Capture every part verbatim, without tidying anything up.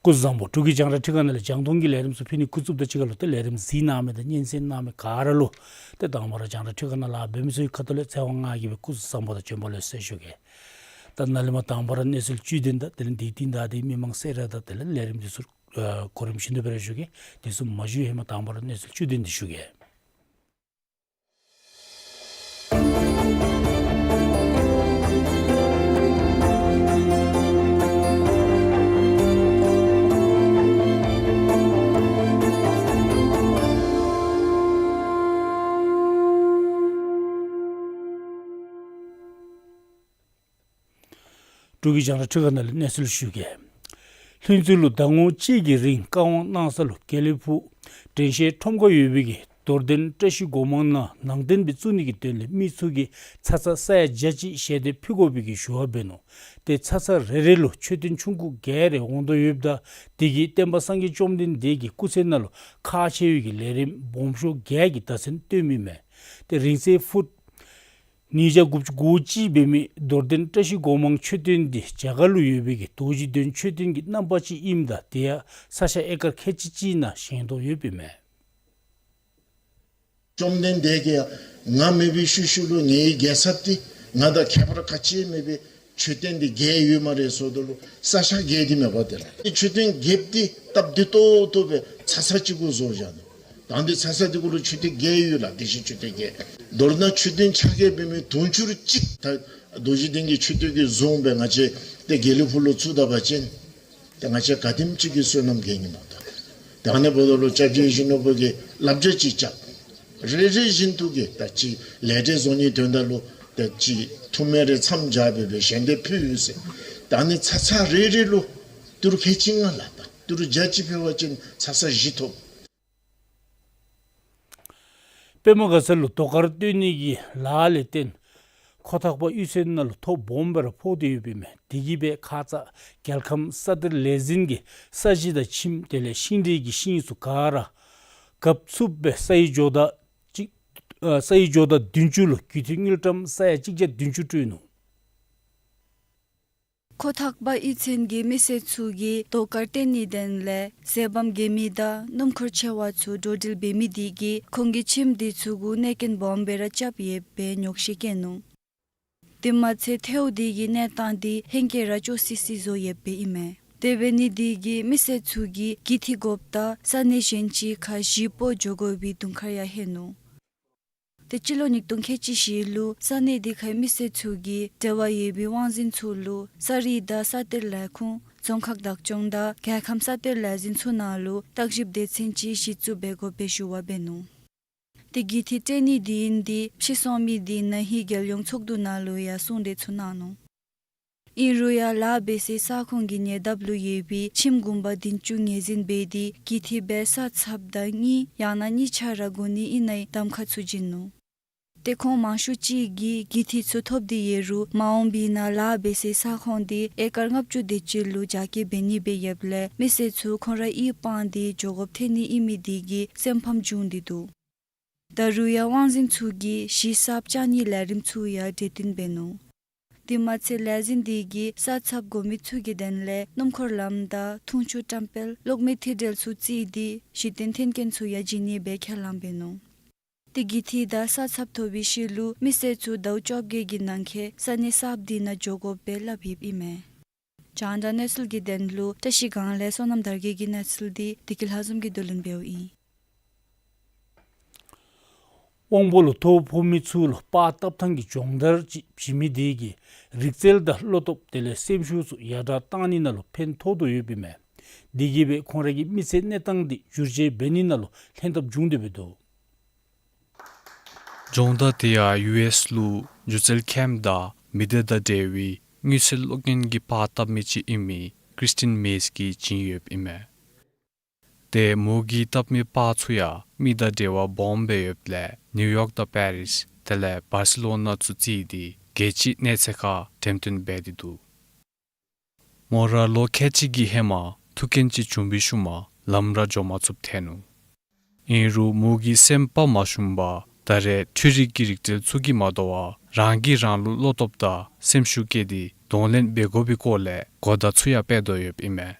སྐུ་གཟུགས་བཟང་པོ། འབྲུག་གི་རྒྱང་བསྒྲགས་ཁྲི་ཁང་ནང་ལས་རྒྱང་མཐོང་གི་ལས་རིམ་ཚུ་ཕུལ་ནི་འགོ་བཙུགསཔ་དང་གཅིག་ཁར་ལུ་ཏེ་ལས་རིམ་གཟིགས་གནང་མི་དང་སྙན་གསན་གནང་མི་ག་ར་ལུ་ཏེ་དང་པ་ར་རྒྱང་བསྒྲགས་ཁྲི་ཁང་ནང་ལཱ་འབད་མི་ཚུ་གི་ཁ་ཐུག་ལས་ཚེ་དབང་ང་གིས་སྦེ་སྐུ་གཟུགས་བཟང་པོ་དང་བྱོན་པ་ལེགས་སོ་ཟེར་ཞུ་གེ། ད་ནཱ་ལས་མར་དང་པ་ར་གནས་ཚུལ་བཅུད་ལྡན་དང་དེ་ལས་འདི་རྟིང་བདའ་སྟེ་མི་མང་གསལ་བསྒྲགས་དང་དེ་ལས་ལས་རིམ་འདི་ཚུ་ཨ་གོ་རིམ་བཞིན་དུ་སྦེ་ར་ཞུ་གེ། དེ་ཚུ་མ་ཞུ་ཧེ་མ་དང་པ་ར་གནས་ཚུལ་བཅུད་ལྡན་འདི་ཞུ་གེ། འབྲུག་གི་རྒྱང་བསྒྲགས་ཁྲི་ཁང་ནང་ལས་གནས་ཚུལ་ཞུ་གེ། ལྷུན་རྩེ་ལུ་ཟླ་ངོ་གཅིག་གི་རིང་བཀའ་དབང་གནང་ས་ལུ་དགེ་ལེགས་ཕུག་དྲན་ཤེས་ཁྲོམ་ཁར་ཡོད་པའི་གི་རྡོར་གདན་བཀྲ་ཤིས་སྒོ་མང་ནང་ནང་རྟེན་སྦེ་བཙུགས་ནི་གི་དོན་ལས་མི་ཚུ་གིས་ཚ་ཚ་ས་ཡ་བརྒྱ་ཅིག་ཞལ་འདེབས་ཕུལ་དགོ་པའི་གི་ཞུ་བ་འབད་ནུག། ཏེ་ཚ་ཚ་རེ་རེ་ལུ་མཆོད་རྟེན་ཆུང་ཀུ་བརྒྱད་རེ་འོང་དོ་ཡོདཔ་ད་དེ་གིས་སྟོན་པ་སངས་རྒྱས་བཅོམ་ལྡན་འདས་ཀྱི་སྐུ་ཚེ་ནང་ལུ་ཁག་ཆེ་བའི་གི་ལས་རིམ་སྦོམ་ཤོས་བརྒྱད་ཀྱི་བརྡ་མཚོན་སྟོན་མི་མས། ཏེ་རིང་ཚད་ཕུཊ་ཉིས་བརྒྱ་དགུ་བཅུ་གོ་གཅིག་འབད་མི་རྡོར་གདན་བཀྲ་ཤིས་སྒོ་མང་མཆོད་རྟེན་འདི་རྒྱ་གར་ལུ་ཡོད་པའི་གི་རྡོ་རྗེ་གདན་མཆོད་རྟེན་གྱི་རྣམ་པ་ཅིག་ཨིནམ་ད་དེ་ཡང་ས་ཆ་ཨེ་ཀར་ཁལ་གཅིག་གཅིག་ནང་བཞེངས་དོ་ཡོདཔ་ཨིན་མས། བཅོམ་ལྡན་འདས་ཀྱིས་ཡང་ང་མེད་པའི་ཤུལ་ཤུལ་ལུ་ངེའི་རྒྱལ་ཚབ་འདི་ང་དང་ཁྱད་པར་ག་ཅི་ཡང་མེད་པའི་མཆོད་རྟེན་འདི་བརྒྱད་ཡོད་སྨ་རེ་ཟེརཝ་ད་ལུ་ས་ཆ་བརྒྱད་འདི་མེད་པ་དེ་ལགས། མཆོད་རྟེན་བརྒྱད་འདི་སྟབས་བདེ་ཏོག་ཏོ་སྦེ་ཚ་ཚ་གཅིག་གུ་བཟོ་བཞག་ནུག། ད་འདི་ཚ་ཚ་འདི་གུ་ལུ་མཆོད་རྟེན་བརྒྱད་ཡོད་ལགས། བདེ་གཤེགས་མཆོད་རྟེན་བརྒྱད། མདོར་ན་མཆོད་རྟེན་ཆ་བརྒྱད་འབད་མི་དུང་ཕྱུར་གཅིག་ད་རྡོ་རྗེ་གདན་གྱི་མཆོད་རྟེན་གྱིས་བཟུང་སྦེ་ང་བཅས་ཏེ་དགེ་ལེགས་ཕུག་ལུ་བཙུགས་ད་པ་ཅིན་ཏེ་ང་བཅས་ག་དེམ་ཅིག་གི་བསོད་ནམས་རྒྱས་ནི་སྨོ་ད། ཏེ་ཨ་ནི་འབདཝ་ད་ལུ་སྐྱབས་རྗེ་ཡིད་བཞིན་ནོར་བུ་གིས་བསླབ་བྱ་ཅིག་རྐྱབ། རེ་རེ་བཞིན་དུ་གིས་ད་ཅིག་ལས་འབྲས་བཟོ་ནིའི་དོན་དག་ལུ་ད་ཅིག་ཐུགས་སྨོན་རེ་མཚམས་སྦྱར་སྦེ་སྦེ་ཞལ་འདེབས་ཕུལ་ཡི་ཟེར། ད་ཨ་ནི་ཚ་ཚ་རེ་རེ་ལུ་ཏི་རུ་ཁལ་གཅིག་ལྔ་ལགས། ད་ཏི་རུ་བརྒྱ་ཅིག་ཕུལ་བ་ཅིན་ཚ་ཚ་བཞི་ཐོབ། པདྨ་དགའ་ཚལ་ལུ་རྡོ་དཀར་བཏོན་ནི་གི་ལཱ་ལས་བརྟེན་ཁོ་ཐག་པ་གཡུས་ཚན་ནང་ལུ་ཐོ་སྦོམ་སྦེ་ར་ཕོག་སྟེ་ཡོདཔ་ཨིན་མས། དེ་གིས་སྦེ་ཁ་ཙ་རྒྱལ་ཁམས་ས་གཏེར་ལས་འཛིན་གྱིས་ས་གཞི་དང་ཁྱིམ་དེ་ལས་ཤིང་འབྲས་ཀྱི་ཤིང་ཚུ་ག་ར་གབ་ཚུགསཔ་སྦེ་ས་ཡི་ཇོ་བདག་གཅིག་ཨ་ས་ཡི་ཇོ་བདག་བདུན་ཅུ་ལུ་རྒྱུད་མཐུད་དངུལ་ཀྲམ་ས་ཡ་གཅིག་བརྒྱ་བདུན་ཅུ་སྤྲོད་ནུག། ཁོ་ཐག་པ་གཡུས་ཚན་གྱི་མི་སེར་ཚུ་གིས་རྡོ་དཀར་བཏོན་ནིའི་དོན་ལས་ཟས་སྦོམ་རྒྱས་མི་དང་སྣུམ་འཁོར་ཆེ་བ་ཚུ་འགྲོ་འགྲུལ་འབད་མི་དེ་གིས་ཁོང་གི་ཁྱིམ་དེ་ཚུ་གུ་གནོད་རྐྱེན་སྦོམ་སྦེ་ར་རྐྱབ་ཡོདཔ་སྦེ་ཉོགས་བཤད་བཀོད་ནུག། དེ་མ་ཚད་ཐལཝ་དེ་གི་གནས་སྟངས་དེ་ཧེང་སྐལ་ར་སྐྱོ་སི་སི་བཟོ་ཡོདཔ་ཨིན་མས། དེ་འབད་ནི་དེ་གིས་མི་སེར་ཚུ་གིས་གི་ཐི་དགོཔ་དང་ས་གནས་གཞན་ཅིག་ཁར་གཞིས་སྤོ་འགྱོ་དགོ་པའི་དུང་ཁར་ཡང་ལྷོད་ནུག། ཏེ་སྤྱི་ལོ་ཉིས་སྟོང་ཁལ་གཅིག་བཞི་ལུ་ས་གནས་དེ་ཁའི་མི་སེར་ཚུ་གིས་འབྲེལ་བ་ཡོད་པའི་དབང་འཛིན་ཚུ་ལུ་ས་རིགས་དང་ས་གཏེར་ལས་ཁུངས་རྫོང་ཁག་བདག་སྐྱོང་དང་རྒྱལ་ཁམས་ས་གཏེར་ལས་འཛིན་ཚུ་ནང་ལུ་བརྟག་ཞིབ་སྡེ་ཚན་ཅིག་གཞི་བཙུགས་འབད་དགོཔ་སྦེ་ཞུ་བ་འབད་ནུག། ཏེ་གི་ཐི་སྤྲོད་ནི་དེ་ཨིན་དེ་ཕྱིར་སོང་མི་དེ་ན་ཧིང་རྒྱལ་ཡོངས་ཚོགས་འདུ་ནང་ལུ་ཡང་གསུང་གྲོས་ཚུ་གནང་ནུག། ཨིན་རུང་ཡང་ལཱ་འབད་སའི་ས་ཁོངས་ཀྱི་ཉེ་འདབས་ལུ་ཡོད་པའི་ཁྱིམ་གུང་པ་བདུན་ཅུ་ངོས་འཛིན་འབད་དེ་གི་ཐི་སྦེ་ས་ཚབ་དང་གཉིས་ཡང་ན་གཉིས་ཆ་ར་དགོ་ནི་ཨིན་ནའི་གདམ་ཁ་ཚུ་བྱིན་ནུག། ཏེ་ཁོང་མང་ཤོས་ཅིག་གིས་གི་ཐིག་ཚུ་ཐོབ་སྟེ་ཡོད་རུང་མ་འོངས་པའི་ནང་ལཱ་འབད་སའི་ས་ཁོངས་འདི་ཨེ་ཀར་ལྔ་བཅུ་དེ་ཅིག་ལུ་རྒྱ་སྐྱེད་འབད་ནི་སྦེ་ཡོདཔ་ལས་མི་སེར་ཚུ་ཁོང་ར་གཡུས་སྤངས་ཏེ་འགྱོ་དགོཔ་ཐོན་ནི་ཨིན་མི་དེ་གིས་སེམས་ཕམ་བྱུང་སྟེ་འདུག། ད་རུང་ཡང་དབང་འཛིན་ཚུ་གིས་གཞི་གསརཔ་བཅག་ནིའི་ལས་རིམ་ཚུ་ཡང་གྲོས་བསྟུན་འབད་ནུག། དེ་མ་ཚད་ལས་འཛིན་དེ་གིས་ས་ཚབ་དགོ་མི་ཚུ་གི་དོན་ལས་སྣུམ་འཁོར་ལམ་དང་འཐུང་ཆུ་བཀྲམ་སྤེལ་གློག་མེ་མཐིལ་སྒྲིལ་ཚུ་བརྩིས་ཏེ་གཞི་རྟེན་མཐུན་རྐྱེན་ཚུ་ཡང་བྱིན་ནི་སྦེ་ཁས་བླངས་འབད་ནུག། ཏེ་གི་ཐིག་དང་ས་ཚབ་ཐོབ་པའི་ཤུལ་ལུ་མི་སེར་ཚུ་ཟླཝ་བཅོ་བརྒྱད་ཀྱི་ནང་འཁོད་ས་གནས་གསརཔ་དེ་ནང་འགྱོ་དགོཔ་སྦེ་སླབ་ཡོདཔ་ཨིན་མས། རྒྱང་བསྒྲགས་གནས་ཚུལ་གྱི་དོན་ལུ་བཀྲ་ཤིས་སྒང་ལས་བསོད་ནམས་དར་རྒྱས་ཀྱི་གནས་ཚུལ་འདི་བདེ་སྐྱིད་ལྷ་འཛོམས་ཀྱིས་བསྡུ་ལེན་འབདཝ་ཨིན། དབང་པོ་ལུ་ཐོ་ཕོག་མི་ཚུ་ལུ་པར་བཏབ་ཐངས་ཀྱི་སྦྱོང་བརྡར་ཅིག་བྱིན་མི་དེ་གིས་རིག་རྩལ་དང་བློ་སྟོབས་དེ་ལས་སེམས་ཤུགས་ཚུ་ཡར་དྲག་བཏང་ནི་ནང་ལུ་ཕན་ཐོགས་དོ་ཡོདཔ་ཨིན་མས། དེ་གིས་སྦེ་ཁོང་ར་གི་མི་ཚེ་གནས་སྟངས་འདི་བསྒྱུར་བཅོས་འབད་ནི་ནང་ལུ་ལྷན་ཐབས་བྱུང་སྟེ་འབད་དོ། སྦྱོང་བརྡར་དེ་ཡང་ཡུ་ཨེསི་ལུ་སྒྱུ་རྩལ་ཁེམ་དང་མི་སྡེ་དང་འབྲེལ་བའི་དངུལ་རྩིས་གློག་བརྙན་གྱི་པར་བཏབ་མི་ཅིག་ཨིན་མི་ཀྲིས་ཊིན་མེས་ཀྱིས་བྱིན་ཡོདཔ་ཨིན་མས། ཏེ་མོ་གིས་བཏབ་མི་པར་ཚུ་ཡང་མི་དང་འབྲེལ་བ་སྦོམ་སྦེ་ཡོདཔ་ལས་ནིའུ་ཡོག་དང་པེ་རིས་དེ་ལས་བར་སི་ལོ་ན་ཚུ་བརྩིས་ཏེ་རྒྱལ་སྤྱིའི་གནས་ཚད་ཁར་འགྲེམས་སྟོན་འབད་དེ་འདུག། མོ་ར་ལོ་ཁལ་གཅིག་གི་ཧེ་མ་ཐུག་རྐྱེན་ཅིག་བྱུང་བའི་ཤུལ་མ་ལམ་ར་འགྱོ་མ་ཚུགསཔ་ཐལ་ནུག། ཨིན་རུང་མོ་གི་སེམས་པ་མ་ཞུམ་པར་ད་རེས་འཕྲུལ་རིག་གི་རིག་རྩལ་ཚུ་གིས་མ་དོ་བར་རང་གིས་རང་ལུ་བློ་སྟོབས་དང་སེམས་ཤུགས་བསྐྱེད་དེ་གདོང་ལེན་འབད་དགོ་པའི་སྐོར་ལས་གོ་བརྡ་ཚུ་ཡང་སྤེལ་དོ་ཡོདཔ་ཨིན་མས།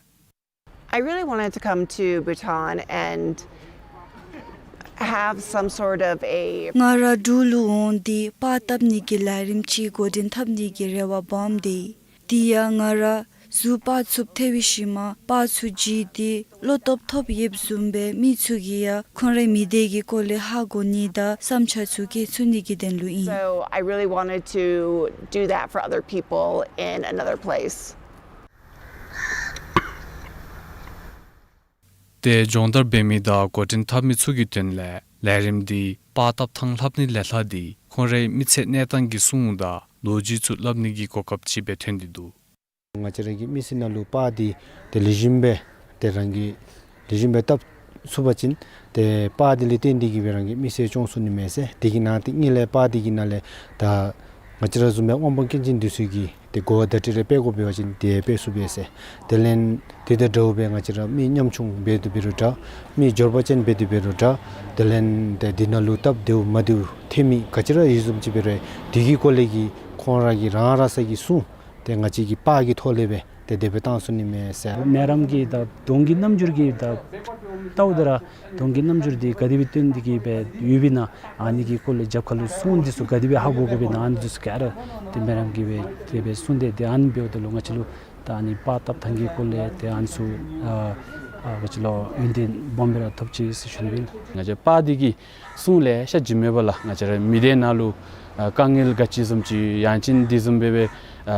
I really wanted to come to Bhutan and have some sort of a ང་ར་འབྲུག་ལུ་འོང་སྟེ་པར་བཏབ་ནི་གི་ལས་རིམ་ཅིག་འགོ་འདྲེན་འཐབ་ནི་གི་རེ་བ་སྦོམ་འདུག། དེ་ཡང་ང་ར་གཟུགས་པར་ཚུགསཔ་ཐལ་བའི་ཤུལ་མ་པར་ཚུ་བརྒྱུད་དེ་བློ་སྟོབས་ཐོབ་ཡོདཔ་བཟུམ་སྦེ་མི་ཚུ་གིས་ཡང་ཁོང་རའི་མི་སྡེ་གི་སྐོར་ལས་ཧ་གོ་ནི་དང་བསམ་འཆར་ཚུ་བཀོད་ཚུགས་ནི་གི་དོན་ལུ་ཨིན། So I really wanted to do that for other people in another place. ཏེ་སྦྱོང་བརྡར་འབད་མི་དང་འགོ་འདྲེན་འཐབ་མི་ཚུ་གི་དོན་ལས་ལས་རིམ་འདི་པར་བཏབ་ཐངས་ལྷབ་ནི་ལས་ལྷག་སྟེ་ཁོང་རའི་མི་ཚེ་གནས་སྟངས་ཀྱི་སྲུང་དང་ལོ་རྒྱུས་ཚུ་སླབ་ནི་གི་གོ་སྐབས་ཅིག་སྦེ་ཐོན་ཏེ་འདུག། ང་བཅས་ར་གི་མི་ཚེ་ནང་ལུ་པར་འདི་ཏེ་ལེགས་ཤོམ་སྦེ་ཏེ་རང་གིས་ལེགས་ཤོམ་སྦེ་བཏབ་ཚུགས་པ་ཅིན་ཏེ་པར་འདི་ལས་བརྟེན་ཏེ་གིས་སྦེ་རང་གི་མི་ཚེ་སྐྱོང་ཚུགས་ནི་མས་ཟེར། དེ་གི་ནང་དེ་གཉིས་ལས་པར་འདི་གི་ནང་ལས་ད་ང་བཅས་ར་བཟུམ་སྦེ་དབང་པོ་སྐྱོན་ཅན་འདི་ཚུ་གིས་ཏེ་གོ་བརྡ་འདྲ་རེ་སྤེལ་དགོ་པ་ཅིན་ཏེ་སྤེལ་ཚུགས་པས་ཟེར། དེ་ལས་དེ་དང་འདྲཝ་སྦེ་ང་བཅས་ར་མི་ཉམ་ཆུང་འབད་དེ་འབད་རུང་འདྲ། མི་འབྱོར་པ་ཅན་འབད་དེ་འབད་རུང་འདྲ། དེ་ལས་ཏེ་འདི་ནང་ལུ་སྟབས་བདེཝ་མ་བདེཝ་ཐོན་མི་ག་ཅི་ར་ཡོད་བཟུམ་ཅིག་འབད་རུང་དེ་གི་སྐོར་ལས་ཀྱི་ཁོང་ར་གི་རང་རང་སོ་གི་སྲུང་ཏེ་ང་བཅས་ཀྱི་པར་གྱི་ཐོག་ལས་སྦེ་ཏེ་དེ་སྦེ་བཏང་ཚུགས་ནི་མས་ཟེར། མེ་རམ་གྱི་ད་གདོང་གི་རྣམ་འགྱུར་གྱི་ད་ལྟཝ་ད་ར་གདོང་གི་རྣམ་འགྱུར་འདི་ག་དེ་སྦེ་སྟོན་ཏེ་གིས་སྦེ་ཡོདཔ་ཨིན་ན། ཨ་ནི་གི་སྐོར་ལས་རྒྱབ་ཁ་ལུ་སྲུང་འདི་ཚུ་ག་དེ་སྦེ་ཧ་གོ་དགོཔ་ཨིན་ན། ཨ་ནི་འདི་ཚུ་ག་ར་ཏེ་མེ་རམ་གྱིས་སྦེ་དེ་སྦེ་གསུངས་ཏེ་ཏེ་ཨ་ནི་འབདཝ་ད་ལུ་ང་བཅས་ལུ་ད་ཨ་ནི་པར་བཏབ་ཐངས་ཀྱི་སྐོར་ལས་ཏེ་ཨ་ནི་ཚུ་ཨ་ཨ་ག་ཅི་ལོ་ཡོན་ཏན་སྦོམ་སྦེ་ར་ཐོབ་ཅི་ཟེར་ཞུ་ནི་ཨིན། ང་བཅས་པར་འདི་གིས་སྲུང་ལེ་ཤ་བྱིན་མི་འབདཝ་ལས་ང་བཅས་ར་མི་སྡེ་ནང་ལུ་ཨ་དཀའ་ངལ་ག་ཅི་བཟུམ་ཅིག་ཡང་ཅིན་འདི་བཟུམ་སྦེ་སྦེ་ཨ་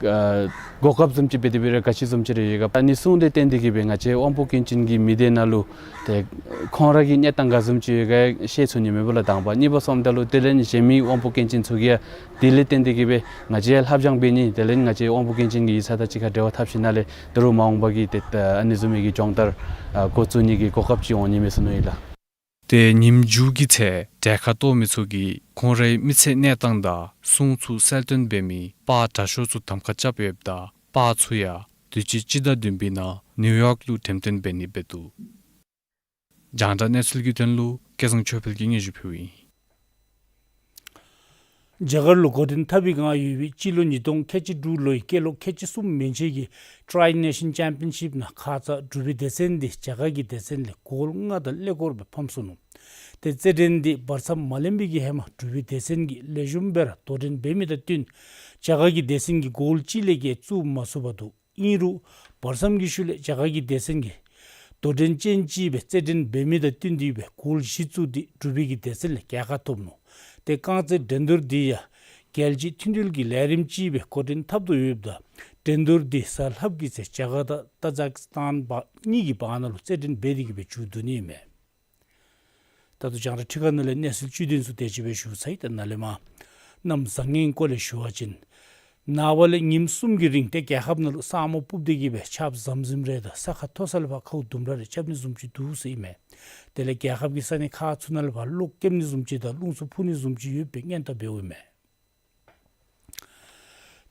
ཨ་གོ་སྐབས་བཟུམ་ཅིག་འབད་དེ་འབད་རུང་ག་ཅི་བཟུམ་ཅིག་རེ་ཡོད་ག། ཨ་ནི་སྲུང་འདི་བརྟེན་ཏེ་གིས་སྦེ་ང་བཅས་དབང་པོ་སྐྱོན་ཅན་གྱི་མི་སྡེ་ནང་ལུ་ཏེ་ཁོང་ར་གི་གནས་སྟངས་ག་བཟུམ་ཅིག་ཡོད་ག་ཤེས་ཚུགས་ནི་མས་སྦོ་ལགས་དང་པ། གཉིས་པ་སོངམ་ད་ལུ་དེ་ལས་གཞན་མི་དབང་པོ་སྐྱོན་ཅན་ཚུ་གིས་ཡང་དེ་ལས་བརྟེན་ཏེ་གིས་སྦེ་ང་བཅས་ལྷབ་སྦྱང་འབད་ནི་དེ་ལས་ང་བཅས་དབང་པོ་སྐྱོན་ཅན་གྱི་ཡིག་ཚང་དང་གཅིག་ཁར་འབྲེལ་བ་འཐབ་ཞིནམ་ལས་ད་རུང་མ་འོངས་པ་གི་ཏེ་ཨ་ནི་བཟུམ་མའི་གི་སྦྱོང་བརྡར་ཨ་འགོ་བཙུགས་ནི་གི་གོ་སྐབས་ཅིག་འོང་ནི་མས་ཟེར་མནོཝ་ཨིན་ལགས། ཏེ་ཉིནམ་མཇུག་གི་ཚེ་གྲལ་ཁར་གཏོགས་མི་ཚུ་གིས་ཁོང་རའི་མི་ཚེ་གནས་སྟངས་དང་སྲུང་ཚུ་གསལ་སྟོན་འབད་མི་པར་དྲག་ཤོས་ཚུ་གདམ་ཁ་རྐྱབ་ཡོདཔ་ད་པར་ཚུ་ཡང་དུས་ཅི་སྤྱི་ཟླ་བདུན་པའི་ནང་ནིའུ་ཡོག་ལུ་འགྲེམས་སྟོན་འབད་ནི་འབད་འདུག། རྒྱང་བསྒྲགས་གནས་ཚུལ་གྱི་དོན་ལུ་སྐལ་བཟང་ཆོས་འཕེལ་གྱིས་སྙན་ཞུ་ཕུལཝ་ཨིན། རྒྱ་གར་ལུ་འགོ་འདྲེན་འཐབ་པའི་བསྒང་ཡོད་པའི་སྤྱི་ལོ་ཉིས་སྟོང་ཁལ་གཅིག་དྲུག་ལོའི་སྐྱེས་ལོ་ཁལ་གཅིག་གསུམ་མན་ཆད་ཀྱི་ཊའི་ནེ་ཤཱན་ཅེམ་པི་ཡན་ཤིབ་ནང་ཁ་ཙ་འབྲུག་པའི་སྡེ་ཚན་འདི་རྒྱ་གར་གྱི་སྡེ་ཚན་ལས་གོལ་ལྔ་དང་ཀླད་ཀོར་སྦེ་ཕམ་སོ་ནུག། ཏེ་རྩེད་འགྲན་འདི་བར་མཚམས་མ་ལེན་པའི་གི་ཧེ་མ་འབྲུག་པའི་སྡེ་ཚན་གྱིས་ལེགས་ཤོམ་སྦེ་ར་དོ་འགྲན་འབད་མི་དང་བསྟུན་རྒྱ་གར་གྱི་སྡེ་ཚན་གྱིས་གོལ་གཅིག་ལས་བརྒལ་བཙུགས་མ་ཚུགས་པར་འདུག། ཨིན་རུང་བར་མཚམས་ཀྱི་ཤུལ་ལས་རྒྱ་གར་གྱི་སྡེ་ཚན་གྱིས་དོ་འགྲན་ཅན་ཅིག་སྦེ་རྩེད་འགྲན་འབད་མི་དང་བསྟུན་ཏེ་སྦེ་གོལ་བཞི་བཙུགས་ཏེ་འབྲུག་པའི་གི་སྡེ་ཚན་ལས་རྒྱལ་ཁ་ཐོབ་ནུག། ཏེ་རྐང་རྩེད་འགྲན་བསྡུར་འདི་ཡང་རྒྱལ་སྤྱིའི་མཐུན་འབྲེལ་གྱི་ལས་རིམ་ཅིག་སྦེ་འགོ་འདྲེན་འཐབ་དོ་ཡོདཔ་ད་འགྲན་བསྡུར་འདི་གཟའ་ལྷགཔ་གི་ཚེ་རྒྱ་གར་དང་ཏ་ཛག་སི་ཐན་བར་གཉིས་ཀྱི་བར་ན་ལུ་རྩེད་འགྲན་འབད་དེ་གིས་སྦེ་མཇུག་བསྡུ་ནི་ཨིན་མས། ད་ལྟོ་རྒྱང་བསྒྲགས་ཁྲི་ཁ་ནང་ལས་གནས་ཚུལ་བཅུད་དོན་ཚུ་དེ་ཅིག་སྦེ་ཞུ་ཚར་ཡི། ད་ནཱ་ལས་མར་གནམ་བཟང་ངན་སྐོར་ལས་ཞུ་བ་ཅིན་ ནངས་པ་ལས་ཉིནམ་གསུམ་གྱི་རིང་ཏེ་རྒྱལ་ཁབ་ནང་ལུ་ས་སྨུག་སྤུབ་སྟེ་གི་སྦེ་ཆརཔ་ཟམ་ཟིམ་རེ་དང་ས་ཁ་མཐོ་ས་ལས་ཕར་ཁཝ་དུམ་གྲ་རེ་རྐྱབ་ནི་བཟུམ་ཅིག་འདུག་ཟེར་ཨིན་མས། དེ་ལས་རྒྱལ་ཁབ་ཀྱི་ས་གནས་ཁག་ཚུ་ནང་ལས་ཕར་གློག་ཀེམ་ནི་བཟུམ་ཅིག་དང་རླུང་འཚུབ་འཕུ་ནི་བཟུམ་ཅིག་ཡོད་པའི་སྔོན་བརྡ་འབདཝ་ཨིན་མས།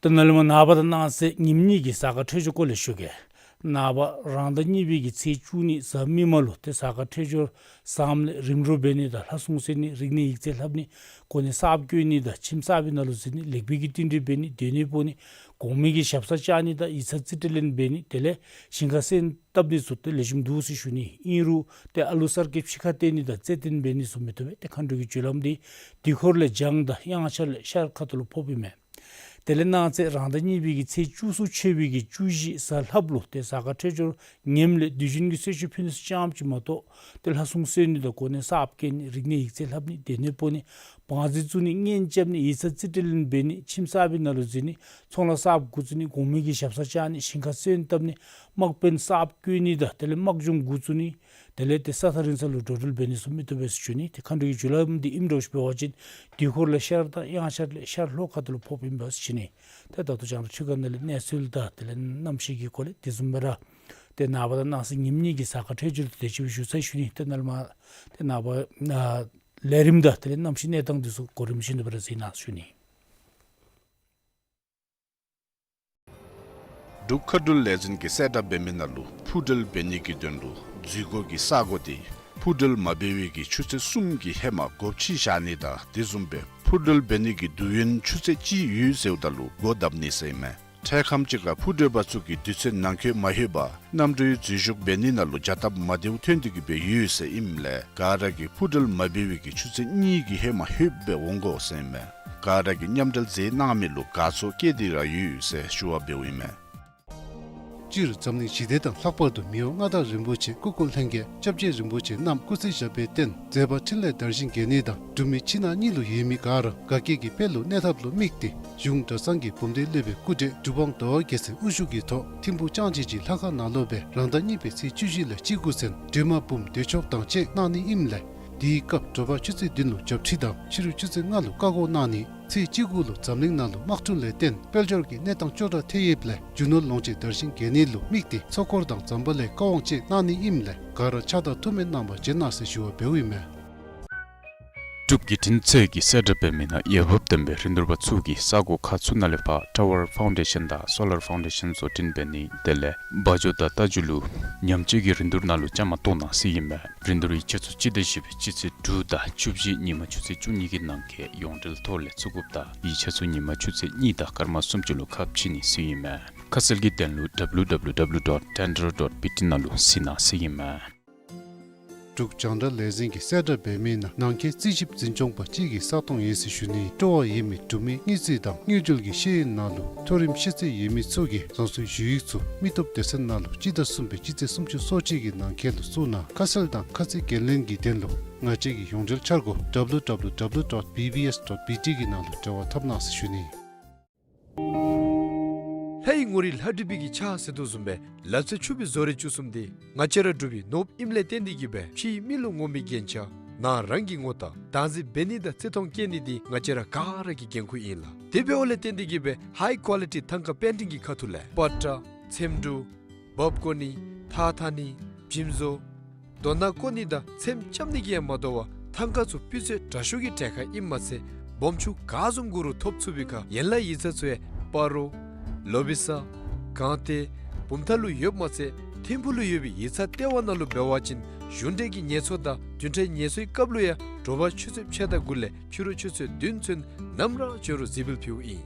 ད་ནཱ་ལས་མར་ནངས་པ་དང་གནངས་ཚེ་ཉིནམ་གཉིས་ཀྱི་གཟའ་སྐར་འཕྲོད་སྦྱོར་སྐོར་ལས་ཞུ་གེ། ནངས་པ་རང་ཟླ་གཉིས་པའི་གི་ཚེས་བཅུ་གཉིས་གཟའ་མིག་དམར་ལུ་ཏེ་གཟའ་སྐར་འཕྲོད་སྦྱོར་བཟངམ་ལས་རིམ་གྲོ་འབད་ནི་དང་ལྷ་སྲུང་གསོལ་ནི་རིག་གནས་ཡིག་རྩིས་ལྷབ་ནི་གོ་གནས་གསརཔ་བསྐོ་ནི་དང་ཁྱིམ་གསར་པའི་ནང་ལུ་འཛུལ་ནི་ལེགས་པའི་གི་རྟེན་འབྲེལ་འབད་ནི་སྡོད་གནས་སྤོ་ནི་གོང་མའི་གི་ཞབས་སར་བཅར་ནི་དང་ཡིག་ཚང་རྩིས་སྤྲོད་ལེན་འབད་ནི་དེ་ལས་ཞིང་ཁ་སོན་བཏབ་ནི་ཚུ་ཏེ་ལེགས་ཤོམ་འདུག་ཟེར་ཞུ་ནི། ཨིན་རུང་ཏེ་ཨ་ལུ་གསར་སྐྱེས་ཕྱི་ཁར་སྟོན་ནི་དང་རྩེད་འགྲན་འབད་ནི་ཚུ་མི་བཏུབ་པས། ཏེ་མཁའ་འགྲོ་གི་རྒྱུ་ལམ་འདི་དུས་འཁོར་ལས་བྱང་དང་དབྱངས་འཆར་ལས་ཤར་ཁ་ཐུག་ལུ་ཕོགཔ་ཨིན་མས། དེ་ལས་གནངས་ཚེ་རང་ཟླ་གཉིས་པའི་གི་ཚེས་བཅུ་གསུམ་ཆོས་པའི་གི་བཅུ་བཞི་གཟའ་ལྷགཔ་ལུ་ཏེ་གཟའ་སྐར་འཕྲོད་སྦྱོར་ངནམ་ལས་དུས་རྒྱུན་གྱི་གསོལ་མཆོད་ཕུལ་ནི་ཚུ་ཙམ་ཅིག་མ་གཏོགས་ཏེ་ལྷ་སྲུང་གསོལ་ནི་དང་གོ་གནས་གསརཔ་བསྐོ་ནི་རིག་གནས་ཡིག་རྩིས་ལྷབ་ནི་སྡོད་གནས་སྤོ་ནི་བང་རྩིས་བཙུགས་ནི་གཉེན་རྐྱབ་ནི་ཡིག་ཚང་རྩིས་སྤྲོད་ལེན་འབད་ནི་ཁྱིམ་གསར་པའི་ནང་ལུ་འཛུལ་ནི་ཚོང་ལཱ་གསརཔ་འགོ་བཙུགས་ནི་གོང་མའི་གི་ཞབས་སར་བཅར་ནི་ཞིང་ཁ་སོན་བཏབ་ནི་དམག་དཔོན་གསརཔ་བསྐོ་ནི་དང་དེ་ལས་དམག་སྦྱོང་འགོ་བཙུགས་ནི་དེ་ལས་ཏེ་ས་ཐག་རིང་ས་ལུ་འགྲོ་འགྲུལ་འབད་ནི་ཚུ་མི་བཏུབ་པས་ཟེར་ཞུ་ནི། ཏེ་མཁའ་འགྲོ་གི་རྒྱུ་ལམ་འདི་ཨིནམ་འདྲཝ་ཅིག་འབད་བ་ཅིན་དུས་འཁོར་ལས་ཤར་དང་དབྱངས་འཆར་ལས་ཤར་ལྷོ་ཁ་ཐུག་ལུ་ཕོགཔ་ཨིན་པས་ཟེར་ཞུ་ནི། ཏེ་ད་ལྟོ་རྒྱང་བསྒྲགས་འཕྲུལ་ཁང་ནང་ལས་གནས་ཚུལ་དང་དེ་ལས་གནམ་གཤིས་ཀྱི་སྐོར་ལས་དེ་བཟུམ་སྦེ་ར་ཏེ་ནངས་པ་དང་གནངས་ཚེ་ཉིནམ་གཉིས་ཀྱི་གཟའ་སྐར་འཕྲོད་སྦྱོར་དེ་ཅིག་སྦེ་ཞུ་ཚར་ཞུ་ནི། ཏེ་ནཱ་ལས་མར་ཏེ་ནངས་པ་ཨ་ལས་རིམ་དང་དེ་ལས་གནམ་གཤིས་གནས་སྟངས་འདི་ཚུ་གོ་རིམ་བཞིན་དུ་སྦེ་ར་གཟིགས་གནང་ཞུ་ནི། འབྲུག་མཁའ་འགྲུལ་ལས་འཛིན་གྱིས་གསལ་བསྒྲགས་འབད་མི་ནང་ལུ་འཕུར་འགྲུལ་འབད་ནི་གི་དོན་ལུ་འཛུལ་སྒོ་གི་ས་སྒོ་དེ་འཕུར་འགྲུལ་མ་འབད་བའི་གི་ཆུ་ཚོད་གསུམ་གྱི་ཧེ་མ་སྒོ་ཕྱེ་བཞག་ནི་དང་དེ་བཟུམ་སྦེ་འཕུར་འགྲུལ་འབད་ནི་གི་དུས་ཡུན་ཆུ་ཚོད་གཅིག་ཡོད་ཟེརཝ་ད་ལུ་སྒོ་བརྡབ་ནི་ཟེར་ཨིན་མས། འཕྲལ་ཁམས་ཅིག་ཁར་འཕུར་འགྲུལ་པ་ཚུ་གིས་དུས་ཚོད་ནང་འཁོད་མ་ལྷོད་པར་གནམ་གྲུའི་འཛུལ་ཞུགས་འབད་ནི་ནང་ལུ་བྱ་སྟབས་མ་བདེཝ་ཐོན་ཏེ་གི་སྦེ་ཡོད་ཟེར་ཨིནམ་ལས་ག་ར་གིས་འཕུར་འགྲུལ་མ་འབད་བའི་གི་ཆུ་ཚོད་གཉིས་ཀྱི་ཧེ་མ་ལྷོདཔ་སྦེ་འོང་དགོ་ཟེར་ཨིན་མས། ག་ར་གིས་མཉམ་འབྲེལ་མཛད་གནང་མི་ལུ་དགའ་ཚོར་བསྐྱེད་དེ་ར་ཡོད་ཟེར་ཞུ་བ་འབདཝ་ཨིན་མས། སྤྱིར་འཛམ་གླིང་ཞི་བདེ་དང་ལྷག་པར་དུ་མི་དབང་མངའ་བདག་རིན་པོ་ཆེ་སྐུ་འཁོར་ལྷན་རྒྱས་སྐྱབས་རྗེ་རིན་པོ་ཆེ་རྣམས་སྐུ་ཚེ་ཞབས་པད་བརྟན་མཛད་པ་འཕྲིན་ལས་དར་ཞིང་རྒྱས་ནི་དང་འབྲུག་མི་ཕྱི་ནང་གཉིས་ལུ་ཡོད་མི་ག་ར་དགའ་སྐྱིད་ཀྱི་དཔལ་ལུ་གནས་ཐབས་ལུ་དམིགས་ཏེ་གཞུང་གྲྭ་ཚང་གི་བུམ་སྡེ་སློབ་དཔོན་སྐུ་བགྲེས་གྲུབ་དབང་ཟླ་བ་རྒྱལ་མཚན་དབུ་བཞུགས་ཀྱི་ཐོག་ཐིམ་ཕུག་ལྕང་སྦྱིས་ཀྱི་ལྷ་ཁང་ནང་ལུ་སྦེ་རང་ཟླ་གཉིས་པའི་ཚེས་བཅུ་བཞི་ལས་བཅུ་དགུ་ཚུན་སྒྲོལ་མ་འབུམ་འདོན་ཆོག་དང་བཅས་གནང་ནི་ཨིནམ་ལས་དེའི་སྐབས་དྲོ་པ་ཆུ་ཚོད་བདུན་ལུ་བརྒྱད་ཁྲི་དང་ཕྱི་རུ་ཆུ་ཚོད་ལྔ་ལུ་བཀའ་བསྒོ་གནང་ནི། ཚེས་བཅུ་དགུ་ལུ་འཛམ་གླིང་ནང་ལུ་དམག་འཁྲུག་ལས་བརྟེན་དཔལ་འབྱོར་གྱི་གནས་སྟངས་སྐྱོ་དྲགས་ཐལ་ཡོདཔ་ལས་རྒྱུ་ནོར་ལོངས་སྤྱོད་དར་ཞིང་རྒྱས་ནི་ལུ་དམིགས་ཏེ་ཚོགས་འཁོར་དང་ཛམ་བྷ་ལའི་བཀའ་དབང་བཅས་གནང་ནི་ཨིནམ་ལས་ག་ར་ཕྱག་རྟགས་ཐུགས་སྨོན་གནང་བར་བྱོན་གནང་ཟེར་ཞུ་བ་འབདཝ་ཨིན་མས། འབྲུག་བརྒྱུད་འཕྲིན་ཚད་ཀྱིས་གསལ་བསྒྲགས་འབད་མི་ནང་འོས་འབབ་ལྡན་པའི་རིན་བསྡུར་པ་ཚུ་གིས་ས་གོ་ཁག་ཚུ་ནང་ལས་ཕར་ཊ་ཝར་ཕའུན་ཌེ་ཤཱན་དང་སོ་ལར་ཕའུན་ཌེ་ཤཱན་བཟོ་སྐྲུན་འབད་ནི་དེ་ལས་བ་འཇོ་དང་རྟ་རྒྱུག་ལུ་ཉམས་བཅོས་ཀྱི་རིན་བསྡུར་ནང་ལུ་བཅའ་མར་གཏོགས་གནང་ཟེར་ཨིན་མས། རིན་བསྡུར་ཡིག་ཆ་ཚུ་སྤྱི་ཟླ་བཞི་པའི་སྤྱི་ཚེས་དྲུག་དང་བཅུ་བཞི་ཉིན་མ་ཆུ་ཚོད་བཅུ་གཉིས་ཀྱི་ནང་འཁོད་ཡོངས་འབྲེལ་ཐོག་ལས་བཙུགས་དགོཔ་དང་ཡིག་ཆ་ཚུ་ཉིན་མ་ཆུ་ཚོད་གཉིས་དང་སྐར་མ་སུམ་ཅུ་ལུ་ཁ་ཕྱེ་ནི་ཟེར་ཨིན་མས། ཁ་གསལ་གྱི་དོན་ལུ་W W W dot tender dot B T ནང་ལུ་གཟིགས་གནང་ཟེར་ཨིན་མས། འབྲུག་རྒྱང་བསྒྲགས་ལས་འཛིན་གྱིས་གསལ་བསྒྲགས་འབད་མི་ནང་ནང་འཁོད་རྩིས་ཞིབ་འཛིན་སྐྱོང་པ་གཅིག་གི་ས་སྟོང་ཡོད་ཟེར་ཞུ་ནི། སྤྲོ་བ་ཡོད་མི་འབྲུག་མི་དངུལ་རྩིས་དང་དངུལ་འབྲེལ་གྱི་ཤེས་ཡོན་ནང་ལུ་མཐོ་རིམ་ཤེས་ཚད་ཡོད་མི་ཚུ་གིས་རང་སོའི་ཞུ་ཡིག་ཚུ་མི་སྟོབས་སྡེ་ཚན་ནང་ལུ་སྤྱི་ཟླ་གསུམ་པའི་སྤྱི་ཚེས་སུམ་ཅུ་སོ་གཅིག་གི་ནང་འཁོད་ལུ་བཙུགས་གནང་། ཁ་གསལ་དང་ཁ་ཚིག་འགན་ལེན་གྱི་དོན་ལུ་ང་བཅས་ཀྱི་ཡོངས་འབྲེལ་འཆར་སྒོ་W W W dot B B S dot B T གི་ནང་ལུ་འབྲེལ་བ་འཐབ་གནང་ཟེར་ཞུ་ནི། ལྷ་ཡི་ངོ་རིས་ལྷ་བྲིས་པའི་གི་ཕྱག་ཟེར་དོ་བཟུམ་སྦེ་ལག་རྩལ་ཕྱུག་པའི་བཟོ་རིག་བཅུ་གསུམ་འདི་ང་བཅས་ར་འབྲུག་པའི་ནོར་བུ་ཨིནམ་ལས་བརྟེན་ཏེ་གི་སྦེ་ཕྱིའི་མི་ལུ་ངོམ་པའི་རྒྱན་ཆ་ནང་རང་གི་ངོ་རྟགས་བདག་འཛིན་འབད་ནི་དང་བརྩི་མཐོང་བསྐྱེད་ནི་འདི་ང་བཅས་ར་ག་ར་གི་འགན་ཁུར་ཨིན་ལགས། དེ་འབདཝ་ལས་བརྟེན་ཏེ་གི་སྦེ་ཧའི་ཀོ་ལི་ཊི་ཐང་ཀ་པེན་ཊིང་གི་ཁ་ཐུག་ལས་པ་ཏྲ་ཚེམ་དྲུབ་འབག་བརྐོ་ནི་ཐགས་འཐག་ནི་འཇིམ་བཟོ་རྡོ་ནང་བརྐོ་ནི་དང་ཚེམ་རྐྱབ་ནི་གིས་ཡང་མ་དོ་བར་ཐང་ཀ་ཚུ་སྤུས་ཚད་དྲག་ཤོས་ཀྱི་གྲལ་ཁར་ཨིནམ་མ་ཚད་སྦོམ་ཆུང་ག་བཟུམ་དགོ་རུང་ཐོབ་ཚུགས་པའི་ཁར་ཡན་ལག་ཡིག་ཚང་ཚུ་ཡང་སྤ་རོ་ལོ་བི་ས་སྒང་སྟེང་བུམ་ཐང་ལུ་ཡོདཔ་མ་ཚད་ཐིམ་ཕུག་ལུ་ཡོད་པའི་ཡིག་ཚང་ལྟེ་བ་ནང་ལུ་འབད་བ་ཅིན་གཞུང་འབྲེལ་གྱི་ངལ་གསོ་དང་བདུན་ཕྲག་ངལ་གསོའི་སྐབས་ལུ་ཡང་དྲོ་པ་ཆུ་ཚོད་ཕྱེད་དང་དགུ་ལས་ཕྱི་རུ་ཆུ་ཚོད་བདུན་ཚུན་ནམ་ར་འབྱོན་རུང་གཟིགས་འབུལ་ཕུལཝ་ཨིན།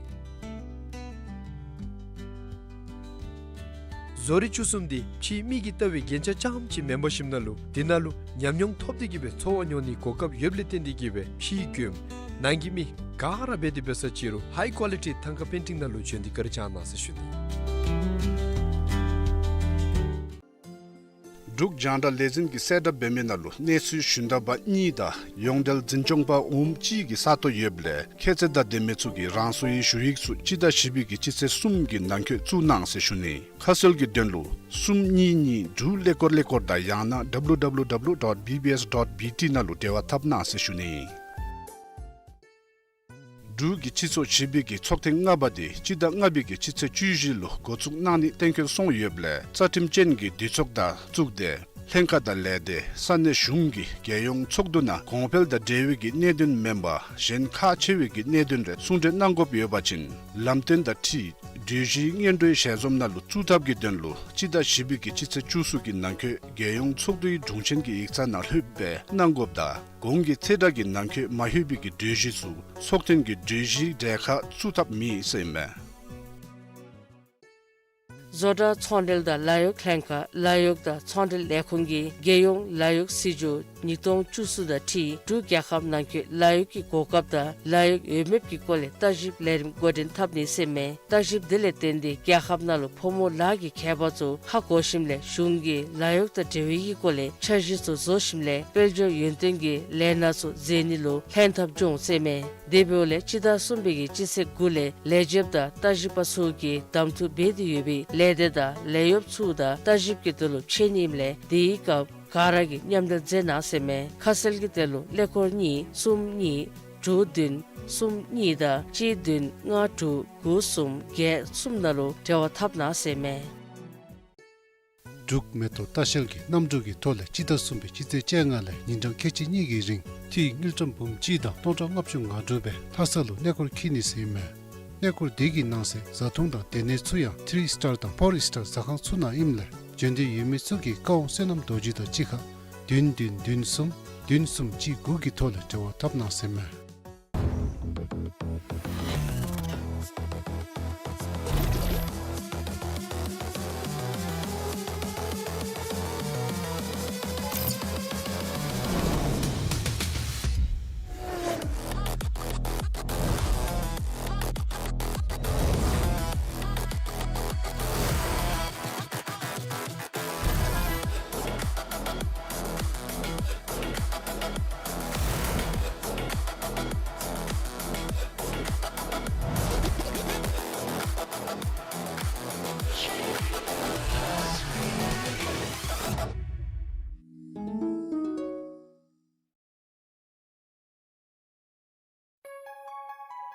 བཟོ་རིག་བཅུ་གསུམ་འདི་ཕྱིའི་མི་གིས་བལྟ་བའི་རྒྱན་ཆ་རྐྱངམ་ཅིག་མེན་པར་ཞིནམ་ན་ལུ་འདི་ནང་ལུ་ཉམས་མྱོང་ཐོབ་སྟེ་གི་སྦེ་འཚོ་བ་མྱོང་ནིའི་གོ་སྐབས་ཡོདཔ་ལས་བརྟེན་ཏེ་གི་སྦེ་ཕྱིའི་མགྱོནམ་ནང་གི་མི་ག་ར་འབད་དེ་འབད་ས་ཅིག་རུང་ཧའི་ཀོ་ལི་ཊི་ཐང་ཀ་པེན་ཊིང་ནང་ལུ་བྱོན་ཏེ་བཀའ་དྲིན་བསྐྱང་གནང་ཟེར་ཞུ་ནི། འབྲུག་རྒྱང་བསྒྲགས་ལས་འཛིན་གྱིས་གསལ་བསྒྲགས་འབད་མི་ནང་ལུ་གནས་ཚུལ་ཞུན་དག་པ་གཉིས་དང་ཡོངས་འབྲེལ་འཛིན་སྐྱོང་པ་འོགམ་གཅིག་གི་ས་སྟོང་ཡོདཔ་ལས་ཁྱད་ཚད་དང་ལྡན་མི་ཚུ་གིས་རང་སོའི་ཞུ་ཡིག་ཚུ་སྤྱི་ཟླ་བཞི་པའི་གི་སྤྱི་ཚེས་གསུམ་གྱི་ནང་འཁོད་བཙུགས་གནང་ཟེར་ཞུ་ནི། ཁ་གསལ་གྱི་དོན་ལུ་གསུམ་གཉིས་གཉིས་དྲུག་ཀླད་ཀོར་ཀླད་ཀོར་དང་ཡང་ན་W W W dot B B S dot B T ནང་ལུ་འབྲེལ་བ་འཐབ་གནང་ཟེར་ཞུ་ནི། འབྲུག་གི་སྤྱི་ཚོགས་བཞི་པའི་གི་ཚོགས་ཐེངས་ལྔ་པ་དེ་སྤྱི་ཟླ་ལྔ་པའི་གི་སྤྱི་ཚེས་བཅུ་བཞི་ལུ་འགོ་བཙུགས་གནང་ནི་གཏན་འཁེལ་སོང་ཡོདཔ་ལས་རྩ་ཁྲིམས་ཅན་གྱི་འདུས་ཚོགས་དང་བཙུགས་ཏེ་ལྷན་ཁག་དང་ལས་སྡེ་ས་གནས་གཞུང་གི་རྒྱལ་ཡོངས་ཚོགས་འདུ་ནང་གོང་འཕེལ་དང་འབྲེལ་བའི་གི་གནད་དོན་མེན་པར་གཞན་ཁག་ཆེ་བའི་གི་གནད་དོན་རེ་གསུང་གྲོས་གནང་དགོཔ་ཡོད་པ་ཅིན་ལམ་སྟོན་དང་འཁྲིལ་གྲོས་གཞིའི་སྔོན་འགྲོའི་ཞལ་འཛོམས་ནང་ལུ་བཙུགས་ཐབས་ཀྱི་དོན་ལུ་སྤྱི་ཟླ་བཞི་པའི་གི་སྤྱི་ཚེས་བཅུ་གསུམ་གྱི་ནང་འཁོད་རྒྱལ་ཡོངས་ཚོགས་འདུའི་དྲུང་ཆེན་གྱི་ཡིག་ཚང་ནང་ལྷོདཔ་སྦེ་གནང་དགོཔ་དང་གོང་གི་ཚེས་གྲངས་ཀྱི་ནང་འཁོད་མ་ལྷོད་པའི་གི་གྲོས་གཞི་ཚུ་ཚོགས་ཐེངས་ཀྱི་གྲོས་གཞིའི་གྲལ་ཁར་བཙུགས་ཐབས་མེད་ཟེར་ཨིན་མས། བཟོ་གྲྭ་ཚོང་འབྲེལ་དང་ལཱ་གཡོག་ལྷན་ཁག་ལཱ་གཡོག་དང་ཚོང་འབྲེལ་ལས་ཁུངས་ཀྱིས་རྒྱལ་ཡོངས་ལཱ་གཡོག་སྲིད་བྱུས་ཉིས་སྟོང་བཅུ་གསུམ་དང་འཁྲིལ་འབྲུག་རྒྱལ་ཁབ་ནང་འཁོད་ལཱ་གཡོག་གི་གོ་སྐབས་དང་ལཱ་གཡོག་འོས་འབབ་ཀྱི་སྐོར་ལས་བརྟག་ཞིབ་ལས་རིམ་འགོ་འདྲེན་འཐབ་ནི་ཟེར་ཨིན་མས། བརྟག་ཞིབ་དེ་ལས་བརྟེན་ཏེ་རྒྱལ་ཁབ་ནང་ལུ་ཕོ་མོ་ལཱ་གི་ཁྱད་པར་ཚུ་ཧ་གོ་ཞིནམ་ལས་གཞུང་གིས་ལཱ་གཡོག་དང་འབྲེལ་བའི་གི་སྐོར་ལས་འཆར་གཞི་ཚུ་བཟོ་ཞིནམ་ལས་དཔལ་འབྱོར་ཡོན་ཏན་གྱི་ལས་སྣ་ཚུ་མཛད་ནི་ལུ་ལྷན་ཐབས་འབྱུང་ཟེར་ཨིན་མས། དེ་འབདཝ་ལས་སྤྱི་ཟླ་གསུམ་པའི་གི་སྤྱི་ཚེས་དགུ་ལས་ལས་བྱེདཔ་དང་བརྟག་ཞིབ་པ་ཚུ་གིས་གདམ་འཐུ་འབད་དེ་ཡོད་པའི་ལས་སྡེ་དང་ལས་གཡོགཔ་ཚུ་དང་བརྟག་ཞིབ་ཀྱི་དོན་ལུ་ཕྱད་ནི་ཨིནམ་ལས་དེའི་སྐབས་ག་ར་གིས་མཉམ་འབྲེལ་མཛད་གནང་ཟེར་ཨིན་མས། ཁ་གསལ་གྱི་དོན་ལུ་ཀླད་ཀོར་གཉིས་གསུམ་གཉིས་དྲུག་བདུན་གསུམ་གཉིས་དང་གཅིག་བདུན་ལྔ་དྲུག་དགུ་གསུམ་བརྒྱད་གསུམ་ནང་ལུ་འབྲེལ་བ་འཐབ་གནང་ཟེར་ཨིན་མས། འབྲུག་མེ་ཏོག་ལྟ་བཤལ་གྱིས་གནམ་གྲུ་གི་ཐོག་ལས་སྤྱི་ཟླ་གསུམ་པའི་སྤྱི་ཚེས་བཅོ་ལྔ་ལས་ཉིན་གྲངས་ཁལ་གཅིག་གཉིས་ཀྱི་རིང་ཐིག་དངུལ་ཀྲམ་འབུམ་གཅིག་དང་སྟོང་ཕྲག་ལྔ་བཅུ་ང་དྲུག་སྦེ་ལྷ་ས་ལུ་གནས་སྐོར་འཁྱིད་ནི་ཟེར་ཨིན་མས། གནས་སྐོར་དེ་གི་ནང་གསེས་བཟའ་འཐུང་དང་སྡོད་གནས་ཚུ་ཡང་ཐི་རི་སི་ཊར་དང་ཕོར་སི་ཊར་ཟ་ཁང་ཚུ་ནང་ཨིནམ་ལས་བྱོན་འདོད་ཡོད་མི་ཚུ་གིས་བཀའ་དབང་བསོད་ནམས་རྡོ་རྗེ་དང་གཅིག་ཁར་བདུན་བདུན་བདུན་གསུམ་བདུན་གསུམ་གཅིག་དགུ་གི་ཐོག་ལས་འབྲེལ་བ་འཐབ་གནང་ཟེར་ཨིན་མས།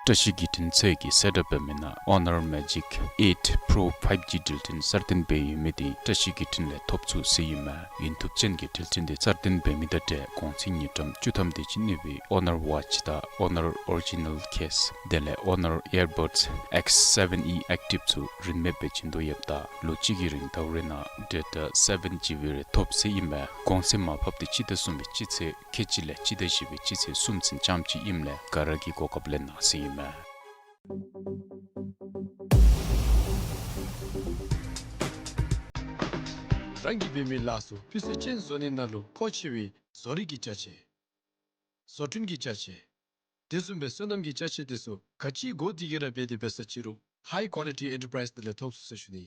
བཀྲ་ཤིས་བརྒྱུད་འཕྲིན་ཚད་ཀྱིས་གསལ་བསྒྲགས་འབད་མི་ནང་Honor Magic Eight Pro five G འགྲུལ་འཕྲིན་གསར་བཏོན་འབད་ཡོད་མི་དེ་བཀྲ་ཤིས་བརྒྱུད་འཕྲིན་ལས་ཐོབ་ཚུགས་ཟེར་ཨིན་མས། ཡུན་ཐུབ་ཅན་གྱི་འགྲུལ་འཕྲིན་དེ་གསར་བཏོན་འབད་མི་དང་འབྲེལ་གོང་ཚད་དངུལ་ཀྲམ་བཅུ་ཐམ་དེ་ཅིག་གནས་པའི་Honor Watch དང་Honor Original Case དེ་ལས་Honor Earbuds X seven E Active ཚུ་རིན་མེད་སྦེ་བྱིན་དོ་ཡོདཔ་ད་ལོ་གཅིག་གི་རིང་ཟླཝ་རེ་ནང་data seven G B རེ་ཐོབ་ཟེར་ཨིན་མས། གོང་ཚད་མར་ཕབ་དེ་སྤྱི་ཟླ་གསུམ་པའི་སྤྱི་ཚེས་ཁལ་གཅིག་ལས་སྤྱི་ཟླ་བཞི་པའི་སྤྱི་ཚེས་གསུམ་ཚུན་ཙམ་ཅིག་ཨིནམ་ལས་ག་ར་གིས་གོ་སྐབས་ལེན་གནང་ཟེར་ཨིན་མས། རང་གིས་འབད་མི་ལཱ་ཚུ་སྤུས་ཚད་ཅན་བཟོ་ནི་ནང་ལུ་མཁོ་ཆེ་བའི་བཟོ་རིག་གི་ཅ་ཆས། བཟོ་སྐྲུན་གྱི་ཅ་ཆས། དེ་བཟུམ་སྦེ་སོ་ནམ་གྱི་ཅ་ཆས་དེ་ཚུ་ག་ཅི་དགོ་དེ་གིས་ར་འབད་དེ་འབད་ས་ཅི་རུང་High Quality Enterprise ནང་ལས་ཐོབ་ཚུགས་ཟེར་ཞུ་ནི།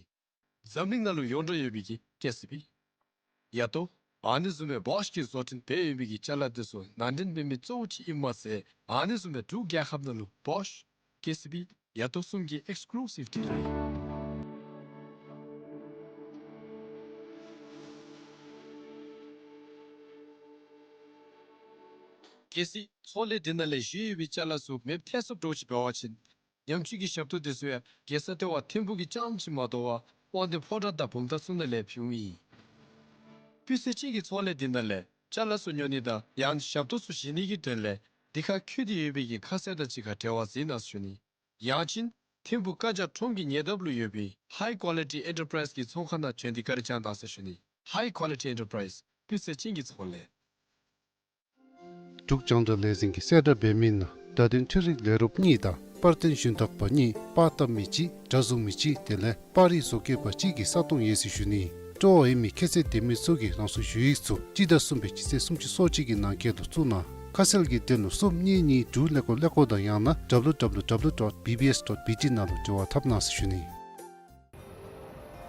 འཛམ་གླིང་ནང་ལུ་ཡོངས་གྲགས་ཡོད་པའི་གི་ཀེ་སི་བི། ཡ་ཏོ། ཨ་ནི་བཟུམ་སྦེ་བོཤ་གིས་བཟོ་སྐྲུན་འབད་ཡོད་པའི་གི་ཅ་ལ་དེ་ཚུ་ནང་འདྲེན་འབད་མི་གཙོ་བོ་ཅིག་ཨིནམ་མ་ཚད་ཨ་ནི་བཟུམ་སྦེ་འབྲུག་རྒྱལ་ཁབ་ནང་ལུ་བོཤ་ཀེ་སི་བི་ཡ་ཏོ་གསུམ་གྱི་ཨེགསི་ཀུ་ལུ་སིབ་ཌི་ལར་ཨིན། གལ་སྲིད་ཚོང་ལས་འདི་ནང་ལས་བཞེས་ཡོད་པའི་ཅ་ལ་ཚུ་མེདཔ་ཐལ་སོངམ་འདྲཝ་ཅིག་འབད་བ་ཅིན་ཉམས་བཅོས་ཀྱི་ཞབས་ཏོག་དེ་ཚུ་ཡང་རྒྱལ་ས་ལྟེ་བ་ཐིམ་ཕུག་གི་རྐྱངམ་ཅིག་མ་དོ་བར་དབང་འདུས་ཕོ་བྲང་དང་བུམ་ཐང་ཚུ་ནང་ལས་ཕུལཝ་ཨིན། སྤུས་ཚད་ཅན་གྱི་ཚོང་ལས་འདི་ནང་ལས་ཅ་ལ་ཚུ་ཉོ་ནི་དང་ཡང་ཞབས་ཏོག་ཚུ་བཞེས་ནི་གི་དོན་ལས་འདི་ཁར་བཀོད་དེ་ཡོད་པའི་གི་ཁ་གསལ་དང་གཅིག་ཁར་འབྲེལ་བ་འཛིན་གནང་ཟེར་ཞུ་ནི། ཡང་ཅིན་ཐིམ་ཕུག་བཀའ་རྒྱ་ཁྲོམ་གྱི་ཉེ་འདབས་ལུ་ཡོད་པའི་High Quality Enterprise གི་ཚོང་ཁང་ནང་བྱོན་ཏེ་བཀའ་དྲིན་བསྐྱང་གནང་ཟེར་ཞུ་ནི། High Quality Enterprise སྤུས་ཚད་ཅན་གྱི་ཚོང་ལས། འབྲུག་རྒྱང་བསྒྲགས་ལས་འཛིན་གྱིས་གསལ་བསྒྲགས་འབད་མི་ནང་བརྡ་དོན་འཕྲུལ་རིག་ལས་རོགསཔ་གཉིས་དང་པར་སྟོན་ཞུན་དག་པ་གཉིས་པར་བཏབ་མི་གཅིག་སྒྲ་བཟུང་མི་གཅིག་དེ་ལས་པར་རིས་བཟོ་བཀོད་པ་གཅིག་གི་ས་སྟོང་ཡོད་ཟེར་ཞུ་ནི། སྤྲོ་བ་ཡོད་མི་ཁྱད་ཚད་ལྡན་མི་ཚུ་གིས་རང་སོའི་ཞུ་ཡིག་ཚུ་སྤྱི་ཟླ་གསུམ་པའི་སྤྱི་ཚེས་སུམ་ཅུ་སོ་གཅིག་གི་ནང་འཁོད་དུ་བཙུགས་གནང་། ཁ་གསལ་གྱི་དོན་ལུ་གསུམ་གཉིས་གཉིས་དྲུག་ཀླད་ཀོར་ཀླད་ཀོར་དང་ཡང་ན་W W W dot B B S dot B T ནང་ལུ་འབྲེལ་བ་འཐབ་གནང་ཟེར་ཞུ་ནི།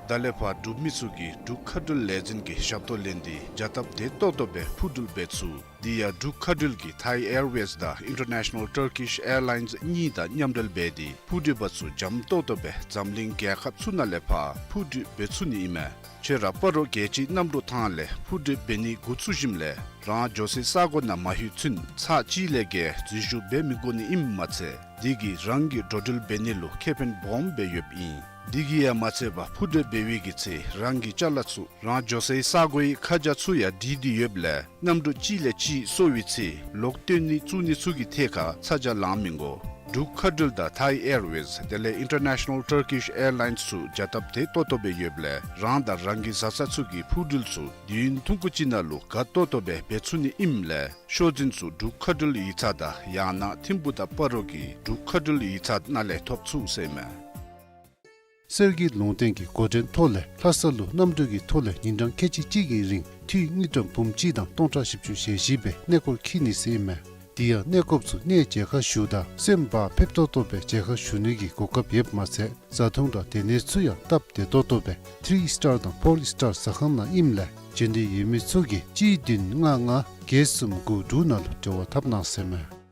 ད་ ད་ལས་ཕར་འབྲུག་མི་ཚུ་གིས་འབྲུག་མཁའ་འགྲུལ་ལས་འཛིན་གྱི་ཞབས་ཏོག་ལེན་ཏེ་བྱ་སྟབས་བདེ་ཏོག་ཏོ་སྦེ་འཕུར་འགྲུལ་འབད་ཚུགས། དེ་ཡང་འབྲུག་མཁའ་འགྲུལ་གྱིས་Thai Airways དང་International Turkish Airlines གཉིས་དང་མཉམ་འབྲེལ་འབད་དེ་འཕུར་འགྲུལ་པ་ཚུ་འཇམ་ཏོག་ཏོ་སྦེ་འཛམ་གླིང་རྒྱལ་ཁབ་ཚུ་ནང་ལས་ཕར་འཕུར་འགྲུལ་འབད་ཚུགས་ནི་ཨིན་མས། ཁྱོད་ར་སྤ་རོ་རྒྱལ་སྤྱིའི་གནམ་གྲུ་ཐང་ལས་འཕུར་འགྲུལ་འབད་ནི་འགོ་བཙུགས་ཞིནམ་ལས་རང་འགྱོ་སའི་ས་གོ་ནང་མ་ལྷོད་ཚུན་ཚར་གཅིག་ལས་བརྒལ་འཛུལ་ཞུགས་འབད་མི་དགོ་ནི་ཨིནམ་མ་ཚད་དེ་གིས་རང་གི་འགྲོ་འགྲུལ་འབད་ནི་ལུ་ཁེ་ཕན་སྦོམ་སྦེ་ཡོདཔ་ཨིན། དེ་གིས་ཡང་མ་ཚད་པར་འཕུར་འགྲུལ་འབད་བའི་གི་ཚེ་རང་གི་ཅ་ལ་ཚུ་རང་འགྱོ་སའི་ས་གོའི་ཁ་བྱང་ཚུ་ཡང་བྲིས་ཏེ་ཡོདཔ་ལས་གནམ་གྲུ་གཅིག་ལས་གཅིག་སོར་བའི་ཚེ་ལོག་བཏོན་ནི་བཙུགས་ནི་ཚུ་གི་ཐད་ཁར་ཚ་གྱང་ལང་མི་དགོ། འབྲུག་མཁའ་འགྲུལ་དང་Thai Airways དེ་ལས་International Turkish Airlines ཚུ་བྱ་སྟབས་བདེ་ཏོག་ཏོ་སྦེ་ཡོདཔ་ལས་རང་དང་རང་གི་བཟའ་ཚང་ཚུ་གི་འཕུར་འགྲུལ་ཚུ་དུས་ཡུན་ཐུང་ཀུ་ཅིག་ནང་ལུ་དགའ་ཏོག་ཏོ་སྦེ་འབད་ཚུགས་ནི་ཨིནམ་ལས་ཤོག་འཛིན་ཚུ་འབྲུག་མཁའ་འགྲུལ་ཡིག་ཚང་དང་ཡང་ན་ཐིམ་ཕུག་དང་སྤ་རོ་གི་འབྲུག་མཁའ་འགྲུལ་ཡིག་ཚང་ནང་ལས་ཐོབ་ཚུགས་ཟེར་མས། གསེར་གྱི་ལུང་བསྟན་གྱི་འགོ་འདྲེན་ཐོག་ལས་ལྷ་ས་ལུ་གནམ་གྲུ་གི་ཐོག་ལས་ཉིན་གྲངས་ཁལ་གཅིག་གཅིག་གི་རིང་འཐུས་དངུལ་ཀྲམ་འབུམ་གཅིག་དང་སྟོང་ཕྲག་བཞི་བཅུ་ཞེ་བཞི་སྦེ་གནས་སྐོར་འཁྱིད་ནི་ཟེར་མས། དེ་ཡང་གནས་སྐོརཔ་ཚུ་གནས་མཇལ་ཁ་ཞུཝ་ད་སེམས་བག་ཕེབས་ཏོག་ཏོ་སྦེ་མཇལ་ཁ་ཞུ་ནི་གི་གོ་སྐབས་ཡོདཔ་མ་ཚད་བཟའ་འཐུང་དང་སྡོད་གནས་ཚུ་ཡང་སྟབས་བདེ་ཏོག་ཏོ་སྦེ་ཐི་རི་སི་ཊར་དང་ཕོར་སི་ཊར་ཟ་ཁང་ནང་ཨིནམ་ལས་འབྱོན་འདོད་ཡོད་མི་ཚུ་གིས་གཅིག་བདུན་ལྔ་ལྔ་བརྒྱད་གསུམ་དགུ་དྲུག་ནང་ལུ་འབྲེལ་བ་འཐབ་གནང་ཟེར་མས།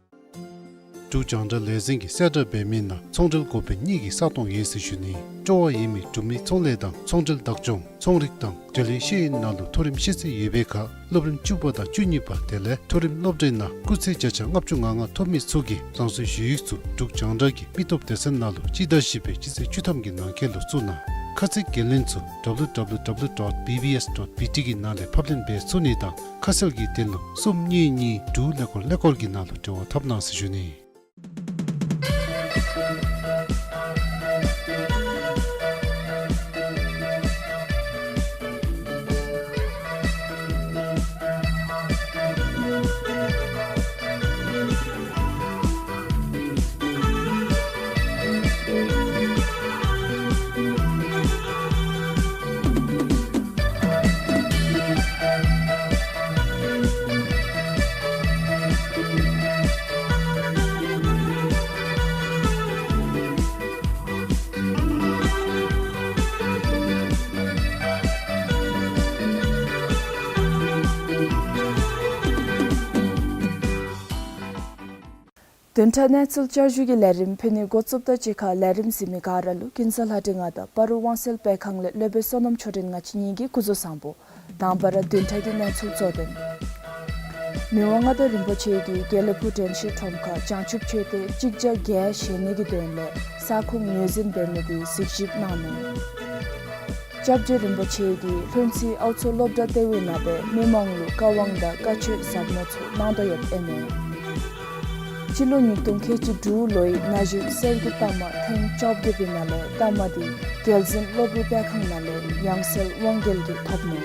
འབྲུག་རྒྱང་བསྒྲགས་ལས་འཛིན་གྱིས་གསལ་བསྒྲགས་འབད་མི་ནང་ཚོང་འབྲེལ་འགོ་དཔོན་གཉིས་ཀྱི་ས་སྟོང་ཡོད་ཟེར་ཞུ་ནི། སྤྲོ་བ་ཡོད་མི་འབྲུག་མི་ཚོང་ལས་དང་ཚོང་འབྲེལ་བདག་སྐྱོང་ཚོང་རིག་དང་འབྲེལ་ཡོད་ཤེས་ཡོན་ནང་ལུ་མཐོ་རིམ་ཤེས་ཚད་ཡོད་པའི་ཁར་སློབ་རིམ་བཅུ་པ་དང་བཅུ་གཉིས་པ་དེ་ལས་མཐོ་རིམ་སློབ་གྲྭའི་ནང་སྐུགས་ཚད་བརྒྱ་ཆ་ལྔ་བཅུ་ང་ལྔ་ཐོབ་མི་ཚུ་གིས་རང་སོའི་ཞུ་ཡིག་ཚུ་འབྲུག་རྒྱང་བསྒྲགས་ཀྱི་མི་སྟོབས་སྡེ་ཚན་ནང་ལུ་སྤྱི་ཟླ་བཞི་པའི་སྤྱི་ཚེས་བཅུ་ཐམ་གྱི་ནང་འཁོད་ལུ་བཙུགས་གནང་། ཁ་གསལ་འགན་ལེན་ཚུ་W W W dot B B S dot B T གི་ནང་ལས་ཕབ་ལེན་འབད་ཚུགས་ནི་དང་ཁ་གསལ་གྱི་དོན་ལུ་གསུམ་གཉིས་གཉིས་དྲུག་ཀླད་ཀོར་ཀླད་ཀོར་གྱི་ནང་ལུ་འབྲེལ་བ་འཐབ་གནང་ཟེར་ཞུ་ནི། བདུན་ཕྲག་གནས་ཚུལ་བསྐྱར་ཞུ་གི་ལས་རིམ་ཕུལ་ནི་འགོ་བཙུགསཔ་ད་གཅིག་ཁར་ལས་རིམ་གཟིགས་མི་ག་ར་ལུ་ཀུན་བཟང་ལྷ་སྒྲོན་ང་དང་སྤ་རོ་དབང་གསལ་སྤེལ་ཁང་ལས་སློབ་དཔོན་བསོད་ནམས་ཆོས་སྒྲོན་ང་བཅས་གཉིས་ཀྱིས་སྐུ་གཟུགས་བཟང་པོ། དང་པ་ར་བདུན་ཕྲག་གི་གནས་ཚུལ་གཙོ་དོན། མི་དབང་མངའ་བདག་རིན་པོ་ཆེ་གིས་དགེ་ལེགས་ཕུག་དྲན་ཤེས་ཁྲོམ་ཁར་བྱང་ཆུབ་མཆོད་རྟེན་གཅིག་བརྒྱ་བརྒྱད་བཞེངས་ནི་གི་དོན་ལས་ས་ཁོངས་ངོས་འཛིན་འབད་མི་དེ་གཟིགས་ཞིབ་གནང་ནུག། སྐྱབས་རྗེ་རིན་པོ་ཆེ་གིས་ལྷུན་རྩེ་ཨའུ་མཚོ་སློབ་གྲྭ་ལྟེ་བའི་ནང་སྦེ་མི་མང་ལུ་བཀའ་དབང་དང་བཀའ་ཆོས་ཟབ་མོ་ཚུ་གནང་དོ་ཡོདཔ་ཨིན་མས། སྤྱི་ལོ་ཉིས་སྟོང་ཁལ་གཅིག་དྲུག་ལོའི་ན་གཞོན་གསེར་གྱི་རྟགས་མ་ཐེངས་བཅོ་བརྒྱད་པའི་ནང་ལས་རྟགས་མ་དེ་རྒྱལ་གཟིགས་སློབ་རིམ་སྤེལ་ཁང་ནང་ལས་ཡང་སེལ་དབང་རྒྱལ་གྱིས་ཐོབ་ནུག།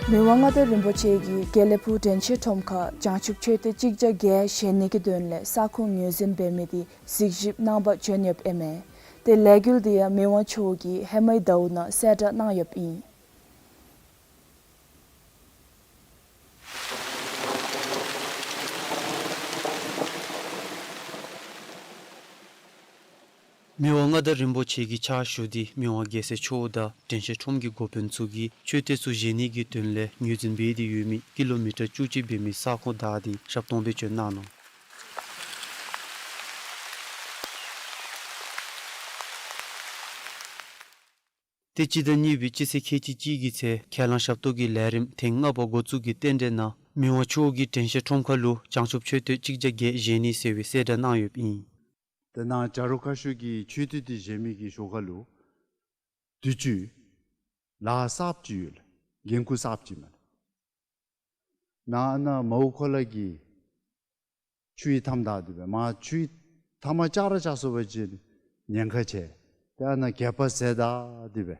མི་དབང་མངའ་བདག་རིན་པོ་ཆེ་གིས་དགེ་ལེགས་ཕུག་དྲན་ཤེས་ཁྲོམ་ཁར་བྱང་ཆུབ་མཆོད་རྟེན་གཅིག་བརྒྱ་བརྒྱད་བཞེངས་ནི་གི་དོན་ལས་ས་ཁོངས་ངོས་འཛིན་འབད་མི་དེ་གཟིགས་ཞིབ་གནང་པར་བྱོན་ཡོདཔ་ཨིན་མས། ཏེ་ལས་འགུལ་དེ་ཡང་མི་དབང་མཆོག་གིས་ཧེ་མའི་ཟླཝ་ནང་གསལ་བསྒྲགས་གནང་ཡོདཔ་ཨིན། མི་དབང་མངའ་བདག་རིན་པོ་ཆེ་གི་ཕྱག་ཞུ་སྟེ་མི་དབང་རྒྱལ་སྲས་མཆོག་དང་དྲན་ཤེས་ཁྲོམ་གྱི་འགོ་དཔོན་ཚུ་གིས་མཆོད་རྟེན་ཚུ་བཞེངས་ནི་གི་དོན་ལས་ངོས་འཛིན་འབད་དེ་ཡོད་མི་ཀི་ལོ་མི་ཊར་བཅུ་གཅིག་འབད་མི་ས་ཁོངས་བདའ་སྟེ་ཞབས་ཏོག་འབད་བྱོན་གནང་ནུག། ཏེ་སྤྱི་ཟླ་གཉིས་པའི་སྤྱི་ཚེས་ཁལ་གཅིག་གཅིག་གི་ཚེ་ཁས་བླངས་ཞབས་ཏོག་གི་ལས་རིམ་ཐེངས་ལྔ་པ་འགོ་བཙུགས་ཀྱི་རྟེན་འབྲེལ་ནང་མི་དབང་མཆོག་གིས་དྲན་ཤེས་ཁྲོམ་ཁ་ལུ་བྱང་ཆུབ་མཆོད་རྟེན་གཅིག་བརྒྱ་བརྒྱད་བཞེངས་ནི་ཟེར་བའི་གསལ་བསྒྲགས་གནང་ཡོདཔ་ཨིན། དེ་ནང་བྱ་རོག་ཁ་ཤོར་གྱི་མཆོད་རྟེན་དེ་བཞེངས་མི་གི་ཞོར་ཁ་ལུ་དུས་ཅི་ལཱ་གསརཔ་ཅིག་ཡོད་ལགས། འགན་ཁུར་གསརཔ་ཅིག་མས། ནཱ་ཨ་ནཱ་མའུ་ཁོ་ལ་གི་ཆུའི་མཐའམ་བདའ་སྟེ་སྦེ་མར་ཆུའི་མཐའ་མར་བཅག་ར་བཅག་སོང་པ་ཅིན་ཉེན་ཁ་ཆེ། ཏེ་ཨ་ནཱ་གད་པ་ཟེ་བདའ་སྟེ་སྦེ་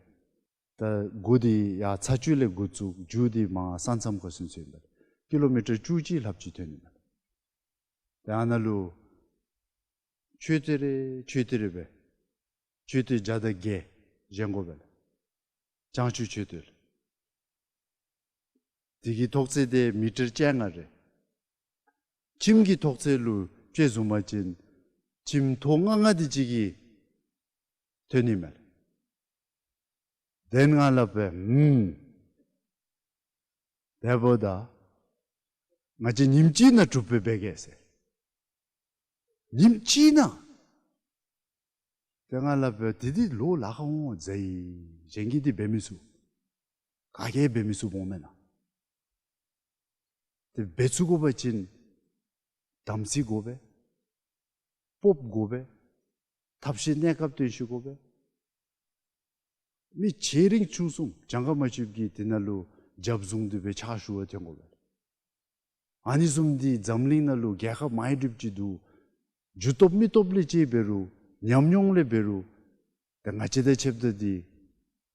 ད་འགོ་འདི་ཡར་ཚ་ཆུ་ལས་འགོ་བཙུགས་མཇུག་འདི་མར་ས་མཚམས་ཁ་ཚུན་ཚོད་ཨིན་པས། ཀི་ལོ་མི་ཊར་བཅུ་གཅིག་ལྷགཔ་ཅིག་ཐོན་ནི་མས། ཏེ་ཨ་ནཱ་ལུ་མཆོད་རྟེན་རེ་མཆོད་རྟེན་རེ་སྦེ་མཆོད་རྟེན་བརྒྱ་དང་བརྒྱད་བཞེངས་དགོ་པས་ལགས། བྱང་ཆུབ་མཆོད་རྟེན་ལགས། དེ་གི་ཐོག་ཚད་དེ་མི་ཊར་བཅོ་ལྔ་རེ། ཁྱིམ་གྱི་ཐོག་ཚད་ལུ་དཔྱེ་བཟུང་པ་ཅིན་ཁྱིམ་ཐོག་ལྔ་ལྔ་དེ་ཅིག་གིས་ཐོན་ནི་མས་ལགས། ཏེ་ང་སླབ་པས། ཨུམ། དེ་འབདཝ་ད་ང་བཅས་ཉིནམ་གཅིག་ནང་གྲུབ་སྦེ་འབད་གེ་ཟེར། ཉིནམ་གཅིག་ནང་། ཏེ་ང་སླབ་པས། དེ་འདི་ལོ་ལ་ཁག་འོང་ཟེར་ཡི། གཞན་གྱིས་འདི་འབད་མི་ཚུགས། ག་གིས་འབད་མི་ཚུགསཔ་འོང་མེན་ན། ཏེ་འབད་ཚུགས་དགོ་པ་ཅིན་དམ་ཚིག་དགོ་པས། སྤོབས་པ་དགོ་པས། ཐབས་ཤེས་གནས་སྐབས་སྟོན་ཤེས་དགོ་པས། མི་ཆེ་འབྲིང་ཆུང་གསུམ་གྱངས་ཁ་མ་ཆོདཔ་གིས་དེ་ནང་ལུ་རྒྱབ་བཟུང་སྟེ་སྦེ་ཕྱག་ཞུ་བར་འཐོན་དགོ་པས། ཨ་ནི་བཟུམ་འདི་འཛམ་གླིང་ནང་ལུ་རྒྱལ་ཁབ་མང་རབས་ཅིག་འདུག། རྒྱུ་སྟོབས་མི་སྟོབས་ལས་ཅིག་འབད་རུང་ཉམས་མྱོང་ལས་འབད་རུང་ཏེ་ང་བཅས་དང་ཕྱདཔ་ད་འདི་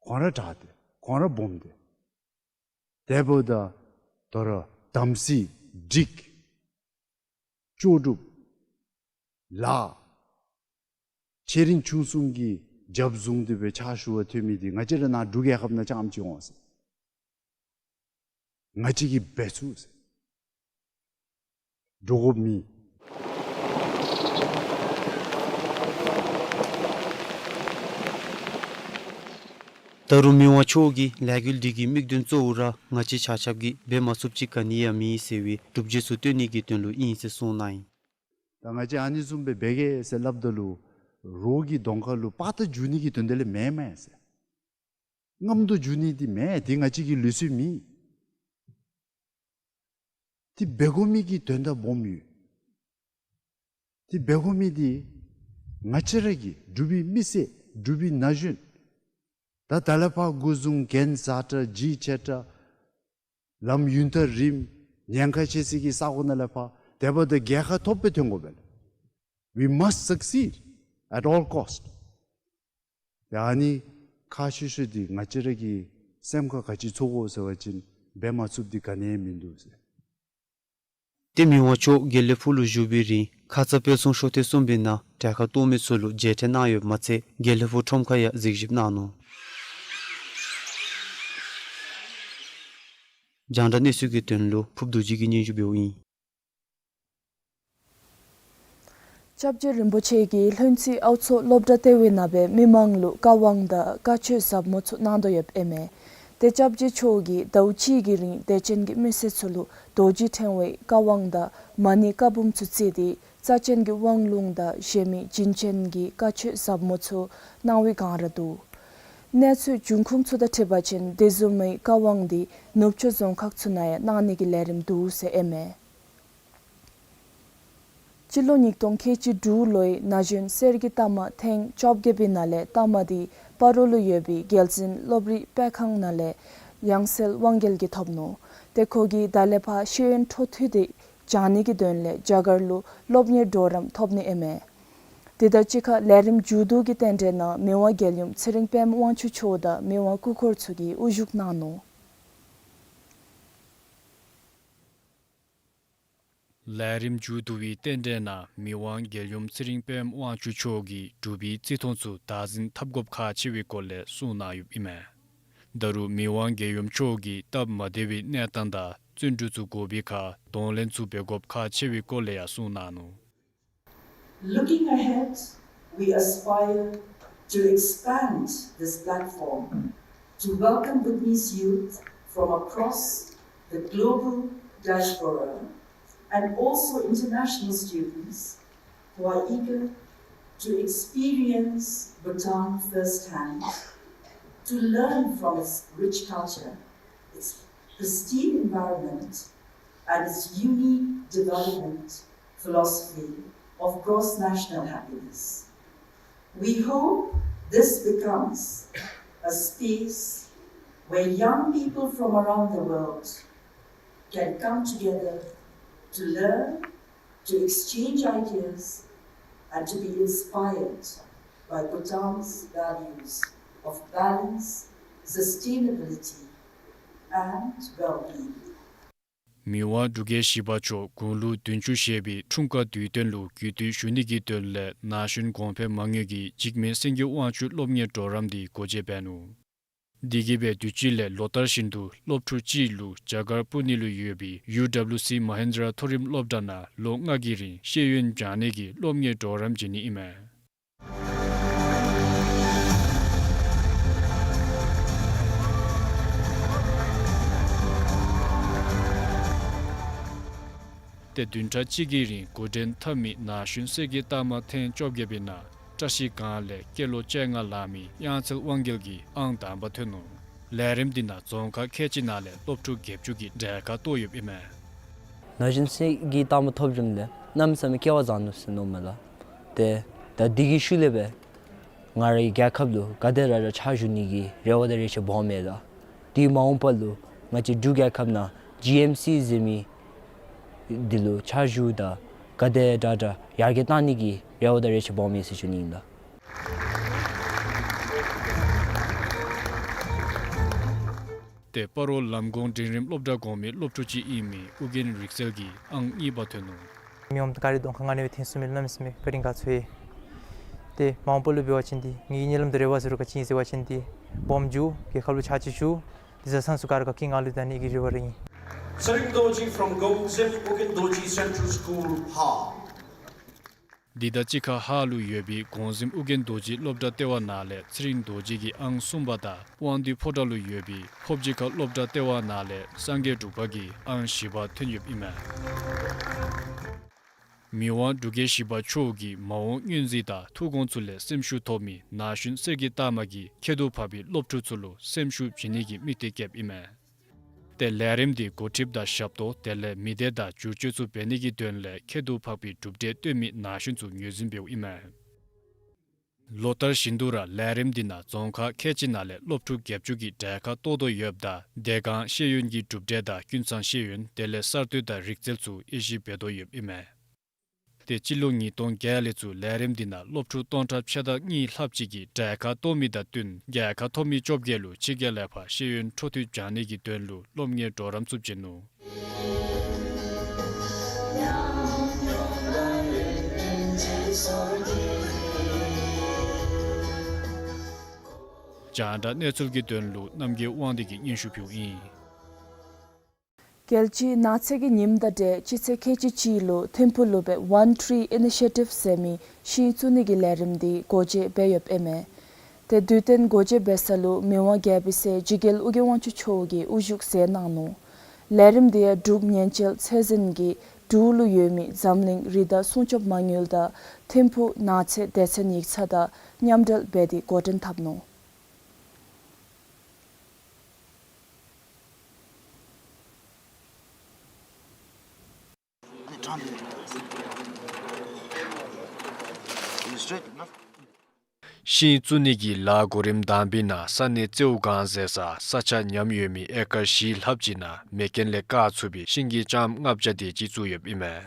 ཁོང་ར་དྲག་སྟེ་ཁོང་ར་སྦོམ་སྟེ། དེ་འབདཝ་ད་དོ་རུང་དམ་ཚིག་སྒྲིག་ལྕོགས་གྲུབ་ལཱ་ཆེ་འབྲིང་ཆུང་གསུམ་གྱི་རྒྱབ་བཟུང་སྟེ་སྦེ་ཕྱག་ཞུ་བར་འཐོན་མི་འདི་ང་བཅས་ར་ནཱ་འབྲུག་རྒྱལ་ཁབ་ནང་རྐྱངམ་ཅིག་འོང་ཟེར། ང་བཅས་ཀྱིས་འབད་ཚུགས་ཟེར། འདྲོག་དགོཔ་མེད། ད་རུང་མི་དབང་མཆོག་གིས་ལས་འགུལ་འདི་གི་དམིགས་དོན་གཙོ་བོ་ར་ང་བཅས་ཆ་ཁྱབ་ཀྱིས་འབད་མ་ཚུགསཔ་ཅིག་ག་ནི་ཡང་མེད་ཟེར་བའི་སྒྲུབ་བྱེད་ཚུ་སྟོན་ནི་གི་དོན་ལུ་ཨིན་ཟེར་གསུངས་གནང་ཡི། ད་ང་བཅས་ཨ་ནི་བཟུམ་སྦེ་འབད་གེ་ཟེར་སླབ་ད་ལུ་རོགས་ཀྱི་གདོང་ཁ་ལུ་དཔའ་རྟགས་འཇུ་ནི་གི་དོན་དག་ལས་མེན་མས་ཟེར། རྔམ་སྟེ་འཇུ་ནི་འདི་མེན། འདི་ང་བཅས་ཀྱི་ལུགས་སྲོལ་མེན། འདི་འབད་དགོ་མི་གི་དོན་དག་སྦོམ་ཡོད། འདི་འབད་དགོ་མི་འདི་ང་བཅས་ར་གི་འབྲུག་པའི་མི་སེར་འབྲུག་པའི་ན་གཞོན་ད་ད་ལས་ཕར་འགོ་བཟུང་རྒན་བཟའ་དྲགས་ཅིག་ཆེ་དྲགས་ལམ་ཡུན་ཐག་རིངམོ་ཉེན་ཁ་ཆེ་ས་གི་ས་གོ་ནང་ལས་ཕར་དེ་འབདཝ་ད་རྒྱལ་ཁ་ཐོབ་སྦེ་འཐོན་དགོ་པས། We must succeed at all cost. ཏེ་ཨ་ནི་ཁག་ཆེ་ཤོས་འདི་ང་བཅས་ར་གི་སེམས་ཁར་ག་ཅི་ཚོར་དགོ་ཟེར་བ་ཅིན་འབད་མ་ཚུགསཔ་འདི་ག་ནི་ཡང་མིན་འདུག་ཟེར། ཏེ་མི་དབང་མཆོག་དགེ་ལེགས་ཕུག་ལུ་བཞུགས་པའི་རིང་ཁ་ཙ་དཔལ་བཟང་ཤོག་ཐེངས་གསུམ་པའི་ནང་གྲལ་ཁར་གཏོགས་མི་ཚུ་ལུ་མཇལ་འཕྲད་གནང་ཡོདཔ་མ་ཚད་དགེ་ལེགས་ཕུག་ཁྲོམ་ཁར་ཡང་གཟིགས་ཞིབ་གནང་ནུག། རྒྱང་བསྒྲགས་གནས་ཚུལ་གྱི་དོན་ལུ་ཕུརབ་རྡོ་རྗེ་གིས་སྙན་ཞུ་འབདཝ་ཨིན། སྐྱབས་རྗེ་རིན་པོ་ཆེ་གིས་ལྷུན་རྩེ་ཨའུ་མཚོ་སློབ་གྲྭ་ལྟེ་བའི་ནང་སྦེ་མི་མང་ལུ་བཀའ་དབང་དང་བཀའ་ཆོས་ཟབ་མོ་ཚུ་གནང་དོ་ཡོདཔ་ཨིན་མས། ཏེ་སྐྱབས་རྗེ་མཆོག་གིས་ཟླཝ་གཅིག་གི་རིང་དད་ཅན་གྱི་མི་སེར་ཚུ་ལུ་རྡོ་རྗེ་ཕྲེང་བའི་བཀའ་དབང་དང་མ་ཎི་བཀའ་འབུམ་ཚུ་བརྩིས་ཏེ་རྩ་ཅན་གྱི་དབང་ལུང་དང་གཞན་མི་བྱིན་ཅན་གྱི་བཀའ་ཆོས་ཟབ་མོ་ཚུ་གནང་བའི་སྒང་ར་འདུག། གནས་ཚུལ་འབྱུང་ཁུངས་ཚུ་དང་འཁྲིལ་བ་ཅིན་དེ་བཟུམ་མའི་བཀའ་དབང་འདི་ནུབ་ཕྱོགས་རྫོང་ཁག་ཚུ་ནང་ཡང་གནང་ནི་གི་ལས་རིམ་འདུག་ཟེར་ཨིན་མས། སྤྱི་ལོ་ཉིས་སྟོང་ཁལ་གཅིག་དྲུག་ལོའི་ན་གཞོན་གསེར་གྱི་རྟགས་མ་ཐེངས་བཅོ་བརྒྱད་པའི་ནང་ལས་རྟགས་མ་འདི་སྤ་རོ་ལུ་ཡོད་པའི་རྒྱལ་འཛིན་སློབ་རིག་སྤེལ་ཁང་ནང་ལས་ཡང་སེལ་དབང་རྒྱལ་གྱིས་ཐོབ་ནུག། ཏེ་ཁོ་གིས་ད་ལས་ཕར་ཤེས་ཡོན་འཕྲོ་མཐུད་དེ་སྦྱང་ནི་གི་དོན་ལས་རྒྱ་གར་ལུ་སློབ་གཉེར་གྲོགས་རམ་ཐོབ་ནི་ཨིན་མས། དེ་དང་གཅིག་ཁར་ལས་རིམ་མཇུག་བསྡུ་གི་རྟེན་འབྲེལ་ནང་མི་དབང་རྒྱལ་ཡུམ་ཚེ་རིང་དཔལམོ་དབང་ཕྱུག་མཆོག་དང་མི་དབང་སྐུ་འཁོར་ཚུ་གིས་དབུ་བཞུགས་གནང་ནུག། ལས་རིམ་མཇུག་བསྡུ་བའི་རྟེན་འབྲེལ་ནང་མི་དབང་རྒྱལ་ཡུམ་ཚེ་རིང་དཔལམོ་དབང་ཕྱུག་མཆོག་གིས་འབྲུག་པའི་བརྩི་མཐོང་ཚུ་བདག་འཛིན་འཐབ་དགོཔ་ཁག་ཆེ་བའི་སྐོར་ལས་གསུངས་གནང་ཡོདཔ་ཨིན་མས། ད་རུང་མི་དབང་རྒྱལ་ཡུམ་མཆོག་གིས་སྟབས་མ་བདེ་བའི་གནས་སྟངས་དང་བརྩོན་འགྲུས་ཚུ་དགོ་པའི་ཁར་གདོང་ལེན་ཚུ་འབད་དགོཔ་ཁག་ཆེ་བའི་སྐོར་ལས་ཡང་གསུངས་གནང་ནུག། Looking ahead, we aspire to expand this platform to welcome Bhutanese youth from across the global diaspora and also international students who are eager to experience Bhutan firsthand, to learn from its rich culture, its pristine environment, and its unique development philosophy of cross-national happiness. We hope this becomes a space where young people from around the world can come together to learn, to exchange ideas, and to be inspired by Bhutan's values of balance, sustainability, and well-being. མི་དབང་འབྲུག་རྒྱལ་བཞི་པ་མཆོག་དགུང་ལོ་བདུན་ཅུ་བཞེས་པའི་འཁྲུངས་སྐར་དུས་སྟོན་ལུ་གུས་འདུད་ཞུ་ནི་གི་དོན་ལས་ན་གཞོན་གོང་འཕེལ་མ་དངུལ་གྱི་འཇིགས་མེད་སེང་གེ་དབང་ཕྱུག་སློབ་གཉེར་གྲོགས་རམ་འདི་སྒོ་འབྱེད་འབད་ནུག། དེ་གིས་སྦེ་དུས་ཅི་ལས་ལོ་ལྟར་བཞིན་དུ་སློབ་ཕྲུག་གཅིག་ལུ་རྒྱ་གར་པུ་ནེ་ལུ་ཡོད་པའི་ཡུ་ཌབ་ལུ་སི་མ་ཧིན་དྲ་མཐོ་རིམ་སློབ་གྲྭ་ནང་ལོ་ལྔ་གི་རིང་ཤེས་ཡོན་སྦྱང་ནི་གི་སློབ་གཉེར་གྲོགས་རམ་བྱིན་ནི་ཨིན་མས། ཏེ་བདུན་ཕྲག་གཅིག་གི་རིང་འགོ་འདྲེན་འཐབ་མི་ན་གཞོན་གསེར་གྱི་རྟགས་མ་ཐེངས་བཅོ་བརྒྱད་པའི་ནང་བཀྲ་ཤིས་སྒང་ལས་སྐྱེས་ལོ་བཅོ་ལྔ་ལང་མི་དབྱངས་འཚེར་དབང་རྒྱལ་གྱིས་ཨང་དང་པ་ཐོན་ནུག། ལས་རིམ་འདི་ནང་རྫོང་ཁག་ཁལ་གཅིག་ནང་ལས་སློབ་ཕྲུག་བརྒྱད་ཅུ་གིས་གྲལ་ཁར་གཏོགས་ཡོདཔ་ཨིན་མས། ན་གཞོན་གསེར་གྱི་རྟགས་མ་ཐོབ་བྱུང་ལས་གནམ་མེད་ས་མེད་སྐལ་བ་བཟང་ནུག་ཟེར་མནོཝ་མས་ལགས། ཏེ་ད་འདི་གི་ཤུལ་ལས་སྦེ་ང་རའི་རྒྱལ་ཁབ་ལུ་ག་དེ་ར་ར་ཕྱག་ཞུ་ནི་གི་རེ་བ་དང་རེ་ཆེ་སྦོམ་ཡོད་ལགས། དེ་མ་འོངས་པ་ལུ་ང་བཅས་འབྲུག་རྒྱལ་ཁབ་ནང་ཇི་ཨེམ་སི་ཟེར་མི་འདི་ལུ་ཕྱག་ཞུ་དང་ག་དེ་དྲག་དྲག་ཡར་རྒྱས་གཏང་ནི་གི་རེ་བ་དང་རེ་ཆེ་སྦོམ་ཡོད་ཟེར་ཞུ་ནི་ཨིན་ལགས། ཏེ་སྤ་རོ་ལམ་གོང་འབྲིང་རིམ་སློབ་གྲྭ་གོང་མའི་སློབ་ཕྲུག་ཅིག་ཨིན་མི་ཨོ་རྒྱན་རིག་རྩལ་གྱིས་ཨང་གཉིས་པ་ཐོན་ནུག། མི་དབང་མངའ་རིས་ལྗོངས་མཁར་མངའ་སྡེ་བའི་ཐིམ་ཕུག་མི་ལུ་གནམ་མེད་ས་མེད་བཀའ་དྲིན་དགའ་ཚོར་ཡི། ཏེ་མ་འོངས་པ་ལུ་འབད་བ་ཅིན་འདི་ངེའི་སྨོན་ལམ་དང་རེ་བ་ཟེར་རུང་ག་ཅི་ཨིན་ཟེར་བ་ཅིན་འདི་སྦོམ་འགྱོ་རྒྱལ་ཁབ་ལུ་ཕྱག་ཕྱིད་ཞུ། འདི་བཟའ་ཚང་ཚུ་ག་ར་ག་གིས་ང་ལུ་ད་ནི་གི་རེ་བ་ར་ཨིན། Tshering Dorji from Gongzem Ugyen Dorji Central School, Har. འདི་དང་གཅིག་ཁར་ཧཱར་ལུ་ཡོད་པའི་གོང་གཟིམ་ཨུ་རྒྱན་རྡོ་རྗེ་སློབ་གྲྭ་ལྟེ་བ་ནང་ལས་ཚེ་རིང་རྡོ་རྗེ་གིས་ཨང་གསུམ་པ་དང་དབང་འདུས་ཕོ་བྲང་ལུ་ཡོད་པའི་ཕོབ་ཇི་ཁ་སློབ་གྲྭ་ལྟེ་བ་ནང་ལས་སངས་རྒྱས་འབྲུག་པ་གིས་ཨང་བཞི་པ་ཐོན་ཡོདཔ་ཨིན་མས། མི་དབང་འབྲུག་རྒྱལ་བཞི་པ་མཆོག་གི་མ་འོངས་སྙུན་གཞི་དང་ཐུགས་དགོངས་ཚུ་ལས་སེམས་ཤུགས་ཐོབ་མི་ན་གཞོན་གསེར་གྱི་རྟགས་མ་གིས་ཁྱད་དུ་འཕགས་པའི་སློབ་ཕྲུག་ཚུ་ལུ་སེམས་ཤུགས་བྱིན་ནི་གི་དམིགས་གཏད་བསྐྱེདཔ་ཨིན་མས། ཏེ་ལས་རིམ་འདི་འགོ་ཁྲིདཔ་དང་ཞབས་ཏོག་དེ་ལས་མི་སྡེ་དང་བསྒྱུར་བཅོས་ཚུ་འབད་ནི་གི་དོན་ལས་ཁྱད་དུ་འཕགས་པའི་གྲུབ་འབྲས་སྟོན་མི་ན་གཞོན་ཚུ་ངོས་འཛིན་འབདཝ་ཨིན་མས། ལོ་ལྟར་བཞིན་དུ་ར་ལས་རིམ་འདི་ནང་རྫོང་ཁག་ཁལ་གཅིག་ནང་ལས་སློབ་ཕྲུག་བརྒྱད་ཅུ་གིས་གྲལ་ཁར་གཏོགས་དོ་ཡོདཔ་ད་སྡེ་ཁང་ཤེས་ཡོན་གྱི་གྲུབ་འབྲས་དང་ཀུན་ཚང་ཤེས་ཡོན་དེ་ལས་གསར་གཏོད་དང་རིག་རྩལ་ཚུ་དབྱེ་ཞིབ་འབད་དོ་ཡོདཔ་ཨིན་མས། ཏེ་སྤྱི་ལོ་ཉིས་སྟོང་བརྒྱད་ལས་ཚུར་ལས་རིམ་འདི་ནང་སློབ་ཕྲུག་སྟོང་ཕྲག་ཕྱེད་དང་གཉིས་ལྷགཔ་ཅིག་གིས་གྲལ་ཁར་གཏོགས་མི་དང་བསྟུན་རྒྱལ་ཁ་ཐོབ་མི་བཅོ་བརྒྱད་ལུ་ཕྱི་རྒྱལ་ལས་ཕར་ཤེས་ཡོན་འཕྲོ་མཐུད་སྦྱང་ནི་གི་དོན་ལུ་སློབ་གཉེར་གྲོགས་རམ་ཚུ་བྱིན་ནུག། རྒྱང་བསྒྲགས་གནས་ཚུལ་གྱི་དོན་ལུ་རྣམ་རྒྱལ་དབང་འདུས་ཀྱིས་སྙན་ཞུ་ཕུལཝ་ཨིན། རྒྱལ་སྤྱིའི་ནགས་ཚལ་གྱི་ཉིནམ་དང་འབྲེལ་སྤྱི་ཚེས་ཁལ་གཅིག་གཅིག་ལུ་ཐིམ་ཕུག་ལུ་སྦེ་One Tree Initiative ཟེར་མི་ཤིང་བཙུགས་ནི་གི་ལས་རིམ་འདི་སྒོ་འབྱེད་འབད་ཡོདཔ་ཨིན་མས། ཏེ་དུས་སྟོན་སྒོ་འབྱེད་འབད་ས་ལུ་མི་དབང་རྒྱལ་པོའི་སྲས་འཇིགས་རྒྱལ་ཨོ་རྒྱན་དབང་ཕྱུག་མཆོག་གིས་དབུ་བཞུགས་མཛད་གནང་ནུག། ལས་རིམ་འདི་ཡང་འབྲུག་ཉེན་བཅོལ་ཚད་འཛིན་གྱི་འབྲུག་ལུ་ཡོད་མི་འཛམ་གླིང་རི་དྭགས་སྲུང་སྐྱོབ་མ་དངུལ་དང་ཐིམ་ཕུག་ནགས་ཚལ་སྡེ་ཚན་ཡིག་ཚང་དང་མཉམ་འབྲེལ་འབད་དེ་འགོ་འདྲེན་འཐབ་ནུག། ཤིང་བཙུགས་ནི་གི་ལཱ་གོ་རིམ་དང་པའི་ནང་ས་གནས་ཙེའུ་སྒང་ཟེར་སར་ས་ཆ་ཉམས་ཡོད་མི་ཨེ་ཀར་བཞི་ལྷགཔ་ཅིག་ནང་མེ་རྐྱེན་ལས་བཀག་ཚུགས་པའི་ཤིང་གི་ལྕངམ་ལྔ་བརྒྱ་དེ་ཅིག་བཙུགས་ཡོདཔ་ཨིན་མས།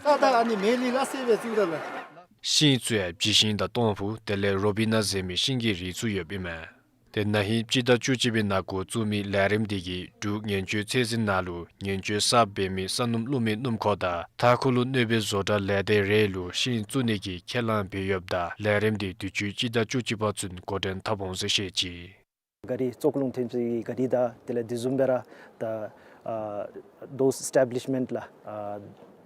ཤིང་བཙུགས་ཡང་བྱི་ཤིང་དང་སྟོང་ཕུ་དེ་ལས་རོ་བི་ན་ཟེར་མི་ཤིང་གི་རིགས་ཚུ་ཡོདཔ་ཨིན་མས། ཏེ་ན་ཧིང་སྤྱི་ཟླ་བཅུ་གཅིག་པའི་ནང་འགོ་བཙུགས་མི་ལས་རིམ་འདི་གིས་འབྲུག་ཉེན་བཅོལ་ཚད་འཛིན་ནང་ལུ་ཉེན་བཅོལ་གསརཔ་འབད་མི་ས་སྣུམ་བླུག་མི་སྣུམ་འཁོར་དང་མཐའ་འཁོར་ལུ་གནོད་པའི་བཟོ་གྲྭ་ལས་སྡེ་རེ་ལུ་ཤིང་བཙུགས་ནི་གི་ཁས་བླངས་འབད་ཡོདཔ་ད་ལས་རིམ་འདི་དུས་ཅི་སྤྱི་ཟླ་བཅུ་གཅིག་པ་ཚུན་འགོ་འདྲེན་འཐབ་འོང་ཟེར་བཤད་ཅི། ག་རི་བཙོག་རླུང་ཐོན་ཚུགས་ཀྱི་ག་རི་དང་དེ་ལས་དེ་བཟུམ་སྦེ་ར་ད་ཨ་those establishment ལགས་ཨ་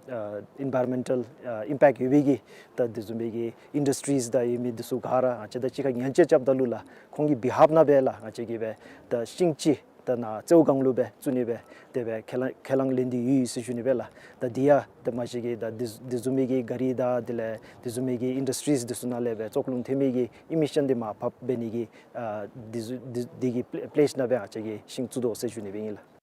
ཨ་environmental ཨ་impact ཡོད་པའི་གི་ད་དེ་བཟུམ་སྦེ་གི་industries དང་ཡོད་མི་འདི་ཚུ་ག་ར་ང་བཅས་དང་གཅིག་ཁར་ཉེན་བཅོལ་རྐྱབ་ད་ལུ་ལགས་ཁོང་གི་བི་ཧཱབ་ནང་སྦེ་ལགས་ང་བཅས་ཀྱིས་སྦེ་ད་ཤིང་ཅིག་ད་ནཱ་ཙེའུ་སྒང་ལུ་སྦེ་བཙུགས་ནི་སྦེ་དེ་སྦེ་ཁས་བླངས་ཁས་བླངས་ལེན་ཏེ་ཡོད་ཟེར་ཞུ་ནི་སྦེ་ལགས། ད་འདི་ཡང་ད་མ་གཞི་གི་ད་དེ་དེ་བཟུམ་མའི་གི་ག་རི་དང་དེ་ལས་དེ་བཟུམ་མའི་གི་industries འདི་ཚུ་ནང་ལས་སྦེ་བཙོག་རླུང་ཐོན་མི་གི་emission འདི་མར་ཕབ་འབད་ནི་གི་ཨ་དེ་ཚུ་དེ་དེ་གི་པེ་པེ་ལེསི་ནང་སྦེ་ང་བཅས་ཀྱིས་ཤིང་བཙུགས་དོ་ཟེར་ཞུ་ནི་སྦེ་ཨིན་ལགས།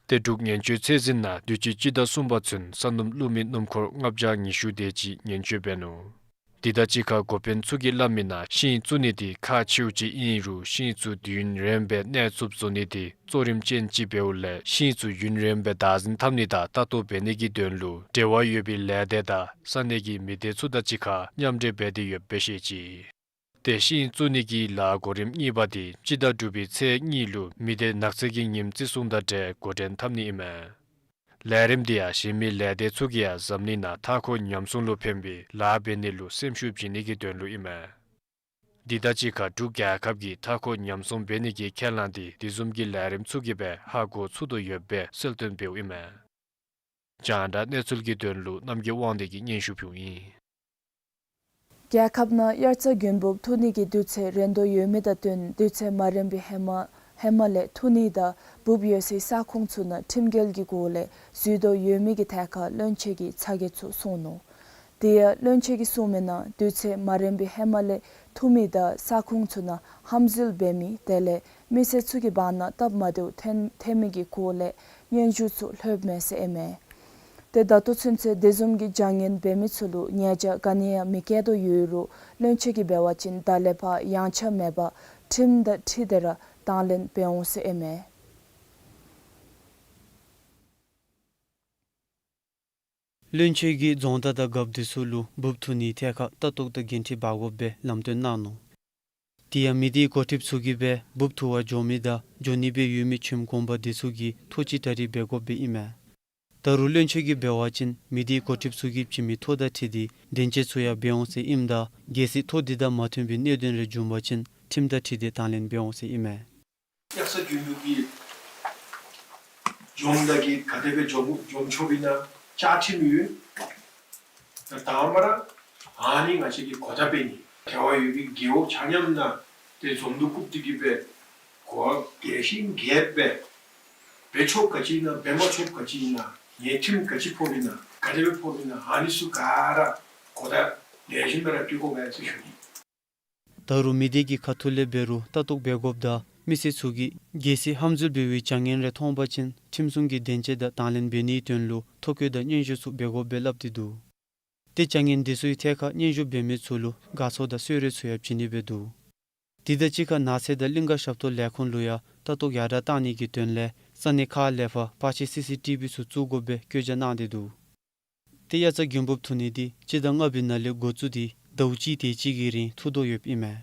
ཏེ་འབྲུག་ཉེན་བཅོལ་ཚད་འཛིན་ནང་དུས་ཅི་སྤྱི་ཟླ་གསུམ་པ་ཚུན་ས་སྣུམ་བླུག་མི་སྣུམ་འཁོར་ལྔ་བརྒྱ་ཉི་ཤུ་དེ་ཅིག་ཉེན་བཅོལ་འབད་ནུག། འདི་དང་གཅིག་ཁར་འགོ་དཔོན་ཚུ་གིས་སླབ་མི་ནང་ཤིང་བཙུགས་ནི་འདི་ཁག་ཆེཝ་ཅིག་ཨིན་རུང་ཤིང་ཚུ་དུས་ཡུན་རིངམོ་སྦེ་གནས་ཚུགསཔ་བཟོ་ནི་འདི་གཙོ་རིམ་ཅན་ཅིག་འབདཝ་ལས་ཤིང་ཚུ་ཡུན་རིངམོ་སྦེ་བདག་འཛིན་འཐབ་ནི་དང་ལྟ་རྟོག་འབད་ནི་གི་དོན་ལུ་འབྲེལ་བ་ཡོད་པའི་ལས་སྡེ་དང་ས་གནས་ཀྱི་མི་སྡེ་ཚུ་དང་གཅིག་ཁར་མཉམ་འབྲེལ་འབད་དེ་ཡོདཔ་སྦེ་བཤད་ཅི། ཏེ་ཤིང་བཙུགས་ནི་གི་ལཱ་གོ་རིམ་གཉིས་པ་འདི་སྤྱི་ཟླ་དྲུག་པའི་ཚེས་གཉིས་ལུ་མི་སྡེ་ནགས་ཚལ་གྱི་ཉིནམ་བརྩི་སྲུང་དང་འབྲེལ་འགོ་འདྲེན་འཐབ་ནི་ཨིན་མས། ལས་རིམ་འདི་ཡང་གཞན་མི་ལས་སྡེ་ཚུ་གིས་ཡང་འཛམ་གླིང་ནང་མཐའ་འཁོར་ཉམས་སྲུང་ལུ་ཕན་པའི་ལཱ་འབད་ནི་ལུ་སེམས་ཤུགས་བྱིན་ནི་གི་དོན་ལུ་ཨིན་མས། འདི་དང་གཅིག་ཁར་འབྲུག་རྒྱལ་ཁབ་ཀྱིས་མཐའ་འཁོར་ཉམས་སྲུང་འབད་ནི་གི་ཁས་བླངས་འདི་དེ་བཟུམ་གྱི་ལས་རིམ་ཚུ་གིས་སྦེ་ཧ་གོ་ཚུགས་དོ་ཡོདཔ་སྦེ་གསལ་སྟོན་འབདཝ་ཨིན་མས། རྒྱང་བསྒྲགས་གནས་ཚུལ་གྱི་དོན་ལུ་རྣམ་རྒྱལ་དབང་འདུས་ཀྱིས་སྙན་ཞུ་ཕུལཝ་ཨིན། རྒྱལ་ཁབ་ནང་དབྱར་རྩྭ་དགུན་འབུབ་འཐུ་ནི་གི་དུས་ཚོད་རན་དོ་ཡོད་མི་དང་བསྟུན་དུས་ཚོད་མ་རན་པའི་ཧེ་མ་ ཧེ་མ་ལས་ཐུག་ནི་དང་འབུཔ་ཡོད་སའི་ས་ཁོངས་ཚུ་ནང་ཁྲིམས་འགལ་གྱི་སྒོ་ལས་འཛུལ་དོ་ཡོད་མི་གི་ཐད་ཁར་བློན་ཆེན་གྱིས་ཚ་གྱང་ཚུ་གསུངས་ནུག། དེ་ཡང་བློན་ཆེན་གྱིས་གསུངས་མི་ནང་དུས་ཚོད་མ་རན་པའི་ཧེ་མ་ལས་ཐུག་མི་དང་ས་ཁོངས་ཚུ་ནང་ཧམ་འཛུལ་འབད་མི་དེ་ལས་མི་སེར་ཚུ་གི་བར་ན་སྟབས་མ་བདེཝ་ཐོན་ཐོན་མི་གི་སྐོར་ལས་སྙན་ཞུ་ཚུ་ལྷོདཔ་མས་ཟེར་ཨིན་མས། ཏེ་ད་ལྟོ་ཚུན་ཚོད་དེ་བཟུམ་གྱི་བྱ་ངན་འབད་མི་ཚུ་ལུ་ཉེས་བྱ་ག་ནི་ཡང་མི་བཀལ་དོ་ཡོད་རུང་བློན་ཆེན་གྱིས་འབད་བ་ཅིན་ད་ལས་ཕར་ཡངས་ཆག་མེད་པར་ཁྲིམས་དང་འཁྲིལ་ཏེ་ར་དང་ལེན་འབད་འོང་ཟེར་ཨིན་མས། བློན་ཆེན་གྱིས་རྫོང་བདག་དང་རྒཔོ་དེ་ཚུ་ལུ་འབུཔ་ཐུག་ནིའི་ཐད་ཁར་ལྟ་རྟོག་དང་འགན་འཁྲི་འབག་དགོ་པའི་ལམ་སྟོན་གནང་ནུག། དེ་ཡང་མི་སྡེའི་འགོ་ཁྲིདཔ་ཚུ་གིས་འབད་འབུཔ་ཐུག་པར་འགྱོ་མི་དང་འགྱོ་ནི་སྦེ་ཡོད་མི་ཁྱིམ་གུང་པ་དེ་ཚུ་གིས་ཐོ་ཅིག་གྲ་སྒྲིག་འབད་དགོ་པའི་ཨིན་མས། ད་རུང་བློན་ཆེན་གྱིས་འབད་བ་ཅིན་མི་སྡེའི་འགོ་ཁྲིདཔ་ཚུ་གིས་བྱིན་མི་ཐོ་དང་འཁྲིལ་ཏེ་སྡིངས་ཆ་ཚུ་ཡང་འབད་འོང་ཟེར་ཨིནམ་ད་གལ་སྲིད་ཐོ་དེ་དང་མ་མཐུན་པའི་གནད་དོན་རེ་བྱུང་པ་ཅིན་ཁྲིམས་དང་འཁྲིལ་ཏེ་དང་ལེན་འབད་འོང་ཟེར་ཨིན་མས། གཡག་ས་རྒྱུ་ནོར་གྱི་འཇོམས་དང་གི་ག་དེ་སྦེ་འཇོམས་འཇོམས་ཆོགཔ་ཨིན་ན་བཅའ་ཁྲིམས་ཡོད། ད་དང་པ་ར་ཨ་ནི་ང་བཅས་ཀྱིས་གོ་བརྡ་སྤེལ་ནི། དེ་བ་ཡོད་པའི་རྒེད་འོག་ཆ་མཉམ་ནང་ཏེ་འཛོམས་འདུ་བཀུག་སྟེ་གི་སྦེ་གོ་བ་རྒྱས་ཤིང་རྒྱསཔ་སྦེ་འབད་ཆོགཔ་ག་ཅི་ཨིན་ན་འབད་མ་ཆོགཔ་ག་ཅི་ཨིན་ན་ཉེས་ཁྲིམས་ག་ཅི་ཕོགཔ་ཨིན་ན་ག་དེ་སྦེ་ཕོགཔ་ཨིན་ན་ཨ་ནི་ཚུ་ག་ར་གོ་བརྡ་ལེགས་ཤོམ་སྦེ་ར་སྤྲོད་དགོ་པས་ཟེར་ཞུ་ནི། ད་རུང་མི་སྡེ་གི་ཁ་ཐུག་ལས་འབད་རུང་ལྟ་རྟོག་འབད་དགོཔ་དང་མི་སེར་ཚུ་གིས་གལ་སྲིད་ཧམ་འཛུལ་འབད་བའི་བྱ་ངན་རེ་མཐོང་པ་ཅིན་ཁྲིམས་སྲུང་གི་སྡིངས་ཆ་དང་དང་ལེན་འབད་ནིའི་དོན་ལུ་ཐོ་བཀོད་དང་སྙན་ཞུ་ཚུ་འབད་དགོ་པས་སླབ་སྟེ་འདུག། ཏེ་བྱ་ངན་དེ་ཚུའི་ཐད་ཁར་སྙན་ཞུ་འབད་མི་ཚུ་ལུ་དགའ་ཚོར་དང་གསོལ་རས་ཚུ་ཡང་བྱིན་ནི་སྦེ་འདུག། དེ་དང་གཅིག་ཁར་ནགས་ཚལ་དང་གླིང་ག་ཞབས་ཏོག་ལས་ཁུངས་ལུ་ཡང་ལྟ་རྟོག་ཡར་དྲག་གཏང་ནི་གི་དོན་ལས་ས་གནས་ཁག་ལས་ཕར་པར་ཆས་སི་སི་ཊི་བི་ཚུ་བཙུགས་དགོ་པའི་བཀོད་རྒྱ་གནང་སྟེ་འདུག། ཏེ་དབྱར་རྩྭ་དགུན་འབུཔ་ཐུག་ནི་འདི་སྤྱི་ཟླ་ལྔ་པའི་ནང་ལས་འགོ་བཙུགས་ཏེ་ཟླཝ་གཅིག་དེ་ཅིག་གི་རིང་ཐུག་དོ་ཡོདཔ་ཨིན་མས།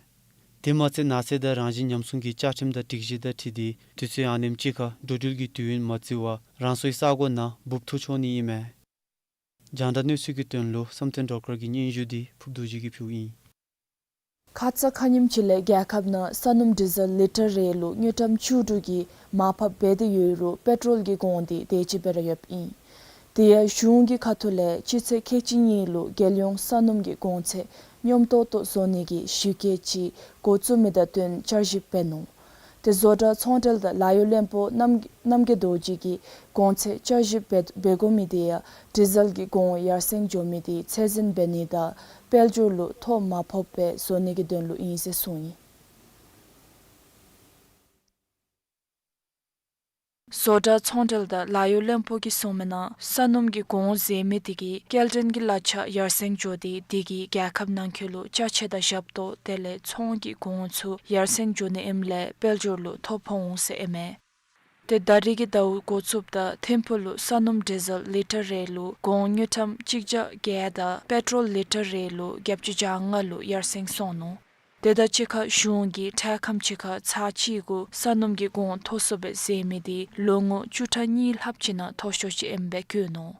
དེ་མ་ཚད་ནགས་ཚལ་དང་རང་བཞིན་ཉམས་སྲུང་གི་བཅའ་ཁྲིམས་དང་སྒྲིག་གཞི་དང་འཁྲིལ་ཏེ་དུས་ཚོད་ཨ་ནེམ་ཅིག་ཁར་འགྲོ་འགྲུལ་གྱི་དུས་ཡུན་མ་བརྩི་བར་རང་སོའི་ས་གོ་ནང་འབུཔ་ཐུག་ཆོག་ནི་ཨིན་མས། རྒྱང་བསྒྲགས་གནས་ཚུལ་གྱི་དོན་ལུ་བསམ་གཏན་སྒྲོལ་དཀར་གྱི་སྙན་ཞུ་འདི་ཕུརབ་རྡོ་རྗེ་གིས་ཕུལཝ་ཨིན། ཁ་ཙ་ཁ་ཉིནམ་ཅིག་ལས་རྒྱལ་ཁབ་ནང་ས་སྣུམ་ཌི་ཟེལ་ལི་ཊར་རེ་ལུ་དངུལ་ཀྲམ་བཅུ་དྲུག་གི་མར་ཕབ་འབད་དེ་ཡོད་རུང་པེ་ཊོལ་གྱི་གོང་འདི་དེ་ཅིག་སྦེ་ར་ཡོདཔ་ཨིན། དེ་ཡང་གཞུང་གི་ཁ་ཐུག་ལས་སྤྱི་ཚེས་ཁལ་གཅིག་གཉིས་ལུ་རྒྱལ་ཡོངས་ས་སྣུམ་གྱི་གོང་ཚད་སྙོམས་ཏོག་ཏོ་བཟོ་ནི་གི་གཞི་བཀོད་ཅིག་འགོ་བཙུགས་མི་དང་བསྟུན་བསྐྱར་ཞིབ་འབད་ནུག། ཏེ་བཟོ་གྲྭ་ཚོང་འབྲེལ་དང་ལཱ་གཡོག་བློན་པོ་རྣམ་རྣམ་རྒྱལ་རྡོ་རྗེ་གིས་གོང་ཚད་བསྐྱར་ཞིབ་འབད་འབད་དགོ་མི་དེ་ཡང་ཌི་ཟེལ་གྱི་གོང་ཡར་སེང་འགྱོ་མི་དེ་ཚད་འཛིན་འབད་ནི་དང་དཔལ་འབྱོར་ལུ་ཐོ་མ་ཕོག་པར་བཟོ་ནི་གི་དོན་ལུ་ཨིན་ཟེར་གསུངས་ཡི། བཟོ་གྲྭ་ཚོང་འབྲེལ་དང་ལཱ་གཡོག་བློན་པོ་གིས་གསུངས་མི་ནང་ས་སྣུམ་གྱི་གོང་ཟེར་མི་དེ་གིས་སྐྱེལ་འདྲེན་གྱི་གླ་ཆ་ཡར་སེང་འགྱོ་སྟེ་དེ་གིས་རྒྱལ་ཁབ་ནང་འཁོད་ལུ་ཅ་ཆས་དང་ཞབས་ཏོག་དེ་ལས་ཚོང་གི་གོང་ཚུ་ཡར་སེང་འགྱོ་ནི་ཨིནམ་ལས་དཔལ་འབྱོར་ལུ་ཐོ་ཕོག་འོང་ཟེར་ཨིན་མས། ཏེ་ད་རིས་ཀྱི་ཟླཝ་འགོ་བཙུགསཔ་ད་ཐིམ་ཕུག་ལུ་ས་སྣུམ་ཌི་ཟེལ་ལི་ཊར་རེ་ལུ་གོང་དངུལ་ཀྲམ་གཅིག་བརྒྱ་བརྒྱད་དང་པེ་ཊོལ་ལི་ཊར་རེ་ལུ་བརྒྱད་ཅུ་གྱ་ལྔ་ལུ་ཡར་སེང་སོང་ནུག། དེ་དང་གཅིག་ཁར་གཞུང་གིས་འཕྲལ་ཁམས་ཅིག་ཁར་ཚར་གཅིག་གུ་ས་སྣུམ་གྱི་གོང་མཐོ་སུ་སྦེ་ཟེར་མི་དེ་ལོ་ངོ་བཅུ་ཕྲག་གཉིས་ལྷགཔ་ཅིག་ནང་མཐོ་ཤོས་ཅིག་ཨིནམ་སྦེ་བཀོད་ནུག།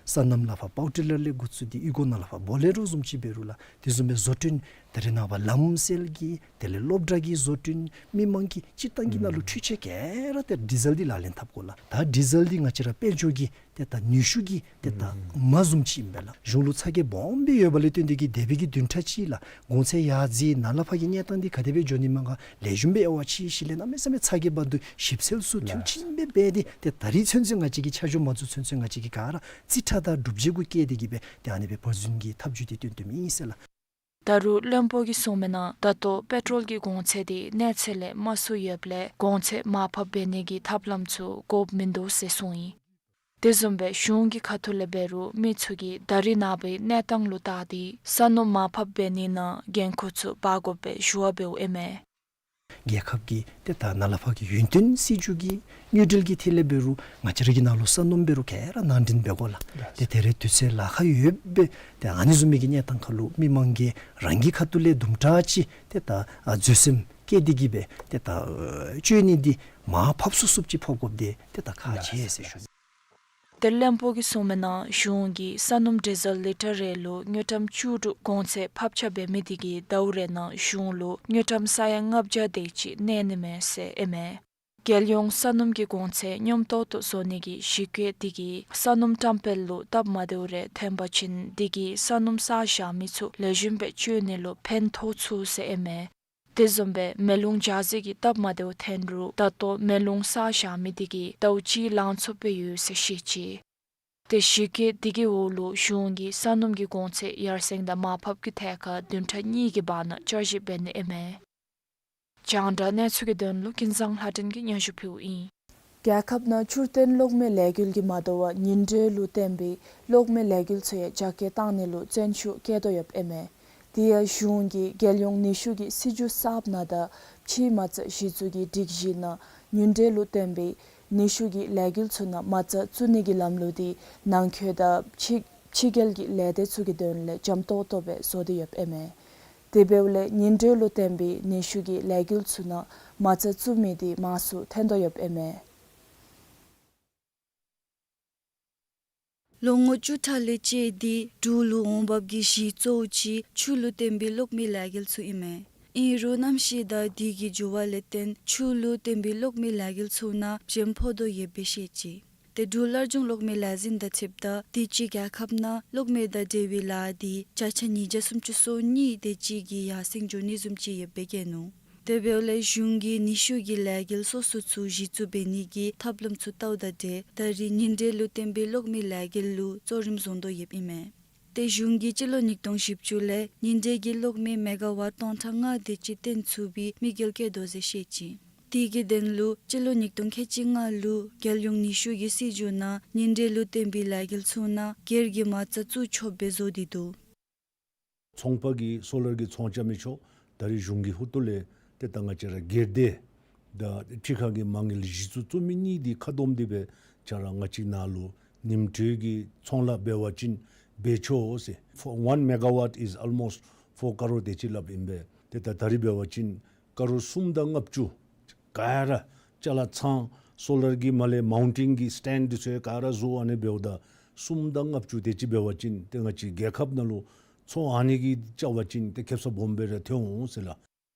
སོ་ནམ་ལས་ཕར་པཱཝར་ཊི་ལར་ལས་འགོ་བཙུགས་ཏེ་གཡུས་སྒོ་ནང་ལས་ཕར་བོ་ལེ་རོ་བཟུམ་ཅིག་འབད་རུང་ལགས། དེ་བཟུམ་སྦེ་བཟོ་སྐྲུན་ད་རེས་ནངས་པ་ལམ་སེལ་གྱི་དེ་ལས་སློབ་གྲྭ་གི་བཟོ་སྐྲུན་མི་མང་གི་སྤྱིར་བཏང་གི་ནང་ལུ་འཕྲུལ་ཆས་ག་ར་ཏེ་ཌི་ཟེལ་འདི་ལག་ལེན་འཐབ་དགོ་ལགས། ད་ཌི་ཟེལ་འདི་ང་བཅས་ར་དཔལ་འབྱོར་གྱི་ཏེ་ད་ནུས་ཤུགས་ཀྱི་ཏེ་ད་མ་བཟུམ་ཅིག་ཨིན་པས་ལགས། གཞུང་ལུ་ཚ་གྱང་སྦོམ་སྦེ་ཡོད་པ་ལས་བརྟེན་ཏེ་གིས་འདས་པའི་གི་བདུན་ཕྲག་ཅིག་ལགས། གོང་ཚད་ཡར་འཛེགས་ནཱ་ལས་ཕར་གྱི་གནས་སྟངས་འདི་ག་དེ་སྦེ་འགྱོ་ནི་མས་ག་ལེགས་ཤོམ་སྦེ་ཡོད་པ་ཅིན་ཞིནམ་ལས་གནམ་མེད་ས་མེད་ཚ་གྱང་འབག་འདུག། ཞིབ་འཚོལ་ཚུ་མཐིལ་ཕྱིན་སྦེ་འབད་དེ་ཏེ་ད་རིས་ཚུན་ཚོད་ང་བཅས་ཀྱིས་ཆ་འཇོག་མ་བཙུགས་ཚུན་ཚོད་ང་བཅས་ཀྱིས་ག་ར་རྩིས་ཁྲ་དང་སྒྲུབ་བྱེད་གུ་བཀལ་ཏེ་གིས་སྦེ་ཏེ་ཨ་ནི་སྦེ་བར་འཛིན་གྱི་ཐབས་བྱུས་འདི་སྟོན་སྟོནམ་ཨིན་ཟེར་ལགས། ད་རུང་བློན་པོ་གིས་གསུངས་མི་ནང་ད་ལྟོ་པེ་ཊོལ་གྱི་གོང་ཚད་འདི་གནས་ཚད་ལས་དམའ་སུ་ཡོདཔ་ལས་གོང་ཚད་མར་ཕབ་འབད་ནི་གི་ཐབས་ལམ་ཚུ་དགོཔ་མིན་འདུག་ཟེར་གསུངས་ཡི། དེ་བཟུམ་སྦེ་གཞུང་གི་ཁ་ཐུག་ལས་འབད་རུང་མི་ཚུ་གིས་ད་རིས་ནངས་པའི་གནས་སྟངས་ལུ་བལྟ་སྟེ་ས་སྣུམ་མར་ཕབ་འབད་ནི་ནང་འགན་ཁུར་ཚུ་འབག་དགོ་པའི་ཞུ་བ་འབདཝ་ཨིན་མས། རྒྱལ་ཁབ་ཀྱི་ཏེ་ད་ནཱ་ལས་ཕར་གྱི་ཡུན་བརྟན་སྲིད་བྱུས་ཀྱི་དངུལ་འབྲེལ་གྱི་ཐད་ལས་འབད་རུང་ང་བཅས་ར་གི་ནང་ལུ་ས་སྣུམ་འབད་རུང་ག་ར་ནང་འདྲེན་འབད་དགོ་ལགས། ཏེ་དེ་རེ་དུས་ཚོད་ལཱ་ཁག་ཡོདཔ་སྦེ་ཏེ་ཨ་ནི་བཟུམ་མའི་གི་གནས་སྟངས་ཁར་ལུ་མི་མང་གིས་རང་གི་ཁ་ཐུག་ལས་དུམ་གྲ་ཅིག་ཏེ་ད་ཨ་འཛོལ་སེམས་བསྐྱེད་དེ་གིས་སྦེ་ཏེ་ད་ཨ་སྤྱོད་ནི་འདི་མར་ཕབ་ཚུགས་ཚུགསཔ་ཅིག་ཕབ་དགོཔ་འདི་ཏེ་ད་ཁག་ཆེ་ཟེར་ཞུ། ཏེ་བློན་པོ་གིས་གསུངས་མི་ནང་གཞུང་གིས་ས་སྣུམ་ཌི་ཟེལ་ལི་ཊར་རེ་ལུ་དངུལ་ཀྲམ་བཅུ་དྲུག་གོང་ཚད་ཕབ་ཆག་འབད་མི་དེ་གིས་ཟླཝ་རེ་ནང་གཞུང་ལུ་དངུལ་ཀྲམ་ས་ཡ་ལྔ་བརྒྱ་དེ་ཅིག་གནས་ནི་མས་ཟེར་ཨིན་མས། རྒྱལ་ཡོངས་ས་སྣུམ་གྱི་གོང་ཚད་སྙོམས་ཏོག་ཏོ་བཟོ་ནི་གི་གཞི་བཀོད་དེ་གིས་ས་སྣུམ་བཀྲམ་སྤེལ་ལུ་སྟབས་མ་བདེཝ་རེ་ཐོན་པ་ཅིན་དེ་གིས་ས་སྣུམ་བསགས་བཞག་མི་ཚུ་ལེགས་ཤོམ་སྦེ་སྤྱོད་ནི་ལུ་ཕན་ཐོགས་ཚུགས་ཟེར་ཨིན་མས། དེ་བཟུམ་སྦེ་མེ་རླུང་འཇའ་ཟེར་གྱི་སྟབས་མ་བདེཝ་ཐོན་རུང་ད་ལྟོ་མེ་རླུང་གསར་བཞག་མི་དེ་གིས་ཟླཝ་གཅིག་ལང་ཚུགས་པའི་ཡོད་ཟེར་བཤད་ཅི། ཏེ་གཞི་བཀོད་དེ་གི་འོག་ལུ་གཞུང་གིས་ས་སྣུམ་གྱི་གོང་ཚད་ཡར་སེང་དང་མར་ཕབ་ཀྱི་ཐད་ཁར་བདུན་ཕྲག་གཉིས་ཀྱི་བར་ན་བསྐྱར་ཞིབ་འབད་ནི་ཨིན་མས། རྒྱང་བསྒྲགས་གནས་ཚུལ་གྱི་དོན་ལུ་ཀུན་བཟང་ལྷ་སྒྲོན་གྱིས་སྙན་ཞུ་ཕུལཝ་ཨིན། རྒྱལ་ཁབ་ནང་འཕྲུལ་བསྟེན་གློག་མེ་ལས་འགུལ་གྱིས་མ་དོ་བར་ཉིན་དྲོད་ལུ་བརྟེན་པའི་གློག་མེ་ལས་འགུལ་ཚུ་ཡང་རྒྱ་སྐྱེད་བཏང་ནི་ལུ་བརྩོན་ཤུགས་བསྐྱེད་དོ་ཡོདཔ་ཨིན་མས། དེ་ཡང་གཞུང་གིས་རྒྱལ་ཡོངས་ནུས་ཤུགས་ཀྱི་སྲིད་བྱུས་གསརཔ་ནང་དང་ཕྱིའི་མ་རྩ་གཞི་བཙུགས་ཀྱི་སྒྲིག་གཞི་ནང་ཉིན་དྲོད་ལུ་བརྟེན་པའི་ནུས་ཤུགས་ཀྱི་ལས་འགུལ་ཚུ་ནང་མ་རྩ་བཙུགས་ནི་གི་ལམ་ལུགས་དེ་ནང་འཁོད་དང་ཕྱི་ཕྱི་རྒྱལ་གྱི་ལས་སྡེ་ཚུ་གི་དོན་ལས་འཇམ་ཏོག་ཏོ་སྦེ་བཟོ་སྟེ་ཡོདཔ་ཨིན་མས། དེ་འབདཝ་ལས་ཉིན་དྲོད་ལུ་བརྟེན་པའི་ནུས་ཤུགས་ཀྱི་ལས་འགུལ་ཚུ་ནང་མ་རྩ་བཙུགས་མི་དེ་མང་སུ་ཐོན་དོ་ཡོདཔ་ཨིན་མས། ལོ་ངོ་བཅུ་ཕྲག་ལས་བཅད་དེ་འབྲུག་ལུ་འོང་འབབ་ཀྱི་གཞི་གཙོ་བོ་ཅིག་ཆུ་ལུ་བརྟེན་པའི་གློག་མེ་ལས་འགུལ་ཚུ་ཨིན་མས། ཨིན་རུང་གནམ་གཤིས་དང་དེ་གི་འགྱུར་བ་ལས་བརྟེན་ཆུ་ལུ་བརྟེན་པའི་གློག་མེ་ལས་འགུལ་ཚུ་ནང་བྱེམ་ཕོག་དོ་ཡོདཔ་སྦེ་བཤད་ཅི། ཏེ་འབྲུག་སླར་འབྱུང་གློག་མེ་ལས་འཛིན་དང་འཁྲིལཝ་ད་དུས་ཅི་རྒྱལ་ཁབ་ནང་གློག་མེ་དང་འབྲེལ་བའི་ལཱ་དེ་བརྒྱ་ཆ་ཉིས་བརྒྱ་སུམ་ཅུ་སོ་གཉིས་དེ་ཅིག་གིས་ཡར་སེང་འགྱོ་ནི་བཟུམ་ཅིག་ཡོདཔ་སྦེ་བཀོད་ནུག། དེ་འབདཝ་ལས་གཞུང་གིས་ནུས་ཤུགས་ཀྱི་ལས་འགུལ་སོ་སོ་ཚུ་གཞི་བཙུགས་འབད་ནི་གི་ཐབས་ལམ་ཚུ་བལྟཝ་དང་འབྲེལ་ད་རེས་ཉིན་དྲོད་ལུ་བརྟེན་པའི་གློག་མེ་ལས་འགུལ་ལུ་གཙོ་རིམ་བཟུང་དོ་ཡོདཔ་ཨིན་མས། ཏེ་གཞུང་གིས་སྤྱི་ལོ་ཉིས་སྟོང་བཞི་བཅུ་ལས་ཉིན་དྲོད་ཀྱི་གློག་མེ་མེ་ག་ཝཊ་སྟོང་ཕྲག་ལྔ་དེ་ཅིག་བཏོན་ཚུགས་པའི་དམིགས་ཡུལ་བསྐྱེད་དོ་ཟེར་བཤད་ཅི། དེ་གི་དོན་ལུ་སྤྱི་ལོ་ཉིས་སྟོང་ཁལ་གཅིག་ལྔ་ལུ་རྒྱལ་ཡོངས་ནུས་ཤུགས་ཀྱི་སྲིད་བྱུས་ནང་ཉིན་དྲོད་ལུ་བརྟེན་པའི་ལས་འགུལ་ཚུ་ནང་སྒེར་གྱི་མ་རྩ་བཙུགས་ཆོགཔ་སྦེ་བཟོ་སྟེ་འདུག། ཚོང་པ་གིས་སོ་ལར་གྱི་ཚོང་རྐྱབ་མི་ཆོག། ད་རེས་གཞུང་གི་ཧོངས་ལས་ཏེ་ད་ང་བཅས་ར་སྒེར་སྡེ་དང་ཕྱི་ཁ་གི་མ་དངུལ་གཞི་བཙུགས་བཙུགས་མི་གཉིས་དེ་ཁ་བསྡོམས་ཏེ་སྦེ་ཆ་ར་ང་བཅས་ནཱ་ལུ་ཉིན་དྲོད་ཀྱི་ཚོང་ལཱ་འབད་བ་ཅིན་འབད་ཆོག་ཟེར། For one megawatt is almost four crore དེ་ཅིག་སླབ་ཨིན་པས། ཏེ་ད་ད་རེས་འབད་བ་ཅིན་ཀ་རོར་གསུམ་དང་ལྔ་བཅུ་ག་ར་ཅ་ལ་ཚང་སོ་ལར་གྱི་མར་ལས་མའུན་ཊིང་གི་སི་ཊེནཌ་འདི་ཚུ་ག་ར་བཟོ་ཨ་ནི་འབདཝ་ད་གསུམ་དང་ལྔ་བཅུ་དེ་ཅིག་འབད་བ་ཅིན་ཏེ་ང་བཅས་རྒྱལ་ཁབ་ནང་ལུ་ཚོང་ཨ་ནི་གི་རྐྱབ་པ་ཅིན་ཏེ་ཁེ་སང་སྦོམ་སྦེ་ར་ཐོན་འོང་ཟེར་ལགས།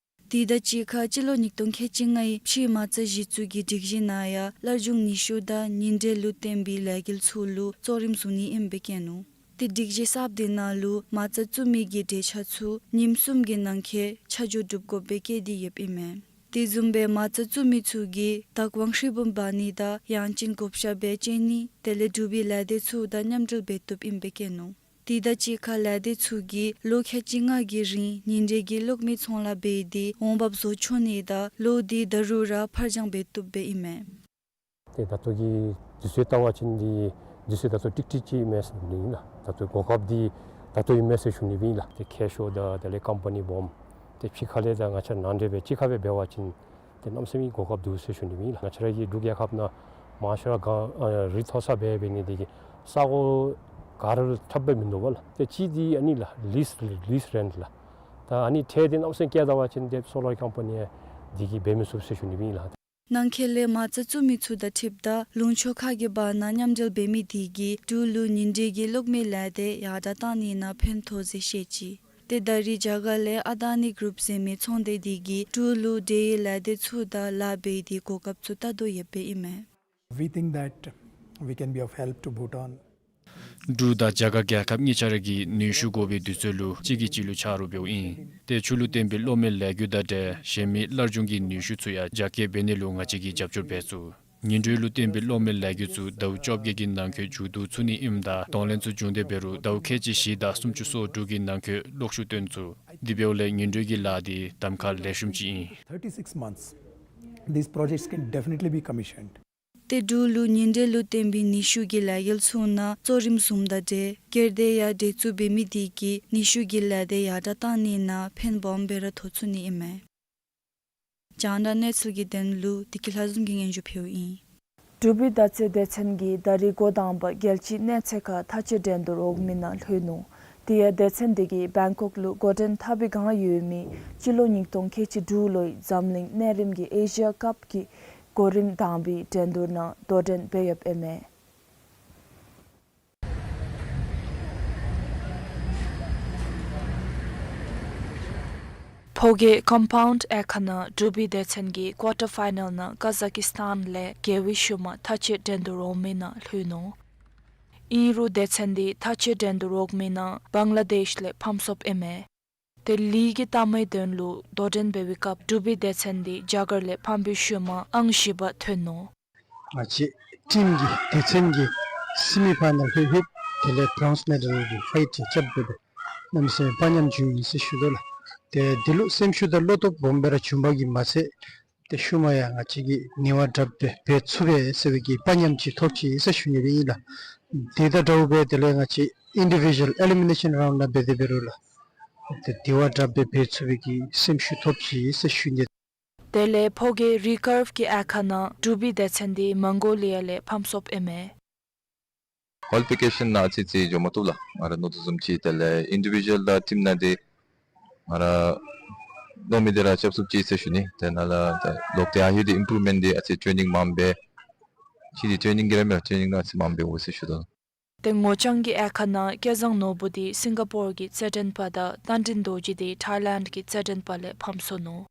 དེ་དང་གཅིག་ཁར་སྤྱི་ལོ་ཉིས་སྟོང་ཁལ་གཅིག་ལྔའི་ཕྱིའི་མ་རྩ་གཞི་བཙུགས་ཀྱི་སྒྲིག་གཞི་ནང་ཡང་སླར་འབྱུང་ནུས་ཤུགས་དང་ཉིན་དྲོད་ལུ་བརྟེན་པའི་ལས་འགུལ་ཚུ་ལུ་གཙོ་རིམ་བཟུང་ནི་ཨིནམ་སྦེ་བཀོད་ནུག། ཏེ་སྒྲིག་གཞི་གསརཔ་དེ་ནང་ལུ་མ་རྩ་བཙུགས་མི་གི་གྲོས་འཆར་ཚུ་ཉིནམ་གསུམ་གྱི་ནང་འཁོད་ཆ་འཇོག་སྒྲུབ་དགོཔ་སྦེ་བཀོད་དེ་ཡོདཔ་ཨིན་མས། དེ་བཟུམ་སྦེ་མ་རྩ་བཙུགས་མི་ཚུ་གིས་བདག་དབང་ཧྲིལ་བུམ་འབག་ནི་དང་ཡང་ཅིན་བགོ་བཤའ་སྦེ་སྤྱོད་ནི་དེ་ལས་འབྲུག་པའི་ལས་སྡེ་ཚུ་དང་མཉམ་འབྲེལ་འབད་བཏུབ་ཨིནམ་སྦེ་བཀོད་ནུག། དེ་དང་གཅིག་ཁར་ལས་སྡེ་ཚུ་གིས་ལོ་ཁལ་གཅིག་ལྔ་གི་རིང་ཉིན་དྲོད་ཀྱི་གློག་མེ་ཚོང་ལཱ་འབད་དེ་འོང་འབབ་བཟོ་ཆོག་ནི་དང་ལོ་དེ་ད་རུང་ར་ཕར་འགྱངས་འབད་བཏུབ་སྦེ་ཨིན་མས། ཏེ་ད་ལྟོ་གི་དུས་ཚོད་བལྟ་བ་ཅིན་འདི་དུས་ཚོད་ད་ལྟོ་ཀྲིག་ཀྲི་ཅིག་ཨིན་མས་ཟེར་ཞུ་ནི་ཨིན་ལགས། ད་ལྟོ་གོ་སྐབས་འདི་ད་ལྟོ་ཨིན་མས་ཟེར་ཞུ་ནི་ཨིན་ལགས། ཏེ་མཁས་མཆོག་དང་དེ་ལས་ཀམ་པ་ནི་སྦོམ་ཏེ་ཕྱི་ཁ་ལས་དང་ང་བཅས་ནང་འདྲེས་སྦེ་གཅིག་ཁར་སྦེ་འབད་བ་ཅིན་ཏེ་གནམ་མེད་ས་མེད་གོ་སྐབས་འདུག་ཟེར་ཞུ་ནི་ཨིན་ལགས། ང་བཅས་ར་གི་འབྲུག་རྒྱལ་ཁབ་ནང་མང་ཤོས་ར་ག་ཨ་རི་མཐོ་ས་སྦེ་འབད་ནི་དེ་གིས་ས་གོ་ག་ར་ཁྱབ་སྦེ་མིན་འདུག་པ་ལགས། ཏེ་གཅིག་འདི་ཨ་ནི་ལགས་ལིསི་ལིསི་རེནཊ་ལགས། ད་ཨ་ནི་ཁྲལ་འདི་གནམ་མེད་ས་མེད་བཀལ་བལྟ་བ་ཅིན་ཏེ་སོ་ལར་ཀམ་པ་ནི་འདི་གིས་འབད་མི་ཚུགས་ཟེར་ཞུ་ནི་ཨིན་ལགས། ནང་འཁོད་ལས་མ་རྩ་བཙུགས་མི་ཚུ་དང་འཁྲིལཝ་ད་ལུང་ཕྱོགས་ཁག་གི་བར་ན་མཉམ་འབྲེལ་འབད་མི་དེ་གིས་འབྲུག་ལུ་ཉིན་དྲོད་ཀྱི་གློག་མེ་ལས་སྡེ་ཡར་དྲགས་བཏང་ནི་ནང་ཕན་ཐོགས་ཟེར་བཤད་ཅི། ཏེ་ད་རེས་རྒྱ་གར་ལས་ཨ་དཱ་ནི་གུ་རུབ་ཟེར་མི་ཚོང་སྡེ་དེ་གིས་འབྲུག་ལུ་འབྲེལ་ཡོད་ལས་སྡེ་ཚུ་དང་ལཱ་འབད་དེ་གོ་སྐབས་ཚུ་བལྟ་དོ་ཡོདཔ་ཨིན་མས། We think that we can be of help to Bhutan. འབྲུག་དང་རྒྱ་གར་རྒྱལ་ཁབ་གཉིས་ཆ་ར་གིས་ནུས་ཤུགས་དགོ་པའི་དུས་ཚོད་ལུ་གཅིག་གིས་གཅིག་ལུ་ཆ་རོགས་འབདཝ་ཨིན། ཏེ་ཆུ་ལུ་བརྟེན་པའི་གློག་མེ་ལས་འགུལ་དང་འབྲེལ་གཞན་མི་སླར་འབྱུང་གི་ནུས་ཤུགས་ཚུ་ཡང་རྒྱ་སྐྱེད་འབད་ནི་ལུ་ང་བཅས་ཀྱིས་རྒྱབ་སྐྱོར་འབད་ཚུགས། ཉིན་དྲོད་ལུ་བརྟེན་པའི་གློག་མེ་ལས་འགུལ་ཚུ་ཟླཝ་བཅོ་བརྒྱད་ཀྱི་ནང་འཁོད་མཇུག་བསྡུ་ཚུགས་ནི་ཨིནམ་ད་གདོང་ལེན་ཚུ་བྱུང་སྟེ་འབད་རུང་ཟླཝ་ཁལ་གཅིག་བཞི་དང་སུམ་ཅུ་སོ་དྲུག་གི་ནང་འཁོད་གློག་ཤུགས་བཏོན་ཚུགས། དེ་འབདཝ་ལས་ཉིན་དྲོད་ཀྱི་ལཱ་འདི་གདམ་ཁ་ལེགས་ཤོམ་ཅིག་ཨིན། Thirty-six months, these projects can definitely be commissioned. ཏེ་འབྲུག་ལུ་ཉིན་དྲོད་ལུ་བརྟེན་པའི་ནུས་ཤུགས་ཀྱི་ལས་འགུལ་ཚུ་ནང་གཙོ་རིམ་བཟུངམ་དང་འབྲེལ་སྒེར་སྡེ་ཡང་འདྲེས་བཙུགས་འབད་མི་དེ་གིས་ནུས་ཤུགས་ཀྱི་ལས་སྡེ་ཡར་དྲགས་བཏང་ནི་ནང་ཕན་སྦོམ་སྦེ་ར་ཐོགས་ཚུགས་ནི་ཨིན་མས། རྒྱང་བསྒྲགས་གནས་ཚུལ་གྱི་དོན་ལུ་བདེ་སྐྱིད་ལྷ་འཛོམས་ཀྱིས་སྙན་ཞུ་ཕུལཝ་ཨིན། འབྲུག་པའི་མདའ་རྩེད་སྡེ་ཚན་གྱིས་ད་རིས་འགོ་དང་པ་རྒྱལ་སྤྱིའི་གནས་ཚད་ཁར་མཐའ་དཔྱད་འགྲན་བསྡུར་འོག་མའི་ནང་ལྷོད་ནུག། དེ་ཡང་སྡེ་ཚན་དེ་གིས་བེང་ཀོག་ལུ་འགོ་འདྲེན་འཐབ་པའི་བསྒང་ཡོད་མི་སྤྱི་ལོ་ཉིས་སྟོང་ཁལ་གཅིག་དྲུག་ལོའི་འཛམ་གླིང་གནས་རིམ་གྱི་ཨེ་ཤི་ཡ་ཀབ་ཀྱི་གོ་རིམ་དང་པའི་འགྲན་བསྡུར་ནང་དོ་འགྲན་འབད་ཡོདཔ་ཨིན་མས། ཕོ་སྐྱེས་ཀམ་པའུནཌ་ཨེ་ཁ་ནང་འབྲུག་པའི་སྡེ་ཚན་གྱིས་ཀོར་ཊར་ཕའི་ནཱལ་ནང་ཀ་ཛ་ཀི་སི་ཐཱན་ལས་རྒྱལ་བའི་ཤུལ་མ་མཐའ་དཔྱད་འགྲན་བསྡུར་འོག་མའི་ནང་ལྷོད་ནུག། ཨིན་རུང་སྡེ་ཚན་དེ་མཐའ་དཔྱད་འགྲན་བསྡུར་འོག་མའི་ནང་བང་ལ་དེཤ་ལས་ཕམ་སོཔ་ཨིན་མས། ཏེ་ལི་གི་ལྟ་མའི་དོན་ལུ་དོ་འགྲན་འབད་བའི་སྐབས་འབྲུག་པའི་སྡེ་ཚན་འདི་རྒྱ་གར་ལས་ཕམ་པའི་ཤུལ་མ་ཨང་བཞི་པ་ཐོན་ནུག། ང་བཅས་ཊིམ་གྱི་སྡེ་ཚན་གྱི་སི་མི་ཕའི་ནལ་ལྷོད་ལྷོདཔ་དེ་ལས་བྲོནསི་མེ་ཌལ་གྱི་ཕའིཊ་རྐྱབ་སྦེ་གནམ་མེད་ས་མེད་དཔའ་ཉམས་བྱུང་ཡི་ཟེར་ཞུ་དོ་ལགས། ཏེ་འདི་ལུ་སེམས་ཤུགས་དང་བློ་སྟོབས་སྦོམ་སྦེ་ར་བྱུང་བ་གིས་མ་ཚད་ཏེ་ཤུལ་མ་ཡང་ང་བཅས་ཀྱིས་ནི་བ་དྲགཔ་སྦེ་འབད་ཚུགས་པས་ཟེར་བའི་གི་དཔའ་ཉམས་ཅིག་ཐོབ་ཅི་ཟེར་ཞུ་ནི་སྦེ་ཨིན་ལགས། དེ་དང་འདྲཝ་སྦེ་དེ་ལས་ང་བཅས་ཨིན་ཌི་བི་ཞུ་ཝཱལ་ཨེ་ལི་མི་ནེ་ཤཱན་རའུནཌ་ནང་འབད་དེ་འབད་རུང་ལགས། ཏེ་དེ་བ་དྲགཔ་སྦེ་འབད་ཚུགས་པའི་གི་སེམས་ཤུགས་ཐོབ་ཅི་ཟེར་ཞུ་ནི། དེ་ལས་ཕོ་སྐྱེས་རི་ཀརབ་ཀྱི་དབྱེ་ཁག་ནང་འབྲུག་པའི་སྡེ་ཚན་འདི་མོང་གོ་ལི་ཡ་ལས་ཕམ་སོཔ་ཨིན་མས། ཀོ་ལི་ཕི་ཀེ་ཤཱན་ནང་ཨ་ཙི་ཅིག་འགྱོ་མ་བཏུབ་ལགས། ང་ར་མནོ་དོ་བཟུམ་ཅིག་དེ་ལས་ཨིན་ཌི་བི་ཞུ་ཝཱལ་དང་ཊིམ་ནང་འདི་ང་ར་མནོ་མི་དེ་ར་རྐྱབ་ཚུགས་ཅི་ཟེར་ཞུ་ནི། དེ་ནང་ལུ་ད་ལོག་སྟེ་ཨ་ཧེ་འདི་ཨིམ་པུརུབ་མེནཊ་འདི་ཨ་ཙི་ཊེ་ནིང་མངམ་སྦེ་ཅིག་འདི་ཊེ་ནིང་གི་ར་མེན་ཊེ་ནིང་ནང་ཨ་ཙི་མངམ་སྦེ་འོང་ཟེར་ཞུ་དོ། ཏེ་ངོ་རྐྱང་གི་དབྱེ་ཁག་ནང་སྐལ་བཟང་ནོར་བུ་འདི་སིང་ག་པོར་གྱི་རྩེད་འགྲན་པ་དང་རྟ་མགྲིན་རྡོ་རྗེ་འདི་ཐའི་ལེནཌ་གྱི་རྩེད་འགྲན་པ་ལས་ཕམ་སོ་ནུག།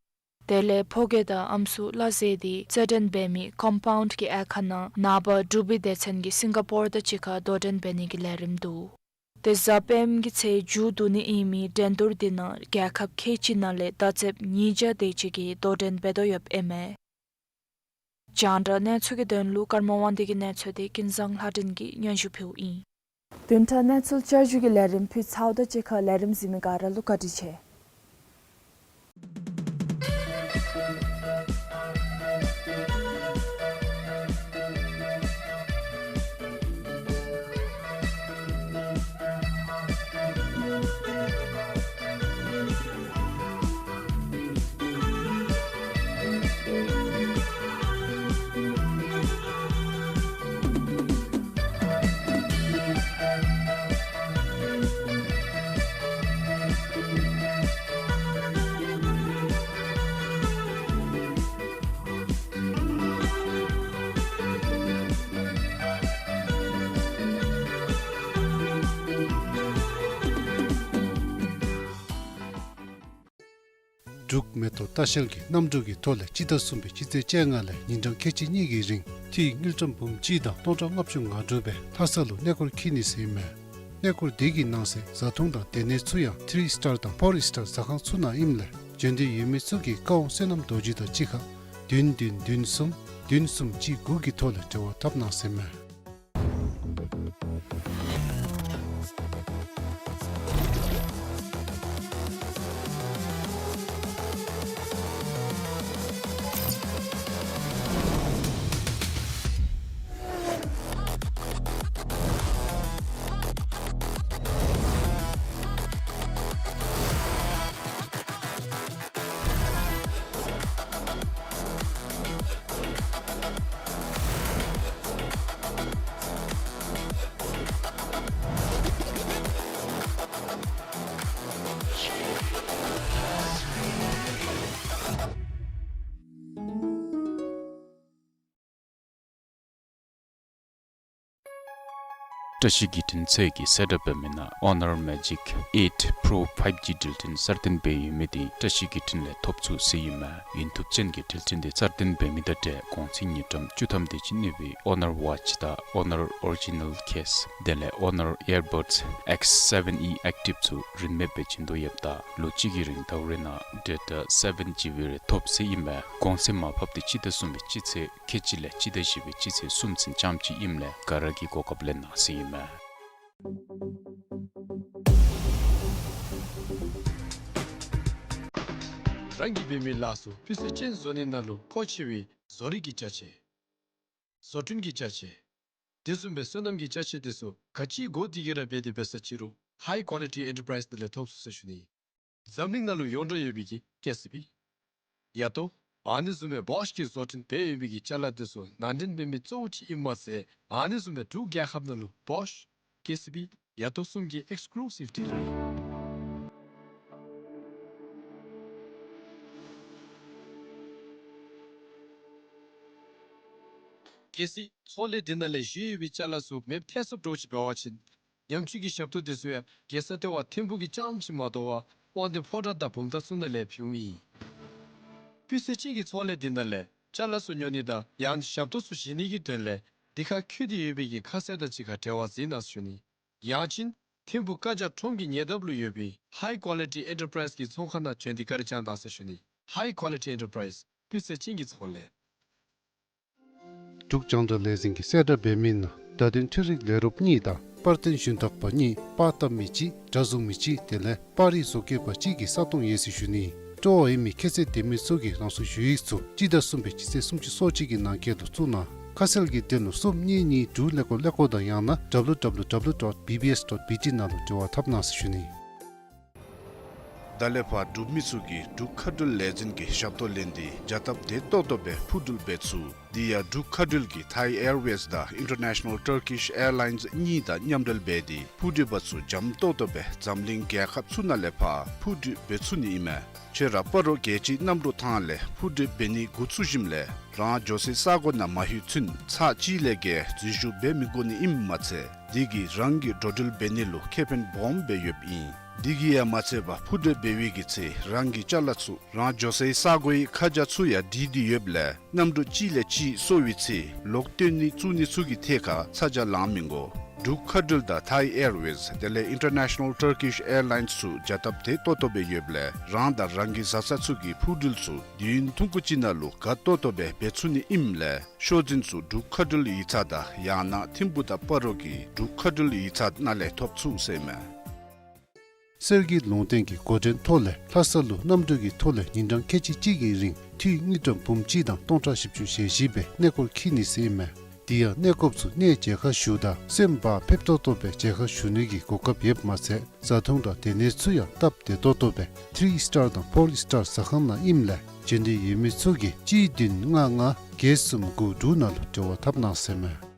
དེ་ལས་ཕོ་སྐྱེས་དང་ཨམ་སྲུ་བླ་ཟེ་འདི་རྩེད་འགྲན་འབད་མི་ཀོམ་པའུནཌ་གྱི་དབྱེ་ཁག་ནང་ནངས་པ་འབྲུག་པའི་སྡེ་ཚན་གྱིས་སིང་ག་པོར་དང་གཅིག་ཁར་དོ་འགྲན་འབད་ནི་གི་ལས་རིམ་འདུག། ཏེ་གཟའ་སྤེནམ་གི་ཚེས་མཇུག་བསྡུ་ནི་ཨིན་མི་འགྲན་བསྡུར་འདི་ནང་རྒྱལ་ཁབ་ཁལ་གཅིག་ནང་ལས་མདའ་རྩེདཔ་ཉིས་བརྒྱ་དེ་ཅིག་གིས་དོ་འགྲན་འབད་དོ་ཡོདཔ་ཨིན་མས། རྒྱང་བསྒྲགས་གནས་ཚུལ་གྱི་དོན་ལུ་ཀརྨ་དབང་འདུས་ཀྱི་གནས་ཚུལ་འདི་ཀུན་བཟང་ལྷ་སྒྲོན་གྱིས་སྙན་ཞུ་ཕུལཝ་ཨིན། བདུན་ཕྲག་གནས་ཚུལ་བསྐྱར་ཞུ་གི་ལས་རིམ་ཕུལ་ཚརཝ་དང་གཅིག་ཁར་ལས་རིམ་གཟིགས་མི་ག་ར་ལུ་བཀའ་དྲིན་ཆེ། འབྲུག་མེ་ཏོག་ལྟ་བཤལ་གྱིས་གནམ་གྲུ་གི་ཐོག་ལས་སྤྱི་ཟླ་གསུམ་པའི་སྤྱི་ཚེས་བཅོ་ལྔ་ལས་ཉིན་གྲངས་ཁལ་གཅིག་གཉིས་ཀྱི་རིང་ཏི་རུ་དངུལ་ཀྲམ་འབུམ་གཅིག་དང་སྟོང་ཕྲག་ལྔ་བཅུ་ང་དྲུག་སྦེ་ལྷ་ས་ལུ་གནས་སྐོར་འཁྱིད་ནི་ཟེར་ཨིན་མས། གནས་སྐོར་དེ་གི་ནང་གསེས་བཟའ་འཐུང་དང་སྡོད་གནས་ཚུ་ཡང་ཐི་རི་སི་ཊར་དང་ཕོར་སི་ཊར་ཟ་ཁང་ཚུ་ནང་ཨིནམ་ལས་འབྱོན་འདོད་ཡོད་མི་ཚུ་གིས་བཀའ་དབང་བསོད་ནམས་རྡོ་རྗེ་དང་གཅིག་ཁར་བདུན་བདུན་བདུན་གསུམ་བདུན་གསུམ་གཅིག་དགུ་གི་ཐོག་ལས་འབྲེལ་བ་འཐབ་གནང་ཟེར་ཨིན་མས། བཀྲ་ཤིས་བརྒྱུད་འཕྲིན་ཚད་ཀྱིས་གསལ་བསྒྲགས་འབད་མི་ནང་Honor Magic Eight Pro five G འགྲུལ་འཕྲིན་གསར་བཏོན་འབད་ཡོད་མི་འདི་བཀྲ་ཤིས་བརྒྱུད་འཕྲིན་ལས་ཐོབ་ཚུགས་ཟེར་ཨིན་མས། ཡུན་ཐུབ་ཅན་གྱི་འགྲུལ་འཕྲིན་འདི་གསར་བཏོན་འབད་མི་དང་འབྲེལ་གོང་ཚད་དངུལ་ཀྲམ་བཅུ་ཐམ་དེ་ཅིག་གནས་པའི་Honor Watch དང་Honor Original Case དེ་ལས་Honor Earbuds X seven E Active ཚུ་རིན་མེད་སྦེ་བྱིན་དོ་ཡོདཔ་ད་ལོ་གཅིག་གི་རིང་ཟླཝ་རེ་ནང་data seven G B རེ་ཐོབ་ཟེར་ཨིན་མས། གོང་ཚད་མར་ཕབ་སྟེ་སྤྱི་ཟླ་གསུམ་པའི་སྤྱི་ཚེས་ཁལ་གཅིག་ལས་སྤྱི་ཟླ་བཞི་པའི་སྤྱི་ཚེས་གསུམ་ཚུན་ཙམ་ཅིག་ཨིནམ་ལས་ག་ར་གིས་གོ་སྐབས་ལེན་གནང་ཟེར་ཨིན་མས། རང་གིས་འབད་མི་ལཱ་ཚུ་སྤུས་ཚད་ཅན་བཟོ་ནི་ནང་ལུ་མཁོ་ཆེ་བའི་བཟོ་རིག་གི་ཅ་ཆས། བཟོ་སྐྲུན་གྱི་ཅ་ཆས། དེ་བཟུམ་སྦེ་སོ་ནམ་གྱི་ཅ་ཆས་དེ་ཚུ་ག་ཅི་དགོ་དེ་གིས་ར་འབད་དེ་འབད་ས་ཅི་རུང་High Quality Enterprise ནང་ལས་ཐོབ་ཚུགས་ཟེར་ཞུ་ནི། འཛམ་གླིང་ནང་ལུ་ཡོངས་གྲགས་ཡོད་པའི་གི་ཀེ་སི་བི། ཡ་ཏོ། ཨ་ནི་བཟུམ་སྦེ་བོཤ་གིས་བཟོ་སྐྲུན་འབད་ཡོད་པའི་གི་ཅ་ལ་དེ་ཚུ་ནང་འདྲེན་འབད་མི་གཙོ་བོ་ཅིག་ཨིནམ་མ་ཚད་ཨ་ནི་བཟུམ་སྦེ་འབྲུག་རྒྱལ་ཁབ་ནང་ལུ་བོཤ་ཀེ་སི་བི་ཡ་ཏོ་གསུམ་གྱི་ཨེགསི་ཀུ་ལུ་སིབ་ཌིལ་ལར་ཨིན། གལ་སྲིད་ཚོང་ལས་འདི་ནང་ལས་བཞེས་ཡོད་པའི་ཅ་ལ་ཚུ་མེདཔ་ཐལ་སོངམ་འདྲཝ་ཅིག་འབད་བ་ཅིན་ཉམས་བཅོས་ཀྱི་ཞབས་ཏོག་དེ་ཚུ་ཡང་རྒྱལ་ས་ལྟེ་བ་ཐིམ་ཕུག་གི་རྐྱངམ་ཅིག་མ་དོ་བར་དབང་འདུས་ཕོ་བྲང་དང་བུམ་ཐང་ཚུ་ནང་ལས་ཕུལཝ་ཨིན། སྤུས་ཚད་ཅན་གྱི་ཚོང་ལས་འདི་ནང་ལས་ཅ་ལ་ཚུ་ཉོ་ནི་དང་ཡང་ཞབས་ཏོག་ཚུ་བཞེས་ནི་གི་དོན་ལས་འདི་ཁར་འཁོད་དེ་ཡོད་པའི་གི་ཁ་གསལ་དང་གཅིག་ཁར་འབྲེལ་བ་འཛིན་གནང་ཟེར་ཞུ་ནི། ཡང་ཅིན་ ཐིམ་ཕུག་ཀ་ཇ་ཁྲོམ་གྱི་ཉེ་འདབས་ལུ་ཡོད་པའི་High Quality Enterprise གྱི་ཚོང་ཁང་ནང་བྱོན་ཏེ་བཀའ་དྲིན་བསྐྱང་གནང་ཟེར་ཞུ་ནི། High Quality Enterprise སྤུས་ཚད་ཅན་གྱི་ཚོང་ལས། འབྲུག་རྒྱང་བསྒྲགས་ལས་འཛིན་གྱིས་གསལ་བསྒྲགས་འབད་མི་ནང་བརྡ་དོན་འཕྲུལ་རིག་ལས་རོགསཔ་གཉིས་དང་པར་སྟོན་ཞུན་དག་པ་གཉིས། པར་བཏབ་མི་གཅིག། སྒྲ་བཟུང་མི་གཅིག། དེ་ལས་པར་རིས་བཟོ་མཁས་པ་གཅིག་གི་ས་སྟོང་ཡོད་ཟེར་ཞུ་ནི། སྤྲོ་བ་ཡོད་མི་ཁྱད་ཚད་ལྡན་མི་ཚུ་གིས་རང་སོའི་ཞུ་ཡིག་ཚུ་སྤྱི་ཟླ་གསུམ་པའི་སྤྱི་ཚེས་སུམ་ཅུ་སོ་གཅིག་གི་ནང་འཁོད་དུ་བཙུགས་གནང་། ཁ་གསལ་གྱི་དོན་ལུ་གསུམ་གཉིས་གཉིས་དྲུག་ཀླད་ཀོར་ཀླད་ཀོར་དང་ཡང་ན་W W W dot B B S dot B T ནང་ལུ་འབྲེལ་བ་འཐབ་གནང་ཟེར་ཞུ་ནི། ད་ལས་ཕར་འབྲུག་མི་ཚུ་གིས་འབྲུག་མཁའ་འགྲུལ་ལས་འཛིན་གྱི་ཞབས་ཏོག་ལེན་ཏེ་བྱ་སྟབས་བདེ་ཏོག་ཏོ་སྦེ་འཕུར་འགྲུལ་འབད་ཚུགས། དེ་ཡང་འབྲུག་མཁའ་འགྲུལ་གྱིས་Thai Airways དང་International Turkish Airlines གཉིས་དང་མཉམ་འབྲེལ་འབད་དེ་འཕུར་འགྲུལ་པ་ཚུ་འཇམ་ཏོག་ཏོ་སྦེ་འཛམ་གླིང་རྒྱལ་ཁབ་ཚུ་ནང་ལས་ཕར་འཕུར་འགྲུལ་འབད་ཚུགས་ནི་ཨིན་མས། ཁྱེད་ར་སྤ་རོ་རྒྱལ་སྤྱིའི་གནམ་གྲུ་ཐང་ལས་འཕུར་འགྲུལ་འབད་ནི་འགོ་བཙུགས་ཞིནམ་ལས་རང་འགྱོ་སའི་ས་གོ་ནང་མ་ལྷོད་ཚུན་ཚར་གཅིག་ལས་བརྒལ་འཛུལ་ཞུགས་འབད་མི་དགོ་ནི་ཨིནམ་མ་ཚད་དེ་གིས་རང་གི་འགྲོ་འགྲུལ་འབད་ནི་ལུ་ཁེ་ཕན་སྦོམ་སྦེ་ཡོདཔ་ཨིན། དེ་གིས་ཡང་མ་ཚད་པར་འཕུར་འགྲུལ་འབད་བའི་གི་ཚེ་རང་གི་ཅ་ལ་ཚུ་རང་འགྱོ་སའི་ས་གོའི་ཁ་བྱང་ཚུ་ཡང་བྲིས་ཏེ་ཡོདཔ་ལས་གནམ་གྲུ་གཅིག་ལས་གཅིག་སོར་བའི་ཚེ་ལོག་བཏོན་ནི་བཙུགས་ནི་ཚུ་གི་ཐད་ཁར་ཚ་གྱང་ལང་མི་དགོ། འབྲུག་མཁའ་འགྲུལ་དང་Thai Airways དེ་ལས་International Turkish Airlines ཚུ་བྱ་སྟབས་བདེ་ཏོག་ཏོ་སྦེ་ཡོདཔ་ལས་རང་དང་རང་གི་བཟའ་ཚང་ཚུ་གི་འཕུར་འགྲུལ་ཚུ་དུས་ཡུན་ཐུང་ཀུ་ཅིག་ནང་ལུ་དགའ་ཏོག་ཏོ་སྦེ་འབད་ཚུགས་ནི་ཨིནམ་ལས་ཤོག་འཛིན་ཚུ་འབྲུག་མཁའ་འགྲུལ་ཡིག་ཚང་དང་ཡང་ན་ཐིམ་ཕུག་དང་སྤ་རོ་གི་འབྲུག་མཁའ་འགྲུལ་ཡིག་ཚང་ནང་ལས་ཐོབ་ཚུགས་ཟེར་མས། གསེར་གྱི་ལུང་བསྟན་གྱི་འགོ་འདྲེན་ཐོག་ལས་ལྷ་ས་ལུ་གནམ་གྲུ་གི་ཐོག་ལས་ཉིན་གྲངས་ཁལ་གཅིག་གཅིག་གི་རིང་འཐུས་དངུལ་ཀྲམ་འབུམ་གཅིག་དང་སྟོང་ཕྲག་བཞི་བཅུ་ཞེ་བཞི་སྦེ་གནས་སྐོར་འཁྱིད་ནི་ཟེར་མས། དེ་ཡང་གནས་སྐོརཔ་ཚུ་གནས་མཇལ་ཁ་ཞུཝ་ད་སེམས་བག་ཕེབས་ཏོག་ཏོ་སྦེ་མཇལ་ཁ་ཞུ་ནི་གི་གོ་སྐབས་ཡོདཔ་མ་ཚད་བཟའ་འཐུང་དང་སྡོད་གནས་ཚུ་ཡང་སྟབས་བདེ་ཏོག་ཏོ་སྦེ་ཐི་རི་སི་ཊར་དང་ཕོར་སི་ཊར་ཟ་ཁང་ནང་ཨིནམ་ལས་འབྱོན་འདོད་ཡོད་མི་ཚུ་གིས་གཅིག་བདུན་ལྔ་ལྔ་བརྒྱད་གསུམ་དགུ་དྲུག་ནང་ལུ་འབྲེལ་བ་འཐབ་གནང་ཟེར་མས།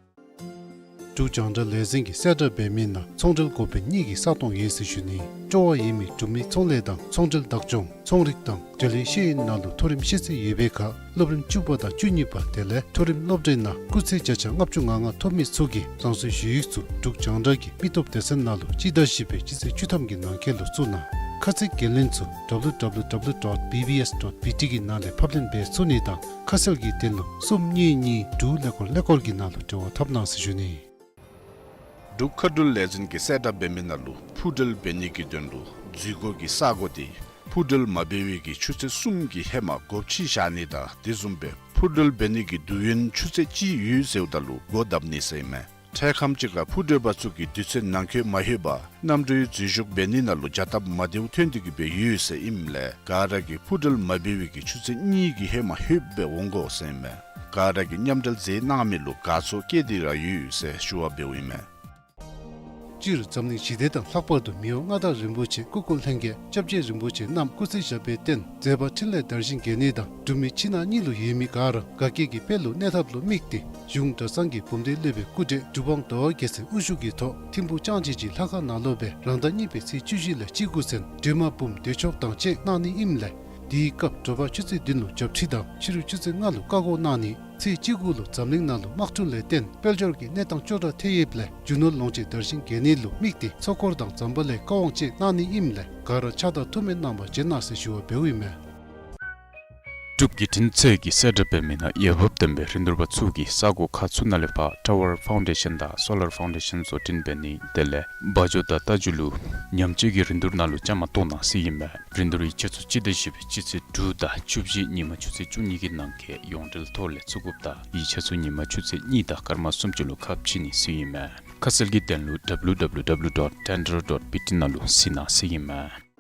འབྲུག་རྒྱང་བསྒྲགས་ལས་འཛིན་གྱིས་གསལ་བསྒྲགས་འབད་མི་ནང་ཚོང་འབྲེལ་འགོ་དཔོན་གཉིས་ཀྱི་ས་སྟོང་ཡོད་ཟེར་ཞུ་ནི། སྤྲོ་བ་ཡོད་མི་འབྲུག་མི་ཚོང་ལས་དང་ཚོང་འབྲེལ་བདག་སྐྱོང་ཚོང་རིག་དང་འབྲེལ་ཡོད་ཤེས་ཡོན་ནང་ལུ་མཐོ་རིམ་ཤེས་ཚད་ཡོད་པའི་ཁར་སློབ་རིམ་བཅུ་པ་དང་བཅུ་གཉིས་པ་དེ་ལས་མཐོ་རིམ་སློབ་གྲྭའི་ནང་སྐུགས་ཚད་བརྒྱ་ཆ་ལྔ་བཅུ་ང་ལྔ་ཐོབ་མི་ཚུ་གིས་རང་སོའི་ཞུ་ཡིག་ཚུ་འབྲུག་རྒྱང་བསྒྲགས་ཀྱི་མི་སྟོབས་སྡེ་ཚན་ནང་ལུ་སྤྱི་ཟླ་བཞི་པའི་སྤྱི་ཚེས་བཅུ་ཐམ་གྱི་ནང་འཁོད་ལུ་བཙུགས་གནང་། ཁ་ཚིག་འགན་ལེན་ཚུ་W W W dot B B S dot B T གི་ནང་ལས་ཕབ་ལེན་འབད་ཚུགས་ནི་དང་ཁ་གསལ་གྱི་དོན་ལུ་གསུམ་གཉིས་གཉིས་དྲུག་ཀླད་ཀོར་ཀླད་ཀོར་གྱི་ནང་ལུ་འབྲེལ་བ་འཐབ་གནང་ཟེར་ཞུ་ནི། འབྲུག་མཁའ་འགྲུལ་ལས་འཛིན་གྱིས་གསལ་བསྒྲགས་འབད་མི་ནང་ལུ་འཕུར་འགྲུལ་འབད་ནི་གི་དོན་ལུ་འཛུལ་སྒོ་གི་ས་གོ་དེ་འཕུར་འགྲུལ་མ་འབད་བའི་གི་ཆུ་ཚོད་གསུམ་གྱི་ཧེ་མ་སྒོ་ཕྱེ་བཞག་ནི་དང་དེ་བཟུམ་སྦེ་འཕུར་འགྲུལ་འབད་ནི་གི་དུས་ཡུན་ཆུ་ཚོད་གཅིག་ཡོད་ཟེརཝ་ད་ལུ་སྒོ་བརྡབ་ནི་ཟེར་ཨིན་མས། འཕྲལ་ཁམས་ཅིག་ཁར་འཕུར་འགྲུལ་པ་ཚུ་གིས་དུས་ཚོད་ནང་འཁོད་མ་ལྷོད་པར་གནམ་གྲུའི་འཛུལ་ཞུགས་འབད་ནི་ནང་ལུ་བྱ་སྟབས་མ་བདེཝ་ཐོན་ཏེ་གི་སྦེ་ཡོད་ཟེར་ཨིནམ་ལས་ག་ར་གིས་འཕུར་འགྲུལ་མ་འབད་བའི་གི་ཆུ་ཚོད་གཉིས་ཀྱི་ཧེ་མ་ལྷོད་སྦེ་འོང་དགོ་ཟེར་ཨིན་མས། ག་ར་གིས་མཉམ་འབྲེལ་མཛད་གནང་མི་ལུ་དགའ་ཚོར་བསྐྱེད་དེ་ར་ཡོད་ཟེར་ཞུ་བ་འབདཝ་ཨིན་མས། སྤྱིར་འཛམ་གླིང་ཞི་བདེ་དང་ལྷག་པར་དུ་མི་དབང་མངའ་བདག་རིན་པོ་ཆེ་སྐུ་འཁོར་ལྷན་རྒྱས་སྐྱབས་རྗེ་རིན་པོ་ཆེ་རྣམས་སྐུ་ཚེ་ཞབས་པད་བརྟན་མཛད་པ་འཕྲིན་ལས་དར་ཞིང་རྒྱས་ནི་དང་འབྲུག་མི་ཕྱི་ནང་གཉིས་ལུ་ཡོད་མི་ག་ར་དགའ་སྐྱིད་ཀྱི་དཔལ་ལུ་གནས་ཐབས་ལུ་དམིགས་ཏེ་གཞུང་གྲྭ་ཚང་གི་བུམ་སྡེ་སློབ་དཔོན་སྐུ་བགྲེས་གྲུབ་དབང་ཟླ་བ་རྒྱལ་མཚན་དབུ་བཞུགས་ཀྱི་ཐོག་ཐིམ་ཕུག་ལྕང་སྤྱོད་ཀྱི་ལྷ་ཁང་ནང་ལུ་སྦེ་རང་ཟླ་གཉིས་པའི་ཚེས་བཅུ་བཞི་ལས་བཅུ་དགུ་ཚུན་སྒྲོལ་མ་འབུམ་བདེ་མཆོག་དང་བཅས་གནང་ནི་ཨིནམ་ལས་དེའི་སྐབས་དྲོ་པ་ཆུ་ཚོད་བདུན་ལུ་བྱབས་ཁྲི་དང་ཕྱི་རུ་ཆུ་ཚོད་ལྔ་ལུ་བཀའ་བསྒོ་གནང་ནི། ཚེས་བཅུ་དགུ་ལུ་འཛམ་གླིང་ནང་ལུ་དམག་འཁྲུག་ལས་བརྟེན་དཔལ་འབྱོར་གྱི་གནས་སྟངས་སྐྱོ་དྲགས་ཐལ་ཡོདཔ་ལས་རྒྱུ་ནོར་ལོངས་སྤྱོད་དར་ཞིང་རྒྱས་ནི་ལུ་དམིགས་ཏེ་ཚོགས་འཁོར་དང་ཛམ་བྷ་ལའི་བཀའ་དབང་བཅས་གནང་ནི་ཨིནམ་ལས་ག་ར་ཕྱག་དང་ཐུགས་སྨོན་གནང་བར་བྱོན་གནང་ཟེར་ཞུ་བ་འབདཝ་ཨིན་མས། འབྲུག་བརྒྱུད་འཕྲིན་ཚད་ཀྱིས་གསལ་བསྒྲགས་འབད་མི་ནང་འོས་འབབ་ལྡན་པའི་རིན་བསྡུར་པ་ཚུ་གིས་ས་གོ་ཁག་ཚུ་ནང་ལས་ཕར་ཊ་ཝར་ཕའུན་ཌེ་ཤཱན་དང་སོ་ལར་ཕའུན་ཌེ་ཤཱན་བཟོ་སྐྲུན་འབད་ནི་དེ་ལས་སྦ་ཇོ་དང་རྟ་རྒྱུག་ལུ་ཉམས་བཅོས་ཀྱི་རིན་བསྡུར་ནང་ལུ་བཅའ་མར་གཏོགས་གནང་ཟེར་ཨིན་མས། རིན་བསྡུར་ཡིག་ཆ་ཚུ་སྤྱི་ཟླ་བཞི་པའི་སྤྱི་ཚེས་དྲུག་དང་བཅུ་བཞི་ཉིན་མ་ཆུ་ཚོད་བཅུ་གཉིས་ཀྱི་ནང་འཁོད་ཡོངས་འབྲེལ་ཐོག་ལས་བཙུགས་དགོཔ་དང་ཡིག་ཆ་ཚུ་ཉིན་མ་ཆུ་ཚོད་གཉིས་དང་སྐར་མ་སུམ་ཅུ་ལུ་ཁ་ཕྱེ་ནི་ཟེར་ཨིན་མས། ཁ་གསལ་གྱི་དོན་ལུ་W W W dot tender dot B T ནང་ལུ་གཟིགས་གནང་ཟེར་ཨིན་མས།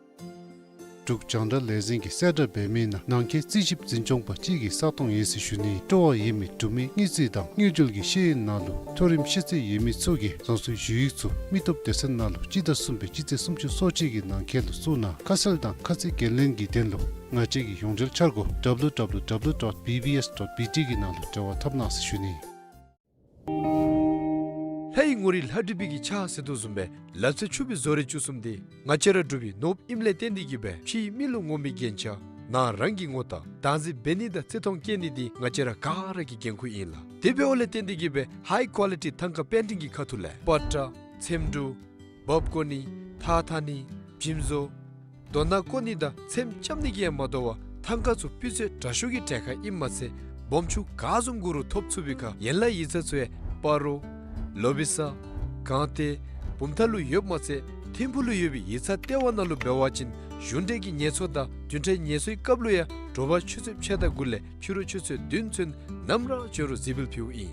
འབྲུག་རྒྱང་བསྒྲགས་ལས་འཛིན་གྱིས་གསལ་བསྒྲགས་འབད་མི་ནང་ནང་འཁོད་རྩིས་ཞིབ་འཛིན་སྐྱོང་པ་གཅིག་གི་ས་སྟོང་ཡོད་ཟེར་ཞུ་ནི། སྤྲོ་བ་ཡོད་མི་འབྲུག་མི་དངུལ་རྩིས་དང་དངུལ་འབྲེལ་གྱི་ཤེས་ཡོན་ནང་ལུ་མཐོ་རིམ་ཤེས་ཚད་ཡོད་མི་ཚུ་གིས་རང་སོའི་ཞུ་ཡིག་ཚུ་མི་སྟོབས་སྡེ་ཚན་ནང་ལུ་སྤྱི་ཟླ་གསུམ་པའི་སྤྱི་ཚེས་སུམ་ཅུ་སོ་གཅིག་གི་ནང་འཁོད་ལུ་བཙུགས་གནང་། ཁ་གསལ་དང་ཁ་ཚིག་འགན་ལེན་གྱི་དོན་ལུ་ང་བཅས་ཀྱི་ཡོངས་འབྲེལ་འཆར་སྒོ་W W W dot B B S dot B T གི་ནང་ལུ་འབྲེལ་བ་འཐབ་གནང་ཟེར་ཞུ་ནི། ལྷ་ཡི་ངོ་རིས་ལྷ་བྲིས་པའི་གི་ཕྱག་ཟེར་དོ་བཟུམ་སྦེ་ལ་རྩེ་ཕྱུག་པའི་བཟོ་རིག་བཅུ་གསུམ་འདི་ང་བཅས་ར་འབྲུག་པའི་ནོར་བུ་ཨིནམ་ལས་བརྟེན་ཏེ་གི་སྦེ་ཕྱིའི་མི་ལུ་ངོམ་པའི་རྒྱན་ཆ་ནང་རང་གི་ངོ་རྟགས་བདག་འཛིན་འབད་ནི་དང་བརྩི་མཐོང་བསྐྱེད་ནི་འདི་ང་བཅས་ར་ག་ར་གི་འགན་ཁུར་ཨིན་ལགས། དེ་འབདཝ་ལས་བརྟེན་ཏེ་གི་སྦེ་ཧའི་ཀོ་ལི་ཊི་ཐང་ཀ་པེན་ཊིང་གི་ཁ་ཐུག་ལས་པ་ཏྲ་ཚེམ་དྲུབ་འབག་བཀོ་ནི་ཐགས་འཐག་ནི་འཇིམ་བཟོ་རྡོ་སྣ་བརྐོ་ནི་དང་ཚེམ་རྐྱབ་ནི་གིས་ཡང་མ་དོ་བར་ཐང་ཀ་ཚུ་སྤུས་ཚད་དྲག་ཤོས་ཀྱི་གྲལ་ཁར་ཨིནམ་མ་ཚད་སྦོམ་ཆུང་ག་བཟུམ་དགོ་རུང་ཐོབ་ཚུགས་པའི་ཁར་ཡན་ལག་ཡིག་ཚང་ཚུ་ཡང་སྤ་རོ་ལོ་བི་ས་སྒང་སྟེང་བུམ་ཐང་ལུ་ཡོདཔ་མ་ཚད་ ཐིམ་ཕུག་ལུ་ཡོད་པའི་ཡིག་ཚང་ལྟེ་བ་ནང་ལུ་འབད་བ་ཅིན་གཞུང་འབྲེལ་གྱི་ངལ་གསོ་དང་བདུན་ཕྲག་ངལ་གསོའི་སྐབས་ལུ་ཡང་དྲོ་པ་ཆུ་ཚོད་ཕྱེད་དང་དགུ་ལས་ཕྱི་རུ་ཆུ་ཚོད་བདུན་ཚུན་ནམ་ར་བྱོན་རུང་གཟིགས་འབུལ་ཕུལཝ་ཨིན།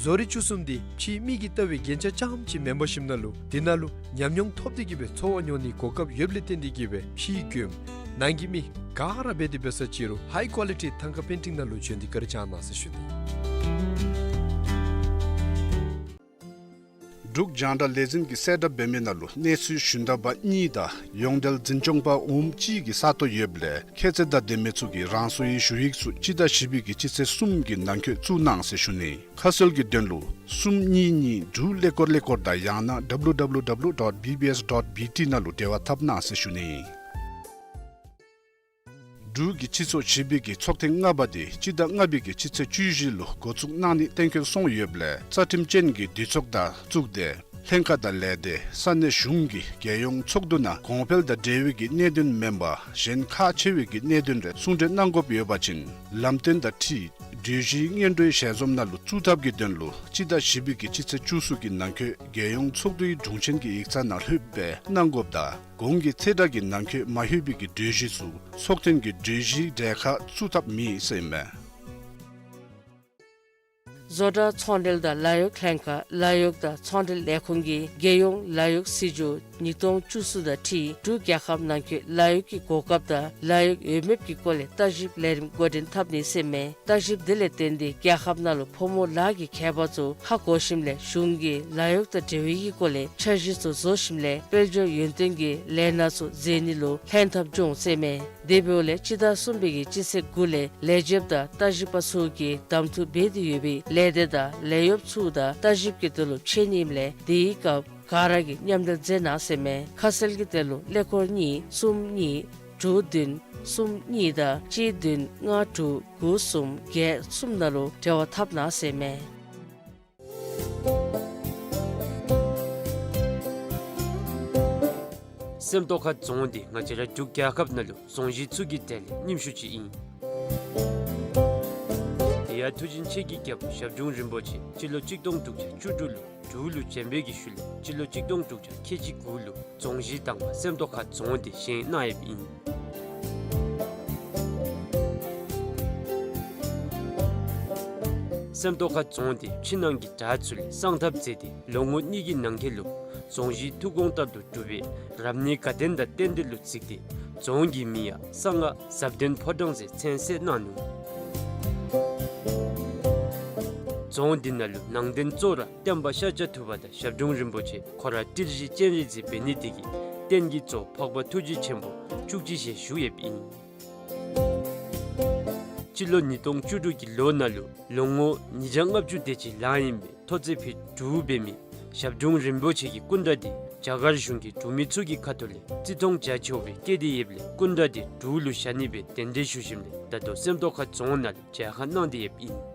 བཟོ་རིག་བཅུ་གསུམ་འདི་ཕྱིའི་མིག་གིས་བལྟ་བའི་རྒྱན་ཆ་རྐྱངམ་ཅིག་མེན་པར་ཞིནམ་ལས་དེ་ནང་ལུ་ཉམས་མྱོང་ཐོབ་སྟེ་གི་སྦེ་འཚོ་བ་འགྱོ་ནིའི་གོ་སྐབས་ཡོདཔ་ལས་བརྟེན་ཏེ་གི་སྦེ་ཕྱིའི་མགྱོནམ་ནང་གི་མི་ག་ར་འབད་དེ་འབད་ས་ཅིག་རུང་ཧའི་ཀོ་ལི་ཊི་ཐང་ཀ་པེན་ཊིང་ནང་ལུ་བྱོན་ཏེ་བཀའ་དྲིན་བསྐྱང་གནང་ཟེར་ཞུ་ནི། འབྲུག་རྒྱང་བསྒྲགས་ལས་འཛིན་གྱིས་གསལ་བསྒྲགས་འབད་མི་ནང་ལུ་གནས་ཚུལ་ཞུན་དག་པ་གཉིས་དང་ཡོངས་འབྲེལ་འཛིན་སྐྱོང་པ་འོགམ་གཅིག་གི་ས་སྟོང་ཡོདཔ་ལས་ཁྱད་ཚད་དང་ལྡན་མི་ཚུ་གིས་རང་སོའི་ཞུ་ཡིག་ཚུ་སྤྱི་ཟླ་བཞི་པའི་གི་སྤྱི་ཚེས་གསུམ་གྱི་ནང་འཁོད་བཙུགས་གནང་ཟེར་ཞུ་ནི། ཁ་གསལ་གྱི་དོན་ལུ་གསུམ་གཉིས་གཉིས་དྲུག་ཀླད་ཀོར་ཀླད་ཀོར་དང་ཡང་ན་W W W dot B B S dot B T ནང་ལུ་འབྲེལ་བ་འཐབ་གནང་ཟེར་ཞུ་ནི། འབྲུག་གི་སྤྱི་ཚོགས་བཞི་པའི་གི་ཚོགས་ཐེངས་ལྔ་པ་དེ་སྤྱི་ཟླ་ལྔ་པའི་གི་སྤྱི་ཚེས་བཅུ་བཞི་ལུ་འགོ་བཙུགས་གནང་ནི་གཏན་འཁེལ་སོང་ཡོདཔ་ལས་རྩ་ཁྲིམས་ཅན་གྱི་འདུས་ཚོགས་དང་བཙུགས་ཏེ་ལྷན་ཁག་དང་ལས་སྡེ་ས་གནས་གཞུང་གི་རྒྱལ་ཡོངས་ཚོགས་འདུ་ནང་གོང་འཕེལ་དང་འབྲེལ་བའི་གི་གནད་དོན་མེན་པར་གཞན་ཁག་ཆེ་བའི་གི་གནད་དོན་རེ་གསུང་གྲོས་གནང་དགོཔ་ཡོད་པ་ཅིན་ལམ་སྟོན་དང་འཁྲིལ་གྲོས་གཞིའི་སྔོན་འགྲོའི་ཞལ་འཛོམས་ནང་ལུ་བཙུགས་ཐབས་ཀྱི་དོན་ལུ་སྤྱི་ཟླ་བཞི་པའི་གི་སྤྱི་ཚེས་བཅུ་གསུམ་གྱི་ནང་འཁོད་རྒྱལ་ཡོངས་ཚོགས་འདུའི་དྲུང་ཆེན་གྱི་ཡིག་ཚང་ནང་ལྷོདཔ་སྦེ་གནང་དགོཔ་དང་གོང་གི་ཚེས་གྲངས་ཀྱི་ནང་འཁོད་མ་ལྷོད་པའི་གི་གྲོས་གཞི་ཚུ་ཚོགས་ཐེངས་ཀྱི་གྲོས་གཞིའི་གྲལ་ཁར་བཙུགས་ཐབས་མེད་ཟེར་ཨིན་མས། བཟོ་གྲྭ་ཚོང་འབྲེལ་དང་ལཱ་གཡོག་ལྷན་ཁག་ལཱ་གཡོག་དང་ཚོང་འབྲེལ་ལས་ཁུངས་ཀྱིས་རྒྱལ་ཡོངས་ལཱ་གཡོག་སྲིད་བྱུས་ཉིས་སྟོང་བཅུ་གསུམ་དང་འཁྲིལ་འབྲུག་རྒྱལ་ཁབ་ནང་འཁོད་ལཱ་གཡོག་གི་གོ་སྐབས་དང་ལཱ་གཡོག་ཡོད་མེདཔ་གི་སྐོར་ལས་བརྟག་ཞིབ་ལས་རིམ་འགོ་འདྲེན་འཐབ་ནི་ཟེར་ཨིན་མས། བརྟག་ཞིབ་འདི་ལས་བརྟེན་ཏེ་རྒྱལ་ཁབ་ནང་ལུ་ཕོ་མོ་ལཱ་གི་ཁྱད་པར་ཚུ་ཧ་གོ་ཞིནམ་ལས་གཞུང་གིས་ལཱ་གཡོག་དང་འབྲེལ་བའི་གི་སྐོར་ལས་འཆར་གཞི་ཚུ་བཟོ་ཞིནམ་ལས་དཔལ་འབྱོར་ཡོན་ཏན་གྱི་ལས་སྣ་ཚུ་མཛད་ནི་ལུ་ལྷན་ཐབས་འབྱུང་ཟེར་ཨིན་མས། དེ་འབདཝ་ལས་སྤྱི་ཟླ་གསུམ་པའི་གི་སྤྱི་ཚེས་དགུ་ལས་ལས་བྱེདཔ་དང་བརྟག་ཞིབ་པ་ཚུ་གིས་གདམ་འཐུ་འབད་དེ་ཡོད་པའི་ལས་སྡེ་དང་ལས་གཡོགཔ་ཚུ་དང་བརྟག་ཞིབ་ཀྱི་དོན་ལུ་འཕྱད་ནི་ཨིནམ་ལས་དེའི་སྐབས་ག་ར་གིས་མཉམ་འབྲེལ་མཛད་གནང་ཟེར་ཨིན་མས། ཁ་གསལ་གྱི་དོན་ལུ་ཀླད་ཀོར་གཉིས་གསུམ་གཉིས་དྲུག་བདུན་གསུམ་གཉིས་དང་གཅིག་བདུན་ལྔ་དྲུག་དགུ་གསུམ་བརྒྱད་གསུམ་ནང་ལུ་འབྲེལ་བ་འཐབ་གནང་ཟེར་ཨིན་མས། སེམས་རྟོགས་ཁ་རྫོང་འདི་ང་བཅས་ར་འབྲུག་རྒྱལ་ཁབ་ནང་ལུ་རྫོང་གཞི་ཚུ་གི་གྲས་ལས་རྙིངམ་ཤོས་ཅིག་ཨིན། དེ་ཡང་མཐུ་ཆེན་ཆོས་ཀྱི་རྒྱལ་པོ་ཞབས་དྲུང་རིན་པོ་ཆེ་སྤྱི་ལོ་གཅིག་སྟོང་དྲུག་བརྒྱ་བཅུ་དྲུག་ལུ་འབྲུག་ལུ་བྱོན་པའི་གི་ཤུལ་ལས་སྤྱི་ལོ་གཅིག་སྟོང་དྲུག་བརྒྱ་ཁལ་གཅིག་དགུ་ལུ་རྫོང་གཞི་དང་པ་སེམས་རྟོགས་ཁ་རྫོང་འདི་བཞེངས་གནང་ཡོདཔ་ཨིན། སེམས་རྟོགས་ཁ་རྫོང་འདི་ཕྱི་ནང་གི་བྲག་ཚུ་ལས་གསང་ཐབས་མཛད་དེ་ལོ་ངོ་གཉིས་ཀྱི་ནང་འཁོད་ལུ་རྫོང་གཞི་ཐུགས་དགོངས་ལྟར་དུ་གྲུབ་པའི་རབ་གནས་དགའ་ལྡན་དང་རྟེན་འབྲེལ་ལུ་གཟིགས་ཏེ་རྫོང་གི་མིང་ཡང་གསང་སྔགས་ཟབ་ལྡན་ཕོ་བྲང་ཟེར་མཚན་གསོལ་གནང་ནུག། རྫོང་འདི་ནང་ལུ་ནང་རྟེན་གཙོ་བོ་ར་བསྟན་པ་ཤཱཀྱ་ཐུབ་པ་དང་ཞབས་དྲུང་རིན་པོ་ཆེ་ཁོ་ར་ཏིལ་བཞི་སྤྱན་རས་གཟིགས་འབད་ནི་དེ་གིས་རྟེན་གྱི་གཙོ་བོ་འཕགས་པ་ཐུགས་རྗེ་ཆེན་པོ་བཅུ་གཅིག་ཞལ་བཞུགས་ཡོདཔ་ཨིན། སྤྱི་ལོ་ཉིས་སྟོང་བཅུ་དྲུག་གི་ལོ་ནང་ལུ་ལོ་ངོ་ཉིས་བརྒྱ་ལྔ་བཅུ་དེ་ཅིག་ལང་ཨིན་པའི་ཐོག་བརྩེགས་ཕུད་དྲུག་འབད་མི་ཞབས་དྲུང་རིན་པོ་ཆེ་གི་སྐུ་འདྲ་འདི་རྒྱ་གར་གཞུང་གིས་འབྲུག་མི་ཚུ་གི་ཁ་ཐུག་ལས་བརྩི་མཐོང་རྒྱ་ཆེ་བའི་བསྐྱེད་དེ་ཡོདཔ་ལས་སྐུ་འདྲ་འདི་འབྲུག་ལུ་བཞག་ནི་སྦེ་གདན་འདྲེན་ཞུ་ཞིནམ་ལས་ད་ལྟོ་སེམས་རྟོགས་ཁ་རྫོང་ནང་ལུ་མཇལ་ཁ་གནང་སྟེ་ཡོདཔ་ཨིན།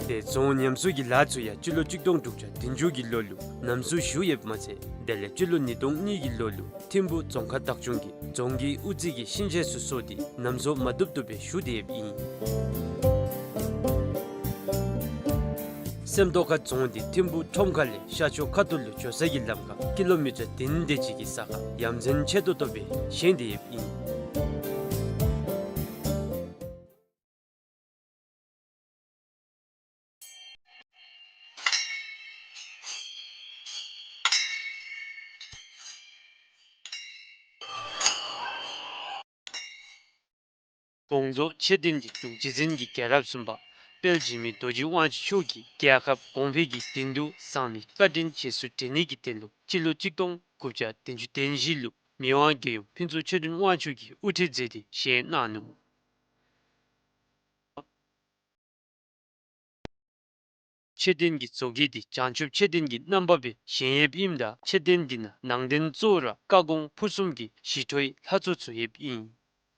དེ་རྫོང་ཉམས་གསོ་གི་ལཱ་ཚུ་ཡང་སྤྱི་ལོ་གཅིག་སྟོང་དྲུག་བརྒྱ་བདུན་ཅུ་གི་ལོ་ལུ་ནམ་གསོ་ཞུ་ཡོདཔ་མ་ཚད་དེ་ལས་སྤྱི་ལོ་ཉིས་སྟོང་གཉིས་ཀྱི་ལོ་ལུ་ཐིམ་ཕུག་རྫོང་ཁག་བདག་སྐྱོང་གིས་རྫོང་གི་དབུ་རྩེ་གི་ཤིང་ཆས་ཚུ་བཟོ་སྟེ་ནམ་གསོ་མ་བཏུབ་བཏུབ་སྦེ་ཞུ་སྟེ་ཡོདཔ་ཨིན། སེམས་རྟོགས་ཁ་རྫོང་འདི་ཐིམ་ཕུག་ཁྲོམ་ཁ་ལས་ཤར་ཕྱོགས་ཁ་ཐུག་ལུ་འགྱོ་ས་གི་ལམ་ཁར་ཀི་ལོ་མི་ཊར་བདུན་དེ་ཅིག་གི་ས་ཁར་ཡ་མཚན་ཆེ་ཏོག་ཏོ་སྦེ་བཞེངས་ཏེ་ཡོདཔ་ཨིན། དགོངས་རྫོགས་མཆོད་རྟེན་འདི་འབྲུག་རྗེ་བཙུན་གྱི་རྒྱལ་རབས་གསུམ་པ་དཔལ་འཇིགས་མེད་རྡོ་རྗེ་དབང་ཕྱུག་མཆོག་གིས་རྒྱལ་ཁབ་གོང་འཕེལ་གྱི་དོན་དུ་བསང་ནི་བཀའ་དྲིན་རྗེས་སུ་དྲན་ནི་གི་དོན་ལུ་སྤྱི་ལོ་གཅིག་སྟོང་དགུ་བརྒྱ་བདུན་ཅུ་དོན་བཞི་ལུ་མི་དབང་རྒྱལ་ཡུམ་ཕུན་ཚོགས་ཆོས་སྒྲོན་དབང་ཕྱུག་གིས་དབུ་ཁྲིད་མཛད་དེ་བཞེངས་གནང་ནུག། མཆོད་རྟེན་གྱི་བཟོ་བཀོད་འདི་བྱང་ཆུབ་མཆོད་རྟེན་གྱི་རྣམ་པ་སྦེ་བཞེངས་ཡོདཔ་ཨིནམ་ད་མཆོད་རྟེན་འདི་ནང་ནང་རྟེན་གཙོ་བོ་ར་བཀའ་དགོངས་ཕུར་གསུམ་གྱི་ཞི་ཁྲོའི་ལྷ་ཚོགས་ཚུ་ཡོདཔ་ཨིན།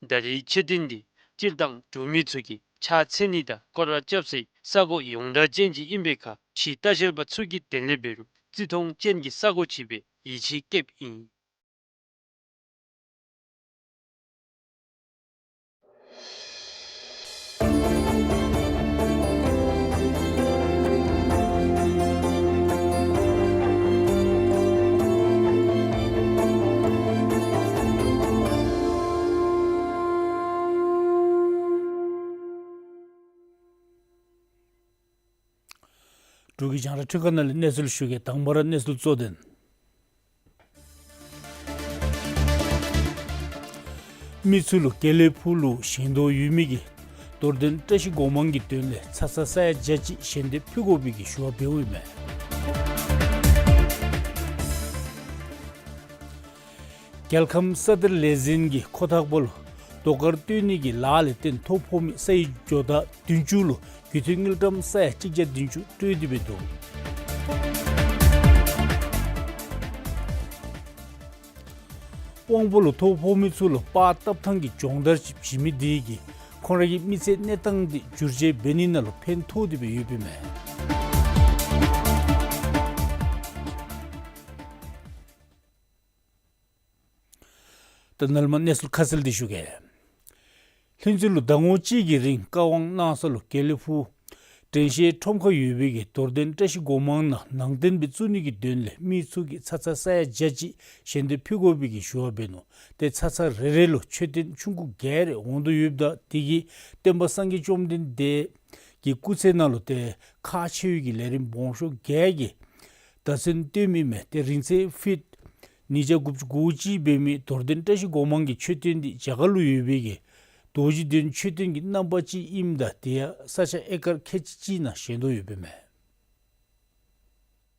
ད་རེས་མཆོད་རྟེན་འདི་སྤྱིར་བཏང་འབྲུག་མི་ཚུ་གིས་ཕྱག་འཚལ་ནི་དང་སྐོར་ར་རྐྱབ་སའི་ས་གོ་ཡོངས་གྲགས་ཅན་ཅིག་ཨིན་པའི་ཁར་ཕྱིའི་ལྟ་བཤལ་པ་ཚུ་གི་དོན་ལས་འབད་རུང་བརྩི་མཐོང་ཅན་གྱི་ས་གོ་ཅིག་སྦེ་ཡིད་ཆེས་བསྐྱེདཔ་ཨིན། འབྲུག་གི་རྒྱང་བསྒྲགས་ཁྲི་ཁ་ནང་ལས་གནས་ཚུལ་ཞུ་གེ། དང་པ་ར་གནས་ཚུལ་གཙོ་དོན། མི་ཚུ་ལུ་དགེ་ལེགས་ཕུག་ལུ་ཞེང་དོ་ཡོད་མི་གིས་རྡོར་གདན་བཀྲ་ཤིས་སྒོ་མང་གི་དོན་ལས་ཚ་ཚ་ས་ཡ་བརྒྱ་ཅིག་ཞལ་འདེབས་ཕུལ་དགོ་པའི་གི་ཞུ་བ་འབདཝ་ཨིན་མས། རྒྱལ་ཁམས་ས་གཏེར་ལས་འཛིན་གྱིས་ཁོ་ཐག་པ་ལུ་རྡོ་དཀར་བཏོན་ནི་གི་ལཱ་ལས་བརྟེན་ཐོ་ཕོག་མི་ས་ཡི་ཇོ་བདག་བདུན་ཅུ་ལུ་རྒུད་འཐུས་དངུལ་ཀྲམ་ས་ཡ་གཅིག་བརྒྱ་བདུན་ཅུ་སྤྲོད་དེ་འབད་འདུག། དབང་པོ་ལུ་ཐོ་ཕོག་མི་ཚུ་ལུ་པར་བཏབ་ཐངས་ཀྱི་སྦྱོང་བརྡར་ཅིག་བྱིན་མི་དེ་གིས་ཁོང་ར་གི་མི་ཚེ་གནས་སྟངས་དེ་བསྒྱུར་བཅོས་འབད་ནི་ནང་ལུ་ཕན་ཐོགས་ཏེ་སྦེ་ཡོདཔ་ཨིན་མས། ད་ནཱ་ལས་མར་གནས་ཚུལ་ཁ་གསལ་དེ་ཞུ་གེ། ལྷུན་རྩེ་ལུ་ཟླ་ངོ་གཅིག་གི་རིང་བཀའ་དབང་གནང་ས་ལུ་དགེ་ལེགས་ཕུག་དྲན་ཤེས་ཁྲོམ་ཁར་ཡོད་པའི་གི་རྡོར་གདན་བཀྲ་ཤིས་སྒོ་མང་ནང་ནང་རྟེན་སྦེ་བཙུགས་ནི་གི་དོན་ལས་མི་ཚུ་གིས་ཚ་ཚ་ས་ཡ་བརྒྱ་ཅིག་ཞལ་འདེབས་ཕུལ་དགོ་པའི་གི་ཞུ་བ་འབད་ནུག། ཏེ་ཚ་ཚ་རེ་རེ་ལུ་མཆོད་རྟེན་ཆུང་ཀུ་བརྒྱད་རེ་འོང་དོ་ཡོདཔ་ད་དེ་གིས་སྟོན་པ་སངས་རྒྱས་བཅོམ་ལྡན་འདས་ཀྱི་སྐུ་ཚེ་ནང་ལུ་ཏེ་ཁག་ཆེ་བའི་གི་ལས་རིམ་སྦོམ་ཤོས་བརྒྱད་ཀྱི་བརྡ་མཚོན་སྟོནམ་ཨིན་མས། ཏེ་རིང་ཚད་ཕིཊ་ཉིས་བརྒྱ་དགུ་བཅུ་གོ་གཅིག་འབད་མི་རྡོར་གདན་བཀྲ་ཤིས་སྒོ་མང་གི་མཆོད་རྟེན་འདི་རྒྱ་གར་ལུ་ཡོད་པའི་གི་རྡོ་རྗེ་གདན་མཆོད་རྟེན་གྱི་རྣམ་པ་ཅིག་ཨིནམ་ད་དེ་ཡང་ས་ཆ་ཨེ་ཀར་ཁལ་གཅིག་ནང་བཞེངས་དོ་ཡོདཔ་ཨིན་མས།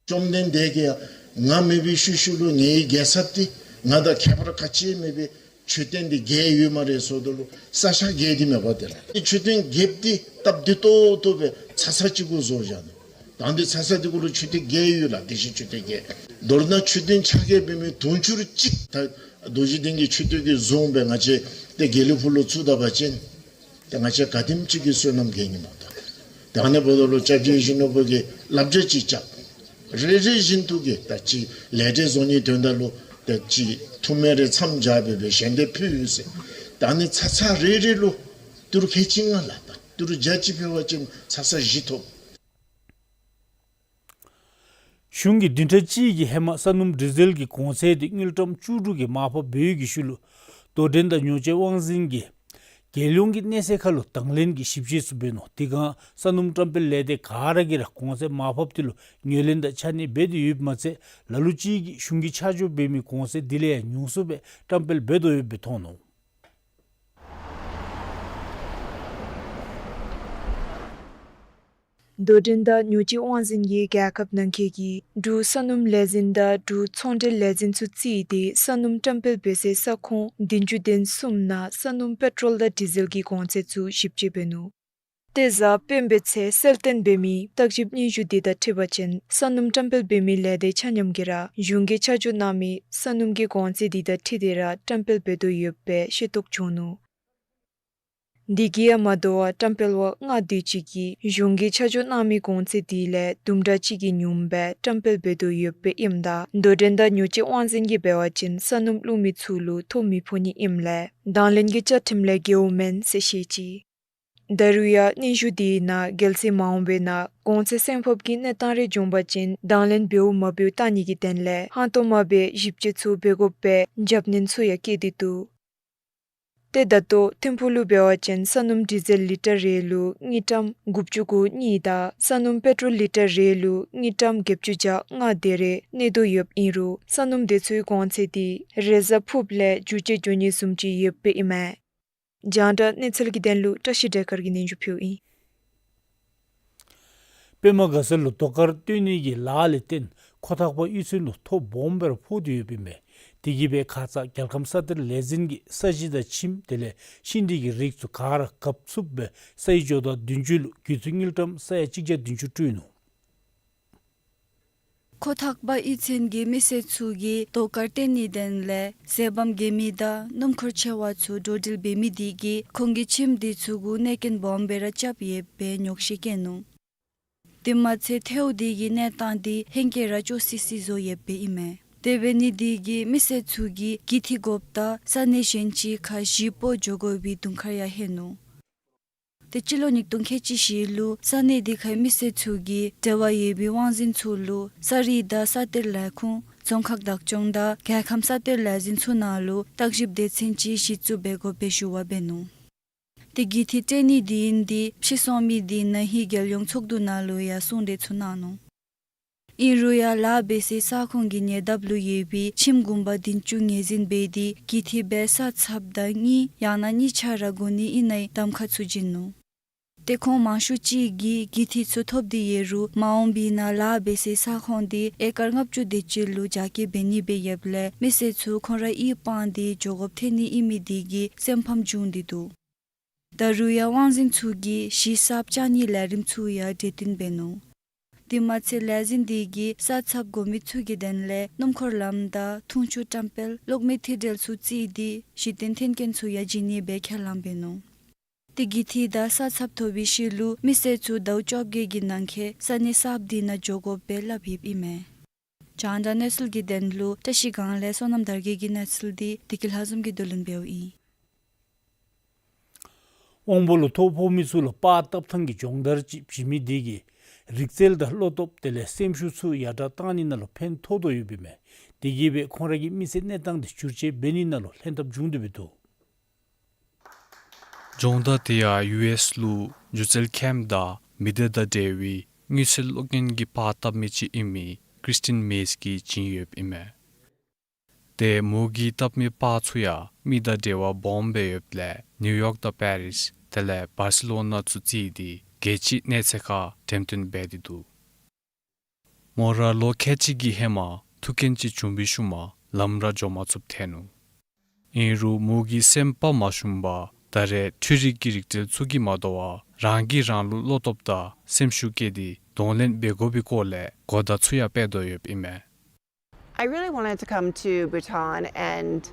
བཅོམ་ལྡན་འདས་ཀྱིས་ཡང་ང་མེད་པའི་ཤུལ་ཤུལ་ལུ་ངེའི་རྒྱལ་ཚབ་འདི་ང་དང་ཁྱད་པར་ག་ཅི་མེད་པའི་མཆོད་རྟེན་འདི་བརྒྱད་ཡོད་སྨ་རེ་ཟེརཝ་ད་ལུ་ས་ཆ་བརྒྱད་འདི་མེད་པ་དེ་ར། མཆོད་རྟེན་བརྒྱད་འདི་སྟབས་བདེ་ཏོག་ཏོ་སྦེ་ཚ་ཚ་གཅིག་གུ་བཟོ་བཞག་ནུག། ད་འདི་ཚ་ཚ་འདི་གུ་ལུ་མཆོད་རྟེན་བརྒྱད་ཡོད་ལགས། དེ་བཞིན་མཆོད་རྟེན་བརྒྱད། མདོར་ན་མཆོད་རྟེན་ཆ་བརྒྱད་འབད་མི་དུང་ཕྱུར་གཅིག་ད་རྡོ་རྗེ་གདན་གྱི་མཆོད་རྟེན་གྱི་བཟུམ་སྦེ་ང་བཅས་ཏེ་དགེ་ལེགས་ཕུག་ལུ་བཙུགས་ད་པ་ཅིན་ཏེ་ང་བཅས་ག་དེམ་ཅིག་གི་བསོད་ནམས་བསྐྱེད་ནི་མས་ད། ཏེ་ཨ་ནི་འབདཝ་ད་ལུ་སྐྱབས་རྗེ་ཡིད་བཞིན་ནོར་བུ་གི་བསླབ་བྱ་ཅིག་རྐྱབ། རེ་རེ་བཞིན་དུ་གིས་ད་ཅིག་ལས་འབྲས་བཟོ་ནིའི་དོན་དག་ལུ་ཏེ་ཅིག་ཐུགས་སྨོན་རེ་མཚམས་སྦྱར་སྦེ་སྦེ་ཞལ་འདེབས་ཕུལ་ཡི་ཟེར། ད་ཨ་ནི་ཚ་ཚ་རེ་རེ་ལུ་ཏི་རུ་ཁལ་གཅིག་ལྔ་ལགས། ད་ཏི་རུ་བརྒྱ་ཅིག་ཕུལ་བ་ཅིན་ཚ་ཚ་བཞི་ཐོབ། གཞུང་གིས་བདུན་ཕྲག་གཅིག་གི་ཧེ་མ་ས་སྣུམ་ཌི་ཟེལ་གྱི་གོང་ཚད་དེ་དངུལ་ཀྲམ་བཅུ་དྲུག་གིས་མར་ཕབ་འབད་བའི་གི་ཤུལ་ལུ་རྡོར་གདན་དང་ཉོ་སྤྱོད་དབང་འཛིན་གྱིས་རྒྱལ་ཡོངས་ཀྱི་གནས་ཚད་ཁར་ལུ་དང་ལེན་གྱི་ཞིབ་དཔྱད་ཚུ་འབད་ནུག། དེ་སྒང་ས་སྣུམ་བཀྲམ་སྤེལ་ལས་སྡེ་ག་ར་གིས་ར་གོང་ཚད་མར་ཕབ་དེ་ལུ་ངོས་ལེན་དང་ཆ་གནས་འབད་དེ་ཡོདཔ་མ་ཚད་ལ་ལུ་ཅིག་གིས་གཞུང་གིས་ཆ་འཇོག་འབད་མི་གོང་ཚད་དེ་ལས་ཡང་ཉུང་སུ་སྦེ་བཀྲམ་སྤེལ་འབད་དོ་ཡོདཔ་སྦེ་མཐོང་ནུག། རྡོར་གདན་དང་ཉོ་སྤྱོད་དབང་འཛིན་གྱིས་རྒྱལ་ཁབ་ནང་འཁོད་ཀྱི་འབྲུག་ས་སྣུམ་ལས་འཛིན་དང་འབྲུག་ཚོང་འབྲེལ་ལས་འཛིན་ཚུ་བརྩིས་ཏེ་ས་སྣུམ་བཀྲམ་སྤེལ་འབད་སའི་ས་ཁོངས་བདུན་ཅུ་དོན་གསུམ་ནང་ས་སྣུམ་པེ་ཊོལ་དང་ཌི་ཟེལ་གྱི་གོང་ཚད་ཚུ་ཞིབ་དཔྱད་འབད་ནུག། ཏེ་གཟའ་སྤེན་པའི་ཚེ་གསལ་སྟོན་འབད་མི་བརྟག་ཞིབ་སྙན་ཞུ་དེ་དང་འཁྲིལ་བ་ཅིན་ས་སྣུམ་བཀྲམ་སྤེལ་འབད་མི་ལས་སྡེ་ཆ་མཉམ་གྱིས་ར་གཞུང་གིས་ཆ་འཇོག་གནང་མི་ས་སྣུམ་གྱི་གོང་ཚད་དེ་དང་འཁྲིལ་ཏེ་ར་བཀྲམ་སྤེལ་འབད་དོ་ཡོདཔ་སྦེ་ཤེས་རྟོགས་བྱུང་ནུག། དེ་གིས་ཡང་མ་དོ་བར་བཀྲམ་སྤེལ་པ་ལྔ་དེ་ཅིག་གིས་གཞུང་གིས་ཆ་འཇོག་གནང་མི་གོང་ཚད་དེ་ལས་དུམ་གྲ་གཅིག་གིས་ཉུངམ་སྦེ་བཀྲམ་སྤེལ་འབད་དོ་ཡོདཔ་ཨིནམ་ད་རྡོར་གདན་དང་ཉོ་སྤྱོད་དབང་འཛིན་གྱིས་འབད་བ་ཅིན་ས་སྣུམ་བླུགས་མི་ཚུ་ལུ་ཐོ་མི་ཕོག་ནི་ཨིནམ་ལས་དང་ལེན་གྱི་བཅའ་ཁྲིམས་ལས་འགལཝ་མེན་ཟེར་བཤད་ཅི། ད་རུང་ཡང་སྙན་ཞུ་དེའི་ནང་རྒྱལ་སྲས་མ་འོངས་པའི་ནང་གོང་ཚད་སེང་ཕོརཔ་གི་གནས་སྟངས་རེ་བྱུང་བ་ཅིན་དང་ལེན་འབདཝ་མ་འབདཝ་བལྟ་ནི་གི་དོན་ལས་ཧང་སྟོང་མ་སྦེ་ཞིབ་དཔྱད་ཚུ་འབད་དགོཔ་སྦེ་རྒྱབ་སྣོན་ཚུ་ཡང་བཀོད་དེ་འདུག། ཏེ་ད་ལྟོ་ཐིམ་ཕུག་ལུ་འབད་བ་ཅིན་ས་སྣུམ་ཌི་ཟེལ་ལི་ཊར་རེ་ལུ་དངུལ་ཀྲམ་དགུ་བཅུ་གོ་གཉིས་དང་ས་སྣུམ་པེ་ཊོལ་ལི་ཊར་རེ་ལུ་དངུལ་ཀྲམ་བརྒྱད་ཅུ་གྱ་ལྔ་དེ་རེ་གནས་དོ་ཡོདཔ་ཨིན་རུང་ས་སྣུམ་དེ་ཚུའི་གོང་ཚད་དེ་རེས་གཟའ་ཕུརཔ་ལས་འགྱངས་བཅོས་འགྱོ་ནི་བཟུམ་ཅིག་ཡོདཔ་ཨིན་མས། རྒྱང་བསྒྲགས་གནས་ཚུལ་གྱི་དོན་ལུ་བཀྲ་ཤིས་སྒྲོལ་དཀར་གྱིས་སྙན་ཞུ་ཕུལཝ་ཨིན། པདྨ་དགའ་ཚལ་ལུ་རྡོ་དཀར་བཏོན་ནི་གི་ལཱ་ལས་བརྟེན་ཁོ་ཐག་པ་གཡུས་ཚན་ལུ་ཐོ་སྦོམ་སྦེ་ར་ཕོག་སྟེ་ཡོདཔ་ཨིན་མས། དེ་གིས་སྦེ་ཁ་ཙ་རྒྱལ་ཁམས་ས་གཏེར་ལས་འཛིན་གྱིས་ས་གཞི་དང་ཁྱིམ་དེ་ལས་ཤིང་འབྲས་ཀྱི་རིགས་ཚུ་ག་ར་གབ་ཚུགསཔ་སྦེ་ས་ཡི་ཇོ་བདག་བདུན་ཅུ་ལུ་རྒུད་འཐུས་དངུལ་ཀྲམ་ས་ཡ་གཅིག་བརྒྱ་བདུན་ཅུ་སྤྲོད་ནུག། ཁོ་ཐག་པ་གཡུས་ཚན་གྱི་མི་སེར་ཚུ་གིས་རྡོ་དཀར་བཏོན་ནིའི་དོན་ལས་ཟས་སྤམ་རྒྱས་མི་དང་སྣུམ་འཁོར་ཆེ་བ་ཚུ་འགྲོ་འགྲུལ་འབད་མི་དེ་གིས་ཁོང་གི་ཁྱིམ་དེ་ཚུ་གུ་གནོད་སྐྱོན་སྦོམ་སྦེ་ར་རྐྱབ་ཡོདཔ་སྦེ་ཉོགས་བཤད་བཀོད་ནུག། དེ་མ་ཚད་ཐལཝ་དེ་གི་གནས་སྟངས་དེ་ཧེང་སྐལ་ར་སྐྱོ་སི་སི་བཟོ་ཡོདཔ་ཨིན་མས། དེ་འབད་ནི་དེ་གིས་མི་སེར་ཚུ་གིས་གྱོད་ཐེབས་དགོཔ་དང་ས་གནས་གཞན་ཅིག་ཁར་གཞིས་སྤོ་འགྱོ་དགོ་པའི་དུང་ཁར་ཡང་ལྷོད་ནུག། ཏེ་སྤྱི་ལོ་ཉིས་སྟོང་ཁལ་གཅིག་བཞི་ལུ་ས་གནས་དེ་ཁའི་མི་སེར་ཚུ་གིས་འབྲེལ་བ་ཡོད་པའི་དབང་འཛིན་ཚུ་ལུ་ས་རིག་དང་ས་གཏེར་ལས་ཁུངས་རྫོང་ཁག་བདག་སྐྱོང་དང་རྒྱལ་ཁམས་ས་གཏེར་ལས་འཛིན་ཚུ་ནང་ལུ་བརྟག་ཞིབ་སྡེ་ཚན་ཅིག་གཞི་བཙུགས་འབད་དགོཔ་སྦེ་ཞུ་བ་འབད་ནུག། ཏེ་གྱོད་ཐེབས་སྤྲོད་ནི་དེ་ཨིན་དེ་ཕྱིར་ཚོང་མི་དེ་ན་ཧིང་རྒྱལ་ཡོངས་ཚོགས་འདུ་ནང་ལུ་ཡང་གསུང་གྲོས་ཚུ་གནང་ནུག། ཨིན་རུང་ཡང་ལཱ་འབད་སའི་ས་ཁོངས་ཀྱི་ཉེ་འདབས་ལུ་ཡོད་པའི་ཁྱིམ་གུང་པ་བདུན་ཅུ་ངོས་འཛིན་འབད་དེ་གི་ཐིག་སྦེ་ས་ཚབ་དང་གཉིས་ཡང་ན་གཉིས་ཆ་ར་དགོ་ནི་ཨིན་ན་གདམ་ཁ་ཚུ་བྱིན་ནུག། ཏེ་ཁོང་མང་ཤོས་ཅིག་གིས་གི་ཐིག་ཚུ་ཐོབ་སྟེ་ཡོད་རུང་མ་འོངས་པའི་ནང་ལཱ་འབད་སའི་ས་ཁོངས་དེ་ཨེ་ཀར་ལྔ་བཅུ་དེ་ཅིག་ལུ་རྒྱ་སྐྱེད་འབད་ནི་སྦེ་ཡོདཔ་ལས་མི་སེར་ཚུ་ཁོང་ར་གཡུས་སྤང་སྟེ་འགྱོ་དགོཔ་ཐོན་ནི་ཨིན་མི་དེ་གིས་སེམས་ཕམ་བྱུང་སྟེ་འདུག། ད་རུང་ཡང་དབང་འཛིན་ཚུ་གིས་གཞིས་ཆགས་བཅག་ནིའི་ལས་རིམ་ཚུ་ཡང་གྲོས་བསྟུན་འབད་ནུག། དེ་མ་ཚད་ལས་འཛིན་དེ་གིས་ས་ཚབ་དགོ་མི་ཚུ་གི་དོན་ལས་སྣུམ་འཁོར་ལམ་དང་འཐུང་ཆུ་བཀྲམ་སྤེལ་གློག་མེ་མཐིལ་སྒྲིལ་ཚུ་བརྩིས་ཏེ་གཞི་རྟེན་མཐུན་རྐྱེན་ཚུ་ཡང་བྱིན་ནི་སྦེ་ཁས་བླངས་འབད་ནུག། ཏེ་གི་ཐིག་དང་ས་ཚབ་ཐོབ་པའི་ཤུལ་ལུ་མི་སེར་ཚུ་ཟླཝ་བཅོ་བརྒྱད་ཀྱི་ནང་འཁོད་ས་གནས་གསརཔ་དེ་ནང་འགྱོ་དགོཔ་སྦེ་སླབ་ཡོདཔ་ཨིན་མས། རྒྱང་བསྒྲགས་གནས་ཚུལ་གྱི་དོན་ལུ་བཀྲ་ཤིས་སྒང་ལས་བསོད་ནམས་དར་རྒྱས་ཀྱིས་གནས་ཚུལ་འདི་བདེ་སྐྱིད་ལྷ་འཛོམས་ཀྱིས་བསྡུ་ལེན་འབདཝ་ཨིན། དབང་པོ་ལུ་ཐོ་ཕོག་མི་ཚུ་ལུ་པར་བཏབ་ཐངས་ཀྱི་སྦྱོང་བརྡར་ཅིག་བྱིན་མི་དེ་གིས་རིག་རྩལ་དང་བློ་སྟོབས་དེ་ལས་སེམས་ཤུགས་ཚུ་ཡར་དྲག་བཏང་ནི་ནང་ལུ་ཕན་ཐོགས་དོ་ཡོདཔ་ཨིན་མས། དེ་གིས་སྦེ་ཁོང་ར་གི་མི་ཚེ་གནས་སྟངས་དེ་བསྒྱུར་བཅོས་འབད་ནི་ནང་ལུ་ལྷན་ཐབས་བྱུང་དོ་ཡོདཔ་འདུག། སྦྱོང་བརྡར་དེ་ཡང་ཡུ་ཨེསི་ལུ་སྒྱུ་རྩལ་ཁེམཔ་དང་མི་སྡེ་དང་འབྲེལ་བའི་དངུལ་རྩིས་གློག་བརྙན་གྱི་པར་བཏབ་མི་ཅིག་ཨིན་མི་ཀྲིས་ཊིན་མེས་ཀྱིས་བྱིན་ཡོདཔ་ཨིན་མས། ཏེ་མོ་གིས་བཏབ་མི་པར་ཚུ་ཡང་མི་དང་འབྲེལ་བ་སྦོམ་སྦེ་ཡོདཔ་ལས་ནིའུ་ཡོག་དང་པེ་རིས་དེ་ལས་བར་སི་ལོ་ན་ཚུ་བརྩིས་ཏེ་རྒྱལ་སྤྱིའི་གནས་ཚད་ཁར་འགྲེམས་སྟོན་འབད་དེ་འདུག། མོ་ར་ལོ་ཁལ་གཅིག་གི་ཧེ་མ་ཐུག་རྐྱེན་ཅིག་བྱུང་བའི་ཤུལ་མ་ལམ་ར་འགྱོ་མ་ཚུགསཔ་ཐལ་ནུག། ཨིན་རུང་མོ་གི་སེམས་པ་མ་ཞུམ་པར་ད་རེས་འཕྲུལ་རིག་གི་རིག་རྩལ་ཚུ་གིས་མ་དོ་བར་རང་གིས་རང་ལུ་བློ་སྟོབས་དང་སེམས་ཤུགས་བསྐྱེད་དེ་གདོང་ལེན་འབད་དགོ་པའི་སྐོར་ལས་གོ་བརྡ་ཚུ་ཡང་སྤེལ་དོ་ཡོདཔ་ཨིན་མས། I really wanted to come to Bhutan and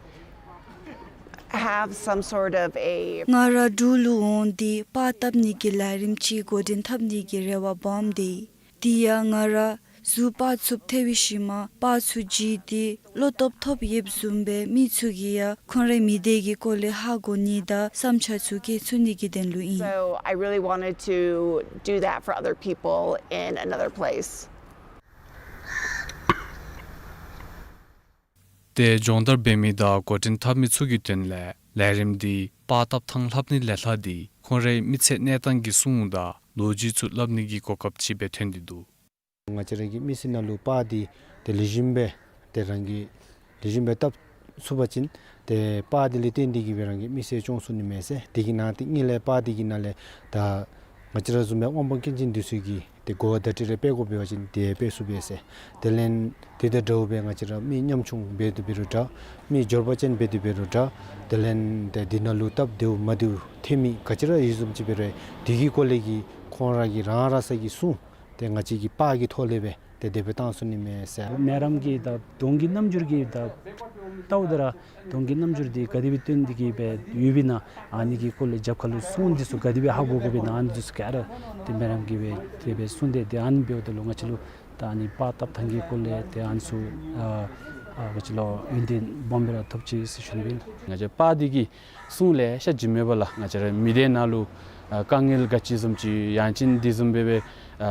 have some sort of a ང་ར་འབྲུག་ལུ་འོང་སྟེ་པར་བཏབ་ནི་གི་ལས་རིམ་ཅིག་འགོ་འདྲེན་འཐབ་ནི་གི་རེ་བ་སྦོམ་འདུག། དེ་ཡང་ང་ར་གཟུགས་པར་ཚུགསཔ་ཐལ་བའི་ཤུལ་མ་པར་ཚུ་བརྒྱུད་དེ་བློ་སྟོབས་ཐོབ་ཡོདཔ་བཟུམ་སྦེ་མི་ཚུ་གིས་ཡང་ཁོང་རའི་མི་སྡེ་གི་སྐོར་ལས་ཧ་གོ་ནི་དང་བསམ་འཆར་ཚུ་བཀོད་ཚུགས་ནི་གི་དོན་ལུ་ཨིན། So I really wanted to do that for other people in another place. ཏེ་སྦྱོང་བརྡར་འབད་མི་དང་འགོ་འདྲེན་འཐབ་མི་ཚུ་གི་དོན་ལས་ལས་རིམ་འདི་པར་བཏབ་ཐངས་ལྷབ་ནི་ལས་ལྷག་སྟེ་ཁོང་རའི་མི་ཚེ་གནས་སྟངས་ཀྱི་སྲུང་དང་ལོ་རྒྱུས་ཚུ་སླབ་ནི་གི་གོ་སྐབས་ཅིག་སྦེ་ཐོན་ཏེ་འདུག། ང་བཅས་ར་གི་མི་ཚེ་ནང་ལུ་པར་འདི་ཏེ་ལེགས་ཤོམ་སྦེ་ཏེ་རང་གིས་ལེགས་ཤོམ་སྦེ་བཏབ་ཚུགས་པ་ཅིན་ཏེ་པར་འདི་ལས་བརྟེན་ཏེ་གིས་སྦེ་རང་གི་མི་ཚེ་སྐྱོང་ཚུགས་ནི་མས་ཟེར། དེ་གི་ནང་ཏེ་དངུལ་ལས་པར་འདི་གི་ནང་ལས་ད་ང་བཅས་ར་བཟུམ་སྦེ་དབང་པོ་སྐྱོན་ཅན་འདི་ཚུ་གིས་ཏེ་གོ་བརྡ་འདྲ་རེ་སྤེལ་དགོ་པ་ཅིན་ཏེ་སྤེལ་ཚུགས་པས་ཟེར། དེ་ལས་དེ་དང་འདྲཝ་སྦེ་ང་བཅས་ར་མི་ཉམ་ཆུང་འབད་དེ་འབད་རུང་འདྲ། མི་འབྱོར་པ་ཅན་འབད་དེ་འབད་རུང་འདྲ། དེ་ལས་ཏེ་འདི་ནང་ལུ་སྟབས་བདེཝ་མ་བདེཝ་ཐོན་མི་ག་ཅི་ར་ཡོད་བཟུམ་ཅིག་འབད་རུང་དེ་གི་སྐོར་ལས་ཀྱི་ཁོང་ར་གི་རང་ར་ས་གི་སྲུང་ཏེ་ང་བཅས་ཀྱི་པར་གྱི་ཐོག་ལས་སྦེ་ཏེ་དེ་སྦེ་བཏང་ཚུགས་ནི་མས་ཟེར། མེ་རམ་གྱི་ད་གདོང་གི་རྣམ་འགྱུར་གྱི་ད་ལྟཝ་ད་ར་གདོང་གི་རྣམ་འགྱུར་འདི་ག་དེ་སྦེ་སྟོན་ཏེ་གིས་སྦེ་ཡོདཔ་ཨིན་ན། ཨ་ནི་གི་སྐོར་ལས་རྒྱབ་ཁ་ལུ་སྲུང་འདི་ཚུ་ག་དེ་སྦེ་ཧ་གོ་དགོཔ་ཨིན་ན། ཨ་ནི་འདི་ཚུ་ག་ར་ཏེ་མེ་རམ་གྱིས་སྦེ་དེ་སྦེ་གསུངས་ཏེ་ཏེ་ཨ་ནི་འབདཝ་ད་ལུ་ང་བཅས་ལུ་ད་ཨ་ནི་པར་བཏབ་ཐངས་ཀྱི་སྐོར་ལས་ཏེ་ཨ་ནི་ཚུ་ཨ་ཨ་ང་བཅས་ལུ་ཡོན་ཏན་སྦོམ་སྦེ་ར་ཐོབ་ཅི་ཟེར་ཞུ་ནི་ཨིན། ང་བཅས་པར་འདི་གིས་སྲུང་ལེ་ཤ་བྱིན་མི་འབདཝ་ལས་ང་བཅས་ར་མི་སྡེ་ནང་ལུ་ཨ་དཀའ་ངལ་ག་ཅི་བཟུམ་ཅིག་ཡང་ཅིན་འདི་བཟུམ་སྦེ་སྦེ་ཨ་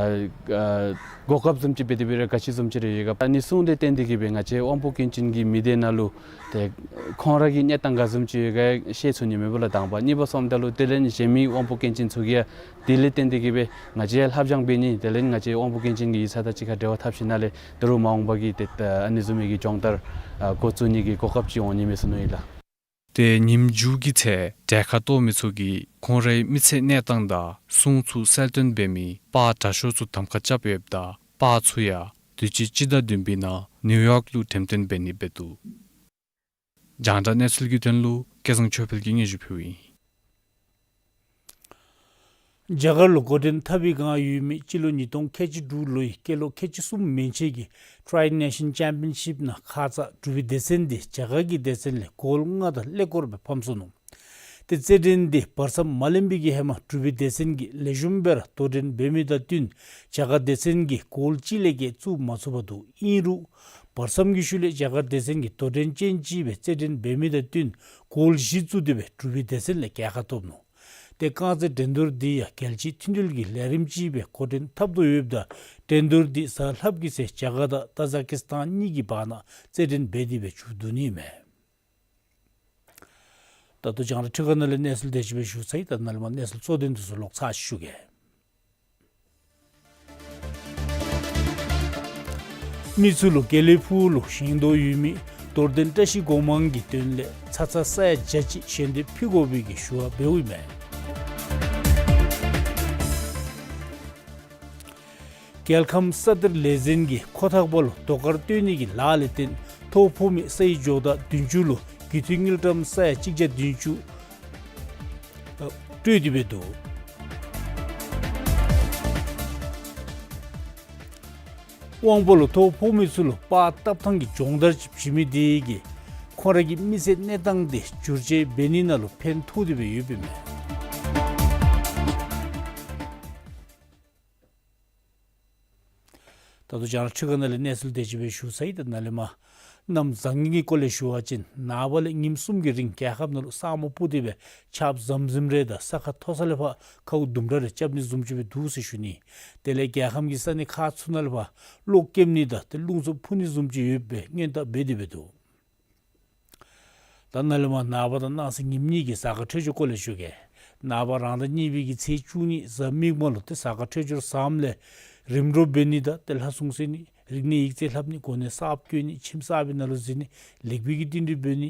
ཨ་གོ་སྐབས་བཟུམ་ཅིག་འབད་དེ་འབད་རུང་ག་ཅི་བཟུམ་ཅིག་རེ་ཡོད་ག། ཨ་ནི་སྲུང་ལས་བརྟེན་ཏེ་གིས་སྦེ་ང་བཅས་དབང་པོ་སྐྱོན་ཅན་གྱི་མི་སྡེ་ནང་ལུ་ཏེ་ཁོང་ར་གི་གནས་སྟངས་ག་བཟུམ་ཅིག་ཡོད་ག་ཤེས་ཚུགས་ནི་མས་སྦོ་ལགས་དང་པ། གཉིས་པ་སོངམ་ད་ལུ་དེ་ལས་གཞན་མི་དབང་པོ་སྐྱོན་ཅན་ཚུ་གིས་ཡང་དེ་ལས་བརྟེན་ཏེ་གིས་སྦེ་ང་བཅས་ཡང་ལྷབ་སྦྱང་འབད་ནི་དེ་ལས་ང་བཅས་དབང་པོ་སྐྱོན་ཅན་གྱི་ཡིག་ཚང་དང་གཅིག་ཁར་འབྲེལ་བ་འཐབ་ཞིནམ་ལས་ད་རུང་མ་འོངས་པ་གི་ཏེ་ཨ་ནི་བཟུམ་མའི་གི་སྦྱོང་བརྡར་ཨ་འགོ་བཙུགས་ནི་གི་གོ་སྐབས་ཅིག་འོང་ནི་མས་ཟེར་མནོཝ་ཨིན་ལགས། ཏེ་ཉིནམ་མཇུག་གི་ཚེ་གྲལ་ཁར་གཏོགས་མི་ཚུ་གིས་ཁོང་རའི་མི་ཚེ་གནས་སྟངས་དང་སྲུང་ཚུ་གསལ་སྟོན་འབད་མི་པར་དྲག་ཤོས་ཚུ་གདམ་ཁ་རྐྱབ་ཡོདཔ་ད་པར་ཚུ་ཡང་དུས་ཅི་སྤྱི་ཟླ་བདུན་པའི་ནང་ནིའུ་ཡོག་ལུ་འགྲེམས་སྟོན་འབད་ནི་འབད་འདུག། རྒྱང་བསྒྲགས་གནས་ཚུལ་གྱི་དོན་ལུ་སྐལ་བཟང་ཆོས་འཕེལ་གྱིས་སྙན་ཞུ་ཕུལཝ་ཨིན། རྒྱ་གར་ལུ་འགོ་འདྲེན་འཐབ་པའི་བསྒང་ཡོད་མི་སྤྱི་ལོ་ཉིས་སྟོང་ཁལ་གཅིག་དྲུག་ལོའི་སྐྱེས་ལོ་ཁལ་གཅིག་གསུམ་མན་ཆད་ཀྱི་Tri Nation Championship ནང་ཁ་ཙ་འབྲུག་པའི་སྡེ་ཚན་འདི་རྒྱ་གར་གྱི་སྡེ་ཚན་ལས་གོལ་ལྔ་དང་ཀླད་ཀོར་སྦེ་ཕམ་སོ་ནུག། ཏེ་རྩེད་འགྲན་འདི་བར་མཚམས་མ་ལེན་པའི་གི་ཧེ་མ་འབྲུག་པའི་སྡེ་ཚན་གྱིས་ལེགས་ཤོམ་སྦེ་ར་དོ་འགྲན་འབད་མི་དང་བསྟུན་རྒྱ་གར་སྡེ་ཚན་གྱིས་གོལ་གཅིག་ལས་བརྒལ་བཙུགས་མ་ཚུགས་པར་འདུག། ཨིན་རུང་བར་མཚམས་ཀྱི་ཤུལ་ལས་རྒྱ་གར་སྡེ་ཚན་གྱིས་དོ་འགྲན་ཅན་ཅིག་སྦེ་རྩེད་འགྲན་འབད་མི་དང་བསྟུན་གོལ་བཞི་བཙུགས་ཏེ་སྦེ་འབྲུག་པའི་སྡེ་ཚན་ལས་རྒྱལ་ཁ་ཐོབ་ནུག། ཏེ་རྐང་རྩེད་འགྲན་བསྡུར་འདི་ཡང་རྒྱལ་སྤྱིའི་མཐུན་འབྲེལ་གྱི་ལས་རིམ་ཅིག་སྦེ་གོ་སྒྲིག་འཐབ་དོ་ཡོདཔ་ད་འགྲན་བསྡུར་འདི་གཟའ་ལྷགཔ་གི་ཚེ་རྒྱ་གར་དང་ཏ་ཛ་ཀིས་ཏཱན་གཉིས་ཀྱི་བར་ན་རྩེད་འགྲན་འབད་དེ་སྦེ་མཇུག་བསྡུ་ནི་མས། ད་ལྟོ་རྒྱང་བསྒྲགས་ཁྲི་ཁ་ནང་ལས་གནས་ཚུལ་དེ་ཅིག་སྦེ་ཞུ་ཚར་ཡི། ད་ནཱ་ལས་མར་གནས་ཚུལ་གཙོ་དོན་འདི་ཚུ་ལོག་ཚར་ཞུ་གེ། མི་ཚུ་ལུ་དགེ་ལེགས་ཕུག་ལུ་བཞེངས་དོ་ཡོད་མི་རྡོར་གདན་བཀྲ་ཤིས་སྒོ་མང་གི་དོན་ལས་ཚ་ཚ་ས་ཡ་བརྒྱ་ཅིག་ཞལ་འདེབས་ཕུལ་དགོ་པའི་གི་ཞུ་བ་འབདཝ་ཨིན་མས། རྒྱལ་ཁམས་ས་གཏེར་ལས་འཛིན་གྱིས་ཁོ་ཐག་པ་ལུ་རྡོ་དཀར་བཏོན་ནི་གི་ལཱ་ལས་བརྟེན་ཐོ་ཕོག་མི་སའི་ཇོ་བདག་བདུན་ཅུ་ལུ་རྒུད་འཐུས་དངུལ་ཀྲམ་ས་ཡ་གཅིག་བརྒྱ་བདུན་ཅུ་སྤྲོད་དེ་འབད་འདུག། དབང་པོ་ལུ་ཐོ་ཕོག་མི་ཚུ་ལུ་པར་བཏབ་ཐངས་ཀྱི་སྦྱོང་བརྡར་ཅིག་བྱིན་མི་དེ་གིས་ཁོང་ར་གི་མི་ཚེ་གནས་སྟངས་དེ་བསྒྱུར་བཅོས་འབད་ནི་ནང་ལུ་ཕན་ཐོགས་ཏེ་སྦེ་ཡོདཔ་ཨིན་མས། ད་ལྟོ་རྒྱང་བསྒྲགས་འཕྲུལ་ཁང་ནང་ལས་གནས་ཚུལ་དེ་ཅིག་སྦེ་ཞུ་ཚར་ཡི། ད་ནཱ་ལས་མར་གནམ་བཟང་ངན་གྱི་སྐོར་ལས་ཞུ་བ་ཅིན་ནངས་པ་ལས་ཉིནམ་གསུམ་གྱི་རིང་རྒྱལ་ཁབ་ནང་ལུ་ས་སྨུག་སྤུབས་ཏེ་སྦེ་ཆརཔ་ཟམ་ཟིམ་རེ་དང་ས་ཁ་མཐོ་ས་ལས་ཕར་ཁཝ་དུམ་གྲ་རེ་རྐྱབ་ནི་བཟུམ་ཅིག་སྦེ་འདུག་ཟེར་ཞུ་ནི། དེ་ལས་རྒྱལ་ཁམས་ཀྱི་ས་གནས་ཁག་ཚུ་ནང་ལས་ཕར་གློག་སྐྱེམ་ནི་དང་ཏེ་རླུང་འཚུབ་འཕུ་ནི་བཟུམ་ཅིག་ཡོད་པའི་སྔོན་བརྡ་འབད་དེ་སྦེ་འདུག། ད་ནཱ་ལས་མར་ནངས་པ་དང་གནངས་ཚེ་ཉིནམ་གཉིས་ཀྱི་གཟའ་སྐར་འཕྲོད་སྦྱོར་སྐོར་ལས་ཞུ་གེ། ནངས་པ་རང་ཟླ་གཉིས་པའི་གི་ཚེས་བཅུ་གཉིས་གཟའ་མིག་དམར་ལུ་ཏེ་གཟའ་སྐར་འཕྲོད་སྦྱོར་བཟངམ་ལས་རིམ་གྲོ་འབད་ནི་དང་ཏེ་ལྷ་སྲུང་གསོལ་ནི་རིག་གནས་ཡིག་རྩིས་ལྷབ་ནི་གོ་གནས་གསརཔ་བསྐོ་ནི་ཁྱིམ་གསར་པའི་ནང་ལུ་འཛུལ་ནི་ལེགས་པའི་གི་རྟེན་འབྲེལ་འབད་ནི་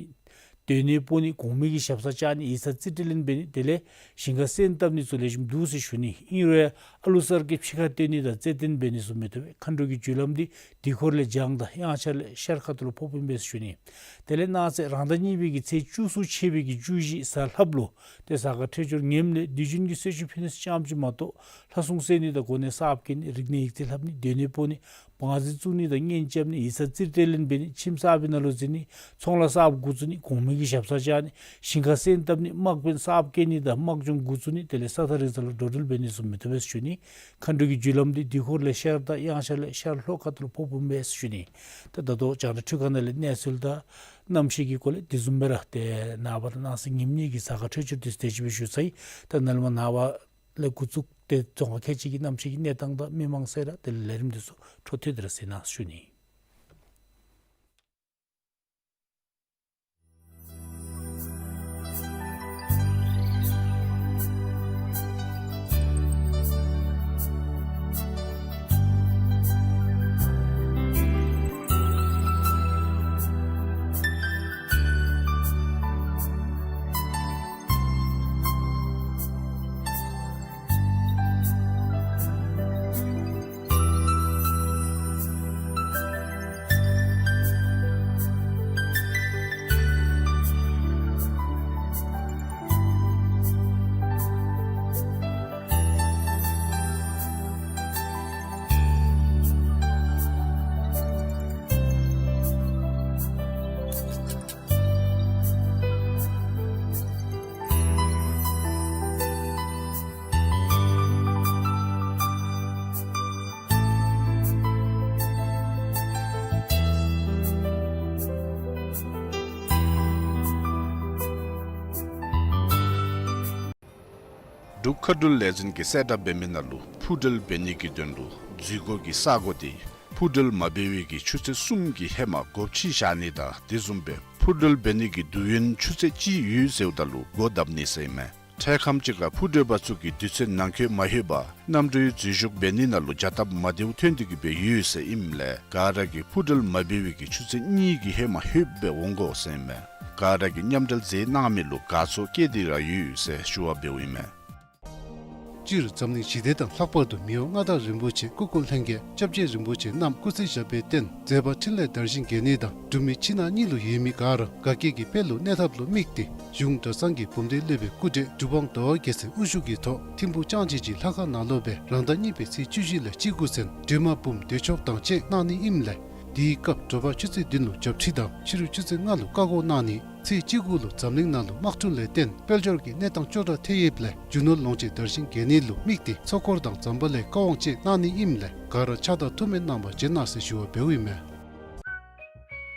སྡོད་གནས་སྤོ་ནི་གོང་མའི་གི་ཞབས་སར་བཅར་ནི་ཡིག་ཚང་རྩིས་སྤྲོད་ལེན་འབད་ནི་དེ་ལས་ཞིང་ཁ་སོན་བཏབ་ནི་ཚུ་ལེགས་ཤོམ་འདུག་ཟེར་ཞུ་ནི། ཨིན་རུང་ཨ་ལུ་གསར་གྱི་ཕྱི་ཁར་སྟོན་ནི་དང་རྩེད་འགྲན་འབད་ནི་ཚུ་མི་བཏུབ་པས། མཁའ་འགྲོ་གི་རྒྱུ་ལམ་འདི་དུས་འཁོར་ལས་བྱང་དང་དབྱངས་འཆར་ལས་ཤར་ཁ་ཐུག་ལུ་ཕོགཔ་ཨིན་པས་ཟེར་ཞུ་ནི། དེ་ལས་གནངས་ཚེ་རང་ཟླ་གཉིས་པའི་གི་ཚེས་བཅུ་གསུམ་ཚེས་པའི་གི་བཅུ་བཞི་གཟའ་ལྷགཔ་ལུ་ཏེ་གཟའ་སྐར་འཕྲོད་སྦྱོར་ངནམ་ལས་དུས་རྒྱུན་གྱི་གསོལ་མཆོད་ཕུལ་ནི་ཙམ་ཅིག་མ་གཏོགས་ལྷ་སྲུང་གསོལ་ནི་དང་གོ་གནས་གསརཔ་བསྐོ་ནི་རིག་གནས་ཡིག་རྩིས་ལྷབ་ནི་སྡོད་གནས་སྤོ་ནི་བང་རྩི་བཙུགས་ནི་དང་གཉེན་རྐྱབ་ནི་ཡིག་ཚང་རྩིས་སྤྲོད་ལེན་འབད་ནི་ཁྱིམ་གསར་པའི་ནང་ལུ་འཛུལ་ནི་ཚོང་ལཱ་གསརཔ་འགོ་བཙུགས་ནི་གོང་མའི་གི་ཞབས་སར་བཅར་ནི་ཞིང་ཁ་སོན་བཏབ་ནི་དམག་དཔོན་གསརཔ་བསྐོ་ནི་དང་དམག་སྦྱོང་འགོ་བཙུགས་ནི་དེ་ལས་ས་ཐག་རིང་ས་ལུ་འགྲོ་འགྲུལ་འབད་ནི་ཚུ་མི་བཏུབ་པས་ཟེར་ཞུ་ནི། མཁའ་འགྲོ་གི་རྒྱུ་ལམ་འདི་དུས་འཁོར་ལས་ཤར་དང་དབྱངས་འཆར་ལས་ཤར་ལྷོ་ཁ་ཐུག་ལུ་ཕོགཔ་ཨིན་པས་ཟེར་ཞུ་ནི། ད་ད་ལྟོ་རྒྱང་བསྒྲགས་འཕྲུལ་ཁང་ནང་ལས་གནས་ཚུལ་དང་གནམ་གཤིས་ཀྱི་སྐོར་ལས་དེ་བཟུམ་སྦེ་ར་ཏེ་ནངས་པ་དང་གནངས་ཚེ་ཉིནམ་གཉིས་ཀྱི་གཟའ་སྐར་འཕྲོད་སྦྱོར་འདི་ཚུ་དེ་ཅིག་སྦེ་ཞུ་ཚར་ཡི། ད་ནཱ་ལས་མར་ནངས་པ་ལས་འགོ་བཙུགས་ཏེ་རྫོང་ཁག་ཁལ་གཅིག་གི་གནམ་གཤིས་ཀྱི་གནས་སྟངས་དང་མི་མང་སེར་སྦྲེང་དེ་ལས་ལས་རིམ་འདི་ཚུ་འཕྲོ་མཐུད་དེ་ར་གཟིགས་གནང་ཞུ་ནི། འབྲུག་མཁའ་འགྲུལ་ལས་འཛིན་གྱིས་གསལ་བསྒྲགས་འབད་མི་ནང་ལུ་འཕུར་འགྲུལ་འབད་ནི་གི་དོན་ལུ་འཛུལ་སྒོ་གི་ས་སྒོ་དེ་འཕུར་འགྲུལ་མ་འབད་བའི་གི་ཆུ་ཚོད་གསུམ་གྱི་ཧེ་མ་སྒོ་ཕྱེ་བཞག་ནི་དང་དེ་བཟུམ་སྦེ་འཕུར་འགྲུལ་འབད་ནི་གི་དུས་ཡུན་ཆུ་ཚོད་གཅིག་ཡོད་ཟེརཝ་ད་ལུ་སྒོ་བརྡབ་ནི་ཟེར་ཨིན་མས། འཕྲལ་ཁམས་ཅིག་ཁར་འཕུར་འགྲུལ་པ་ཚུ་གིས་དུས་ཚོད་ནང་འཁོད་མ་ལྷོད་པར་གནམ་གྲུའི་འཛུལ་ཞུགས་འབད་ནི་ནང་ལུ་བྱ་སྟབས་མ་བདེཝ་ཐོན་ཏེ་གི་སྦེ་ཡོད་ཟེར་ཨིནམ་ལས་ག་ར་གིས་འཕུར་འགྲུལ་མ་འབད་བའི་གི་ཆུ་ཚོད་གཉིས་ཀྱི་ཧེ་མ་ལྷོདཔ་སྦེ་འོང་དགོ་ཟེར་ཨིན་མས། ག་ར་གིས་མཉམ་འབྲེལ་མཛད་གནང་མི་ལུ་དགའ་ཚོར་བསྐྱེད་དེ་ར་ཡོད་ཟེར་ཞུ་བ་འབདཝ་ཨིན་མས། སྤྱིར་འཛམ་གླིང་ཞི་བདེ་དང་ལྷག་པར་དུ་མི་དབང་མངའ་བདག་རིན་པོ་ཆེ་སྐུ་འཁོར་ལྷན་རྒྱས་སྐྱབས་རྗེ་རིན་པོ་ཆེ་རྣམས་སྐུ་ཚེ་ཞབས་པད་བརྟན་མཛད་པ་འཕྲིན་ལས་དར་ཞིང་རྒྱས་ནི་དང་འབྲུག་མི་ཕྱི་ནང་གཉིས་ལུ་ཡོད་མི་ག་ར་དགའ་སྐྱིད་ཀྱི་དཔལ་ལུ་གནས་ཐབས་ལུ་དམིགས་ཏེ་གཞུང་གྲྭ་ཚང་གི་འབུམ་སྡེ་སློབ་དཔོན་སྐུ་བགྲེས་གྲུབ་དབང་ཟླ་བ་རྒྱལ་མཚན་དབུ་བཞུགས་ཀྱི་ཐོག་ཐིམ་ཕུག་ལྕང་སྦྱིས་ཀྱི་ལྷ་ཁང་ནང་ལུ་སྦེ་རང་ཟླ་གཉིས་པའི་ཚེས་བཅུ་བཞི་ལས་བཅུ་དགུ་ཚུན་སྒྲོལ་མ་འབུམ་བརྡེག་ཆོག་དང་བཅས་གནང་ནི་ཨིནམ་ལས་དེའི་སྐབས་དྲོ་པ་ཆུ་ཚོད་བདུན་ལུ་བརྒྱ་ཁྲི་དང་ཕྱི་རུ་ཆུ་ཚོད་ལྔ་ལུ་བཀའ་བསྒོ་གནང་ནི། ཚེས་བཅུ་དགུ་ལུ་འཛམ་གླིང་ནང་ལུ་དམག་འཁྲུག་ལས་བརྟེན་དཔལ་འབྱོར་གྱི་གནས་སྟངས་སྐྱོ་དྲགས་ཐལ་ཡོདཔ་ལས་རྒྱུ་ནོར་ལོངས་སྤྱོད་དར་ཞིང་རྒྱས་ནི་ལུ་དམིགས་ཏེ་ཚོགས་འཁོར་དང་ཛམ་བྷ་ལའི་བཀའ་དབང་བཅས་གནང་ནི་ཨིནམ་ལས་ག་ར་ཕྱག་དང་ཐུགས་སྨོན་གནང་བར་བྱོན་གནང་ཟེར་ཞུ་བ་འབདཝ་ཨིན་མས།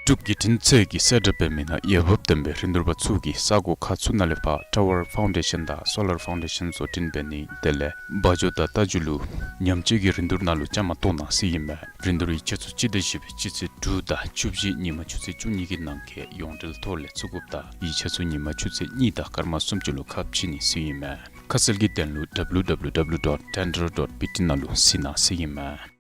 འབྲུག་བརྒྱུད་འཕྲིན་ཚད་ཀྱིས་གསལ་བསྒྲགས་འབད་མི་ནང་འོས་འབབ་ལྡན་པའི་རིན་བསྡུར་པ་ཚུ་གིས་ས་གོ་ཁག་ཚུ་ནང་ལས་ཕར་ཊ་ཝར་ཕའུན་ཌེ་ཤཱན་དང་སོ་ལར་ཕའུན་ཌེ་ཤཱན་བཟོ་སྐྲུན་འབད་ནི་དེ་ལས་སྦ་ཇོ་དང་རྟ་རྒྱུག་ལུ་ཉམས་བཅོས་ཀྱི་རིན་བསྡུར་ནང་ལུ་བཅའ་མར་གཏོགས་གནང་ཟེར་ཨིན་མས། རིན་བསྡུར་ཡིག་ཆ་ཚུ་སྤྱི་ཟླ་བཞི་པའི་སྤྱི་ཚེས་དྲུག་དང་བཅུ་བཞི་ཉིན་མ་ཆུ་ཚོད་བཅུ་གཉིས་ཀྱི་ནང་འཁོད་ཡོངས་འབྲེལ་ཐོག་ལས་ཚུད་དགོཔ་དང་ཡིག་ཆ་ཚུ་ཉིན་མ་ཆུ་ཚོད་གཉིས་དང་སྐར་མ་སུམ་ཅུ་ལུ་ཁ་ཕྱེ་ནི་ཟེར་ཨིན་མས། ཁ་གསལ་གྱི་དོན་ལུ་W W W dot tender dot B T ནང་ལུ་གཟིགས་གནང་ཟེར་ཨིན་མས།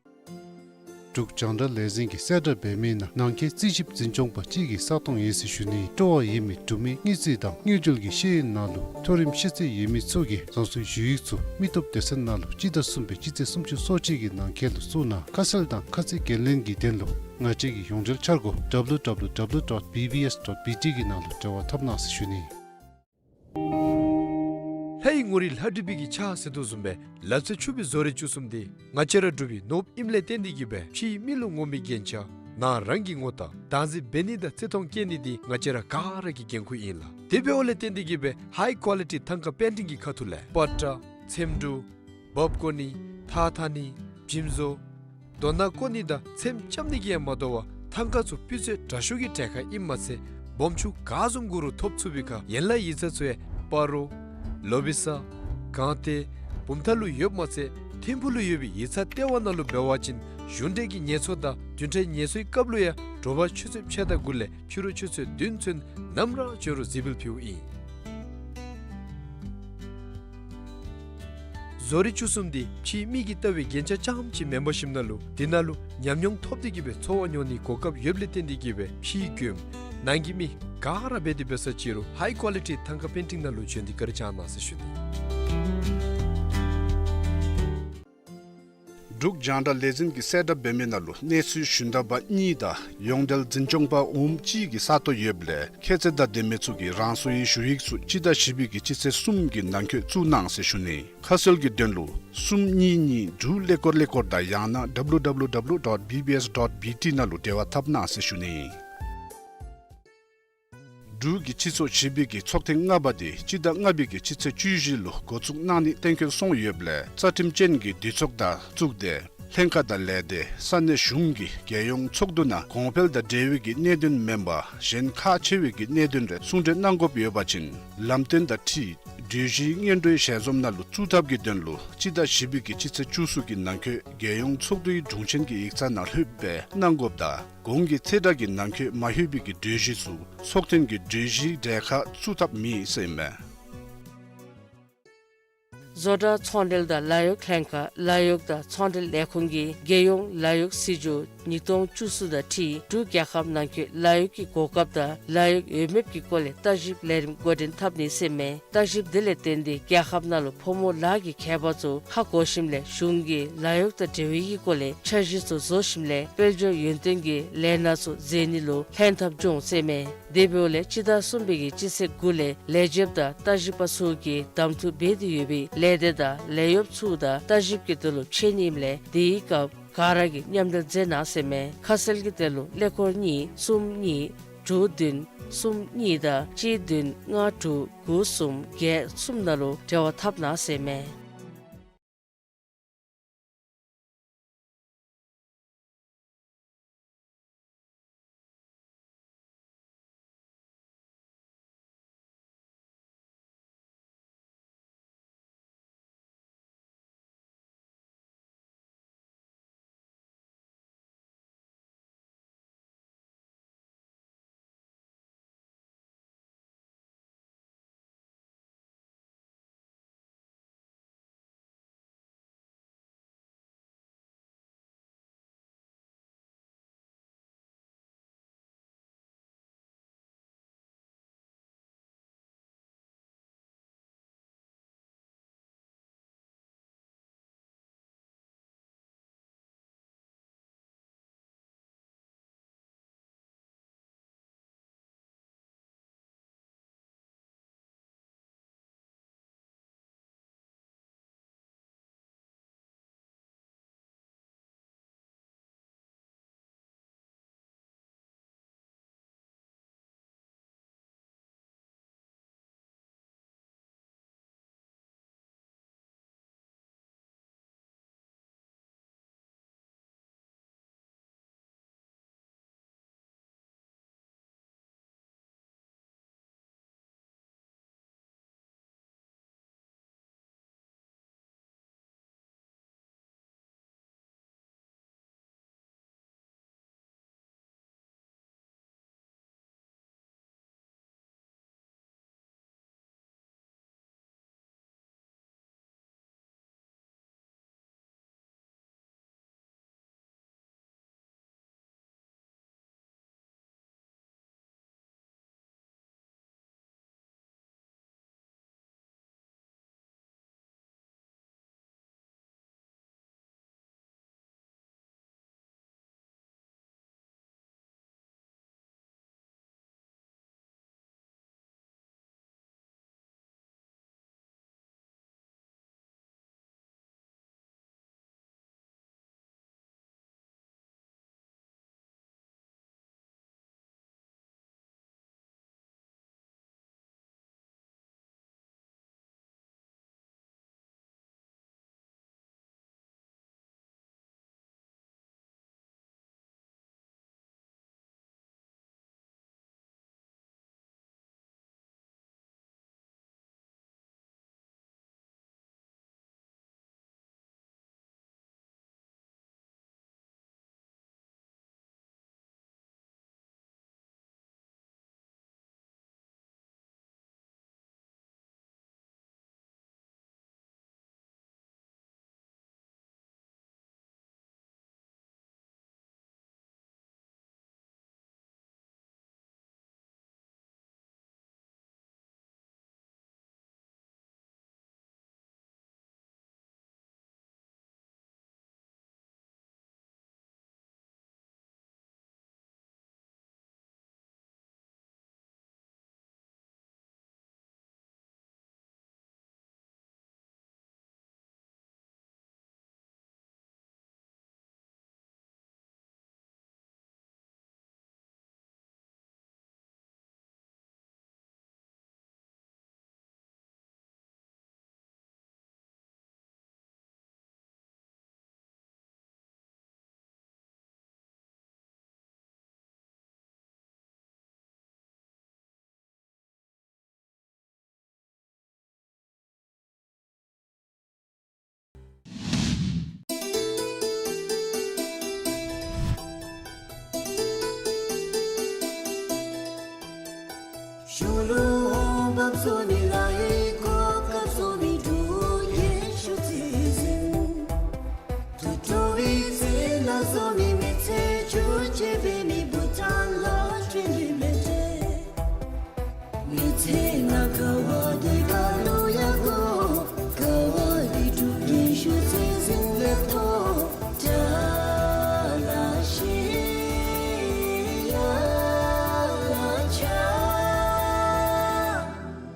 འབྲུག་རྒྱང་བསྒྲགས་ལས་འཛིན་གྱིས་གསལ་བསྒྲགས་འབད་མི་ནང་ནང་འཁོད་རྩིས་ཞིབ་འཛིན་སྐྱོང་པ་གཅིག་གི་ས་སྟོང་ཨིན་ཟེར་ཞུ་ནི། སྤྲོ་བ་ཡོད་མི་འབྲུག་མི་དངུལ་རྩིས་དང་དངུལ་འབྲེལ་གྱི་ཤེས་ཡོན་ནང་ལུ་མཐོ་རིམ་ཤེས་ཚད་ཡོད་མི་ཚུ་གིས་རང་སོའི་ཞུ་ཡིག་ཚུ་མི་སྟོབས་སྡེ་ཚན་ནང་ལུ་སྤྱི་ཟླ་གསུམ་པའི་སྤྱི་ཚེས་སུམ་ཅུ་སོ་གཅིག་གི་ནང་འཁོད་ལུ་བཙུགས་གནང་། ཁ་གསལ་དང་ཁ་ཚིག་འགན་ལེན་གྱི་དོན་ལུ་ང་བཅས་ཀྱི་ཡོངས་འབྲེལ་འཆར་སྒོ་W W W dot B B S dot B T གི་ནང་ལུ་འབྲེལ་བ་འཐབ་གནང་ཟེར་ཞུ་ནི། ལྷའི་ངོ་རིས་ལྷ་བྲིས་པའི་གི་ཕྱག་ཟེར་དོ་བཟུམ་སྦེ་ལབ་ཚེ་ཆུབ་པའི་བཟོ་རིག་བཅུ་གསུམ་འདི་ང་བཅས་ར་འབྲུག་པའི་ནོར་བུ་ཨིནམ་ལས་བརྟེན་ཏེ་གིས་སྦེ་ཕྱིའི་མི་ལུ་ངོམ་པའི་རྒྱན་ཆ་ནང་རང་གི་ངོ་རྟགས་བདག་འཛིན་འབད་ནི་དང་བརྩི་མཐོང་བསྐྱེད་ནི་འདི་ང་བཅས་ར་ག་ར་གི་འགན་ཁུར་ཨིན་ལགས། དེ་འབདཝ་ལས་བརྟེན་ཏེ་གིས་སྦེ་ཧའི་ཀོ་ལི་ཊི་ཐང་ཀ་པེན་ཊིང་གི་ཁ་ཐུག་ལས་པ་ཏྲ་ཚེམ་དྲུབ་འབག་བཀོ་ནི་ཐགས་འཐག་ནི་འཇིམ་བཟོ་རྡོ་ནག་བརྐོ་ནི་དང་ཚེམ་རྐྱབ་ནི་གིས་ཡང་མ་དོ་བར་ཐང་ཀ་ཚུ་སྤུས་ཚད་དྲག་ཤོས་ཀྱི་གྲལ་ཁར་ཨིནམ་མ་ཚད་སྦོམ་ཆུང་ག་བཟུམ་དགོ་རུང་ཐོབ་ཚུགས་པའི་ཁར་ཡན་ལག་ཡིག་ཚང་ཚུ་ཡང་སྤ་རོ་ལོ་བི་ས་སྒང་སྟེང་བུམ་ཐང་ལུ་ཡོདཔ་མ་ཚད་ཐིམ་ཕུག་ལུ་ཡོད་པའི་ཡིག་ཚང་ལྟེ་བ་ནང་ལུ་འབད་བ་ཅིན་གཞུང་འབྲེལ་གྱི་ངལ་འཚོ་དང་བདུན་ཕྲག་ངལ་འཚོའི་སྐབས་ལུ་ཡང་དྲོ་པ་ཆུ་ཚོད་ཕྱེད་དང་དགུ་ལས་ཕྱི་རུ་ཆུ་ཚོད་བདུན་ཚུན་ནམ་ར་འབྱོན་རུང་གཟིགས་འབུལ་ཕུལཝ་ཨིན། བཟོ་རིག་བཅུ་གསུམ་འདི་ཕྱིའི་མི་གིས་ལྟ་བའི་རྒྱན་ཆ་རྐྱངམ་ཅིག་མེན་པར་ཞིནམ་ན་ལུ་འདི་ནང་ལུ་ཉམས་མྱོང་ཐོབ་སྟེ་གིས་སྦེ་འཚོ་བ་མྱོང་ནིའི་གོ་སྐབས་ཡོདཔ་ལས་བརྟེན་ཏེ་གིས་སྦེ་ཕྱིའི་མགྱོནམ་ནང་གི་མི་ག་ར་འབད་དེ་འབད་ས་ཅིག་རུང་ཧའི་ཀོ་ལི་ཊི་ཐང་ཀ་པེན་ཊིང་ནང་ལུ་བྱོན་ཏེ་བཀའ་དྲིན་བསྐྱང་གནང་ཟེར་ཞུ་ནི། འབྲུག་རྒྱང་བསྒྲགས་ལས་འཛིན་གྱིས་གསལ་བསྒྲགས་འབད་མི་ནང་ལུ་གནས་ཚུལ་ཞུན་དག་པ་གཉིས་དང་ཡོངས་འབྲེལ་འཛིན་སྐྱོང་པ་འོགམ་གཅིག་གི་ས་སྟོང་ཡོདཔ་ལས་ཁྱད་ཚད་དང་ལྡན་མི་ཚུ་གིས་རང་སོའི་ཞུ་ཡིག་ཚུ་སྤྱི་ཟླ་བཞི་པའི་གི་སྤྱི་ཚེས་གསུམ་གྱི་ནང་འཁོད་བཙུགས་གནང་ཟེར་ཞུ་ནི། ཁ་གསལ་གྱི་དོན་ལུ་གསུམ་གཉིས་གཉིས་དྲུག་ཀླད་ཀོར་ཀླད་ཀོར་དང་ཡང་ན་W W W dot B B S dot B T ནང་ལུ་འབྲེལ་བ་འཐབ་གནང་ཟེར་ཞུ་ནི། འབྲུག་གི་སྤྱི་ཚོགས་བཞི་པའི་གི་ཚོགས་ཐེངས་ལྔ་པ་འདི་སྤྱི་ཟླ་ལྔ་པའི་གི་སྤྱི་ཚེས་བཅུ་བཞི་ལུ་འགོ་བཙུགས་གནང་ནི་གཏན་འཁེལ་སོང་ཡོདཔ་ལས་རྩ་ཁྲིམས་ཅན་གྱི་འདུས་ཚོགས་དང་གཙུག་སྡེ་ལྷན་ཁག་དང་ལས་སྡེ་ས་གནས་གཞུང་གི་རྒྱལ་ཡོངས་ཚོགས་འདུ་ནང་གོང་འཕེལ་དང་འབྲེལ་བའི་གི་གནད་དོན་མེན་པར་གཞན་ཁག་ཆེ་བའི་གི་གནད་དོན་རེ་གསུང་གྲོས་གནང་དགོཔ་ཡོད་པ་ཅིན་ལམ་སྟོན་དང་འཁྲིལ་གྲོས་གཞི་སྔོན་འགྲོའི་ཞལ་འཛོམས་ནང་ལུ་བཙུགས་ཐབས་ཀྱི་དོན་ལུ་སྤྱི་ཟླ་བཞི་པའི་གི་སྤྱི་ཚེས་བཅུ་གསུམ་གྱི་ནང་འཁོད་རྒྱལ་ཡོངས་ཚོགས་འདུའི་དྲུང་ཆེན་གྱི་ཡིག་ཚང་ནང་ལྷོདཔ་སྦེ་གནང་དགོཔ་དང་གོང་གི་ཚེས་གྲངས་ཀྱི་ནང་འཁོད་མ་ལྷོད་པའི་གི་གྲོས་གཞི་ཚུ་ཚོགས་ཐེངས་ཀྱི་གྲོས་གཞིའི་གྲལ་ཁར་བཙུགས་ཐབས་མེད་ཟེར་ཨིན་མས། བཟོ་གྲྭ་ཚོང་འབྲེལ་དང་ལཱ་གཡོག་ལྷན་ཁག་ལཱ་གཡོག་དང་ཚོང་འབྲེལ་ལས་ཁུངས་ཀྱིས་རྒྱལ་ཡོངས་ལཱ་གཡོག་སྲིད་བྱུས་ཉིས་སྟོང་བཅུ་གསུམ་དང་འཁྲིལ་འབྲུག་རྒྱལ་ཁབ་ནང་འཁོད་ལཱ་གཡོག་གི་གོ་སྐབས་དང་ལཱ་གཡོག་ཡོད་མེདཔ་གི་སྐོར་ལས་བརྟག་ཞིབ་ལས་རིམ་འགོ་འདྲེན་འཐབ་ནི་ཟེར་ཨིན་མས། བརྟག་ཞིབ་དེ་ལས་བརྟེན་ཏེ་རྒྱལ་ཁབ་ནང་ལུ་ཕོ་མོ་ལཱ་གི་ཁྱད་པར་ཚུ་ཧ་གོ་ཞིནམ་ལས་གཞུང་གིས་ལཱ་གཡོག་དང་འབྲེལ་བའི་གི་སྐོར་ལས་འཆར་གཞི་ཚུ་བཟོ་ཞིནམ་ལས་དཔལ་འབྱོར་ཡོན་ཏན་གྱི་ལས་སྣ་ཚུ་མཛད་ནི་ལུ་ལྷན་ཐབས་འབྱུང་ཟེར་ཨིན་མས། དེ་འབདཝ་ལས་སྤྱི་ཟླ་གསུམ་པའི་གི་སྤྱི་ཚེས་དགུ་ལས་ལས་བྱེདཔ་དང་བརྟག་ཞིབ་པ་ཚུ་གིས་གདམ་འཐུ་འབད་དེ་ཡོད་པའི་ལས་སྡེ་དང་ལས་གཡོགཔ་ཚུ་དང་བརྟག་ཞིབ་ཀྱི་དོན་ལུ་ཕྱད་ནི་ཨིནམ་ལས་དེའི་སྐབས་ག་ར་གིས་མཉམ་འབྲེལ་མཛད་གནང་ཟེར་ཨིན་མས། ཁ་གསལ་གྱི་དོན་ལུ་ཀླད་ཀོར་གཉིས་གསུམ་གཉིས་དྲུག་བདུན་གསུམ་གཉིས་དང་གཅིག་བདུན་ལྔ་དྲུག་དགུ་གསུམ་བརྒྱད་གསུམ་ནང་ལུ་འབྲེལ་བ་འཐབ་གནང་ཟེར་ཨིན་མས།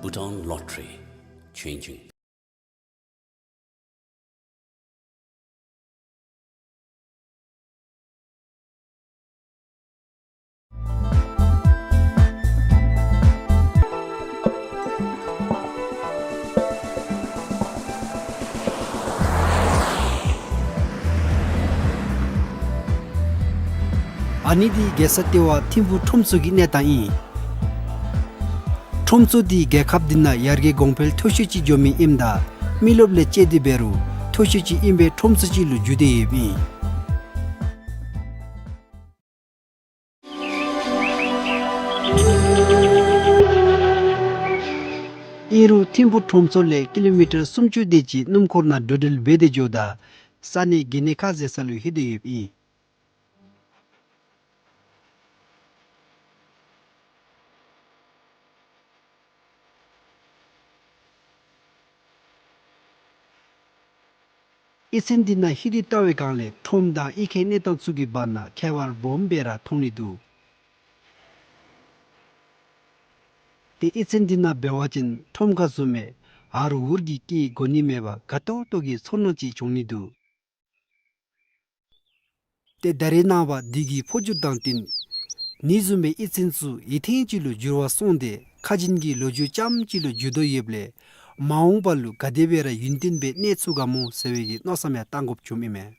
Bhutan Lottery, changing. ཨ་ནི་འདི་རྒྱལ་ས་ལྟེ་བ་ཐིམ་ཕུག་ཁྲོམ་ཚོགས་ཀྱི་གནས་སྟངས་ཨིན། ཁྲོམ་ཚོགས་འདི་རྒྱལ་ཁབ་འདི་ནང་ཡར་རྒྱས་གོང་འཕེལ་མཐོ་ཤོས་ཅིག་འགྱོ་མི་ཨིནམ་ད་མི་རློབས་ལས་བཅད་དེ་འབད་རུང་མཐོ་ཤོས་ཅིག་ཨིན་པའི་ཁྲོམ་ཚོགས་ཅིག་ལུ་འགྱུར་ཏེ་ཡོདཔ་ཨིན། ཨིན་རུང་ཐིམ་ཕུག་ཁྲོམ་ཚོགས་ལས་ཀི་ལོ་མི་ཊར་སུམ་ཅུ་དེ་ཅིག་སྣུམ་འཁོར་ནང་འགྲོ་འགྲུལ་འབད་དེ་འགྱོཝ་ད་ས་གནས་དགེ་བསྙེན་ཁ་ཟེར་ས་ལུ་ལྷོད་དེ་ཡོདཔ་ཨིན། གཡུས་ཚན་འདི་ནང་ལྷོད་དེ་བལྟ་བའི་སྒང་ལས་ཁྲོམ་དང་གཡུས་ཁའི་གནས་སྟངས་ཚུ་གི་བར་ན་ཁྱད་པར་སྦོམ་སྦེ་ར་མཐོང་ནི་འདུག། ཏེ་གཡུས་ཚན་འདི་ནང་འབད་བ་ཅིན་ཁྲོམ་ཁ་བཟུམ་སྦེ་ཧ་རུ་འུར་གྱིས་སྐད་གོ་ནི་མེད་པར་དགའ་ཏོག་ཏོ་གི་ཚོར་སྣང་ཅིག་བྱུང་ནི་འདུག། ཏེ་ད་རེས་ནངས་པ་འདི་གི་འཕོ་འགྱུར་དང་བསྟུན་ནི་བཟུམ་སྦེ་གཡུས་ཚན་ཚུ་ཡུན་ཐུང་ཅིག་ལུ་འགྱུར་བ་སོང་སྟེ་ཁ་རྗེན་གྱི་ལོ་རྒྱུས་ཙམ་ཅིག་ལུ་འགྱུར་དོ་ཡོདཔ་ལས་མ་འོངས་པ་ལུ་ག་དེ་སྦེ་ར་ཡུན་བརྟན་སྦེ་གནས་ཚུགས་ག་སྨོ་ཟེར་བའི་གི་མནོ་བསམ་ཡང་བཏང་དགོཔ་བྱུངམ་ཨིན་མས།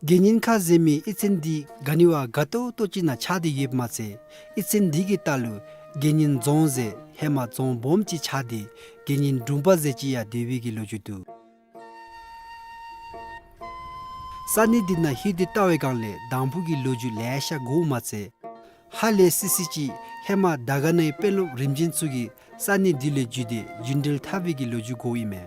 དགེ་བསྙེན་ཁ་ཟེར་མི་གཡུས་ཚན་འདི་ག་ནི་བ་དགའ་ཏོག་ཏོ་ཅིག་ནང་ཆགས་ཏེ་ཡོདཔ་མ་ཚད་གཡུས་ཚན་འདི་གི་ལྟག་ལུ་དགེ་བསྙེན་རྫོང་ཟེར་ཧེ་མ་རྫོང་སྦོམ་ཅིག་ཆགས་ཏེ་དགེ་བསྙེན་དྲུང་པ་ཟེར་ཅིག་ཡང་སྡོད་པའི་གི་ལོ་རྒྱུས་འདུག། ས་གནས་འདི་ནང་ལྷོད་དེ་བལྟ་བའི་སྒང་ལས་དང་ཕུ་གི་ལོ་རྒྱུས་ལེ་ཤ་གོཝ་མ་ཚད་ཧ་ལས་སི་སི་ཅིག་ཧེ་མ་དར་དཀར་ནང་གི་དཔོན་སློབ་རིམ་བྱོན་ཚུ་གིས་ས་གནས་འདི་ལས་བརྒྱུད་དེ་རྒྱུན་འགྲུལ་འཐབ་པའི་གི་ལོ་རྒྱུས་གོཝ་ཨིན་མས།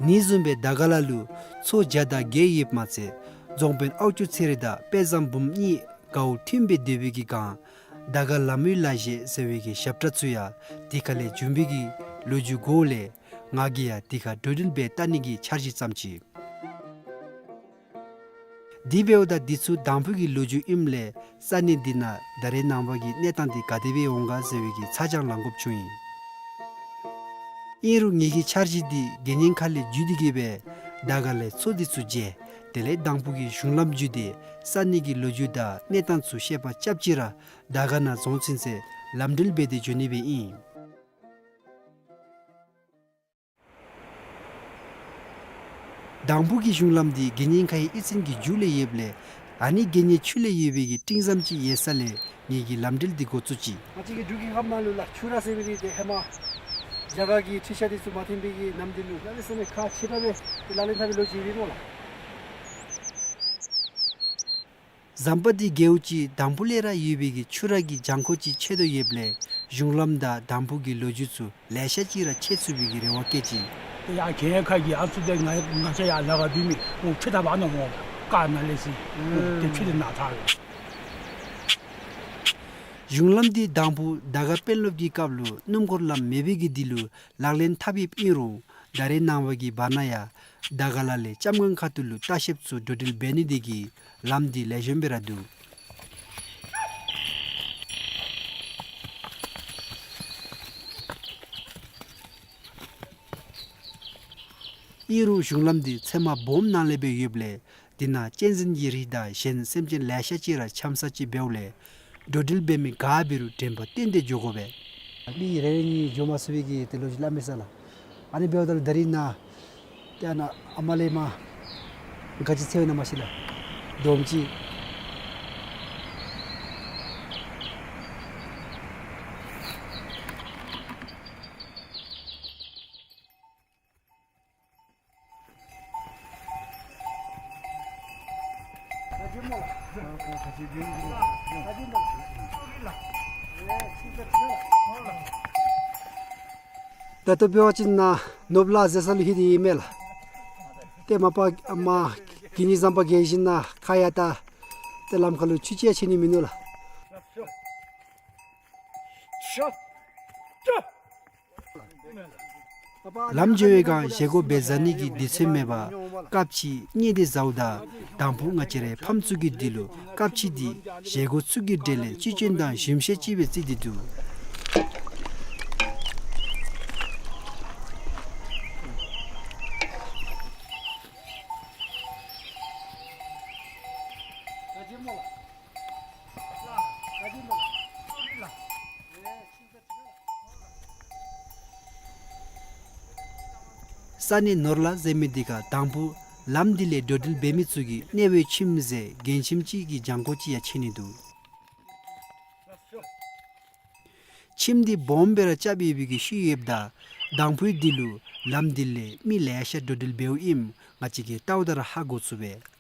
ནི་བཟུམ་སྦེ་དར་དཀར་ལ་ལུ་ཚོ་བརྒྱ་དང་བརྒྱད་ཡོདཔ་མ་ཚད་རྫོང་དཔོན་ཨའུ་ཅུ་ཚེ་རིང་དང་དཔལ་བཟང་འབུམ་གཉིས་དགའ་བོ་མཐུན་སྦེ་སྡོད་པའི་གི་སྒང་དར་དཀར་ལམ་བུའི་ལ་བཞད་ཟེར་བའི་གི་ཞབས་ཁྲ་ཚུ་ཡང་དེ་ཁ་ལས་བྱུང་བའི་གི་ལོ་རྒྱུས་གོཝ་ལས་ང་གིས་ཡང་དེ་ཁར་འགྲོ་འགྲུལ་འབད་བལྟ་ནི་གི་འཆར་གཞི་བརྩམས་ཅི། དེ་འབདཝ་ད་འདི་ཚུ་དང་ཕུ་གི་ལོ་རྒྱུས་ཨིནམ་ལས་ས་གནས་འདི་ནང་ད་རེས་ནངས་པ་གི་གནས་སྟངས་འདི་ག་དེ་སྦེ་འོང་ག་ཟེར་བའི་གི་ཚ་གྱང་ལང་དགོཔ་བྱུང་ཡི། ཨིན་རུང་ངེ་གི་འཆར་གཞི་འདི་དགེ་བསྙེན་ཁ་ལས་བརྒྱུད་དེ་གི་སྦེ་དར་དཀར་ལས་ཚོ་འདི་ཚུ་མཇལ། དེ་ལས་དང་ཕུ་གི་གཞུང་ལམ་བརྒྱུད་དེ་ས་གནས་ཀྱི་ལོ་རྒྱུས་དང་གནས་སྟངས་ཚུ་ཤེས་པ་རྐྱབ་ཅི་ར་དར་དཀར་ནང་རྫོང་ཚུན་ཚོད་ལམ་འགྲུལ་འབད་དེ་འགྱོ་ནི་སྦེ་ཨིན། དང་ཕུ་གི་གཞུང་ལམ་འདི་དགེ་བསྙེན་ཁའི་གཡུས་ཚན་གྱི་མཇུག་ལས་ཡོདཔ་ལས་ཨ་ནི་དགེ་བསྙེན་ཆུ་ལས་ཡོད་པའི་གི་སྤྲིན་ཟམ་ཅིག་ཡོད་ས་ལས་ངེ་གི་ལམ་འགྲུལ་འདི་འགོ་བཙུགས་ཅི། ང་བཅས་ཀྱི་འབྲུག་གི་རྔམ་ནང་ལུ་ལགས་ཆུ་ར་ཟེར་མི་འདི་ཏེ་ཧེ་མ་རྒྱ་གར་གྱི་ཁྲིད་ཤག་འདི་ཚུ་མ་ཐོན་པའི་གི་ནམ་འདི་ལུ་གནམ་མེད་ས་མེད་ཁག་ཆེ་དྲགས་སྦེ་ཏེ་ལག་ལེན་འཐབ་པའི་ལོ་རྒྱུས་ཡོད་སྨོ་ལགས། ཟམ་པ་འདི་རྒེད་འོག་ཅིག་དང་ཕུ་ལས་ར་ཡོད་པའི་གི་ཆུ་ར་གི་གྱང་ཁོག་ཅིག་ཆད་དོ་ཡོདཔ་ལས་གཞུང་ལམ་དང་དང་ཕུ་གི་ལོ་རྒྱུས་ཚུ་ལེ་ཤ་ཅིག་ར་ཆད་ཚུགས་པའི་གི་རེ་བ་བསྐྱེད་ཅི། ཡ་གྱལ་ཁ་གི་ཨ་ཚུ་ཏེ་ང་ང་བཅས་ཡར་ལ་ག་འབད་མི་འོ་ཁྱོད་ད་བ་ནོ་འོ་ཀ་ན་ལེ་སི་འོ་ཏེ་ཁྱོད་ཏེ་ན་ཐར། གཞུང་ལམ་འདི་དང་ཕུ་དར་དཀར་དཔོན་སློབ་ཀྱི་སྐབས་ལུ་སྣུམ་འཁོར་ལམ་མེད་པའི་གི་དུས་ལུ་ལག་ལེན་འཐབ་ཡོདཔ་ཨིན་རུང་ད་རེས་ནངས་པ་གི་བར་ན་ཡང་དར་དཀར་ལ་ལས་ལྕམ་སྒང་ཁ་ཐུག་ལུ་ལྟ་བཤལཔ་ཚུ་འགྲོ་འགྲུལ་འབད་ནི་དེ་གིས་ལམ་འདི་ལེགས་ཤོམ་སྦེ་ར་འདུག། ཨིན་རུང་གཞུང་ལམ་འདི་ཚལ་མ་སྦོམ་ནང་ལས་སྦེ་ཡོདཔ་ལས་འདི་ནང་གཅན་གཟན་གྱི་རིགས་དང་གཞན་སེམས་ཅན་ལེ་ཤ་ཅིག་ར་འཁྱམ་ས་ཅིག་འབདཝ་ལས་འགྲོ་འགྲུལ་འབད་མི་ག་འབད་རུང་དྲན་པ་བཏོན་ཏེ་འགྱོ་དགོ་པས། མི་རེ་རེ་གཉིས་འགྱོ་མ་ཚུགས་པའི་གི་ཏེ་ལོ་རྒྱུས་སླབ་མས་ས་ལགས། ཨ་ནི་འབདཝ་ད་ལུ་ད་རིས་ནཱ་ཏེ་ཨ་ནཱ་ཨ་མ་ལས་མར་ག་ཅི་འཚོལ་ཡི་ན་མ་ཤེས་ལགས། དོམ་ཅིག། ད་ལྟོ་འབད་བ་ཅིན་ནཱ་ནོར་བུ་ལ་ཟེར་ས་ལུ་ལྷོད་དེ་ཡོདཔ་མས་ལགས། ཏེ་མ་པ་མ་གི་ནི་ཟམ་པ་བརྒལ་ཞིནམ་ལས་ཁ་ཡར་ད་ཏེ་ལམ་ཁ་ལུ་ཆུ་ཅིག་ཡང་ཆགས་ནི་མིན་ནུག་ལགས། ལམ་འགྱོ་བའི་སྒང་བཞེས་སྒོ་འབད་བཟའ་ནི་གི་དུས་ཚོད་མེད་པར་སྐབས་ཅིག་བསྙལ་ཏེ་བཟའཝ་ད་དང་ཕུ་ང་བཅས་རའི་ཕམ་ཚུ་གི་དུས་ལུ་སྐབས་ཅིག་འདི་བཞེས་སྒོ་ཚུ་གི་གྲས་ལས་ཅི་ཅན་དང་ཞིམ་ཤས་ཅིག་སྦེ་བརྩི་སྟེ་འདུག། ས་གནས་ནོར་ལ་ཟེར་མི་འདི་ཁར་དང་ཕུ་ལམ་འདི་ལས་འགྲོ་འགྲུལ་འབད་མི་ཚུ་གིས་གནས་པའི་ཁྱིམ་ཟེར་རྒན་ཁྱིམ་ཅིག་གི་གྱང་ཁོག་ཅིག་ཡང་ཕྱེ་ནི་འདུག། ཁྱིམ་འདི་སྦོམ་སྦེ་ར་རྐྱབ་ཡོད་པའི་གི་ཤུལ་ཡོདཔ་ད་དང་ཕུའི་འདི་ལུ་ལམ་འདི་ལས་མི་ལེ་ཤ་འགྲོ་འགྲུལ་འབདཝ་ཨིནམ་ང་བཅས་ཀྱིས་བལྟཝ་ད་ར་ཧ་གོ་ཚུགས་པས།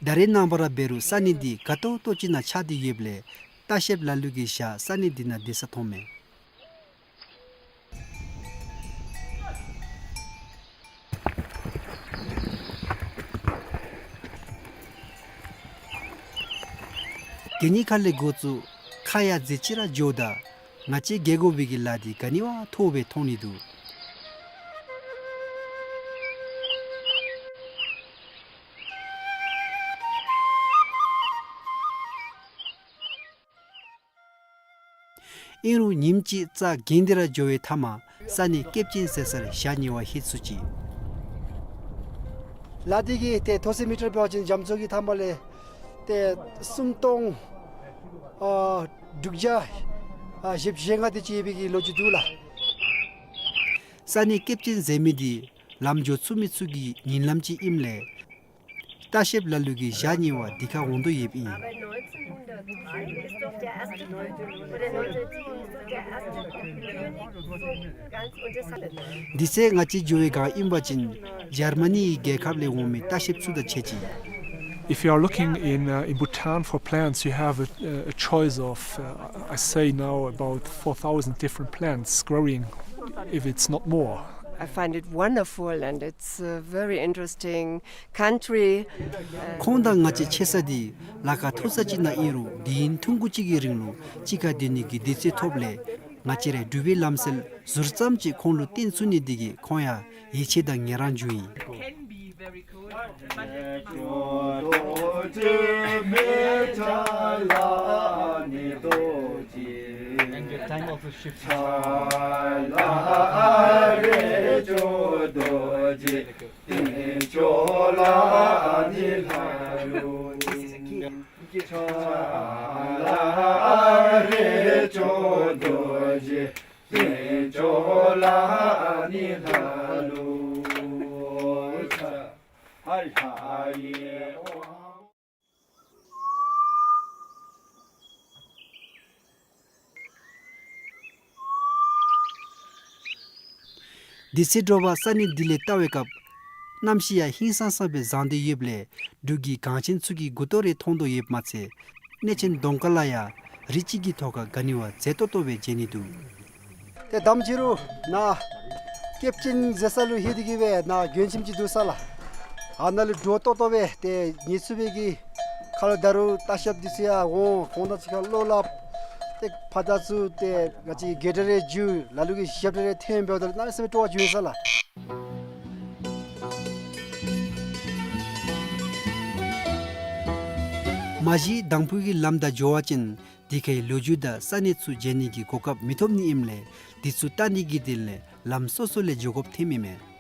ད་རེས་ནངས་པ་ར་འབད་རུང་ས་གནས་འདི་དགའ་ཏོག་ཏོ་ཅིག་ནང་ཆགས་ཏེ་ཡོདཔ་ལས་ལྟ་བཤལཔ་ལ་ལུ་གིས་ཞག་ས་གནས་འདི་ནང་སྡོད་ས་མཐོངམ་མས། གད་སྙིགས་ཁ་ལས་འགོ་བཙུགས་ཁ་ཡར་མཛེས་ཅིག་ར་འགྱོཝ་ད་ང་བཅས་རྒྱལ་དགོ་པའི་གི་ལཱ་འདི་ག་ནི་བ་མཐོ་སྦེ་མཐོང་ནི་འདུག། ཨིན་རུང་ཉིནམ་གཅིག་རྩྭ་གྱེན་ཏེ་ར་འགྱོ་བའི་མཐའ་མར་ས་གནས་སྐེདཔ་ཅན་ཟེར་སར་ཞག་གཉིས་པ་ལྷོད་ཚུགས་ཅི། ལ་འདི་གི་ཏེ་མཐོ་ས་མི་ཊར་འབད་བ་ཅིན་རྒྱ་མཚོ་གི་མཐའ་མ་ལས་ཏེ་སུམ་སྟོང་ཨ་དྲུག་བརྒྱ་ཨ་བཞི་བཅུ་ཞེ་ལྔ་དེ་ཅིག་ཡོད་པའི་གི་ལོ་རྒྱུས་འདུག་ལགས། ས་གནས་སྐེདཔ་ཅན་ཟེར་མི་འདི་ལམ་འགྱོ་ཚུགས་མི་ཚུ་གི་ཉིན་ལམ་ཅིག་ཨིནམ་ལས་ལྟ་བཤལཔ་ལ་ལུ་གིས་ཞག་གཉིས་པ་འདི་ཁར་འོང་དོ་ཡོདཔ་ཨིན། དུས་ཚོད་ང་བཅས་འགྱོ་བའི་སྒང་ཨིན་པ་ཅིན་འཇར་མ་ནིའི་རྒྱལ་ཁབ་ལས་འོང་མི་ལྟ་བཤལཔ་ཚུ་དང་ཕྱད་ཅི། If you are looking in, uh, in Bhutan for plants, you have a, a choice of, uh, I say now, about four thousand different plants growing, if it's not more. I find it wonderful and it's, uh, very interesting country. ཁོང་དང་ང་བཅས་ཕྱད་ས་འདི་ལ་ཁ་མཐོ་ས་ཅིག་ནང་ཨིན་རུང་དུས་ཡུན་ཐུང་ཀུ་ཅིག་གི་རིང་ལུ་གཅིག་ཁར་སྡོད་ནི་གི་དུས་ཚོད་ཐོབ་ལས་ང་བཅས་རའི་འགྲུལ་པའི་ལམ་སྲོལ་ཟུར་ཙམ་ཅིག་ཁོང་ལུ་སྟོན་ཚུགས་ནི་འདི་གིས་ཁོང་ཡང་ཡིད་ཆེས་དང་ངལ་རངས་བྱུང་ཡི། དེ་ཚེ་དྲོ་པ་ས་གནས་འདི་ལས་བལྟ་བའི་སྐབས་གནམ་གཤིས་ཡང་ཧིང་སངས་ས་སྦེ་བཟང་སྟེ་ཡོདཔ་ལས་འབྲུག་གི་གངས་ཅན་ཚུ་གི་མགུ་ཏོ་རེ་མཐོང་དོ་ཡོདཔ་མ་ཚད་གནས་ཆེན་གདོང་དཀར་ལ་ཡང་རི་གཅིག་གི་ཐོག་ཁར་ག་ནི་བ་མཛེས་ཏོག་ཏོ་སྦེ་མཇལ་ནི་འདུག། ཏེ་དམ་ཅི་རུང་ནཱ་སྐེདཔ་ཅན་ཟེར་ས་ལུ་ལྷོད་དེ་གི་སྦེ་ནཱ་མགྱོནམ་ཅིག་འདུག་ས་ལགས། ཨ་ནཱ་ལུ་འདྲོག་ཏོག་ཏོ་སྦེ་ཏེ་ཉལ་ཚུགས་པའི་གི་ཁར་ལུ་ད་རུང་ལྟ་བཤལཔ་འདི་ཚུ་ཡང་འོང་། ཁོང་དང་གཅིག་ཁར་བློ་སླབ། ཏེ་ཕར་དང་ཚུར་ཏེ་ང་བཅས་གྲལ་རེ་བརྒྱུད་ལ་ལུ་གིས་ཞབས་རེ་རེ་འཐེན་འབདཝ་ད་གནམ་མེད་ས་མེད་སྤྲོ་བ་བྱུང་ཡི་ས་ལགས། མ་གཞི་དང་ཕུ་གི་ལམ་བདའ་འགྱོ་བ་ཅིན་དེ་ཁའི་ལོ་རྒྱུས་དང་ས་གནས་ཚུ་མཇལ་ནི་གི་གོ་སྐབས་མི་ཐོབ་ནི་ཨིནམ་ལས་དེ་ཚུ་བལྟ་ནི་གི་དོན་ལས་ལམ་སོ་སོ་ལས་འགྱོ་དགོཔ་ཐོནམ་ཨིན་མས།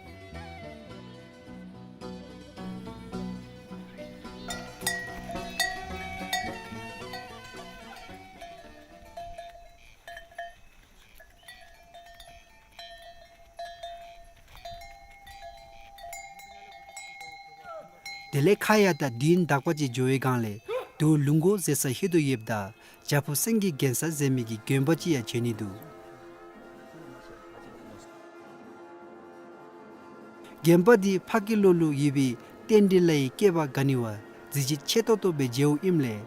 དེ་ལས་ཁ་ཡར་ད་དུས་ཡུན་དག་པ་ཅིག་འགྱོ་བའི་སྒང་ལས་དོ་ལུང་མགོ་ཟེར་ས་ལྷོད་དོ་ཡོདཔ་ད་བྱག་ཕུག་སེང་གེ་གྱེན་ས་ཟེར་མི་གི་དགོན་པ་ཅིག་ཡང་མཇལ་ནི་འདུག། དགོན་པ་འདི་ཕ་གི་ལོགས་ལུ་ཡོད་པའི་ རྟེན་འབྲེལ་ལཱའི་སྐྱེས་པ་ག་ནི་བ་གཟི་བརྗིད་ཆེ་ཏོག་ཏོ་སྦེ་མཇལཝ་ཨིནམ་ལས་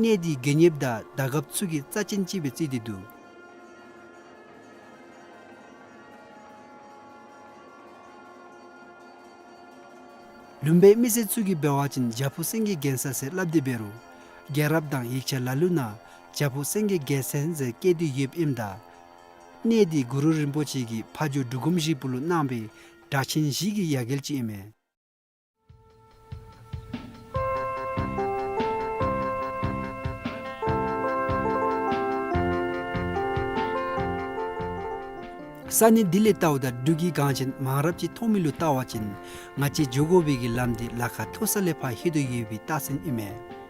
གནས་འདི་དགེ་བསྙེནམ་དང་བདག་སྐྱབས་ཚུ་གིས་རྩ་ཅན་ཅིག་སྦེ་བརྩི་སྟེ་འདུག། ལུང་པའི་མི་སེར་ཚུ་གིས་འབད་བ་ཅིན་བྱག་ཕུག་སེང་གེ་གྱེན་ས་ཟེར་སླབ་སྟེ་འབད་རུང་རྒྱལ་རབས་དང་ཡིག་ཆ་ལ་ལུ་ནང་བྱག་ཕུག་སེང་གེ་རྒྱལ་མཚན་ཟེར་བཀོད་དེ་ཡོདཔ་ཨིནམ་ད་གནས་འདི་གུ་རུ་རིན་པོ་ཆེ་གིས་ཕ་ཇོ་འབྲུག་སྒོམ་ཞིག་པོ་ལུ་གནང་བའི་གྲྭ་ཆེན་བཞི་གི་ཡ་གྱལ་ཅིག་ཨིན་མས། ས་གནས་འདི་ལས་བལྟཝ་ད་འབྲུག་གི་གངས་ཅན་མང་རབས་ཅིག་མཐོང་མི་ལུ་བལྟ་བ་ཅིན་ང་བཅས་འགྱོ་དགོ་པའི་གི་ལམ་འདི་ལ་ཁ་མཐོ་ས་ལས་ཕར་ལྷོད་དོ་ཡོད་པའི་རྟགས་མཚན་ཨིན་མས།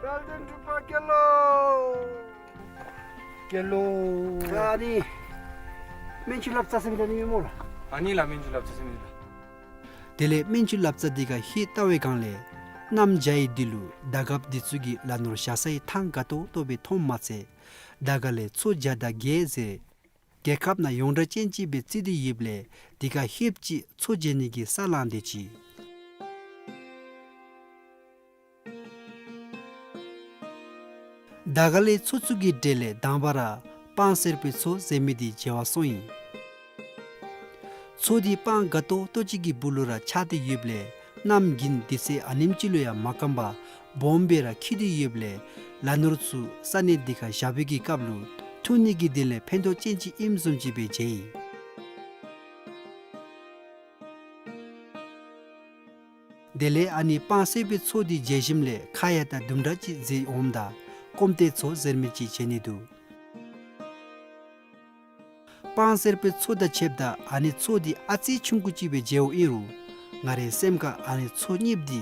དཔལ་ལྡན་འབྲུག་པ་སྐྱེས་ལོ། སྐྱེས་ལོ། ཨ་ནི་སྨན་ཆུ་ལབ་རྩ་ཟེར་མི་འདི་ཨ་ནི་སྨོ་ལགས། ཨ་ནི་ལགས། སྨན་ཆུ་ལབ་རྩ་ཟེར་མི་འདི་ལགས། དེ་ལས་སྨན་ཆུ་ལབ་རྩ་འདི་ཁར་ལྷོད་བལྟ་བའི་སྒང་ལས་གནམ་བྱཱར་ཡི་འདི་ལུ་ཟླ་གབ་འདི་ཚུ་གིས་ལ་ནོར་བཞག་སའི་ཐང་དགའ་ཏོག་ཏོ་སྦེ་མཐོངམ་མ་ཚད་ཟླ་ག་ལས་མཚོ་བྱ་དང་རྒྱལ་ཟེར་རྒྱལ་ཁབ་ནང་ཡོངས་གྲགས་ཅན་ཅིག་སྦེ་བརྩི་སྟེ་ཡོདཔ་ལས་འདི་ཁར་ལྷོདཔ་ཅིག་མཚོ་མཇལ་ནི་གི་ས་ལང་སྟེ་ཅིག། ཟླ་ག་ལས་མཚོ་ཚུ་གི་གྲས་ལས་དང་པ་ར་སྤང་སེར་པོའི་མཚོ་ཟེར་མི་འདི་མཇལ་བར་སོང་ཡི། མཚོ་འདི་སྤང་དགའ་ཏོག་ཏོ་ཅིག་གི་སྦུག་ལུ་ར་ཆགས་ཏེ་ཡོདཔ་ལས་གནམ་དགུན་དུས་ཚོད་ཨ་ནེམ་ཅིག་ལུ་ཡང་མ་སྐམ་པར་སྦོམ་སྦེ་ར་འཁྱིལ་ཏེ་ཡོདཔ་ལས་ལ་ནོར་ཚུ་ས་གནས་འདི་ཁར་བཞག་པའི་གི་སྐབས་ལུ་འཐུང་ནི་གི་དོན་ལས་ཕན་ཐོགས་ཅན་ཅིག་ཨིནམ་བཟུམ་ཅིག་སྦེ་མཇལ་ཡི། དེ་ལས་ཨ་ནི་སྤང་སེར་པོའི་མཚོ་འདི་མཇལ་ཞིནམ་ལས་ཁ་ཡ་ད་དུམ་གྲ་ཅིག་འཛེགས་འོངམ་ད་སྐོམ་ཏེ་མཚོ་ཟེར་མི་ཅིག་མཇལ་ནི་འདུག། སྤང་སེར་པོའི་མཚོ་དང་ཕྱདཔ་ད་ཨ་ནི་མཚོ་འདི་ཨ་ཙི་ཆུང་ཀུ་ཅིག་སྦེ་མཇལཝ་ཨིན་རུང་ང་རའི་སེམས་ཁར་ཨ་ནི་མཚོ་གཉིསཔོ་འདི་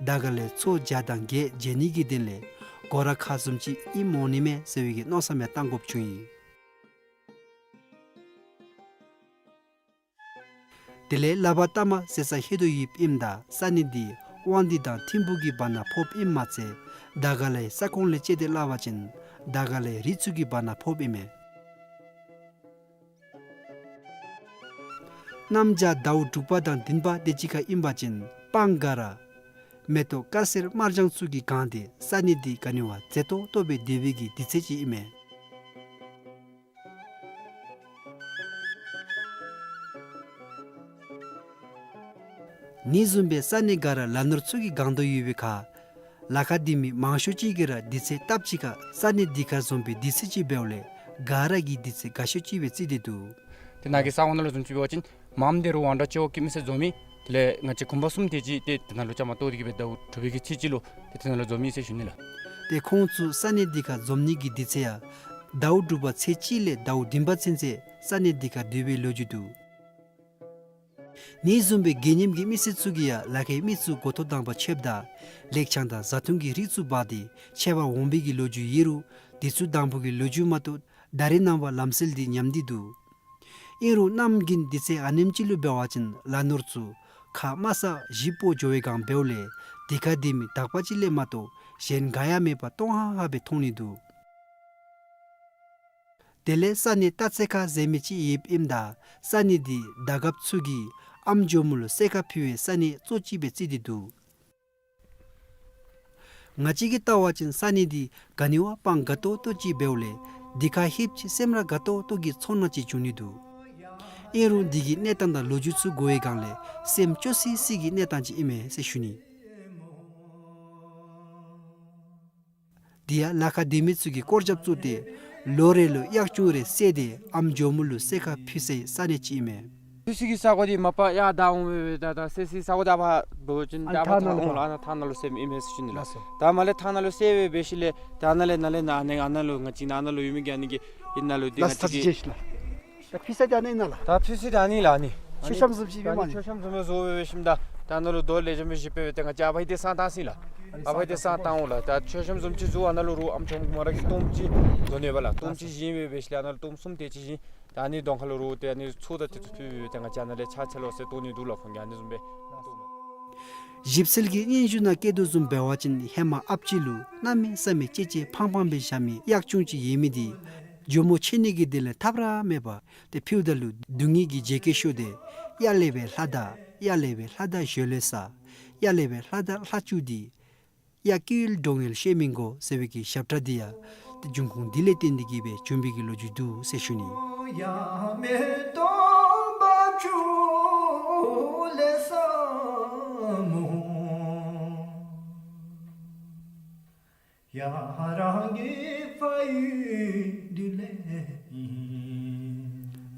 ཟླ་ག་ལས་མཚོ་བྱ་དང་རྒྱལ་མཇལ་ནི་གི་དོན་ལས་སྒོ་ར་ཁ་བཟུམ་ཅིག་ཨིནམ་འོང་ནི་མས་ཟེར་བའི་གི་མནོ་བསམ་ཡང་བཏང་དགོཔ་བྱུང་ཡི། དེ་ལས་ལ་བ་ཏ་མ་ཟེར་སར་ལྷོད་དོ་ཡོདཔ་ཨིནམ་ད་ས་གནས་འདི་དབང་འདུས་དང་ཐིམ་ཕུག་གི་བར་ན་ཕོགཔ་ཨིནམ་མ་ཚད་ཟླ་ག་ལས་ས་ཁོངས་ལས་དཔྱད་དེ་སླབ་པ་ཅིན་ཟླ་ག་ལས་རི་ཚུ་གི་བར་ན་ཕོགཔ་ཨིན་མས། གནམ་བྱཱར་ཟླཝ་དྲུག་པ་དང་བདུན་པ་དེ་ཅིག་ཁར་ཨིན་པ་ཅིན་སྤང་ག་ར་མེ་ཏོག་དཀར་སེར་དམར་ལྗང་ཚུ་གིས་གང་སྟེ་ས་གནས་འདི་ག་ནི་བ་མཛེས་ཏོག་ཏོ་སྦེ་སྡོད་པའི་གི་དུས་ཚོད་ཅིག་ཨིན་མས། ནི་བཟུམ་སྦེ་ས་གནས་ག་ར་ལ་ནོར་ཚུ་གིས་གང་དོ་ཡོད་པའི་ཁར་ལ་ཁ་སྡོད་མི་མང་ཤོས་ཅིག་གིས་ར་དུས་ཚོད་སྟབས་ཅིག་ཁར་ས་གནས་འདི་ཁར་འཛོམས་པའི་དུས་ཚོད་ཅིག་འབདཝ་ལས་ག་ར་གིས་དུས་ཚོད་དགའ་ཤོས་ཅིག་སྦེ་བརྩི་སྟེ་འདུག། ཏེ་ནཱ་གི་ས་གོ་ནང་ལུ་བཟུམ་ཅིག་འབད་བ་ཅིན་མངམ་དེ་རུ་ཝང་ཌ་ཅོག་གི་མི་སེར་འཛོམས་མི་དེ་ལས་ང་བཅས་གུང་པ་གསུམ་དེ་ཅིག་ཏེ་དེ་ནང་ལུ་བཅའ་མར་གཏོགས་ཏེ་གི་སྦེ་ཟླཝ་དྲུག་པའི་གི་ཚེས་གཅིག་ལུ་ཏེ་དེ་ནང་ལུ་འཛོམས་ཡི་ཟེར་ཞུ་ནི་ལགས། ཏེ་ཁོང་ཚུ་ས་གནས་འདི་ཁར་འཛོམས་ནི་གི་དུས་ཚོད་ཡང་ཟླཝ་དྲུག་པ་ཚེས་གཅིག་ལས་ཟླཝ་བདུན་པ་ཚུན་ཚོད་ས་གནས་འདི་ཁར་སྡོད་པའི་ལོ་རྒྱུས་འདུག། ནི་བཟུམ་སྦེ་དགེ་བསྙེནམ་གི་མི་སེར་ཚུ་གིས་ཡང་ལ་ཁའི་མི་ཚུ་འགོ་ཐོག་དང་པ་ཕྱདཔ་ད་ལེགས་ཆང་དང་བཟའ་འཐུང་གི་རིགས་ཚུ་འབག་སྟེ་ཕྱད་པར་འོང་པའི་གི་ལོ་རྒྱུས་ཡོད་རུང་དུས་ཚོད་དང་པོ་གི་ལོ་རྒྱུས་མ་གཏོགས་ད་རེས་ནངས་པ་ལམ་སྲོལ་འདི་ཉམས་ཏེ་འདུག། ཨིན་རུང་གནམ་དགུན་དུས་ཚོད་ཨ་ནེམ་ཅིག་ལུ་འབད་བ་ཅིན་ལ་ནོར་ཚུ་ཁ་དམའ་ས་བཞི་སྤོ་འགྱོ་བའི་སྒང་འབདཝ་ལས་དེ་ཁར་སྡོད་མི་དག་པ་ཅིག་ལས་མ་གཏོགས་གཞན་ག་ཡང་མེད་པར་སྟོང་ཧ་ཧ་སྦེ་མཐོང་ནི་འདུག། དེ་ལས་ས་གནས་སྟག་རྩེ་ཁ་ཟེར་མི་ཅིག་ཡོདཔ་ཨིནམ་ད་ས་གནས་འདི་ཟླ་གབ་ཚུ་གིས་ཨམ་ཇོ་མོ་ལུ་གསོལ་ཁ་ཕུལ་བའི་ས་གནས་གཙོ་ཅིག་སྦེ་བརྩི་སྟེ་འདུག། ང་བཅས་ཀྱིས་བལྟ་བ་ཅིན་ས་གནས་འདི་ག་ནི་བ་སྤང་དགའ་ཏོག་ཏོ་ཅིག་འབདཝ་ལས་འདི་ཁར་ལྷོདཔ་ཅིག་སེམས་ར་དགའ་ཏོག་ཏོ་གི་ཚོར་སྣང་ཅིག་བྱུང་ནི་འདུག། ཨིན་རུང་འདི་གི་གནས་སྟངས་དང་ལོ་རྒྱུས་ཚུ་གོ་བའི་སྒང་ལས་སེམས་སྐྱོ་སི་སི་གི་གནས་སྟངས་ཅིག་ཨིན་མས་ཟེར་ཞུ་ནི། དེ་ཡང་ལ་ཁར་སྡོད་མི་ཚུ་གིས་སྐོར་རྒྱབ་བཙུགས་ཏེ་ལོ་རེ་ལུ་གཡག་ཅུང་རེ་བསད་དེ་ཨམ་ཇོ་མོ་ལུ་གསོལ་ཁ་ཕུལ་སའི་ས་གནས་ཅིག་ཨིན་མས། ཕུལ་སའི་གི་ས་གོ་འདི་མ་པ་ཡར་བདའ་འོང་སྦེ་སྦེ་ད་ད་གསོལ་སའི་ས་གོ་འདི་ཨ་ཕར་འབད་བ་ཅིན་ཨ་ནི་ད་ཨ་ཕར་ཐང་ནང་ལུ་ཨ་ནཱ་ཐང་ནང་ལུ་ཟེར་ཨིན་མས་ཟེར་ཞུ་ནི་ལགས། ལགས་སོ། ད་མར་ལས་ཐང་ནང་ལུ་གསོལ་སྦེ་འབད་ཞིནམ་ལས་ད་ནཱ་ལས་ནཱ་ལས་ནཱ་ཨ་ནཱ་ཨ་ནཱ་ལུ་ང་བཅས་ནཱ་ཨ་ནཱ་ལུ་ཡོད་མི་གི་ཨ་ནི་གི་ཨིན་ནཱ་ལུ་འདི་ལགས་ང་བཅས་ཀྱི་ད་ཕུལ་ས་འདི་ཨ་ནཱ་ཨིན་ན་ལགས། ད་ཕུལ་ས་འདི་ཨ་ནི་ལགས། ཨ་ནི་མཆོད་བཤམས་བཟུམ་ཅིག་ཨ་ནི་མཆོད་བཤམས་བཟུམ་སྦེ་བཟོ་སྦེ་འབད་ཞིནམ་ད་ད་ནཱ་ལུ་རྡོ་ལེགས་ཤོམ་སྦེ་བཞི་སྦེ་འབད་དེ་ང་བཅས་ཨ་ཕར་འདི་སང་བཏང་ཟེར་ལགས། ཨ་ཕ་དེ་ས་བཏང་འོང་ལགས། ད་མཆོད་བཤམ་བཟུམ་ཅིག་བཟོ། ཨ་ནཱ་ལུ་རོགས་ཨམ་ཅོག་མོ་ར་གིས་གཏོརམ་ཅིག་བཟོ་ནི་ཡོད་པ་ལགས། གཏོརམ་ཅིག་བཞེངས་སྦེ་འབད་ཞིནམ་ལས་ཨ་ནཱ་ལུ་གཏོརམ་གསུམ་དེ་ཅིག་བཞེངས། ད་ཨ་ནི་གདོང་ཁ་ལུ་རོགས་ཏེ་ཨ་ནི་ཚོགས་དང་དེ་ཚུ་ཕུལ་སྦེ་ཏེ་ང་བཅས་ཨ་ནཱ་ལས་ཕྱག་འཚལ་ལོ་ཟེར་གཏོར་ནི་འདུག་ལགས། ཁོང་གིས་ཨ་ནི་བཟུམ་སྦེ། ཞིབ་འཚོལ་གྱི་སྙན་ཞུ་ནང་བཀོད་དོ་བཟུམ་འབད་བ་ཅིན་ཧེ་མ་ཨཔ་ཅིག་ལུ་གནམ་མེད་ས་མེད་ལྕེ་ལྕེ་ཕངས་ཕངས་སྦེ་བཞག་མི་གཡག་ཆུང་ཅིག་ཡོད་མི་དེ་ཇོ་མོ་མཆོད་ནི་གི་དོན་ལས་ཐབས་ར་མེད་པར་ཏེ་ཕུལཝ་ད་ལུ་སྡུག་བསྔལ་གྱི་བྱེད་སྐད་ཤོར་ཏེ། གཡག་ལས་འབད་ལྷ་དར། གཡག་ལས་འབད་ལྷ་དར་ཞལ་ལས་ས། གཡག་ལས་འབད་ལྷ་དར་ལྷ་ཆུང་འདི། གཡག་སྐྱེ་ཡུལ་འགྲོ་ཡུལ་ཤེས་མི་དགོ་ཟེར་བའི་གི་ཞབས་ཁྲ་འདི་ཡང་ཏེ་འབྱུང་ཁུངས་འདི་ལས་བརྟེན་ཏེ་གིས་སྦེ་བྱུང་བའི་གི་ལོ་རྒྱུས་འདུག་ཟེར་ཞུ་ནི།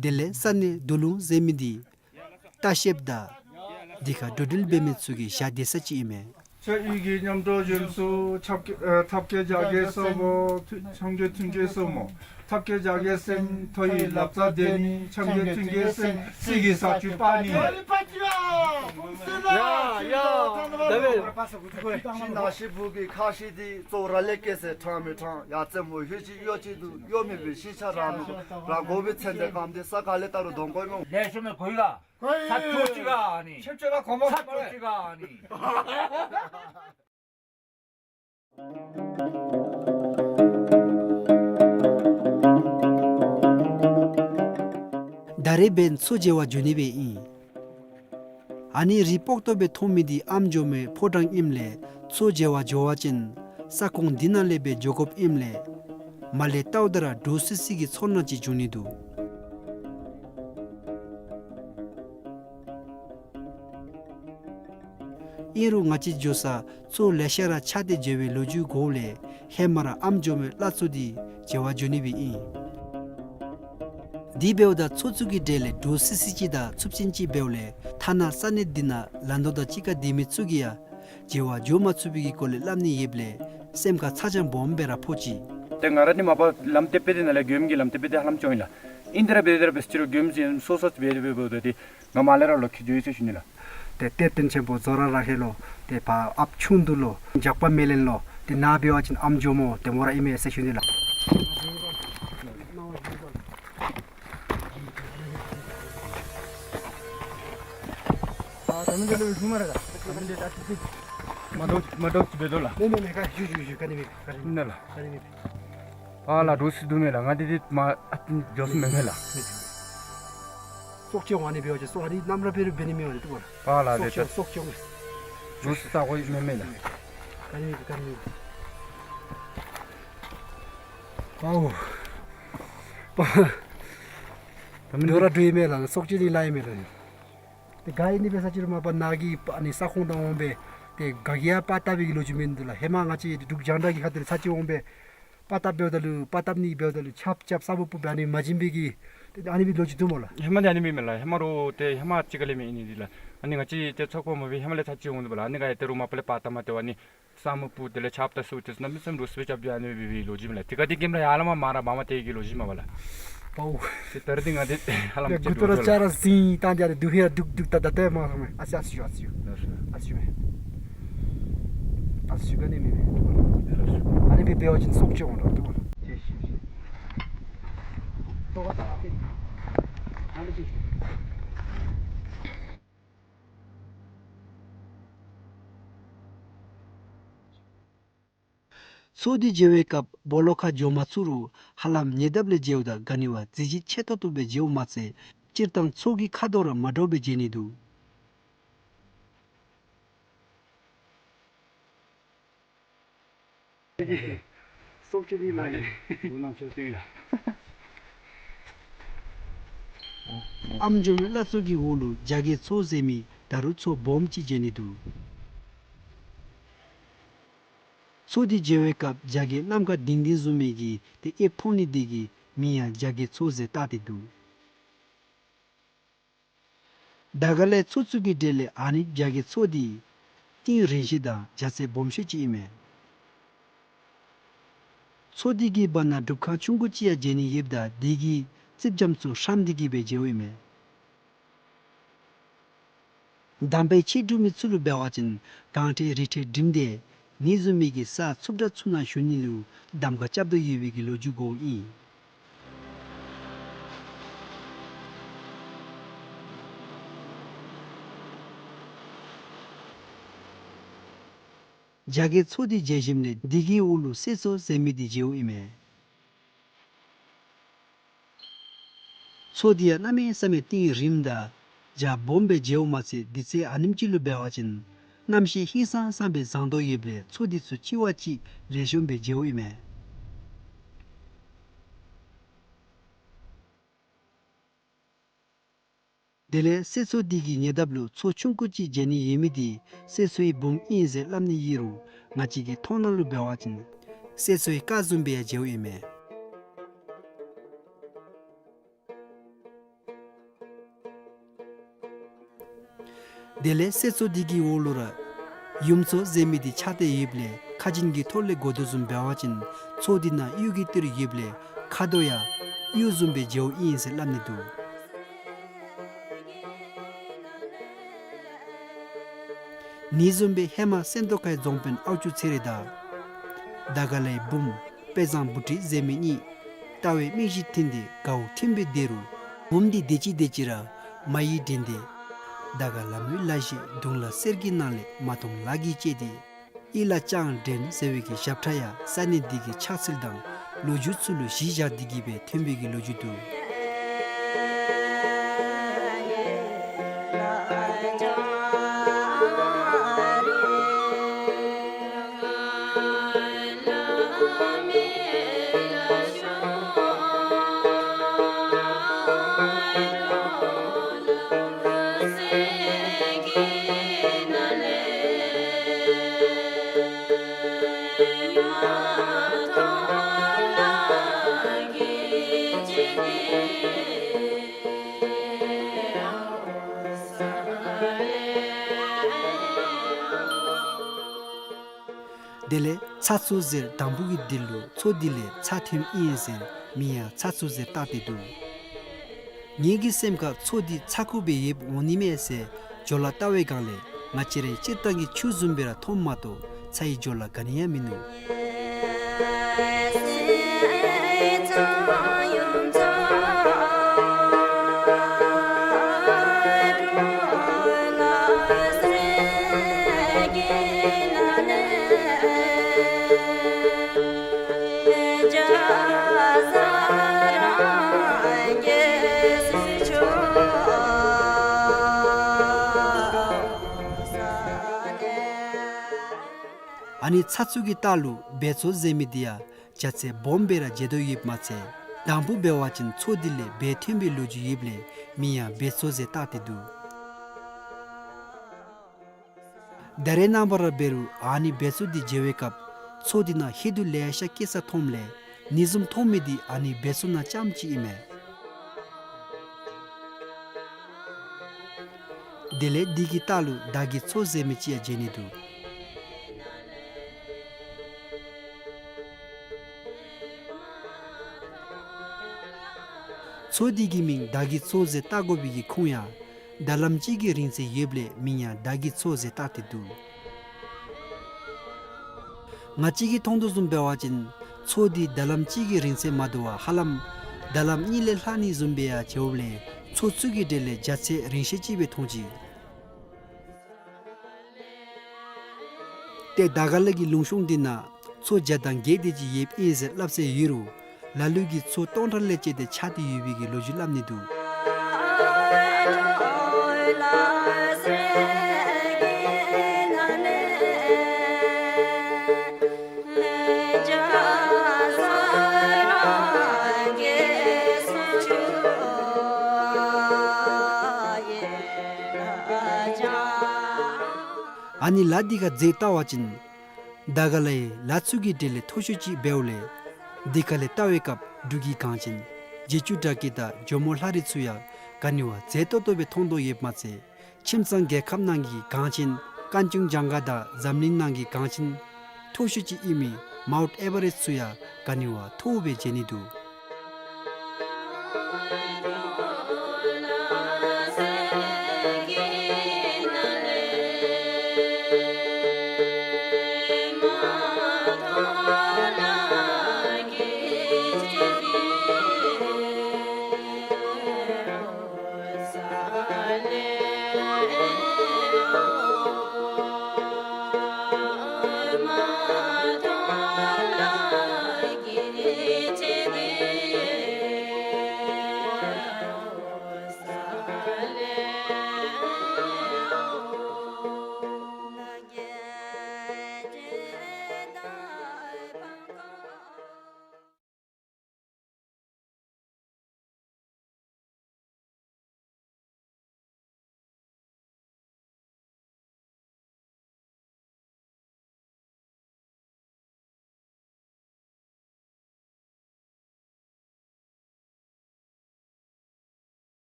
དེ་ལས་ས་གནས་རྡོ་ལུང་ཟེར་མི་འདི་ལྟ་བཤལཔ་དང་འདི་ཁར་འགྲོ་འགྲུལ་འབད་མི་ཚུ་གི་ཞག་སྡོད་ས་ཅིག་ཨིན་མས། ཆོས་དབྱིངས་ཀྱི་མཉམ་དུ་བཞུགས་སུ་ཁྱབ་ཨ་ཐབས་མཁས་རྒྱ་རྒྱལ་སྲས་མོ། ཐུ་འཆམ་མཁས་མཐུན་རྒྱལ་སྲས་མོ། ཐབས་མཁས་རྒྱ་རྒྱལ་སྲས་མོ་མཐོ་བའི་ལག་རྩལ་ལྡན་ནི། འཆམ་མཁས་མཐུན་རྒྱལ་སྲས་མོ་སྲིད་ཀྱི་ས་བཅུད་སྤར་ནི། ཡ་ཡ། ད་འབད་ཤིང་ནགས་ཤིང་བུ་གི་ཁ་ཤིག་འདི་གཙོ་བོ་ར་ལས་སྐྱེས་ཟེར་དྲང་མི་དྲང་ཡ་རྩེ་མོ་ཧུད་ཅིག་གཡོ་ཅིག་འདུག། གཡོ་མེད་པའི་ཤིང་ཆ་ར་མི་དགོ། རང་དགོ་པའི་ཚད་འདི་གམ་འདི་ས་ག་ལས་བལྟ་རུང་སྡོང་མགོ་སྨོ། ལེགས་ཤོམ་སྦེ་གོ་ཡི་ག། ཨ་ནི་ཆབ་ཆོས་ལ་གོ་མ་ཆབ་ཆོས་ཅིག་ག་ཨ་ནི། ད་རེས་འབདན་མཚོ་མཇལ་བར་འགྱོ་ནི་སྦེ་ཨིན། ཨ་ནི་རི་སྤོག་ཏོ་སྦེ་མཐོང་མི་འདི་ཨམ་ཇོ་མོའི་ཕོ་བྲང་ཨིནམ་ལས་མཚོ་མཇལ་བར་འགྱོ་བ་ཅིན་ས་ཁོངས་འདི་ནང་ལས་སྦེ་འགྱོ་དགོཔ་ཨིནམ་ལས་མར་ལས་བལྟཝ་ད་ར་འདྲོག་སི་སི་གི་ཚོར་སྣང་ཅིག་བྱུང་ནི་འདུག། ཨིན་རུང་ང་བཅས་འགྱོ་ས་མཚོ་ལེ་ཤ་ར་ཆགས་ཏེ་མཇལ་བའི་ལོ་རྒྱུས་གོཝ་ལས་ཧེ་མ་ར་ཨམ་ཇོ་མོའི་བླ་མཚོ་འདི་མཇལ་བར་འགྱོ་ནི་སྦེ་ཨིན། དེ་འབདཝ་ད་མཚོ་ཚུ་གི་གྲས་ལས་འདྲོག་སི་སི་ཅིག་དང་འཚུབ་ཆེན་ཅིག་འབདཝ་ལས་ཐ་ན་ས་གནས་འདི་ནང་ལ་མདོ་དང་གཅིག་ཁར་སྡོད་མི་ཚུ་གིས་ཡང་མཇལ་བར་འགྱོ་མ་ཚུགས་པའི་གི་སྐོར་ལས་སླབ་ནི་ཡོདཔ་ལས་སེམས་ཁར་ཚ་གྱང་སྦོམ་སྦེ་ར་ཕོག་ཅི། ཏེ་ང་ར་ནི་མ་པ་ལམ་ཏེ་པེ་ཏེ་ནང་ལས་མགྱོནམ་གི་ལམ་ཏེ་པེ་ཏེ་ཧ་ལམ་བྱོན་ཡི་ལགས། ཨིན་ཏེ་ར་འབད་དེ་ར་འབད་ཅི་རུང་མགྱོནམ་ཅིག་སོ་སོ་འབད་དེ་འབད་འབདཝ་ད་ཏེ་ང་མར་ལས་ར་ལོག་འཁྱིད་འགྱོ་ཡི་ཟེར་ཞུ་ནི་ལགས། ཏེ་རྟེན་རྟེན་ཆེན་པོ་རྫོང་ར་ར་ཧེ་ལོ། ཏེ་ཕར་ཨཔ་ཆུང་དུ་ལོ། འཇག་པ་མེ་ལེན་ལོ། ཏེ་ནཱ་འབད་བ་ཅིན་ཨམ་ཇོ་མོ་ཏེ་མོ་ར་ཨིན་མས་ཟེར་ཞུ་ནི་ལགས། ཨ་ད་མི་འདི་ལུ་ཤུ་མ་ར་ག། ད་མི་འདི་ད་ཏི་ཏི། མ་འདྲོག་མ་འདྲོག་ཅིག་འབད་དོ་ལགས། མེན་མེན་མེན། ག་ཞུ་ཞུ་ཞུ། ག་ནི་མེད་ག་ནི་མེད། ཨིན་ན་ལགས། ག་ནི་མེད། ཨ་ལགས་འདྲོག་སི་འདུག་མས་ལགས། ང་འདི་འདི་མ་ཨ་ཏི་འགྱོ་སི་མེད་མས་ལགས། སྲོག་གཅོད་འོང་ནི་འབད་བ་ཅིན་སྲོག་ཨ་ནི་ནམ་ར་འབད་རུང་འབད་ནི་མི་འོང་ནི་འདུག་པ་ལགས། ཨ་ལགས། སྲོག་གཅོད་སྲོག་གཅོད་འོང་། འདྲོག་སི་ས་གོ་མེད་མས་ལགས། ག་ནི་མེད་ག་ནི་མེད། ཨའུ། པ། ད་མི་འདི་འདྲོག་ར་འདྲོག་ཡི་མས་ལགས། སྲོག་གཅོད་ནི་ལཱ་ཡི་མས་ལགས། ཏེ་ག་ཨིན་ནི་འབད་ས་ཅི་རུང་མ་པ་ནཱ་གི་ཨ་ནི་ས་ཁོངས་ནང་འོང་སྦེ་ཏེ་ག་གིས་ཡང་པར་བཏབ་པའི་གི་ལོ་རྒྱུས་མིན་འདུག་ལགས། ཧེ་མ་ང་བཅས་འབྲུག་རྒྱང་བསྒྲགས་ཀྱི་ཁ་ཐུག་ལས་ཚར་གཅིག་འོང་སྦེ་པར་བཏབ་འབདཝ་ད་ལུ་པར་བཏབ་ནི་འབདཝ་ད་ལུ་ཆརཔ་ཆརཔ་ས་སྨུག་སྤུབ་སྦེ་ཨ་ནི་མ་བྱིན་པའི་གི་ཏེ་ཨ་ནི་སྦེ་ལོ་རྒྱུས་འདུག་སྨོ་ལགས། ཧེ་མ་འདི་ཨ་ནི་སྦེ་མས་ལགས། ཧེ་མ་རོགས་ཏེ་ཧེ་མ་ཅིག་ཁ་ལས་མས་ཨིན་ནི་འདི་ལགས། ཨ་ནི་ང་བཅས་ཏེ་ཚོགས་པ་མ་འབད་ཧེ་མ་ལས་ཚར་གཅིག་འོང་འདུག་པ་ལགས། ཨ་ནི་ག་ཡ་ཏེ་རུང་མ་པ་ལས་པར་བཏབ་མ་སྟེར་བ་ནི་ས་སྨུག་སྤུབ་དེ་ལས་ཆརཔ་དང་སུ་ཏེ་གནམ་མེད་ས་མེད་འདྲོག་སི་སྦེ་རྐྱབ་སྟེ་ཨ་ནི་སྦེ་འབད་བའི་ལོ་རྒྱུས་མས་ལགས། ཏེ་ག་ཏེ་ཀེམ་ར་ཡར་ལས་མར་མར་ར་འབག་མ་སྟེར་གི་ལོ་རྒྱུས་མས་པ་ལགས། པའོ། ཏེ་ད་རེས་འདི་ང་འདི་ཧ་ལམ་ཏེ་ཅིག་འདྲོག་སི་ལགས། ཅ་ར་ཟིང་བཏང་སྟེ་ཨ་ནི་དུ་ཧེ་ར་དུག་དུག་ད་ད་ཏེ་མ་སོང་མས། ཨ་སི་ཨ་སི་ཞུ་ཨ་སི་ཞུ། ཨ་སི་ཞུ་མས། ཨ་སི་ཞུ་ག་ནི་མེད་མས། ཨ་ནི་སྦེ་འབད་བ་ཅིན་སྲོག་གཅོད་འོང་འདྲ་འདུག་པ་ལགས། མཚོ་འདི་མཇལ་བའི་སྐབས་སྦོ་ལོགས་ཁར་འགྱོ་མ་ཚུགས་རུང་ཧ་ལམ་ཉེ་འདབས་ལས་མཇལཝ་ད་ག་ནི་བ་གཟི་བརྗིད་ཆེ་ཏོག་ཏོ་སྦེ་མཇལཝ་མ་ཚད་སྤྱིར་བཏང་མཚོ་གི་ཁ་དོག་ར་མ་འདྲཝ་སྦེ་མཇལ་ནི་འདུག། སྲོག་གཅོད་ནི་མ་ཡིན། ཨམ་ཇོ་མོའི་བླ་མཚོ་གི་འོག་ལུ་རྒྱ་རྒྱལ་མཚོ་ཟེར་མི་ད་རུང་མཚོ་སྦོམ་ཅིག་མཇལ་ནི་འདུག། མཚོ་འདི་མཇལ་བའི་སྐབས་རྒྱ་རྒྱལ་ནམ་མཁའ་ལྡིང་ལྡིང་བཟུམ་མའི་གི་ཏེ་ཨེབ་ཕོག་ནི་འདི་གིས་མིང་ཡང་རྒྱ་རྒྱལ་མཚོ་ཟེར་བཏགས་ཏེ་འདུག། ད་ག་ལས་མཚོ་ཚུ་གི་གྲས་ལས་ཨ་ནི་རྒྱ་རྒྱལ་མཚོ་འདི་གཏིང་རིང་ཤོས་དང་རྒྱ་ཚད་སྦོམ་ཤོས་ཅིག་ཨིན་མས། མཚོ་འདི་གི་བར་ན་སྒྲུབ་ཁང་ཆུང་ཀུ་ཅིག་ཡང་མཇལ་ནི་ཡོདཔ་ད་དེ་གི་རྩིགཔ་རྒྱམ་ཚུ་ཧྲམ་སྟེ་གི་སྦེ་མཇལཝ་ཨིན་མས། དམ་པའི་ཆོས་སྒྲུབ་མི་ཚུ་ལུ་འབད་བ་ཅིན་གངས་ཁྲོད་རི་ཁྲོད་འགྲིམ་སྟེ་ ནི་བཟུམ་མའི་གི་ས་འཚུབ་དྲགས་ཚུ་ནང་ཞུ་ནི་ལུ་གདམ་ཁ་རྐྱབ་དོ་ཡོད་པའི་གི་ལོ་རྒྱུས་གོཝ་ཨིན། རྒྱ་གི་མཚོ་འདི་མཇལ་ཞིནམ་ལས་འདི་གི་འོག་ལུ་སེ་མཚོ་ཟེར་མི་འདི་མཇལཝ་ཨིན་མས། མཚོ་འདི་ཡང་གནམ་མེད་ས་མེད་གཏིང་རིངམ་དང་རྒྱ་སྦོམ་སྦེ་མཇལཝ་མ་ཚད་དུས་ཚོད་ཨ་ནེམ་ཅིག་ལུ་འབད་བ་ཅིན་གནམ་གཤིས་ཧིང་སངས་སངས་སྦེ་བཟང་དོ་ཡོདཔ་ལས་མཚོ་འདི་ཚུ་གཅིག་བ་གཅིག་ལེགས་ཤོམ་སྦེ་མཇལཝ་ཨིན་མས། དེ་ལས་སེ་མཚོ་འདི་གི་ཉེ་འདབས་ལུ་མཚོ་ཆུང་ཀུ་ཅིག་མཇལ་ནི་ཡོད་མི་འདི་སེ་མཚོའི་བུམོ་ཨིན་ཟེར་སླབ་ནི་ཨིན་རུང་ང་བཅས་ཀྱི་མཐོང་སྣང་ལུ་འབད་བ་ཅིན་སེ་མཚོའི་རྐ་བཟུམ་སྦེ་ཡང་མཇལཝ་ཨིན་མས། དེ་ལས་སེ་མཚོ་འདི་གི་འོག་ལུ་ར་ཡུམ་མཚོ་ཟེར་མི་འདི་ཆགས་ཏེ་ཡོདཔ་ལས་ཁ་རྒྱན་གྱི་ཐོག་ལས་གོ་དོ་བཟུམ་འབད་བ་ཅིན་མཚོ་འདི་ནང་གཡུ་གི་ཏིར་ཡོདཔ་ལས་ཁ་དོག་ཡང་གཡུ་བཟུམ་སྦེ་མཇལཝ་ཨིན་ཟེར་སླབ་ནི་འདུག། ནི་བཟུམ་སྦེ་ཧེ་མ་སེམས་རྟོགས་ཁའི་རྫོང་དཔོན་ཨའུ་ཅུ་ཚེ་རིང་དང་དར་དཀར་ལའི་བུམོ་དཔལ་བཟང་བུ་ཁྲིད་ཟེར་མི་གཉིས་ལྟ་བའི་མིག་བཞི་མཐུན་ཏེ་དགའཝ་མཐུན་པའི་དེ་རུ་བུམོ་འདི་དེ་ཅིག་དེ་ཅིག་ར་མ་ཡིག་འདྲེན་ཏེ་དར་དཀར་ལམ་བུའི་ལ་བཞི་གདུང་ལ་གསེར་གྱི་ནང་ལས་མ་མཐོང་ལ་གིས་བཅད་དེ་ཡིད་ལ་ཅང་དྲན་ཟེར་བའི་གི་ཞབས་ཁྲ་ཡང་ས་གནས་འདི་གི་ཆགས་ཚུལ་དང་ལོ་རྒྱུས་ཚུ་ལུ་གཞི་བཞག་སྟེ་གིས་སྦེ་ཐོན་པའི་གི་ལོ་རྒྱུས་འདུག། དེ་ལས་ཚ་མཚོ་ཟེར་དང་ཕུ་གི་དེ་ལུ་མཚོ་འདི་ལས་ཚ་ཐོནམ་ཨིན་ཟེར་མིང་ཡང་ཚ་མཚོ་ཟེར་བཏགས་ཏེ་འདུག། ངེ་གི་སེམས་ཁར་མཚོ་འདི་ཚ་ཁུ་སྦེ་ཡོདཔ་འོང་ནི་མས་ཟེར་འགྱོ་ལ་བལྟ་བའི་སྒང་ལས་ང་བཅས་རའི་སྤྱིར་བཏང་གི་ཆུ་བཟུམ་སྦེ་ར་མཐོངམ་མ་གཏོགས་ཚ་ཡི་འགྱོ་ལ་ག་ནི་ཡང་མིན་ནུག། ཨ་ནི་ཚ་མཚོ་གི་ལྟག་ལུ་སྦས་མཚོ་ཟེར་མི་འདི་ཡང་རྒྱ་ཚད་སྦོམ་སྦེ་ར་མཇལ་དོ་ཡོདཔ་མ་ཚད་དང་ཕུ་འབད་བ་ཅིན་མཚོ་འདི་ལས་སྦས་ཐོན་པའི་ལོ་རྒྱུས་ཡོདཔ་ལས་མིང་ཡང་སྦས་མཚོ་ཟེར་བཏགས་ཏེ་འདུག། ད་རེས་ནངས་པ་ར་འབད་རུང་ཨ་ནི་སྦས་མཚོ་འདི་མཇལ་བའི་སྐབས་མཚོ་འདི་ནང་ཧེ་དུ་ལེ་ཤ་སྐྱེ་ས་མཐོངམ་ལས་ནི་བཟུམ་མཐོང་མི་འདི་ཨ་ནི་སྦས་མཚོ་ནང་རྐྱངམ་ཅིག་ཨིན་མས། དེ་ལས་འདི་གི་ལྟག་ལུ་དར་གྱི་མཚོ་ཟེར་མི་ཅིག་ཡང་མཇལ་ནི་འདུག། མཚོ་འདི་གི་མིང་དར་གྱི་མཚོ་ཟེར་བཏགས་དགོ་པའི་གི་ཁུངས་ཡང་ད་ལམ་ཅིག་གི་རིང་ཚད་ཡོདཔ་ལས་མིང་ཡང་དར་གྱི་མཚོ་ཟེར་བཏགས་ཏེ་འདུག། ང་བཅས་ཀྱིས་མཐོང་དོ་བཟུམ་འབད་བ་ཅིན་མཚོ་འདི་ད་ལམ་ཅིག་གི་རིང་ཚད་མ་དོ་བར་ཧ་ལམ་ད་ལམ་གཉིས་ལས་ལྷག་ནི་བཟུམ་སྦེ་ཡང་མཇལཝ་ལས་མཚོ་ཚུ་གི་གྲས་ལས་རྒྱ་ཚད་རིང་ཤོས་ཅིག་སྦེ་མཐོང་ཅི། ཏེ་དར་དཀར་ལ་གི་ལུང་གཤོང་འདི་ནང་མཚོ་བརྒྱ་དང་བརྒྱད་དེ་ཅིག་ཡོདཔ་ཨིན་ཟེར་སླབ་ས་ཡོད་རུང་ལ་ལུ་གིས་མཚོ་སྟོང་ཕྲག་ལས་བཅད་དེ་ཆགས་ཏེ་ཡོད་པའི་གི་ལོ་རྒྱུས་སླབ་ནི་འདུག། ཨ་ནི་ལ་འདི་ཁར་འཛེགས་བལྟ་བ་ཅིན་དར་དཀར་ལའི་ལ་ཚུ་གི་གྲས་ལས་མཐོ་ཤོས་ཅིག་འབདཝ་ལས་འདི་ཁ་ལས་བལྟ་བའི་སྐབས་འབྲུག་གི་གངས་ཅན་རྗེ་བཙུན་བཀྲ་ཤིས་དང་ཇོ་མོ་ལྷ་རི་ཚུ་ཡང་ག་ནི་བ་མཛེས་ཏོག་ཏོ་སྦེ་མཐོང་དོ་ཡོདཔ་མ་ཚད་ཁྱིམ་ཚང་རྒྱལ་ཁབ་ནང་གི་གངས་ཅན་ཀན་ཅུང་ཇང་ག་དང་འཛམ་གླིང་ནང་གི་གངས་ཅན་མཐོ་ཤོས་ཅིག་ཨིན་མི་མའུནཊ་ཨེ་བ་རེསཊ་ཚུ་ཡང་ག་ནི་བ་མཐོཝ་སྦེ་མཇལ་ནི་འདུག།